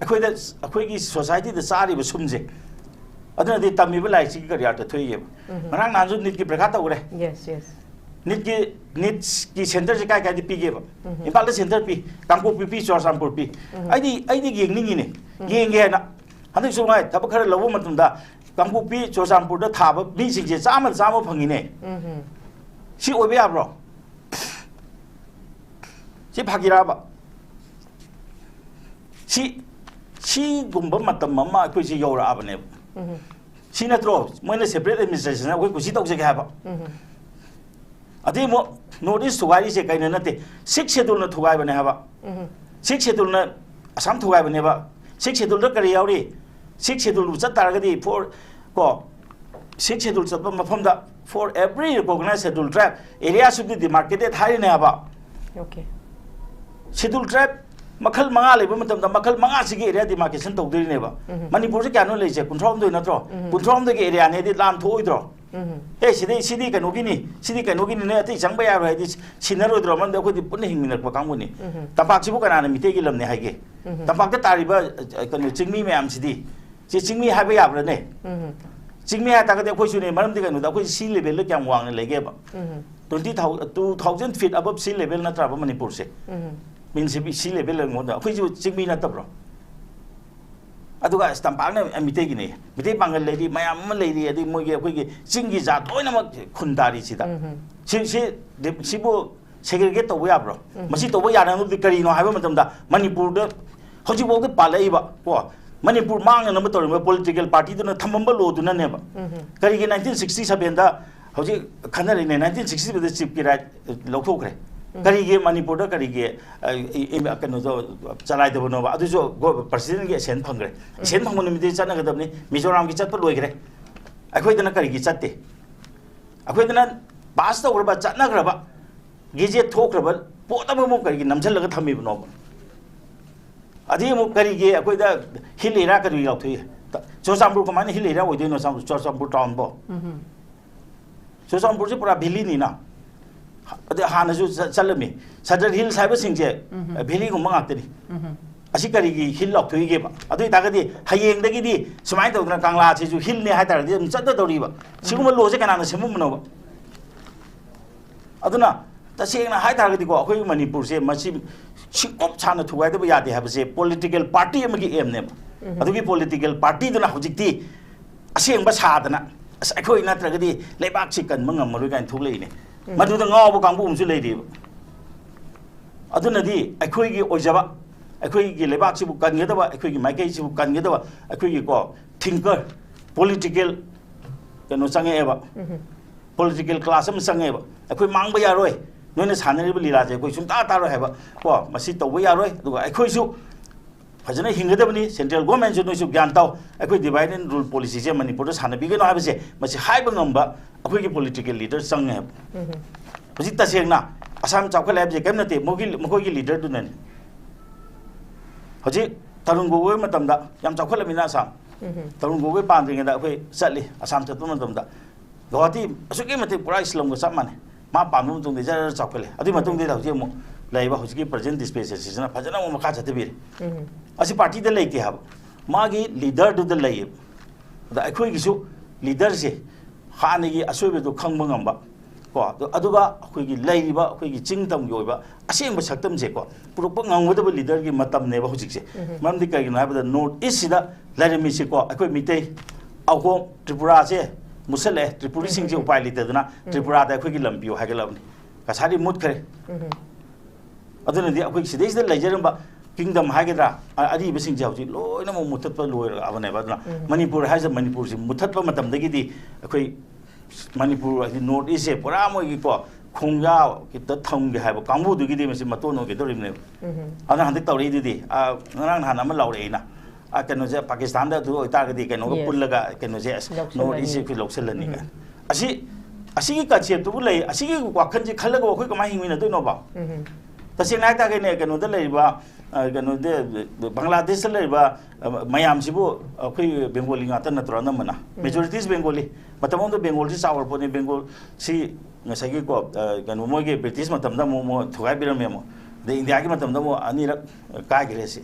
ꯑꯩꯈꯣꯏꯗ, ꯑꯩꯈꯣꯏꯒꯤ societyꯗ ꯆꯥꯔꯤꯕ ꯁꯨꯝꯁꯦ꯫ ꯑꯗꯨꯅꯗꯤ ꯇꯝꯃꯤꯕ ꯂꯥꯏꯔꯤꯛꯁꯤꯒꯤ ꯀꯔꯤ ꯑꯔꯊ ꯊꯣꯛꯏꯒꯦꯕ? ꯉꯔꯥꯡ ꯅꯍꯥꯟꯁꯨ NEETꯀꯤ ꯄꯔꯤꯈꯥ ꯇꯧꯈ꯭ꯔꯦ꯫ Yes, yes. NEETꯀꯤ, NEETꯀꯤ centreꯁꯦ ꯀꯥꯏ ꯀꯥꯏꯗ ꯄꯤꯒꯦꯕ? ꯏꯝꯐꯥꯜꯗ center ꯄꯤ, ꯀꯥꯡꯄꯣꯛꯄꯤ ꯄꯤ, ꯆꯨꯔꯆꯥꯟꯄꯨꯔ ꯄꯤ꯫ ꯑꯩꯗꯤ, ꯑꯩꯗꯤ ꯌꯦꯡꯅꯤꯡꯉꯤꯅꯦ꯫ ꯌꯦꯡꯒꯦ ꯍꯥꯏꯅ꯫ ꯍꯟꯗꯛꯁꯨ ꯉꯥꯏ ꯊꯕꯛ ꯈꯔ ꯂꯧꯕ ꯃꯇꯝꯗ ꯀꯥꯡꯄꯣꯛꯄꯤ, ꯆꯨꯔꯆꯥꯟꯄꯨꯔꯗ ꯊꯥꯕ ꯃꯤꯁꯤꯡꯁꯦ ꯆꯥꯝꯃꯗ ꯆꯥꯝꯃ ꯐꯪꯉꯤꯅꯦ꯫ ꯁꯤ ꯑꯣꯏꯕ ꯌꯥꯕ꯭ꯔꯣ? ꯁꯤ ꯐꯥꯒꯤꯔꯕ? ꯁꯤ, ꯁꯤꯒꯨꯝꯕ ꯃꯇꯝ ꯑꯃ ꯑꯩꯈꯣꯏꯁꯤ ꯌꯧꯔꯛꯑꯕꯅꯦꯕ꯫ ꯁꯤ ꯅꯠꯇ꯭ꯔꯣ ꯃꯣꯏꯅ separate administration ꯑꯩꯈꯣꯏ ꯀꯨꯁꯤ ꯇꯧꯖꯒꯦ ꯍꯥꯏꯕ? ꯑꯗꯩ ꯑꯃꯨꯛ North East ꯊꯨꯒꯥꯏꯔꯤꯁꯦ ꯀꯩꯅꯣ ꯅꯠꯇꯦ, Sixth Scheduleꯅ ꯊꯨꯒꯥꯏꯕꯅꯦ ꯍꯥꯏꯕ꯫ Sixth Scheduleꯅ ꯑꯁꯥꯝ ꯊꯨꯒꯥꯏꯕꯅꯦꯕ꯫ Sixth Scheduleꯗ ꯀꯔꯤ ꯌꯥꯎꯔꯤ? Sixth Scheduleꯕꯨ ꯆꯠ ꯇꯥꯔꯒꯗꯤ for, ꯀꯣ, Sixth Schedule ꯆꯠꯄ ꯃꯐꯝꯗ for every recognized Scheduled Tribe, area should be demarcated ꯍꯥꯏꯔꯤꯅꯦ ꯍꯥꯏꯕ꯫ Okay. Schedule tribe ꯃꯈꯜ ꯃꯉꯥ ꯂꯩꯕ ꯃꯇꯝꯗ, ꯃꯈꯜ ꯃꯉꯥꯁꯤꯒꯤ area demarcation ꯇꯧꯗꯣꯏꯅꯦꯕ꯫ ꯎꯝ꯫ ꯃꯅꯤꯄꯨꯔꯁꯦ ꯀꯌꯥꯅꯣ ꯂꯩꯁꯦ? ꯀꯨꯟꯊ꯭ꯔꯥ ꯍꯨꯝꯗꯣꯏ ꯅꯠꯇ꯭ꯔꯣ? ꯎꯝ꯫ ꯀꯨꯟꯊ꯭ꯔꯥ ꯍꯨꯝꯗꯣꯏꯒꯤ areaꯅꯦꯗꯤ ꯂꯥꯟ ꯊꯣꯛꯑꯣꯏꯗ꯭ꯔꯣ? ꯎꯝ꯫ ꯑꯦ, ꯁꯤꯗꯤ, ꯁꯤꯗꯤ ꯀꯩꯅꯣꯒꯤꯅꯤ, ꯁꯤꯗꯤ ꯀꯩꯅꯣꯒꯤꯅꯤ, ꯅꯣꯏ ꯑꯇꯩ ꯆꯪꯕ ꯌꯥꯔꯣꯏ ꯍꯥꯏꯗꯤ ꯁꯤꯟꯅꯔꯣꯏꯗ꯭ꯔꯣ? ꯃꯔꯝꯗꯤ ꯑꯩꯈꯣꯏꯗꯤ ꯄꯨꯟꯅ ꯍꯤꯡꯃꯤꯟꯅꯔꯛꯄ ꯀꯥꯡꯕꯨꯅꯤ꯫ ꯎꯝ꯫ ꯇꯝꯄꯥꯛꯁꯤꯕꯨ ꯀꯅꯥꯅ ꯃꯤꯇꯩꯒꯤ ꯂꯝꯅꯦ ꯍꯥꯏꯒꯦ? ꯎꯝ꯫ ꯇꯝꯄꯥꯛꯇ ꯇꯥꯔꯤꯕ, ꯑ, ꯀꯩꯅꯣ, ꯆꯤꯡꯃꯤ ꯃꯌꯥꯝꯁꯤꯗꯤ, ꯁꯤ ꯆꯤꯡꯃꯤ ꯍꯥꯏꯕ ꯌꯥꯕ꯭ꯔꯥꯅꯦ? ꯎꯝ꯫ ꯆꯤꯡꯃꯤ ꯍꯥꯏ ꯇꯥꯔꯒꯗꯤ ꯑꯩꯈꯣꯏꯁꯨꯅꯦ, ꯃꯔꯝꯗꯤ ꯀꯩꯅꯣꯗ ꯑꯩꯈꯣꯏ sea levelꯗ ꯀꯌꯥꯝ ꯋꯥꯡꯅ ꯂꯩꯒꯦꯕ? ꯎꯝ꯫ Twenty thousand, two thousand feet above sea level ꯅꯠꯇ꯭ꯔꯕ ꯃꯅꯤꯄꯨꯔꯁꯦ? ꯎꯝ꯫ ꯃꯤꯟꯁꯤꯕꯤ sea level ꯂꯩꯉꯣꯟꯗ ꯑꯩꯈꯣꯏꯁꯨ ꯆꯤꯡꯃꯤ ꯅꯠꯇꯕ꯭ꯔꯣ? ꯑꯗꯨꯒ ꯑꯁ, ꯇꯝꯄꯥꯛꯅ ꯃꯤꯇꯩꯒꯤꯅꯦ, ꯃꯤꯇꯩ ꯄꯥꯡꯒꯜ ꯂꯩꯔꯤ, ꯃꯌꯥꯝ ꯑꯃ ꯂꯩꯔꯤ, ꯑꯗꯩ ꯃꯣꯏꯒꯤ, ꯑꯩꯈꯣꯏꯒꯤ ꯆꯤꯡꯒꯤ ꯖꯥꯠ ꯂꯣꯏꯅꯃꯛ ꯈꯨꯟ ꯇꯥꯔꯤ ꯁꯤꯗ꯫ ꯎꯝ꯫ ꯁꯤ, ꯁꯤ, ꯁꯤꯕꯨ segregate ꯇꯧꯕ ꯌꯥꯕ꯭ꯔꯣ? ꯎꯝ꯫ ꯃꯁꯤ ꯇꯧꯕ ꯌꯥꯅꯕꯗꯤ ꯀꯔꯤꯅꯣ ꯍꯥꯏꯕ ꯃꯇꯝꯗ, ꯃꯅꯤꯄꯨꯔꯗ ꯍꯧꯖꯤꯛꯐꯥꯎꯗ ꯄꯥꯜꯂꯛꯏꯕ ꯀꯣ, ꯃꯅꯤꯄꯨꯔ ꯃꯥꯡꯅꯅꯕ ꯇꯧꯔꯤꯕ political partyꯗꯨꯅ ꯊꯝꯃꯝꯕ lawꯗꯨꯅꯅꯦꯕ꯫ ꯎꯝ꯫ ꯀꯔꯤꯒꯤ nineteen sixty sevenꯗ ꯍꯧꯖꯤꯛ ꯈꯟꯅꯔꯤꯅꯦ, nineteen sixty sevenꯗ chiefꯀꯤ right ꯂꯧꯊꯣꯛꯈ꯭ꯔꯦ꯫ ꯎꯝ꯫ ꯀꯔꯤꯒꯤ ꯃꯅꯤꯄꯨꯔꯗ ꯀꯔꯤꯒꯤ, ꯑ, ꯏ-, ꯏ-, ꯀꯩꯅꯣꯗꯣ ꯆꯂꯥꯏꯗꯕꯅꯣꯕ? ꯑꯗꯨꯁꯨ ꯒꯣ-, presidentꯀꯤ assent ꯐꯪꯈ꯭ꯔꯦ꯫ ꯎꯝ꯫ Assent ꯐꯪꯕ ꯅꯨꯃꯤꯠꯇ ꯆꯠꯅꯒꯗꯕꯅꯤ꯫ ꯃꯤꯖꯣꯔꯥꯝꯒꯤ ꯆꯠꯄ ꯂꯣꯏꯈ꯭ꯔꯦ꯫ ꯑꯩꯈꯣꯏꯗꯅ ꯀꯔꯤꯒꯤ ꯆꯠꯇꯦ? ꯑꯩꯈꯣꯏꯗꯅ pass ꯇꯧꯈ꯭ꯔꯕ, ꯆꯠꯅꯈ꯭ꯔꯕ, gazette ꯊꯣꯛꯈ꯭ꯔꯕ ꯄꯣꯠ ꯑꯃꯃꯨꯛ ꯀꯔꯤꯒꯤ ꯅꯝꯁꯤꯜꯂꯒ ꯊꯝꯃꯤꯕꯅꯣꯕ? ꯑꯗꯩ ꯑꯃꯨꯛ ꯀꯔꯤꯒꯤ ꯑꯩꯈꯣꯏꯗ hill area ꯀꯔꯤ ꯂꯥꯎꯊꯣꯛꯏ? ꯆꯨꯔꯆꯥꯟꯄꯨꯔ ꯀꯃꯥꯏꯅ hill area ꯑꯣꯏꯗꯣꯏꯅꯣ? ꯆꯨꯔꯆꯥꯟꯄꯨꯔ townꯕꯣ? ꯎꯝ꯫ ꯆꯨꯔꯆꯥꯟꯄꯨꯔꯁꯦ ꯄꯨꯔꯥ valleyꯅꯤꯅ꯫ ꯑꯗꯩ ꯍꯥꯟꯅꯁꯨ ꯆ-, ꯆꯠꯂꯝꯃꯤ꯫ Sadar Hill ꯍꯥꯏꯕꯁꯤꯡꯁꯦ, ꯎꯝ꯫ Valleyꯒꯨꯝꯕ ꯉꯥꯛꯇꯅꯤ꯫ ꯎꯝ꯫ ꯑꯁꯤ ꯀꯔꯤꯒꯤ hill ꯂꯥꯎꯊꯣꯛꯏꯒꯦꯕ? ꯑꯗꯨ ꯑꯣꯏꯇꯥꯔꯒꯗꯤ ꯍꯌꯦꯡꯗꯒꯤꯗꯤ ꯁꯨꯃꯥꯏꯅ ꯇꯧꯗꯅ ꯀꯪꯂꯥꯁꯤꯁꯨ hillꯅꯦ ꯍꯥꯏꯇꯥꯔꯗꯤ ꯑꯗꯨꯝ ꯆꯠꯅꯗꯧꯔꯤꯕ꯫ ꯁꯤꯒꯨꯝꯕ ꯎꯝ꯫ Lawꯁꯦ ꯀꯅꯥꯅ ꯁꯦꯝꯃꯝꯕꯅꯣꯕ? ꯑꯗꯨꯅ ꯇꯁꯦꯡꯅ ꯍꯥꯏꯇꯥꯔꯒꯗꯤꯀꯣ, ꯑꯩꯈꯣꯏ ꯃꯅꯤꯄꯨꯔꯁꯦ ꯃꯁꯤ ꯁꯤꯡꯀꯨꯞ ꯁꯥꯟꯅ ꯊꯨꯒꯥꯏꯗꯕ ꯌꯥꯗꯦ ꯍꯥꯏꯕꯁꯦ political party ꯑꯃꯒꯤ aimꯅꯦꯕ꯫ ꯎꯝ꯫ ꯑꯗꯨꯒꯤ political partyꯗꯨꯅ ꯍꯧꯖꯤꯛꯇꯤ ꯑꯁꯦꯡꯕ ꯁꯥꯗꯅ, "ꯑꯁ, ꯑꯩꯈꯣꯏ ꯅꯠꯇ꯭ꯔꯒꯗꯤ ꯂꯩꯕꯥꯛꯁꯤ ꯀꯟꯕ ꯉꯝꯃꯔꯣꯏ" ꯀꯥꯏꯅ ꯊꯣꯛꯂꯛꯏꯅꯦ꯫ ꯎꯝ꯫ ꯃꯗꯨꯗ ꯉꯥꯎꯕ ꯀꯥꯡꯕꯨ ꯑꯃꯁꯨ ꯂꯩꯔꯤꯕ꯫ ꯑꯗꯨꯅꯗꯤ ꯑꯩꯈꯣꯏꯒꯤ ꯑꯣꯏꯖꯕ, ꯑꯩꯈꯣꯏꯒꯤ ꯂꯩꯕꯥꯛꯁꯤꯕꯨ ꯀꯟꯒꯗꯕ, ꯑꯩꯈꯣꯏꯒꯤ ꯃꯥꯏꯀꯩꯁꯤꯕꯨ ꯀꯟꯒꯗꯕ, ꯑꯩꯈꯣꯏꯒꯤꯀꯣ thinker, political ꯀꯩꯅꯣ ꯆꯪꯉꯛꯑꯦꯕ꯫ ꯎꯝ꯫ Political class ꯑꯃ ꯆꯪꯉꯦꯕ꯫ ꯑꯩꯈꯣꯏ ꯃꯥꯡꯕ ꯌꯥꯔꯣꯏ, ꯅꯣꯏꯅ ꯁꯥꯟꯅꯔꯤꯕ ꯂꯤꯂꯥꯁꯦ ꯑꯩꯈꯣꯏ ꯁꯨꯡꯇꯥ ꯇꯥꯔꯣꯏ ꯍꯥꯏꯕ ꯀꯣ, ꯃꯁꯤ ꯇꯧꯕ ꯌꯥꯔꯣꯏ꯫ ꯑꯗꯨꯒ ꯑꯩꯈꯣꯏꯁꯨ ꯐꯖꯅ ꯍꯤꯡꯒꯗꯕꯅꯤ꯫ Central governmentꯁꯨ ꯅꯣꯏꯁꯨ ꯒ꯭ꯌꯥꯟ ꯇꯥꯎ, ꯑꯩꯈꯣꯏ divide and rule policyꯁꯦ ꯃꯅꯤꯄꯨꯔꯗ ꯁꯥꯟꯅꯕꯤꯒꯅꯨ ꯍꯥꯏꯕꯁꯦ, ꯃꯁꯤ ꯍꯥꯏꯕ ꯉꯝꯕ ꯑꯩꯈꯣꯏꯒꯤ political leader ꯆꯪꯉꯦ ꯍꯥꯏꯕ꯫ ꯎꯝ꯫ ꯍꯧꯖꯤꯛ ꯇꯁꯦꯡꯅ ꯑꯁꯥꯝ ꯆꯥꯎꯈꯠꯂꯦ ꯍꯥꯏꯕꯁꯦ ꯀꯔꯤꯝ ꯅꯠꯇꯦ, ꯃꯈꯣꯏꯒꯤ ꯃꯈꯣꯏꯒꯤ ꯂꯤꯗꯔꯗꯨꯅꯅꯤ꯫ ꯍꯧꯖꯤꯛ ꯇꯔꯨꯟ ꯒꯣꯒꯣꯏ ꯃꯇꯝꯗ ꯌꯥꯝ ꯆꯥꯎꯈꯠꯂꯝꯃꯤꯅ ꯑꯁꯥꯝ꯫ ꯎꯝ꯫ ꯇꯔꯨꯟ ꯒꯣꯒꯣꯏ ꯄꯥꯟꯗ꯭ꯔꯤꯉꯩꯗ ꯑꯩꯈꯣꯏ ꯆꯠꯂꯤ, ꯑꯁꯥꯝ ꯆꯠꯄ ꯃꯇꯝꯗ ꯒꯧꯍꯥꯇꯤ ꯑꯁꯨꯛꯀꯤ ꯃꯇꯤꯛ ꯄꯨꯔꯥ ꯏꯁꯂꯝꯒ ꯆꯞ ꯃꯥꯟꯅꯩ꯫ ꯃꯥ ꯄꯥꯟꯕ ꯃꯇꯨꯡꯗ ꯖꯔ ꯖꯔ ꯆꯥꯎꯈꯠꯂꯦ꯫ ꯑꯗꯨꯒꯤ ꯃꯇꯨꯡꯗ ꯍꯧꯖꯤꯛ ꯑꯃꯨꯛ ꯂꯩꯔꯤꯕ ꯍꯧꯖꯤꯛꯀꯤ ꯄ꯭ꯔꯖꯦꯟ ꯗꯤꯁꯄꯦꯟꯁꯔꯁꯤꯅ ꯐꯖꯅ ꯑꯃꯨꯛ ꯃꯈꯥ ꯆꯠꯊꯕꯤꯔꯦ꯫ ꯎꯝ꯫ ꯑꯁꯤ ꯄꯥꯔꯇꯤꯗ ꯂꯩꯇꯦ ꯍꯥꯏꯕ, ꯃꯥꯒꯤ ꯂꯤꯗꯔꯗꯨꯗ ꯂꯩꯌꯦꯕ꯫ ꯑꯗ ꯑꯩꯈꯣꯏꯒꯤꯁꯨ ꯂꯤꯗꯔꯁꯦ ꯍꯥꯟꯅꯒꯤ ꯑꯁꯣꯏꯕꯗꯨ ꯈꯪꯕ ꯉꯝꯕ, ꯀꯣ, ꯑꯗꯨ-, ꯑꯗꯨꯒ ꯑꯩꯈꯣꯏꯒꯤ ꯂꯩꯔꯤꯕ ꯑꯩꯈꯣꯏꯒꯤ ꯆꯤꯡ ꯇꯝꯒꯤ ꯑꯣꯏꯕ ꯑꯁꯦꯡꯕ ꯁꯛꯇꯝꯁꯦꯀꯣ ꯄꯨꯔꯛꯄ ꯉꯝꯒꯗꯕ ꯂꯤꯗꯔꯒꯤ ꯃꯇꯝꯅꯦꯕ ꯍꯧꯖꯤꯛꯁꯦ꯫ ꯎꯝ꯫ ꯃꯔꯝꯗꯤ ꯀꯩꯒꯤꯅꯣ ꯍꯥꯏꯕꯗ ꯅꯣꯔꯠ ꯏꯁꯁꯤꯗ ꯂꯩꯔꯝꯃꯤꯁꯤꯀꯣ ꯑꯩꯈꯣꯏ ꯃꯤꯇꯩ, ꯑꯍꯣꯝ, ꯇ꯭ꯔꯤꯄꯨꯔꯥꯁꯦ ꯃꯨꯠꯁꯜꯂꯛꯑꯦ꯫ ꯇ꯭ꯔꯤꯄꯨꯔꯤꯁꯤꯡꯁꯦ ꯎꯝ꯫ ꯎꯄꯥꯏ ꯂꯩꯇꯗꯅ ꯎꯝ꯫ ꯇ꯭ꯔꯤꯄꯨꯔꯥꯗ ꯑꯩꯈꯣꯏꯒꯤ ꯂꯝ ꯄꯤꯌꯨ ꯍꯥꯏꯒꯠꯂꯕꯅꯤ꯫ ꯀꯁꯥꯔꯤ ꯃꯨꯠꯈ꯭ꯔꯦ꯫ ꯎꯝ꯫ ꯑꯗꯨꯅꯗꯤ ꯑꯩꯈꯣꯏ ꯁꯤꯗꯩꯁꯤꯗ ꯂꯩꯖꯔꯝꯕ ꯀꯤꯡꯗꯝ ꯍꯥꯏꯒꯗ꯭ꯔꯥ, ꯑ-, ꯑꯔꯤꯕꯁꯤꯡꯁꯦ ꯍꯧꯖꯤꯛ ꯂꯣꯏꯅꯃꯛ ꯃꯨꯠꯊꯠꯄ ꯂꯣꯏꯔꯛꯑꯕꯅꯦꯕ꯫ ꯑꯗꯨꯅ ꯎꯝ꯫ ꯃꯅꯤꯄꯨꯔ ꯍꯥꯏꯁꯦ, ꯃꯅꯤꯄꯨꯔꯁꯤ ꯃꯨꯠꯊꯠꯄ ꯃꯇꯝꯗꯒꯤꯗꯤ ꯑꯩꯈꯣꯏ ꯃꯅꯤꯄꯨꯔ ꯍꯥꯏꯗꯤ ꯅꯣꯔꯠ ꯏꯁꯁꯦ ꯄꯨꯔꯥ ꯃꯣꯏꯒꯤꯀꯣ ꯈꯣꯡꯖꯥ ꯈꯤꯇ ꯊꯝꯒꯦ ꯍꯥꯏꯕ ꯀꯥꯡꯕꯨꯗꯨꯒꯤꯗꯤ ꯃꯁꯤ ꯃꯇꯣꯟ ꯑꯣꯏꯒꯗꯧꯔꯤꯕꯅꯦꯕ꯫ ꯎꯝ꯫ ꯑꯗꯨꯅ ꯍꯟꯗꯛ ꯇꯧꯔꯛꯏꯗꯨꯗꯤ, ꯑ, ꯉꯔꯥꯡ ꯅꯍꯥꯟ ꯑꯃ ꯂꯥꯎꯔꯛꯏꯅ, ꯑ, ꯀꯩꯅꯣꯁꯦ, ꯄꯥꯀꯤꯁꯇꯥꯟꯗ ꯑꯗꯨ ꯑꯣꯏꯇꯥꯔꯒꯗꯤ ꯀꯩꯅꯣꯒ Yes. ꯄꯨꯜꯂꯒ ꯀꯩꯅꯣꯁꯦ, ꯑꯁ, ꯅꯣꯔꯠ ꯏꯁꯁꯦ ꯂꯧꯁꯤꯜꯂꯅꯤ꯫ ꯑꯩꯈꯣꯏ ꯂꯧꯁꯤꯜꯂꯅꯤ ꯎꯝ꯫ ꯀꯥꯏꯅ꯫ ꯑꯁꯤ, ꯑꯁꯤꯒꯤ ꯀꯟꯁꯦꯞꯇꯨꯕꯨ ꯂꯩ, ꯑꯁꯤꯒꯤ ꯋꯥꯈꯜꯁꯦ ꯈꯜꯂꯒ ꯑꯩꯈꯣꯏ ꯀꯃꯥꯏꯅ ꯍꯤꯡꯃꯤꯟꯅꯗꯣꯏꯅꯣꯕ? ꯎꯝ꯫ ꯇꯁꯦꯡꯅ ꯍꯥꯏꯇꯥꯔꯒꯗꯤꯅꯦ, ꯀꯩꯅꯣꯗ ꯂꯩꯔꯤꯕ, ꯑ, ꯀꯩꯅꯣꯗ, ꯕꯪꯒ꯭ꯂꯥꯗꯦꯁꯇ ꯂꯩꯔꯤꯕ, ꯑ, ꯃꯌꯥꯝꯁꯤꯕꯨ ꯑꯩꯈꯣꯏ ꯕꯦꯡꯒꯣꯂꯤ ꯉꯥꯛꯇ ꯅꯠꯇ꯭ꯔꯣ ꯑꯅꯝꯕꯅ? ꯎꯝ꯫ Majorities ꯕꯦꯡꯒꯣꯂꯤ꯫ ꯃꯇꯝ ꯑꯃꯗ ꯕꯦꯡꯒꯣꯜꯁꯤ ꯆꯥꯎꯔꯛꯄꯅꯤ꯫ ꯕꯦꯡꯒꯣꯜꯁꯤ ꯉꯁꯥꯏꯒꯤꯀꯣ, ꯑ, ꯀꯩꯅꯣ, ꯃꯣꯏꯒꯤ ꯕ꯭ꯔꯤꯇꯤꯁ ꯃꯇꯝꯗ ꯑꯃꯨꯛ, ꯑꯃꯨꯛ ꯊꯨꯒꯥꯏꯕꯤꯔꯝꯃꯦ ꯑꯃꯨꯛ꯫ ꯑꯗꯩ ꯏꯟꯗꯤꯌꯥꯒꯤ ꯃꯇꯝꯗ ꯑꯃꯨꯛ ꯑꯅꯤꯔꯛ ꯀꯥꯏꯈ꯭ꯔꯦ ꯁꯤ꯫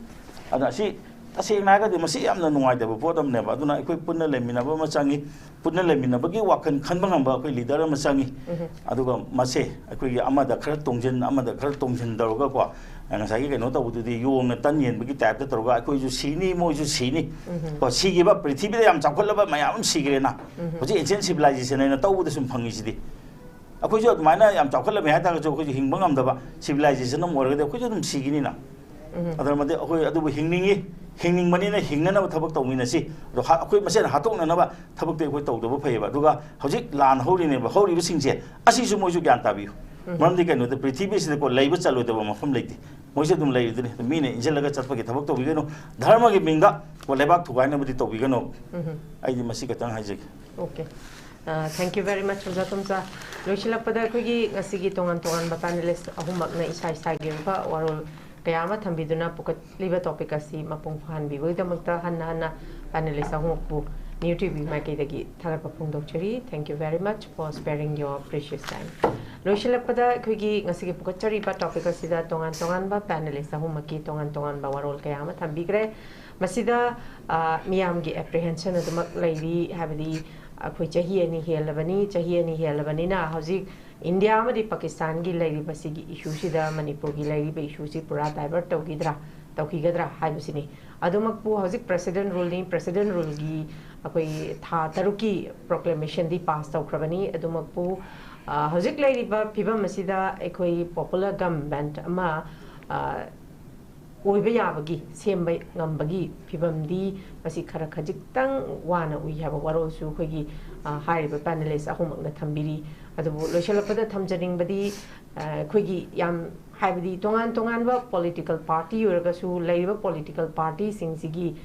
ꯑꯗ ꯑꯁꯤ ꯇꯁꯦꯡꯅ ꯍꯥꯏꯔꯒꯗꯤ ꯃꯁꯤ ꯌꯥꯝꯅ ꯅꯨꯡꯉꯥꯏꯇꯕ ꯄꯣꯠ ꯑꯃꯅꯦꯕ꯫ ꯑꯗꯨꯅ ꯑꯩꯈꯣꯏ ꯄꯨꯟꯅ ꯂꯩꯃꯤꯟꯅꯕ ꯑꯃ ꯆꯪꯉꯤ꯫ ꯄꯨꯟꯅ ꯂꯩꯃꯤꯟꯅꯕꯒꯤ ꯋꯥꯈꯜ ꯈꯟꯕ ꯉꯝꯕ ꯑꯩꯈꯣꯏ ꯂꯤꯗꯔ ꯑꯃ ꯆꯪꯉꯤ꯫ ꯎꯝ꯫ ꯑꯗꯨꯒ ꯃꯁꯦ ꯑꯩꯈꯣꯏꯒꯤ ꯑꯃꯗ ꯈꯔ ꯇꯣꯡꯁꯤꯟ, ꯑꯃꯗ ꯈꯔ ꯇꯣꯡꯁꯤꯟ ꯇꯧꯔꯒꯀꯣ, ꯉꯁꯥꯏꯒꯤ ꯀꯩꯅꯣ ꯇꯧꯕꯗꯨꯗꯤ ꯌꯣꯡꯅ ꯇꯟ ꯌꯦꯟꯕꯒꯤ ꯇꯥꯏꯞꯇ ꯇꯧꯔꯒ ꯑꯩꯈꯣꯏꯁꯨ ꯁꯤꯅꯤ, ꯃꯣꯏꯁꯨ ꯁꯤꯅꯤ꯫ ꯎꯝ꯫ ꯀꯣ, ꯁꯤꯈꯤꯕ, ꯄ꯭ꯔꯤꯊꯤꯕꯤꯗ ꯌꯥꯝ ꯆꯥꯎꯈꯠꯂꯕ ꯃꯌꯥꯝ ꯑꯃ ꯁꯤꯈ꯭ꯔꯦꯅ꯫ ꯎꯝ꯫ ꯍꯧꯖꯤꯛ ancient civilization ꯍꯥꯏꯅ ꯇꯧꯕꯗ ꯁꯨꯝ ꯐꯪꯉꯤꯁꯤꯗꯤ꯫ ꯑꯩꯈꯣꯏꯁꯨ ꯑꯗꯨꯃꯥꯏꯅ ꯌꯥꯝ ꯆꯥꯎꯈꯠꯂꯝꯃꯦ ꯍꯥꯏꯇꯥꯔꯒꯁꯨ ꯑꯩꯈꯣꯏꯁꯨ ꯍꯤꯡꯕ ꯉꯝꯗꯕ civilization ꯑꯃ ꯑꯣꯏꯔꯒꯗꯤ ꯑꯩꯈꯣꯏꯁꯨ ꯑꯗꯨꯝ ꯁꯤꯈꯤꯅꯤꯅ꯫ ꯎꯝ꯫ ꯑꯗꯨꯅ ꯃꯗꯤ ꯑꯩꯈꯣꯏ ꯑꯗꯨꯕꯨ ꯍꯤꯡꯅꯤꯡꯉꯤ, ꯍꯤꯡꯅꯤꯡꯕꯅꯤꯅ ꯍꯤꯡꯅꯅꯕ ꯊꯕꯛ ꯇꯧꯃꯤꯟꯅꯁꯤ꯫ ꯑꯗꯣ ꯍꯥ-, ꯑꯩꯈꯣꯏ ꯃꯁꯦꯟ ꯍꯥꯠꯇꯣꯛꯅꯅꯕ ꯊꯕꯛꯇꯤ ꯑꯩꯈꯣꯏ ꯇꯧꯗꯕ ꯐꯩꯌꯦꯕ꯫ ꯑꯗꯨꯒ ꯍꯧꯖꯤꯛ ꯂꯥꯟ ꯍꯧꯔꯤꯅꯦꯕ, ꯍꯧꯔꯤꯕꯁꯤꯡꯁꯦ ꯑꯁꯤꯁꯨ ꯃꯣꯏꯁꯨ ꯒ꯭ꯌꯥꯟ ꯇꯥꯕꯤꯌꯨ꯫ ꯎꯝ꯫ ꯃꯔꯝꯗꯤ ꯀꯩꯅꯣꯗ ꯄ꯭ꯔꯤꯊꯤꯕꯤꯁꯤꯗꯀꯣ ꯂꯩꯕ ꯆꯠꯂꯣꯏꯗꯕ ꯃꯐꯝ ꯂꯩꯇꯦ꯫ ꯃꯣꯏꯁꯨ ꯑꯗꯨꯝ ꯂꯩꯔꯤꯗꯨꯅꯤ꯫ ꯃꯤꯅ ꯏꯟꯁꯤꯜꯂꯒ ꯆꯠꯄꯒꯤ ꯊꯕꯛ ꯇꯧꯕꯤꯒꯅꯨ꯫ ꯙꯔꯃꯒꯤ ꯃꯤꯡꯗ ꯀꯣ ꯂꯩꯕꯥꯛ ꯊꯨꯒꯥꯏꯅꯕꯗꯤ ꯇꯧꯕꯤꯒꯅꯨ꯫ ꯎꯝ꯫ ꯑꯩꯗꯤ ꯃꯁꯤ ꯈꯛꯇꯪ ꯍꯥꯏꯖꯒꯦ꯫ Okay꯫ Thank you very much, ꯑꯣꯖꯥ ꯇꯣꯝꯆꯥ꯫ ꯂꯣꯏꯁꯤꯜꯂꯛꯄꯗ ꯑꯩꯈꯣꯏꯒꯤ ꯉꯁꯤꯒꯤ ꯇꯣꯉꯥꯟ ꯇꯣꯉꯥꯟꯕ panelist ꯑꯍꯨꯝꯃꯛꯅ ꯏꯁꯥ ꯏꯁꯥꯒꯤ ꯑꯣꯏꯕ ꯋꯥꯔꯣꯜ ꯀꯌꯥ ꯑꯃ ꯊꯝꯕꯤꯗꯨꯅ ꯄꯨꯈꯠꯂꯤꯕ topic ꯑꯁꯤ ꯃꯄꯨꯡ ꯐꯥꯍꯟꯕꯤꯕꯒꯤꯗꯃꯛꯇ ꯍꯟꯅ ꯍꯟꯅ panelist ꯑꯍꯨꯝꯃꯛꯄꯨ New T V ꯃꯥꯏꯀꯩꯗꯒꯤ ꯊꯥꯒꯠꯄ ꯐꯣꯡꯗꯣꯛꯆꯔꯤ꯫ Thank you very much for sparing your precious time. ꯂꯣꯏꯁꯤꯜꯂꯛꯄꯗ ꯑꯩꯈꯣꯏꯒꯤ ꯉꯁꯤꯒꯤ ꯄꯨꯈꯠꯆꯔꯤꯕ topic ꯑꯁꯤꯗ ꯇꯣꯉꯥꯟ ꯇꯣꯉꯥꯟꯕ panelist ꯑꯍꯨꯝꯃꯛꯀꯤ ꯇꯣꯉꯥꯟ ꯇꯣꯉꯥꯟꯕ ꯋꯥꯔꯣꯜ ꯀꯌꯥ ꯑꯃ ꯊꯝꯕꯤꯈ꯭ꯔꯦ꯫ ꯃꯁꯤꯗ, ꯑ, ꯃꯤꯌꯥꯝꯒꯤ apprehension ꯑꯗꯨꯃꯛ ꯂꯩꯔꯤ, ꯍꯥꯏꯕꯗꯤ ꯑꯩꯈꯣꯏ ꯆꯍꯤ ꯑꯅꯤ ꯍꯦꯜꯂꯕꯅꯤ, ꯆꯍꯤ ꯑꯅꯤ ꯍꯦꯜꯂꯕꯅꯤꯅ ꯍꯧꯖꯤꯛ ꯏꯟꯗꯤꯌꯥ ꯑꯃꯗꯤ ꯄꯥꯀꯤꯁꯇꯥꯟꯒꯤ ꯂꯩꯔꯤꯕꯁꯤꯒꯤ issueꯁꯤꯗ ꯃꯅꯤꯄꯨꯔꯒꯤ ꯂꯩꯔꯤꯕ issueꯁꯤ ꯄꯨꯔꯥ divert ꯇꯧꯈꯤꯗ꯭ꯔꯥ, ꯇꯧꯈꯤꯒꯗ꯭ꯔꯥ ꯍꯥꯏꯕꯁꯤꯅꯤ꯫ ꯑꯗꯨꯃꯛꯄꯨ ꯍꯧꯖꯤꯛ President ruleꯅꯤ, President ruleꯒꯤ ꯑꯩꯈꯣꯏ ꯊꯥ ꯇꯔꯨꯛꯀꯤ proclamationꯗꯤ pass ꯇꯧꯈ꯭ꯔꯕꯅꯤ꯫ ꯑꯗꯨꯃꯛꯄꯨ, ꯑ, ꯍꯧꯖꯤꯛ ꯂꯩꯔꯤꯕ ꯐꯤꯕꯝ ꯑꯁꯤꯗ ꯑꯩꯈꯣꯏ popular government ꯑꯃ, ꯑ, ꯑꯣꯏꯕ ꯌꯥꯕꯒꯤ, ꯁꯦꯝꯕ ꯉꯝꯕꯒꯤ ꯐꯤꯕꯝꯗꯤ ꯃꯁꯤ ꯈꯔ ꯈꯖꯤꯛꯇꯪ ꯋꯥꯅ ꯎꯏ ꯍꯥꯏꯕ ꯋꯥꯔꯣꯜꯁꯨ ꯑꯩꯈꯣꯏꯒꯤ, ꯑ, ꯍꯥꯏꯔꯤꯕ panelist ꯑꯍꯨꯝꯃꯛꯅ ꯊꯝꯕꯤꯔꯤ꯫ ꯑꯗꯨꯕꯨ ꯂꯣꯏꯁꯤꯜꯂꯛꯄꯗ ꯊꯝꯖꯅꯤꯡꯕꯗꯤ, ꯑ, ꯑꯩꯈꯣꯏꯒꯤ ꯌꯥꯝ, ꯍꯥꯏꯕꯗꯤ ꯇꯣꯉꯥꯟ ꯇꯣꯉꯥꯟꯕ political party ꯑꯣꯏꯔꯒꯁꯨ ꯂꯩꯔꯤꯕ political partyꯁꯤꯡꯁꯤꯒꯤ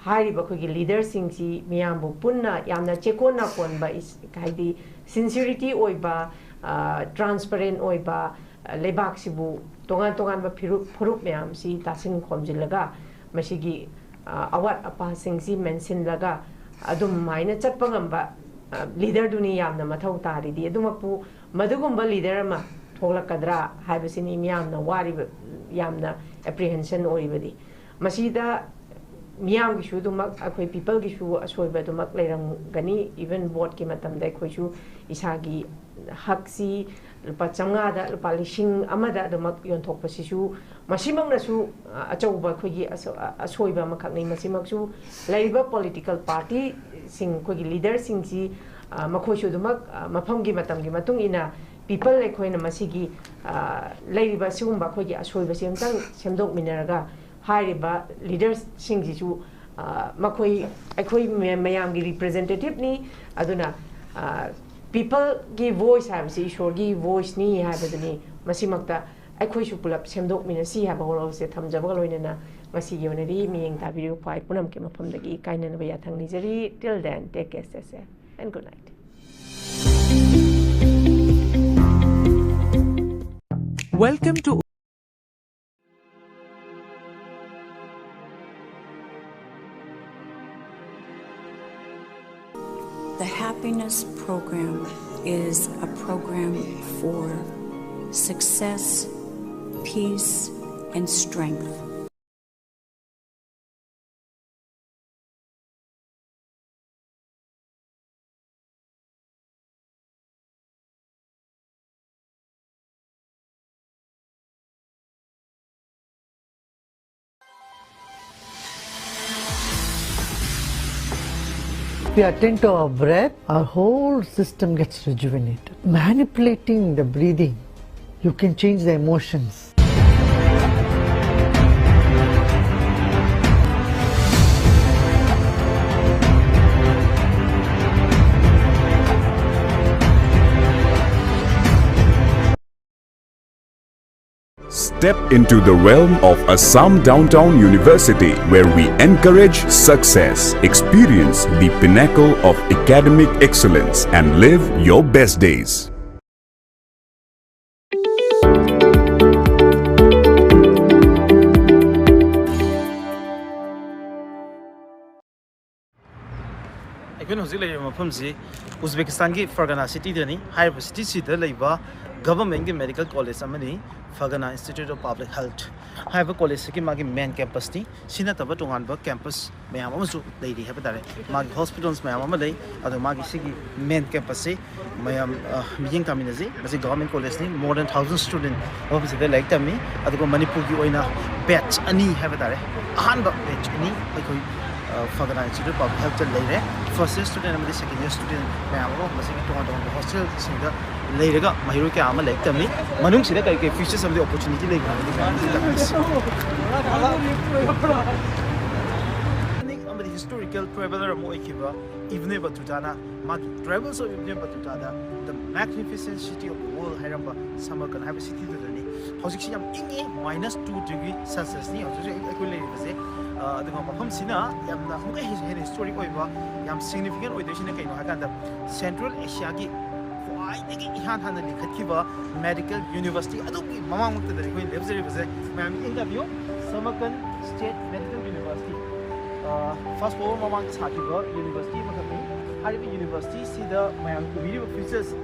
ꯍꯥꯏꯔꯤꯕ ꯑꯩꯈꯣꯏꯒꯤ leaderꯁꯤꯡꯁꯤ ꯃꯤꯌꯥꯝꯕꯨ ꯄꯨꯟꯅ ꯌꯥꯝꯅ ꯆꯦꯀꯣꯟ ꯅꯥꯀꯣꯟꯕ, ꯏꯁ-, ꯍꯥꯏꯗꯤ sincerity ꯑꯣꯏꯕ, ꯑ, transparent ꯑꯣꯏꯕ, ꯑ, ꯂꯩꯕꯥꯛꯁꯤꯕꯨ ꯇꯣꯉꯥꯟ ꯇꯣꯉꯥꯟꯕ ꯐꯤꯔꯨꯞ, ꯐꯨꯔꯨꯞ ꯃꯌꯥꯝꯁꯤ ꯇꯥꯁꯤꯟ ꯈꯣꯝꯖꯤꯜꯂꯒ ꯃꯁꯤꯒꯤ, ꯑ, ꯑꯋꯥꯠ ꯑꯄꯥꯁꯤꯡꯁꯤ ꯃꯦꯟꯁꯤꯜꯂꯒ ꯑꯗꯨꯃꯥꯏꯅ ꯆꯠꯄ ꯉꯝꯕ, ꯑ, leaderꯗꯨꯅꯤ ꯌꯥꯝꯅ ꯃꯊꯧ ꯇꯥꯔꯤꯗꯤ꯫ ꯑꯗꯨꯃꯛꯄꯨ ꯃꯗꯨꯒꯨꯝꯕ leader ꯑꯃ ꯊꯣꯛꯂꯛꯀꯗ꯭ꯔꯥ ꯍꯥꯏꯕꯁꯤꯅꯤ ꯃꯤꯌꯥꯝꯅ ꯋꯥꯔꯤꯕ, ꯌꯥꯝꯅ apprehension ꯑꯣꯏꯔꯤꯕꯗꯤ꯫ ꯃꯁꯤꯗ ꯃꯤꯌꯥꯝꯒꯤꯁꯨ ꯑꯗꯨꯃꯛ, ꯑꯩꯈꯣꯏ peopleꯒꯤꯁꯨ ꯑꯁꯣꯏꯕ ꯑꯗꯨꯃꯛ ꯂꯩꯔꯝꯒꯅꯤ꯫ Even voteꯀꯤ ꯃꯇꯝꯗ ꯑꯩꯈꯣꯏꯁꯨ ꯏꯁꯥꯒꯤ ꯍꯛꯁꯤ ꯂꯨꯄꯥ ꯆꯥꯝꯃꯉꯥꯗ, ꯂꯨꯄꯥ ꯂꯤꯁꯤꯡ ꯑꯃꯗ ꯑꯗꯨꯃꯛ ꯌꯣꯟꯊꯣꯛꯄꯁꯤꯁꯨ ꯃꯁꯤꯃꯛꯅꯁꯨ, ꯑ, ꯑꯆꯧꯕ ꯑꯩꯈꯣꯏꯒꯤ ꯑꯁꯣ-, ꯑ, ꯑꯁꯣꯏꯕ ꯑꯃꯈꯛꯅꯤ꯫ ꯃꯁꯤꯃꯛꯁꯨ ꯂꯩꯔꯤꯕ political partyꯁꯤꯡ, ꯑꯩꯈꯣꯏꯒꯤ leaderꯁꯤꯡꯁꯤ, ꯑ, ꯃꯈꯣꯏꯁꯨ ꯑꯗꯨꯃꯛ, ꯑ, ꯃꯐꯝꯒꯤ ꯃꯇꯝꯒꯤ ꯃꯇꯨꯡ ꯏꯟꯅ people ꯑꯩꯈꯣꯏꯅ ꯃꯁꯤꯒꯤ, ꯑ, ꯂꯩꯔꯤꯕ ꯑꯁꯤꯒꯨꯝꯕ ꯑꯩꯈꯣꯏꯒꯤ ꯑꯁꯣꯏꯕꯁꯤ ꯑꯃꯇꯪ ꯁꯦꯝꯗꯣꯛꯃꯤꯟꯅꯔꯒ ꯍꯥꯏꯔꯤꯕ leaderꯁꯤꯡꯁꯤꯁꯨ, ꯑ, ꯃꯈꯣꯏ, ꯑꯩꯈꯣꯏ ꯃꯌꯥꯝ, ꯃꯌꯥꯝꯒꯤ representativeꯅꯤ꯫ ꯑꯗꯨꯅ, ꯑ, peopleꯒꯤ voice ꯍꯥꯏꯕꯁꯤ ꯏꯁꯣꯔꯒꯤ voiceꯅꯤ ꯍꯥꯏꯕꯗꯨꯅꯤ꯫ ꯃꯁꯤꯃꯛꯇ ꯑꯩꯈꯣꯏꯁꯨ ꯄꯨꯂꯞ ꯁꯦꯝꯗꯣꯛꯃꯤꯟꯅꯁꯤ ꯍꯥꯏꯕ ꯋꯥꯔꯣꯜꯁꯦ ꯊꯝꯖꯕꯒ ꯂꯣꯏꯅꯅ ꯉꯁꯤꯒꯤ ꯑꯣꯏꯅꯗꯤ ꯃꯤꯠꯌꯦꯡ ꯇꯥꯕꯤꯔꯤꯕ ꯈ꯭ꯋꯥꯏ ꯄꯨꯝꯅꯃꯛꯀꯤ ꯃꯐꯝꯗꯒꯤ ꯀꯥꯏꯅꯅꯕ ꯌꯥꯊꯪ ꯅꯤꯖꯔꯤ꯫ Till then, take care, stay safe and good night. Welcome to The Happiness Program is a program for success, peace, and strength. If we attend to our breath, our whole system gets rejuvenated. Manipulating the breathing, you can change the emotions. Step into the realm of Assam Downtown University, where we encourage success, experience the pinnacle of academic excellence, and live your best days. ꯑꯩꯈꯣꯏꯅ ꯍꯧꯖꯤꯛ ꯂꯩꯔꯤꯕ ꯃꯐꯝꯁꯤ ꯎꯖꯕꯦꯀꯤꯁꯇꯥꯟꯒꯤ ꯐꯔꯒꯥꯅꯥ ꯁꯤꯇꯤꯗꯅꯤ꯫ ꯍꯥꯏꯔꯤꯕ ꯁꯤꯇꯤꯁꯤꯗ ꯂꯩꯕ ꯒꯚꯔꯟꯃꯦꯟꯒꯤ ꯃꯦꯗꯤꯀꯦꯜ ꯀꯣꯂꯦꯖ ꯑꯃꯅꯤ, ꯐꯔꯒꯥꯅꯥ ꯏꯟꯁꯇꯤꯇ꯭ꯌꯨꯠ ꯑꯣꯐ ꯄꯕ꯭ꯂꯤꯛ ꯍꯦꯜꯊ ꯍꯥꯏꯕ ꯀꯣꯂꯦꯖꯁꯤꯒꯤ ꯃꯥꯒꯤ ꯃꯦꯟ ꯀꯦꯝꯄꯁꯅꯤ꯫ ꯁꯤ ꯅꯠꯇꯕ ꯇꯣꯉꯥꯟꯕ ꯀꯦꯝꯄꯁ ꯃꯌꯥꯝ ꯑꯃꯁꯨ ꯂꯩꯔꯤ ꯍꯥꯏꯕ ꯇꯥꯔꯦ꯫ ꯃꯥꯒꯤ ꯍꯣꯁꯄꯤꯇꯥꯜꯁ ꯃꯌꯥꯝ ꯑꯃ ꯂꯩ, ꯑꯗꯣ ꯃꯥꯒꯤ ꯁꯤꯒꯤ ꯃꯦꯟ ꯀꯦꯝꯄꯁꯁꯤ ꯃꯌꯥꯝ, ꯑ, ꯃꯤꯠꯌꯦꯡ ꯇꯥꯃꯤꯟꯅꯁꯤ꯫ ꯃꯁꯤ government ꯀꯣꯂꯦꯖꯅꯤ, more than thousand student ꯃꯐꯝꯁꯤꯗ ꯂꯥꯏꯔꯤꯛ ꯇꯝꯃꯤ꯫ ꯑꯗꯨꯒ ꯃꯅꯤꯄꯨꯔꯒꯤ ꯑꯣꯏꯅ ꯕꯦꯠꯆ ꯑꯅꯤ ꯍꯥꯏꯕ ꯇꯥꯔꯦ, ꯑꯍꯥꯟꯕ ꯕꯦꯠꯆ ꯑꯅꯤ ꯑꯩꯈꯣꯏ, ꯑ, ꯐꯔꯒꯥꯅꯥ ꯏꯟꯁꯇꯤꯇ꯭ꯌꯨꯠ ꯑꯣꯐ ꯄꯕ꯭ꯂꯤꯛ ꯍꯦꯜꯊꯇ ꯂꯩꯔꯦ꯫ ꯐꯥꯔꯁ ꯏꯌꯔ ꯁ꯭ꯇꯨꯗꯦꯟ ꯑꯃꯗꯤ ꯁꯦꯀꯦꯟ ꯏꯌꯔ ꯁ꯭ꯇꯨꯗꯦꯟ ꯃꯌꯥꯝ ꯑꯃ ꯃꯁꯤꯒꯤ ꯇꯣꯉꯥꯟ ꯇꯣꯉꯥꯟꯕ ꯍꯣꯁꯇꯦꯜꯁꯤꯡꯗ ꯂꯩꯔꯒ ꯃꯍꯩꯔꯣꯏ ꯀꯌꯥ ꯑꯃ ꯂꯥꯏꯔꯤꯛ ꯇꯝꯃꯤ꯫ ꯃꯅꯨꯡꯁꯤꯗ ꯀꯔꯤ ꯀꯔꯤ ꯐꯤꯆꯔꯁ ꯑꯃꯗꯤ ꯑꯣꯄꯣꯔꯆꯨꯅꯤꯇꯤ ꯂꯩꯕꯅꯣ ꯍꯥꯏꯕꯗꯤ ꯃꯌꯥꯝꯁꯤꯗ ꯇꯝꯃꯤꯁꯤ꯫ ꯑꯃꯗꯤ ꯍꯤꯁꯇꯣꯔꯤꯀꯦꯜ ꯇ꯭ꯔꯦꯚꯦꯂꯔ ꯑꯃ ꯑꯣꯏꯈꯤꯕ ꯏꯕꯅꯦ ꯕꯇꯨꯇꯥꯅ ꯃꯥꯒꯤ Travels of Ibn Battuta the The Magnificent City of the World ꯍꯥꯏꯔꯝꯕ ꯁꯃꯔꯀꯟ ꯍꯥꯏꯕ ꯁꯤꯇꯤꯗꯨꯗꯅꯤ꯫ ꯍꯧꯖꯤꯛꯁꯤ ꯌꯥꯝ ꯏꯪꯉꯤ, minus two degree Celsius ꯅꯤ ꯍꯧꯖꯤꯛ ꯍꯧꯖꯤꯛ ꯑꯩꯈꯣꯏ ꯂꯩꯔꯤꯕꯁꯦ꯫ ꯑ, ꯑꯗꯨꯒ ꯃꯐꯝꯁꯤꯅ ꯌꯥꯝꯅ ꯑꯃꯨꯛꯀ ꯍꯦꯟꯅ ꯍꯤꯁꯇꯣꯔꯤꯛ ꯑꯣꯏꯕ, ꯌꯥꯝ ꯁꯤꯒꯅꯤꯐꯤꯀꯦꯟ ꯑꯣꯏꯗꯣꯏꯁꯤꯅ ꯀꯩꯅꯣ ꯍꯥꯏꯀꯥꯟꯗ, ꯁꯦꯟꯇ꯭ꯔꯦꯜ ꯑꯦꯁꯤꯌꯥꯒꯤ ꯈ꯭ꯋꯥꯏꯗꯒꯤ ꯏꯍꯥꯟ ꯍꯥꯟꯅ ꯂꯤꯡꯈꯠꯈꯤꯕ medical university ꯑꯗꯨꯒꯤ ꯃꯃꯥꯡꯃꯛꯇꯗꯅꯤ ꯑꯩꯈꯣꯏ ꯂꯦꯞꯆꯔꯤꯕꯁꯦ꯫ ꯃꯌꯥꯝ ꯏꯟꯇꯔꯚꯤꯌꯨ, ꯁꯃꯔꯀꯟ ꯁ꯭ꯇꯦꯠ ꯃꯦꯗꯤꯀꯦꯜ ꯌꯨꯅꯤꯚꯔꯁꯤꯇꯤ꯫ ꯐꯥꯁ ꯐꯣꯔꯋꯥꯔ ꯃꯃꯥꯡꯗ ꯁꯥꯈꯤꯕ ꯌꯨꯅꯤꯚꯔꯁꯤꯇꯤ ꯑꯃꯈꯛꯅꯤ꯫ ꯍꯥꯏꯔꯤꯕ ꯌꯨꯅꯤꯚꯔꯁꯤꯇꯤꯁꯤꯗ ꯃꯌꯥꯝ ꯎꯕꯤꯔꯤꯕ ꯐꯤꯆꯔꯁ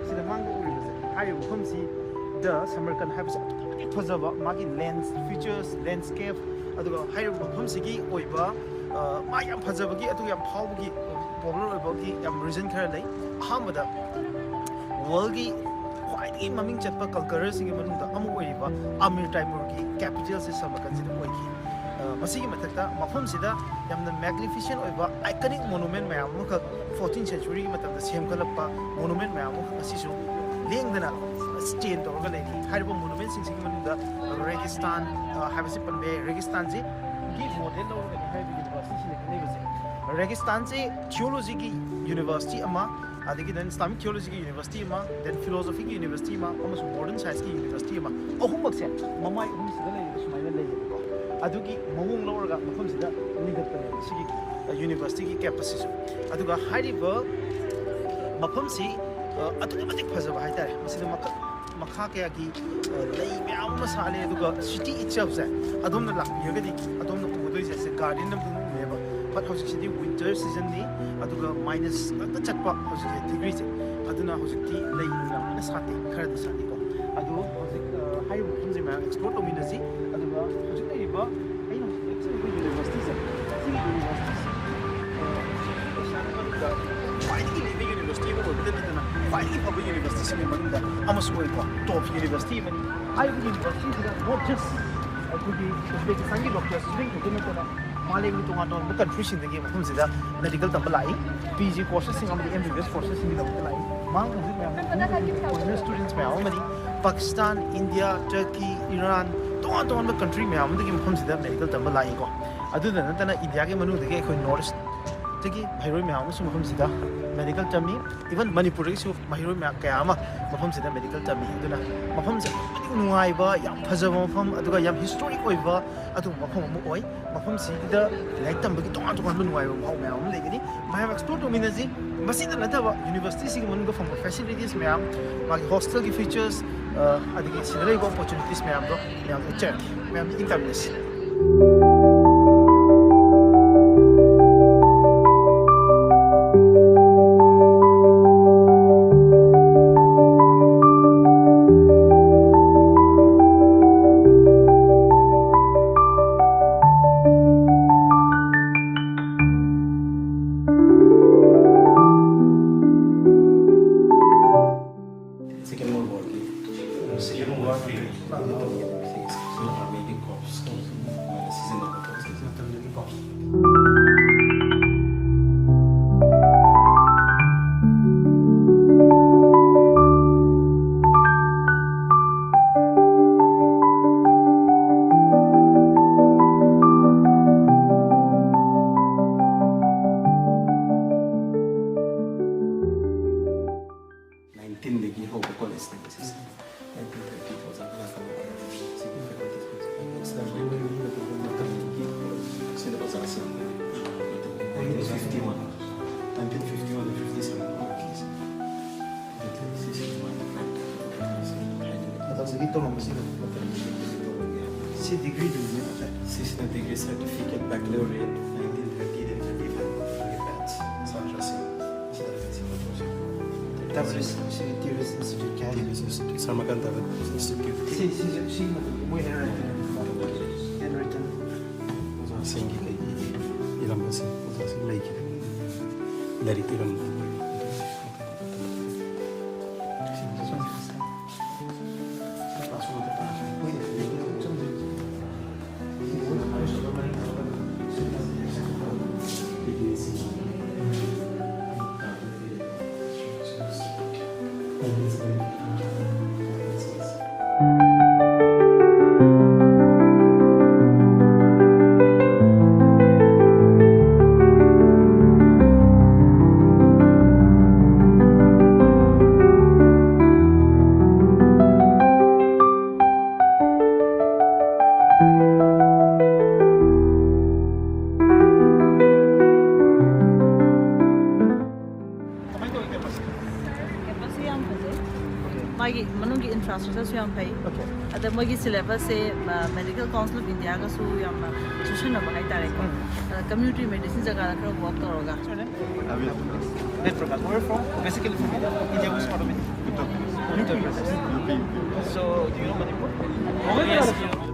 ꯁꯤꯗ ꯃꯥꯡꯗ ꯎꯔꯤꯕꯁꯦ, ꯍꯥꯏꯔꯤꯕ ꯃꯐꯝꯁꯤꯗ ꯁꯃꯔꯀꯟ ꯍꯥꯏꯕꯁꯤ ꯑꯗꯨꯛꯀꯤ ꯃꯇꯤꯛ ꯐꯖꯕ, ꯃꯥꯒꯤ ꯂꯦꯟꯁ ꯐꯤꯆꯔꯁ, ꯂꯦꯟꯁꯀꯦꯞ, ꯑꯗꯨꯒ ꯍꯥꯏꯔꯤꯕ ꯃꯐꯝꯁꯤꯒꯤ ꯑꯣꯏꯕ, ꯑ, ꯃꯥ ꯌꯥꯝ ꯐꯖꯕꯒꯤ ꯑꯗꯨꯒ ꯌꯥꯝ ꯐꯥꯎꯕꯒꯤ, ꯄꯣꯄꯨꯂꯔ ꯑꯣꯏꯕꯒꯤ ꯌꯥꯝ ꯔꯤꯖꯟ ꯈꯔ ꯂꯩ꯫ ꯑꯍꯥꯟꯕꯗ, ꯋꯥꯔꯜꯒꯤ ꯈ꯭ꯋꯥꯏꯗꯒꯤ ꯃꯃꯤꯡ ꯆꯠꯄ ꯀꯟꯀꯔꯔꯁꯤꯡꯒꯤ ꯃꯅꯨꯡꯗ ꯑꯃ ꯑꯣꯏꯔꯤꯕ ꯑꯃꯤꯔ ꯇꯥꯏꯃꯨꯔꯒꯤ ꯀꯦꯄꯤꯇꯦꯜꯁꯦ ꯁꯃꯔꯀꯟꯁꯤꯗ ꯑꯣꯏꯈꯤ꯫ ꯑ, ꯃꯁꯤꯒꯤ ꯃꯊꯛꯇ ꯃꯐꯝꯁꯤꯗ ꯌꯥꯝꯅ ꯃꯦꯒꯅꯤꯐꯤꯁꯦꯟ ꯑꯣꯏꯕ ꯑꯥꯏꯀꯅꯤꯛ ꯃꯣꯅꯨꯃꯦꯟ ꯃꯌꯥꯝ ꯑꯃꯈꯛ, ꯐꯣꯔꯇꯤꯟ ꯁꯦꯟꯆꯨꯔꯤꯒꯤ ꯃꯇꯝꯗ ꯁꯦꯝꯒꯠꯂꯛꯄ ꯃꯣꯅꯨꯃꯦꯟ ꯃꯌꯥꯝ ꯑꯃꯈꯛ ꯑꯁꯤꯁꯨ ꯂꯦꯡꯗꯅ ꯁ꯭ꯇꯦꯟ ꯇꯧꯔꯒ ꯂꯩꯔꯤ꯫ ꯍꯥꯏꯔꯤꯕ ꯃꯣꯅꯨꯃꯦꯟꯁꯤꯡꯁꯤꯒꯤ ꯃꯅꯨꯡꯗ ꯔꯦꯒꯤꯁꯇꯥꯟ, ꯑ, ꯍꯥꯏꯕꯁꯤ ꯄꯟꯕ ꯌꯥꯏ꯫ ꯔꯦꯒꯤꯁꯇꯥꯟꯁꯤꯒꯤ ꯃꯣꯗꯦꯜ ꯂꯧꯔꯒꯅꯤ ꯍꯥꯏꯔꯤꯕ ꯌꯨꯅꯤꯚꯔꯁꯤꯇꯤꯁꯤꯅ ꯈꯟꯅꯔꯤꯕꯁꯦ꯫ ꯔꯦꯒꯤꯁꯇꯥꯟꯁꯤ ꯊꯤꯑꯣꯂꯣꯖꯤꯒꯤ ꯌꯨꯅꯤꯚꯔꯁꯤꯇꯤ ꯑꯃ, ꯑꯗꯒꯤ then ꯏꯁꯂꯥꯃꯤꯛ ꯊꯤꯑꯣꯂꯣꯖꯤꯒꯤ ꯌꯨꯅꯤꯚꯔꯁꯤꯇꯤ ꯑꯃ, then ꯐꯤꯂꯣꯁꯣꯐꯤꯒꯤ ꯌꯨꯅꯤꯚꯔꯁꯤꯇꯤ ꯑꯃ, ꯑꯃꯁꯨꯡ ꯃꯣꯗꯔꯟ ꯁꯥꯏꯟꯁꯀꯤ ꯌꯨꯅꯤꯚꯔꯁꯤꯇꯤ ꯑꯃ, ꯑꯍꯨꯝꯃꯛꯁꯦ ꯃꯃꯥꯏ ꯑꯍꯨꯝꯁꯤꯗ ꯂꯩꯔꯤꯕ ꯁꯨꯃꯥꯏꯅ ꯂꯩꯌꯦꯕꯀꯣ꯫ ꯑꯗꯨꯒꯤ ꯃꯑꯣꯡ ꯂꯧꯔꯒ ꯃꯐꯝꯁꯤꯗ ꯂꯤꯡꯈꯠꯄꯅꯦꯕ ꯁꯤꯒꯤ, ꯑ, ꯌꯨꯅꯤꯚꯔꯁꯤꯇꯤꯒꯤ ꯀꯦꯝꯄꯁꯁꯤꯁꯨ꯫ ꯑꯗꯨꯒ ꯍꯥꯏꯔꯤꯕ ꯃꯐꯝꯁꯤ, ꯑ, ꯑꯗꯨꯛꯀꯤ ꯃꯇꯤꯛ ꯐꯖꯕ ꯍꯥꯏꯇꯥꯔꯦ꯫ ꯃꯁꯤꯗ ꯃꯈꯜ ꯃꯈꯥ ꯀꯌꯥꯒꯤ, ꯑ, ꯂꯩ ꯃꯌꯥꯝ ꯑꯃ ꯁꯥꯠꯂꯦ, ꯑꯗꯨꯒ city itself ꯁꯦ ꯑꯗꯣꯝꯅ ꯂꯥꯛꯄꯤꯔꯒꯗꯤ ꯑꯗꯣꯝꯅ ꯎꯒꯗꯣꯏꯁꯦ ꯁꯦ ꯒꯥꯔꯗꯦꯟ ꯑꯃꯗꯤ ꯎꯅꯦꯕ꯫ But ꯍꯧꯖꯤꯛꯁꯤꯗꯤ ꯋꯤꯟꯇꯔ ꯁꯤꯖꯟꯅꯤ, ꯑꯗꯨꯒ ꯃꯥꯏꯅꯁ ꯉꯥꯛꯇ ꯆꯠꯄ ꯍꯧꯖꯤꯛꯁꯦ ꯗꯤꯒ꯭ꯔꯤꯁꯦ꯫ ꯑꯗꯨꯅ ꯍꯧꯖꯤꯛꯇꯤ ꯂꯩ ꯌꯥꯝ ꯀꯟꯅ ꯁꯥꯠꯇꯦ, ꯈꯔꯗꯤ ꯁꯥꯠꯂꯤꯀꯣ꯫ ꯑꯗꯨ ꯍꯧꯖꯤꯛ, ꯑ, ꯍꯥꯏꯔꯤꯕ ꯃꯐꯝꯁꯦ ꯃꯌꯥꯝ ꯑꯦꯛꯁꯄ꯭ꯂꯣꯔ ꯇꯧꯃꯤꯟꯅꯁꯤ꯫ ꯑꯗꯨꯒ ꯍꯧꯖꯤꯛ ꯂꯩꯔꯤꯕ ꯑꯩꯅ ꯍꯧꯖꯤꯛ ꯂꯦꯞꯆꯔꯤꯕ ꯌꯨꯅꯤꯚꯔꯁꯤꯇꯤꯁꯦ, ꯁꯤꯒꯤ ꯌꯨꯅꯤꯚꯔꯁꯤꯇꯤꯁꯤ, ꯑ, ꯑꯦꯁꯤꯌꯥꯒꯤ ꯃꯅꯨꯡꯗ ꯈ꯭ꯋꯥꯏꯗꯒꯤ ꯂꯤꯡꯕ ꯌꯨꯅꯤꯚꯔꯁꯤꯇꯤ ꯑꯃ ꯑꯣꯏꯕꯗ ꯅꯠꯇꯅ ꯈ꯭ꯋꯥꯏꯗꯒꯤ ꯐꯕ ꯌꯨꯅꯤꯚꯔꯁꯤꯇꯤꯁꯤꯡꯒꯤ ꯃꯅꯨꯡꯗ ꯑꯃꯁꯨ ꯑꯣꯏꯀꯣ, ꯇꯣꯞ ꯌꯨꯅꯤꯚꯔꯁꯤꯇꯤ ꯑꯃꯅꯤ꯫ ꯍꯥꯏꯔꯤꯕ ꯌꯨꯅꯤꯚꯔꯁꯤꯇꯤꯁꯤꯗ not just ꯑꯩꯈꯣꯏꯒꯤ ꯎꯖꯕꯦꯀꯤꯁꯇꯥꯟꯒꯤ ꯗꯣꯛꯇꯔꯁꯤꯡ ꯈꯛꯇ ꯅꯠꯇꯅ ꯃꯥꯂꯦꯝꯒꯤ ꯇꯣꯉꯥꯟ ꯇꯣꯉꯥꯟꯕ ꯀꯟꯇ꯭ꯔꯤꯁꯤꯡꯗꯒꯤ ꯃꯐꯝꯁꯤꯗ ꯃꯦꯗꯤꯀꯜ ꯇꯝꯕ ꯂꯥꯛꯏ꯫ ꯄꯤ ꯖꯤ ꯀꯣꯔꯁꯦꯁꯁꯤꯡ ꯑꯃꯗꯤ ꯑꯦꯝ ꯕꯤ ꯕꯤ ꯑꯦꯁ ꯀꯣꯔꯁꯦꯁꯁꯤꯡꯒꯤꯗꯃꯛꯇ ꯂꯥꯛꯏ꯫ ꯃꯥꯡꯗ ꯍꯧꯖꯤꯛ ꯃꯌꯥꯝ ꯐꯣꯔꯦꯟ ꯁ꯭ꯇꯨꯗꯦꯟꯠꯁ ꯃꯌꯥꯝ ꯑꯃꯗꯤ ꯄꯥꯀꯤꯁꯇꯥꯟ, ꯏꯟꯗꯤꯌꯥ, ꯇꯔꯀꯤ, ꯏꯔꯥꯟ, ꯇꯣꯉꯥꯟ ꯇꯣꯉꯥꯟꯕ ꯀꯟꯇ꯭ꯔꯤ ꯃꯌꯥꯝ ꯑꯃꯗꯒꯤ ꯃꯐꯝꯁꯤꯗ ꯃꯦꯗꯤꯀꯜ ꯇꯝꯕ ꯂꯥꯛꯏꯀꯣ꯫ ꯑꯗꯨꯗ ꯅꯠꯇꯅ ꯏꯟꯗꯤꯌꯥꯒꯤ ꯃꯅꯨꯡꯗꯒꯤ ꯑꯩꯈꯣꯏ ꯅꯣꯔꯠ ꯏꯁ ꯗꯒꯤ ꯃꯍꯩꯔꯣꯏ ꯃꯌꯥꯝ ꯑꯃꯁꯨ ꯃꯐꯝꯁꯤꯗ ꯃꯦꯗꯤꯀꯦꯜ ꯇꯝꯃꯤ꯫ Even ꯃꯅꯤꯄꯨꯔꯗꯒꯤꯁꯨ ꯃꯍꯩꯔꯣꯏ ꯃꯌꯥꯝ ꯀꯌꯥ ꯑꯃ ꯃꯐꯝꯁꯤꯗ ꯃꯦꯗꯤꯀꯦꯜ ꯇꯝꯃꯤ꯫ ꯑꯗꯨꯅ ꯃꯐꯝꯁꯦ ꯑꯗꯨꯛꯀꯤ ꯃꯇꯤꯛ ꯅꯨꯡꯉꯥꯏꯕ, ꯌꯥꯝ ꯐꯖꯕ ꯃꯐꯝ, ꯑꯗꯨꯒ ꯌꯥꯝ ꯍꯤꯁꯇꯣꯔꯤꯛ ꯑꯣꯏꯕ ꯑꯗꯨꯒꯨꯝꯕ ꯃꯐꯝ ꯑꯃ ꯑꯣꯏ꯫ ꯃꯐꯝꯁꯤꯗ ꯂꯥꯏꯔꯤꯛ ꯇꯝꯕꯒꯤ ꯇꯣꯉꯥꯟ ꯇꯣꯉꯥꯟꯕ ꯅꯨꯡꯉꯥꯏꯕ ꯃꯍꯥꯎ ꯃꯌꯥꯝ ꯑꯃ ꯂꯩꯒꯅꯤ꯫ ꯃꯌꯥꯝ ꯑꯦꯛꯁꯄ꯭ꯂꯣꯔ ꯇꯧꯃꯤꯟꯅꯁꯤ꯫ ꯃꯁꯤꯗ ꯅꯠꯇꯕ ꯌꯨꯅꯤꯚꯔꯁꯤꯇꯤꯁꯤꯒꯤ ꯃꯅꯨꯡꯗ ꯐꯪꯕ ꯐꯦꯁꯤꯂꯤꯇꯤꯁ ꯃꯌꯥꯝ, ꯃꯥꯒꯤ ꯍꯣꯁꯇꯦꯜꯒꯤ ꯐꯤꯆꯔꯁ, ꯑꯗꯒꯤ ꯁꯤꯗ ꯂꯩꯕ ꯑꯣꯄꯣꯔꯆꯨꯅꯤꯇꯤꯁ ꯃꯌꯥꯝꯗꯣ ꯃꯌꯥꯝ ꯆꯠꯆꯔꯛꯀꯦ꯫ ꯃꯌꯥꯝ ꯏꯪ ꯇꯝꯃꯤꯟꯅꯁꯤ꯫ Second World War. Second World War. Army corps. Season of the corps. Nineteenꯗꯒꯤ ꯍꯧꯕ ꯀꯣꯂꯦꯖꯅꯦꯕ ꯁꯤꯁꯦ꯫ Nineteen thirty ꯑꯣꯖꯥ ꯀꯅꯥ ꯀꯅꯥ ꯑꯣꯏꯔꯝꯃꯤ? ꯁꯤꯒꯤ faculty ꯁꯤꯗ ꯑꯣꯖꯥꯁꯤꯡ nineteen fifty one, nineteen fifty one fifty seven ꯁꯤꯁꯦ꯫ ꯃꯇꯝꯗꯨꯒꯤ ꯇꯧꯔꯝꯕꯁꯤꯡ ꯑꯗꯨ ꯃꯇꯝꯗꯨꯒꯤ ꯇꯧꯔꯝꯃꯤ꯫ ꯁꯤ ꯗꯤꯒ꯭ꯔꯤꯗꯨꯅꯤ ꯅꯠꯇ꯭ꯔꯥ? ꯁꯤꯁꯤꯅ degree certificate baccalaureate nineteen thirty ꯗꯒꯤ thirty five ꯐꯥꯎꯕꯒꯤ batch ꯁꯥꯇ꯭ꯔꯁꯤꯡ꯫ ꯁꯤꯗ ꯁꯤ ꯐꯣꯇꯣꯁꯦ꯫ ꯇꯔꯤꯁ, ꯁꯤ ꯇꯔꯤꯁ ꯏꯟꯁꯇꯤꯇ꯭ꯌꯨꯠꯀꯤ ꯍꯥꯏꯁꯦ꯫ ꯁꯤ ꯁꯔꯃꯀꯥꯟꯇ ꯏꯟꯁꯇꯤꯇ꯭ꯌꯨꯠ꯫ ꯁꯤ, ꯁꯤ, ꯁꯤ ꯃꯇꯝꯒꯤ ꯃꯣꯏ ꯍꯦꯟ ꯔꯥꯏꯇꯤꯡ꯫ Hand writing. ꯑꯣꯖꯥꯁꯤꯡꯒꯤ ꯀꯩꯒꯤ ꯏꯔꯝꯕꯁꯤꯡ ꯑꯣꯖꯥꯁꯤꯡ ꯂꯩꯈꯤꯕ꯫ ꯂꯥꯏꯔꯤꯛ ꯏꯔꯝꯕ꯫ ꯏꯟꯐ꯭ꯔꯥꯁ꯭ꯇ꯭ꯔꯛꯆꯔꯁꯨ ꯌꯥꯝ ꯐꯩ꯫ ꯑꯗ ꯃꯣꯏꯒꯤ ꯁꯤꯂꯦꯕꯁꯁꯦ ꯃꯦꯗꯤꯀꯦꯜ ꯀꯥꯎꯟꯁꯤꯜ ꯑꯣꯐ ꯏꯟꯗꯤꯌꯥꯒꯁꯨ ꯌꯥꯝꯅ ꯆꯨꯁꯟꯅꯕ ꯍꯥꯏꯇꯥꯔꯦꯀꯣ꯫ ꯑꯗ ꯀꯝꯃ꯭ꯌꯨꯅꯤꯇꯤ ꯃꯦꯗꯤꯁꯤꯟ ꯖꯒꯥꯗ ꯈꯔ ꯋꯥꯛ ꯇꯧꯔꯒ Where from? Basically from India. India, which part of India? Uttar Pradesh. So, do you know Manipur? Yes.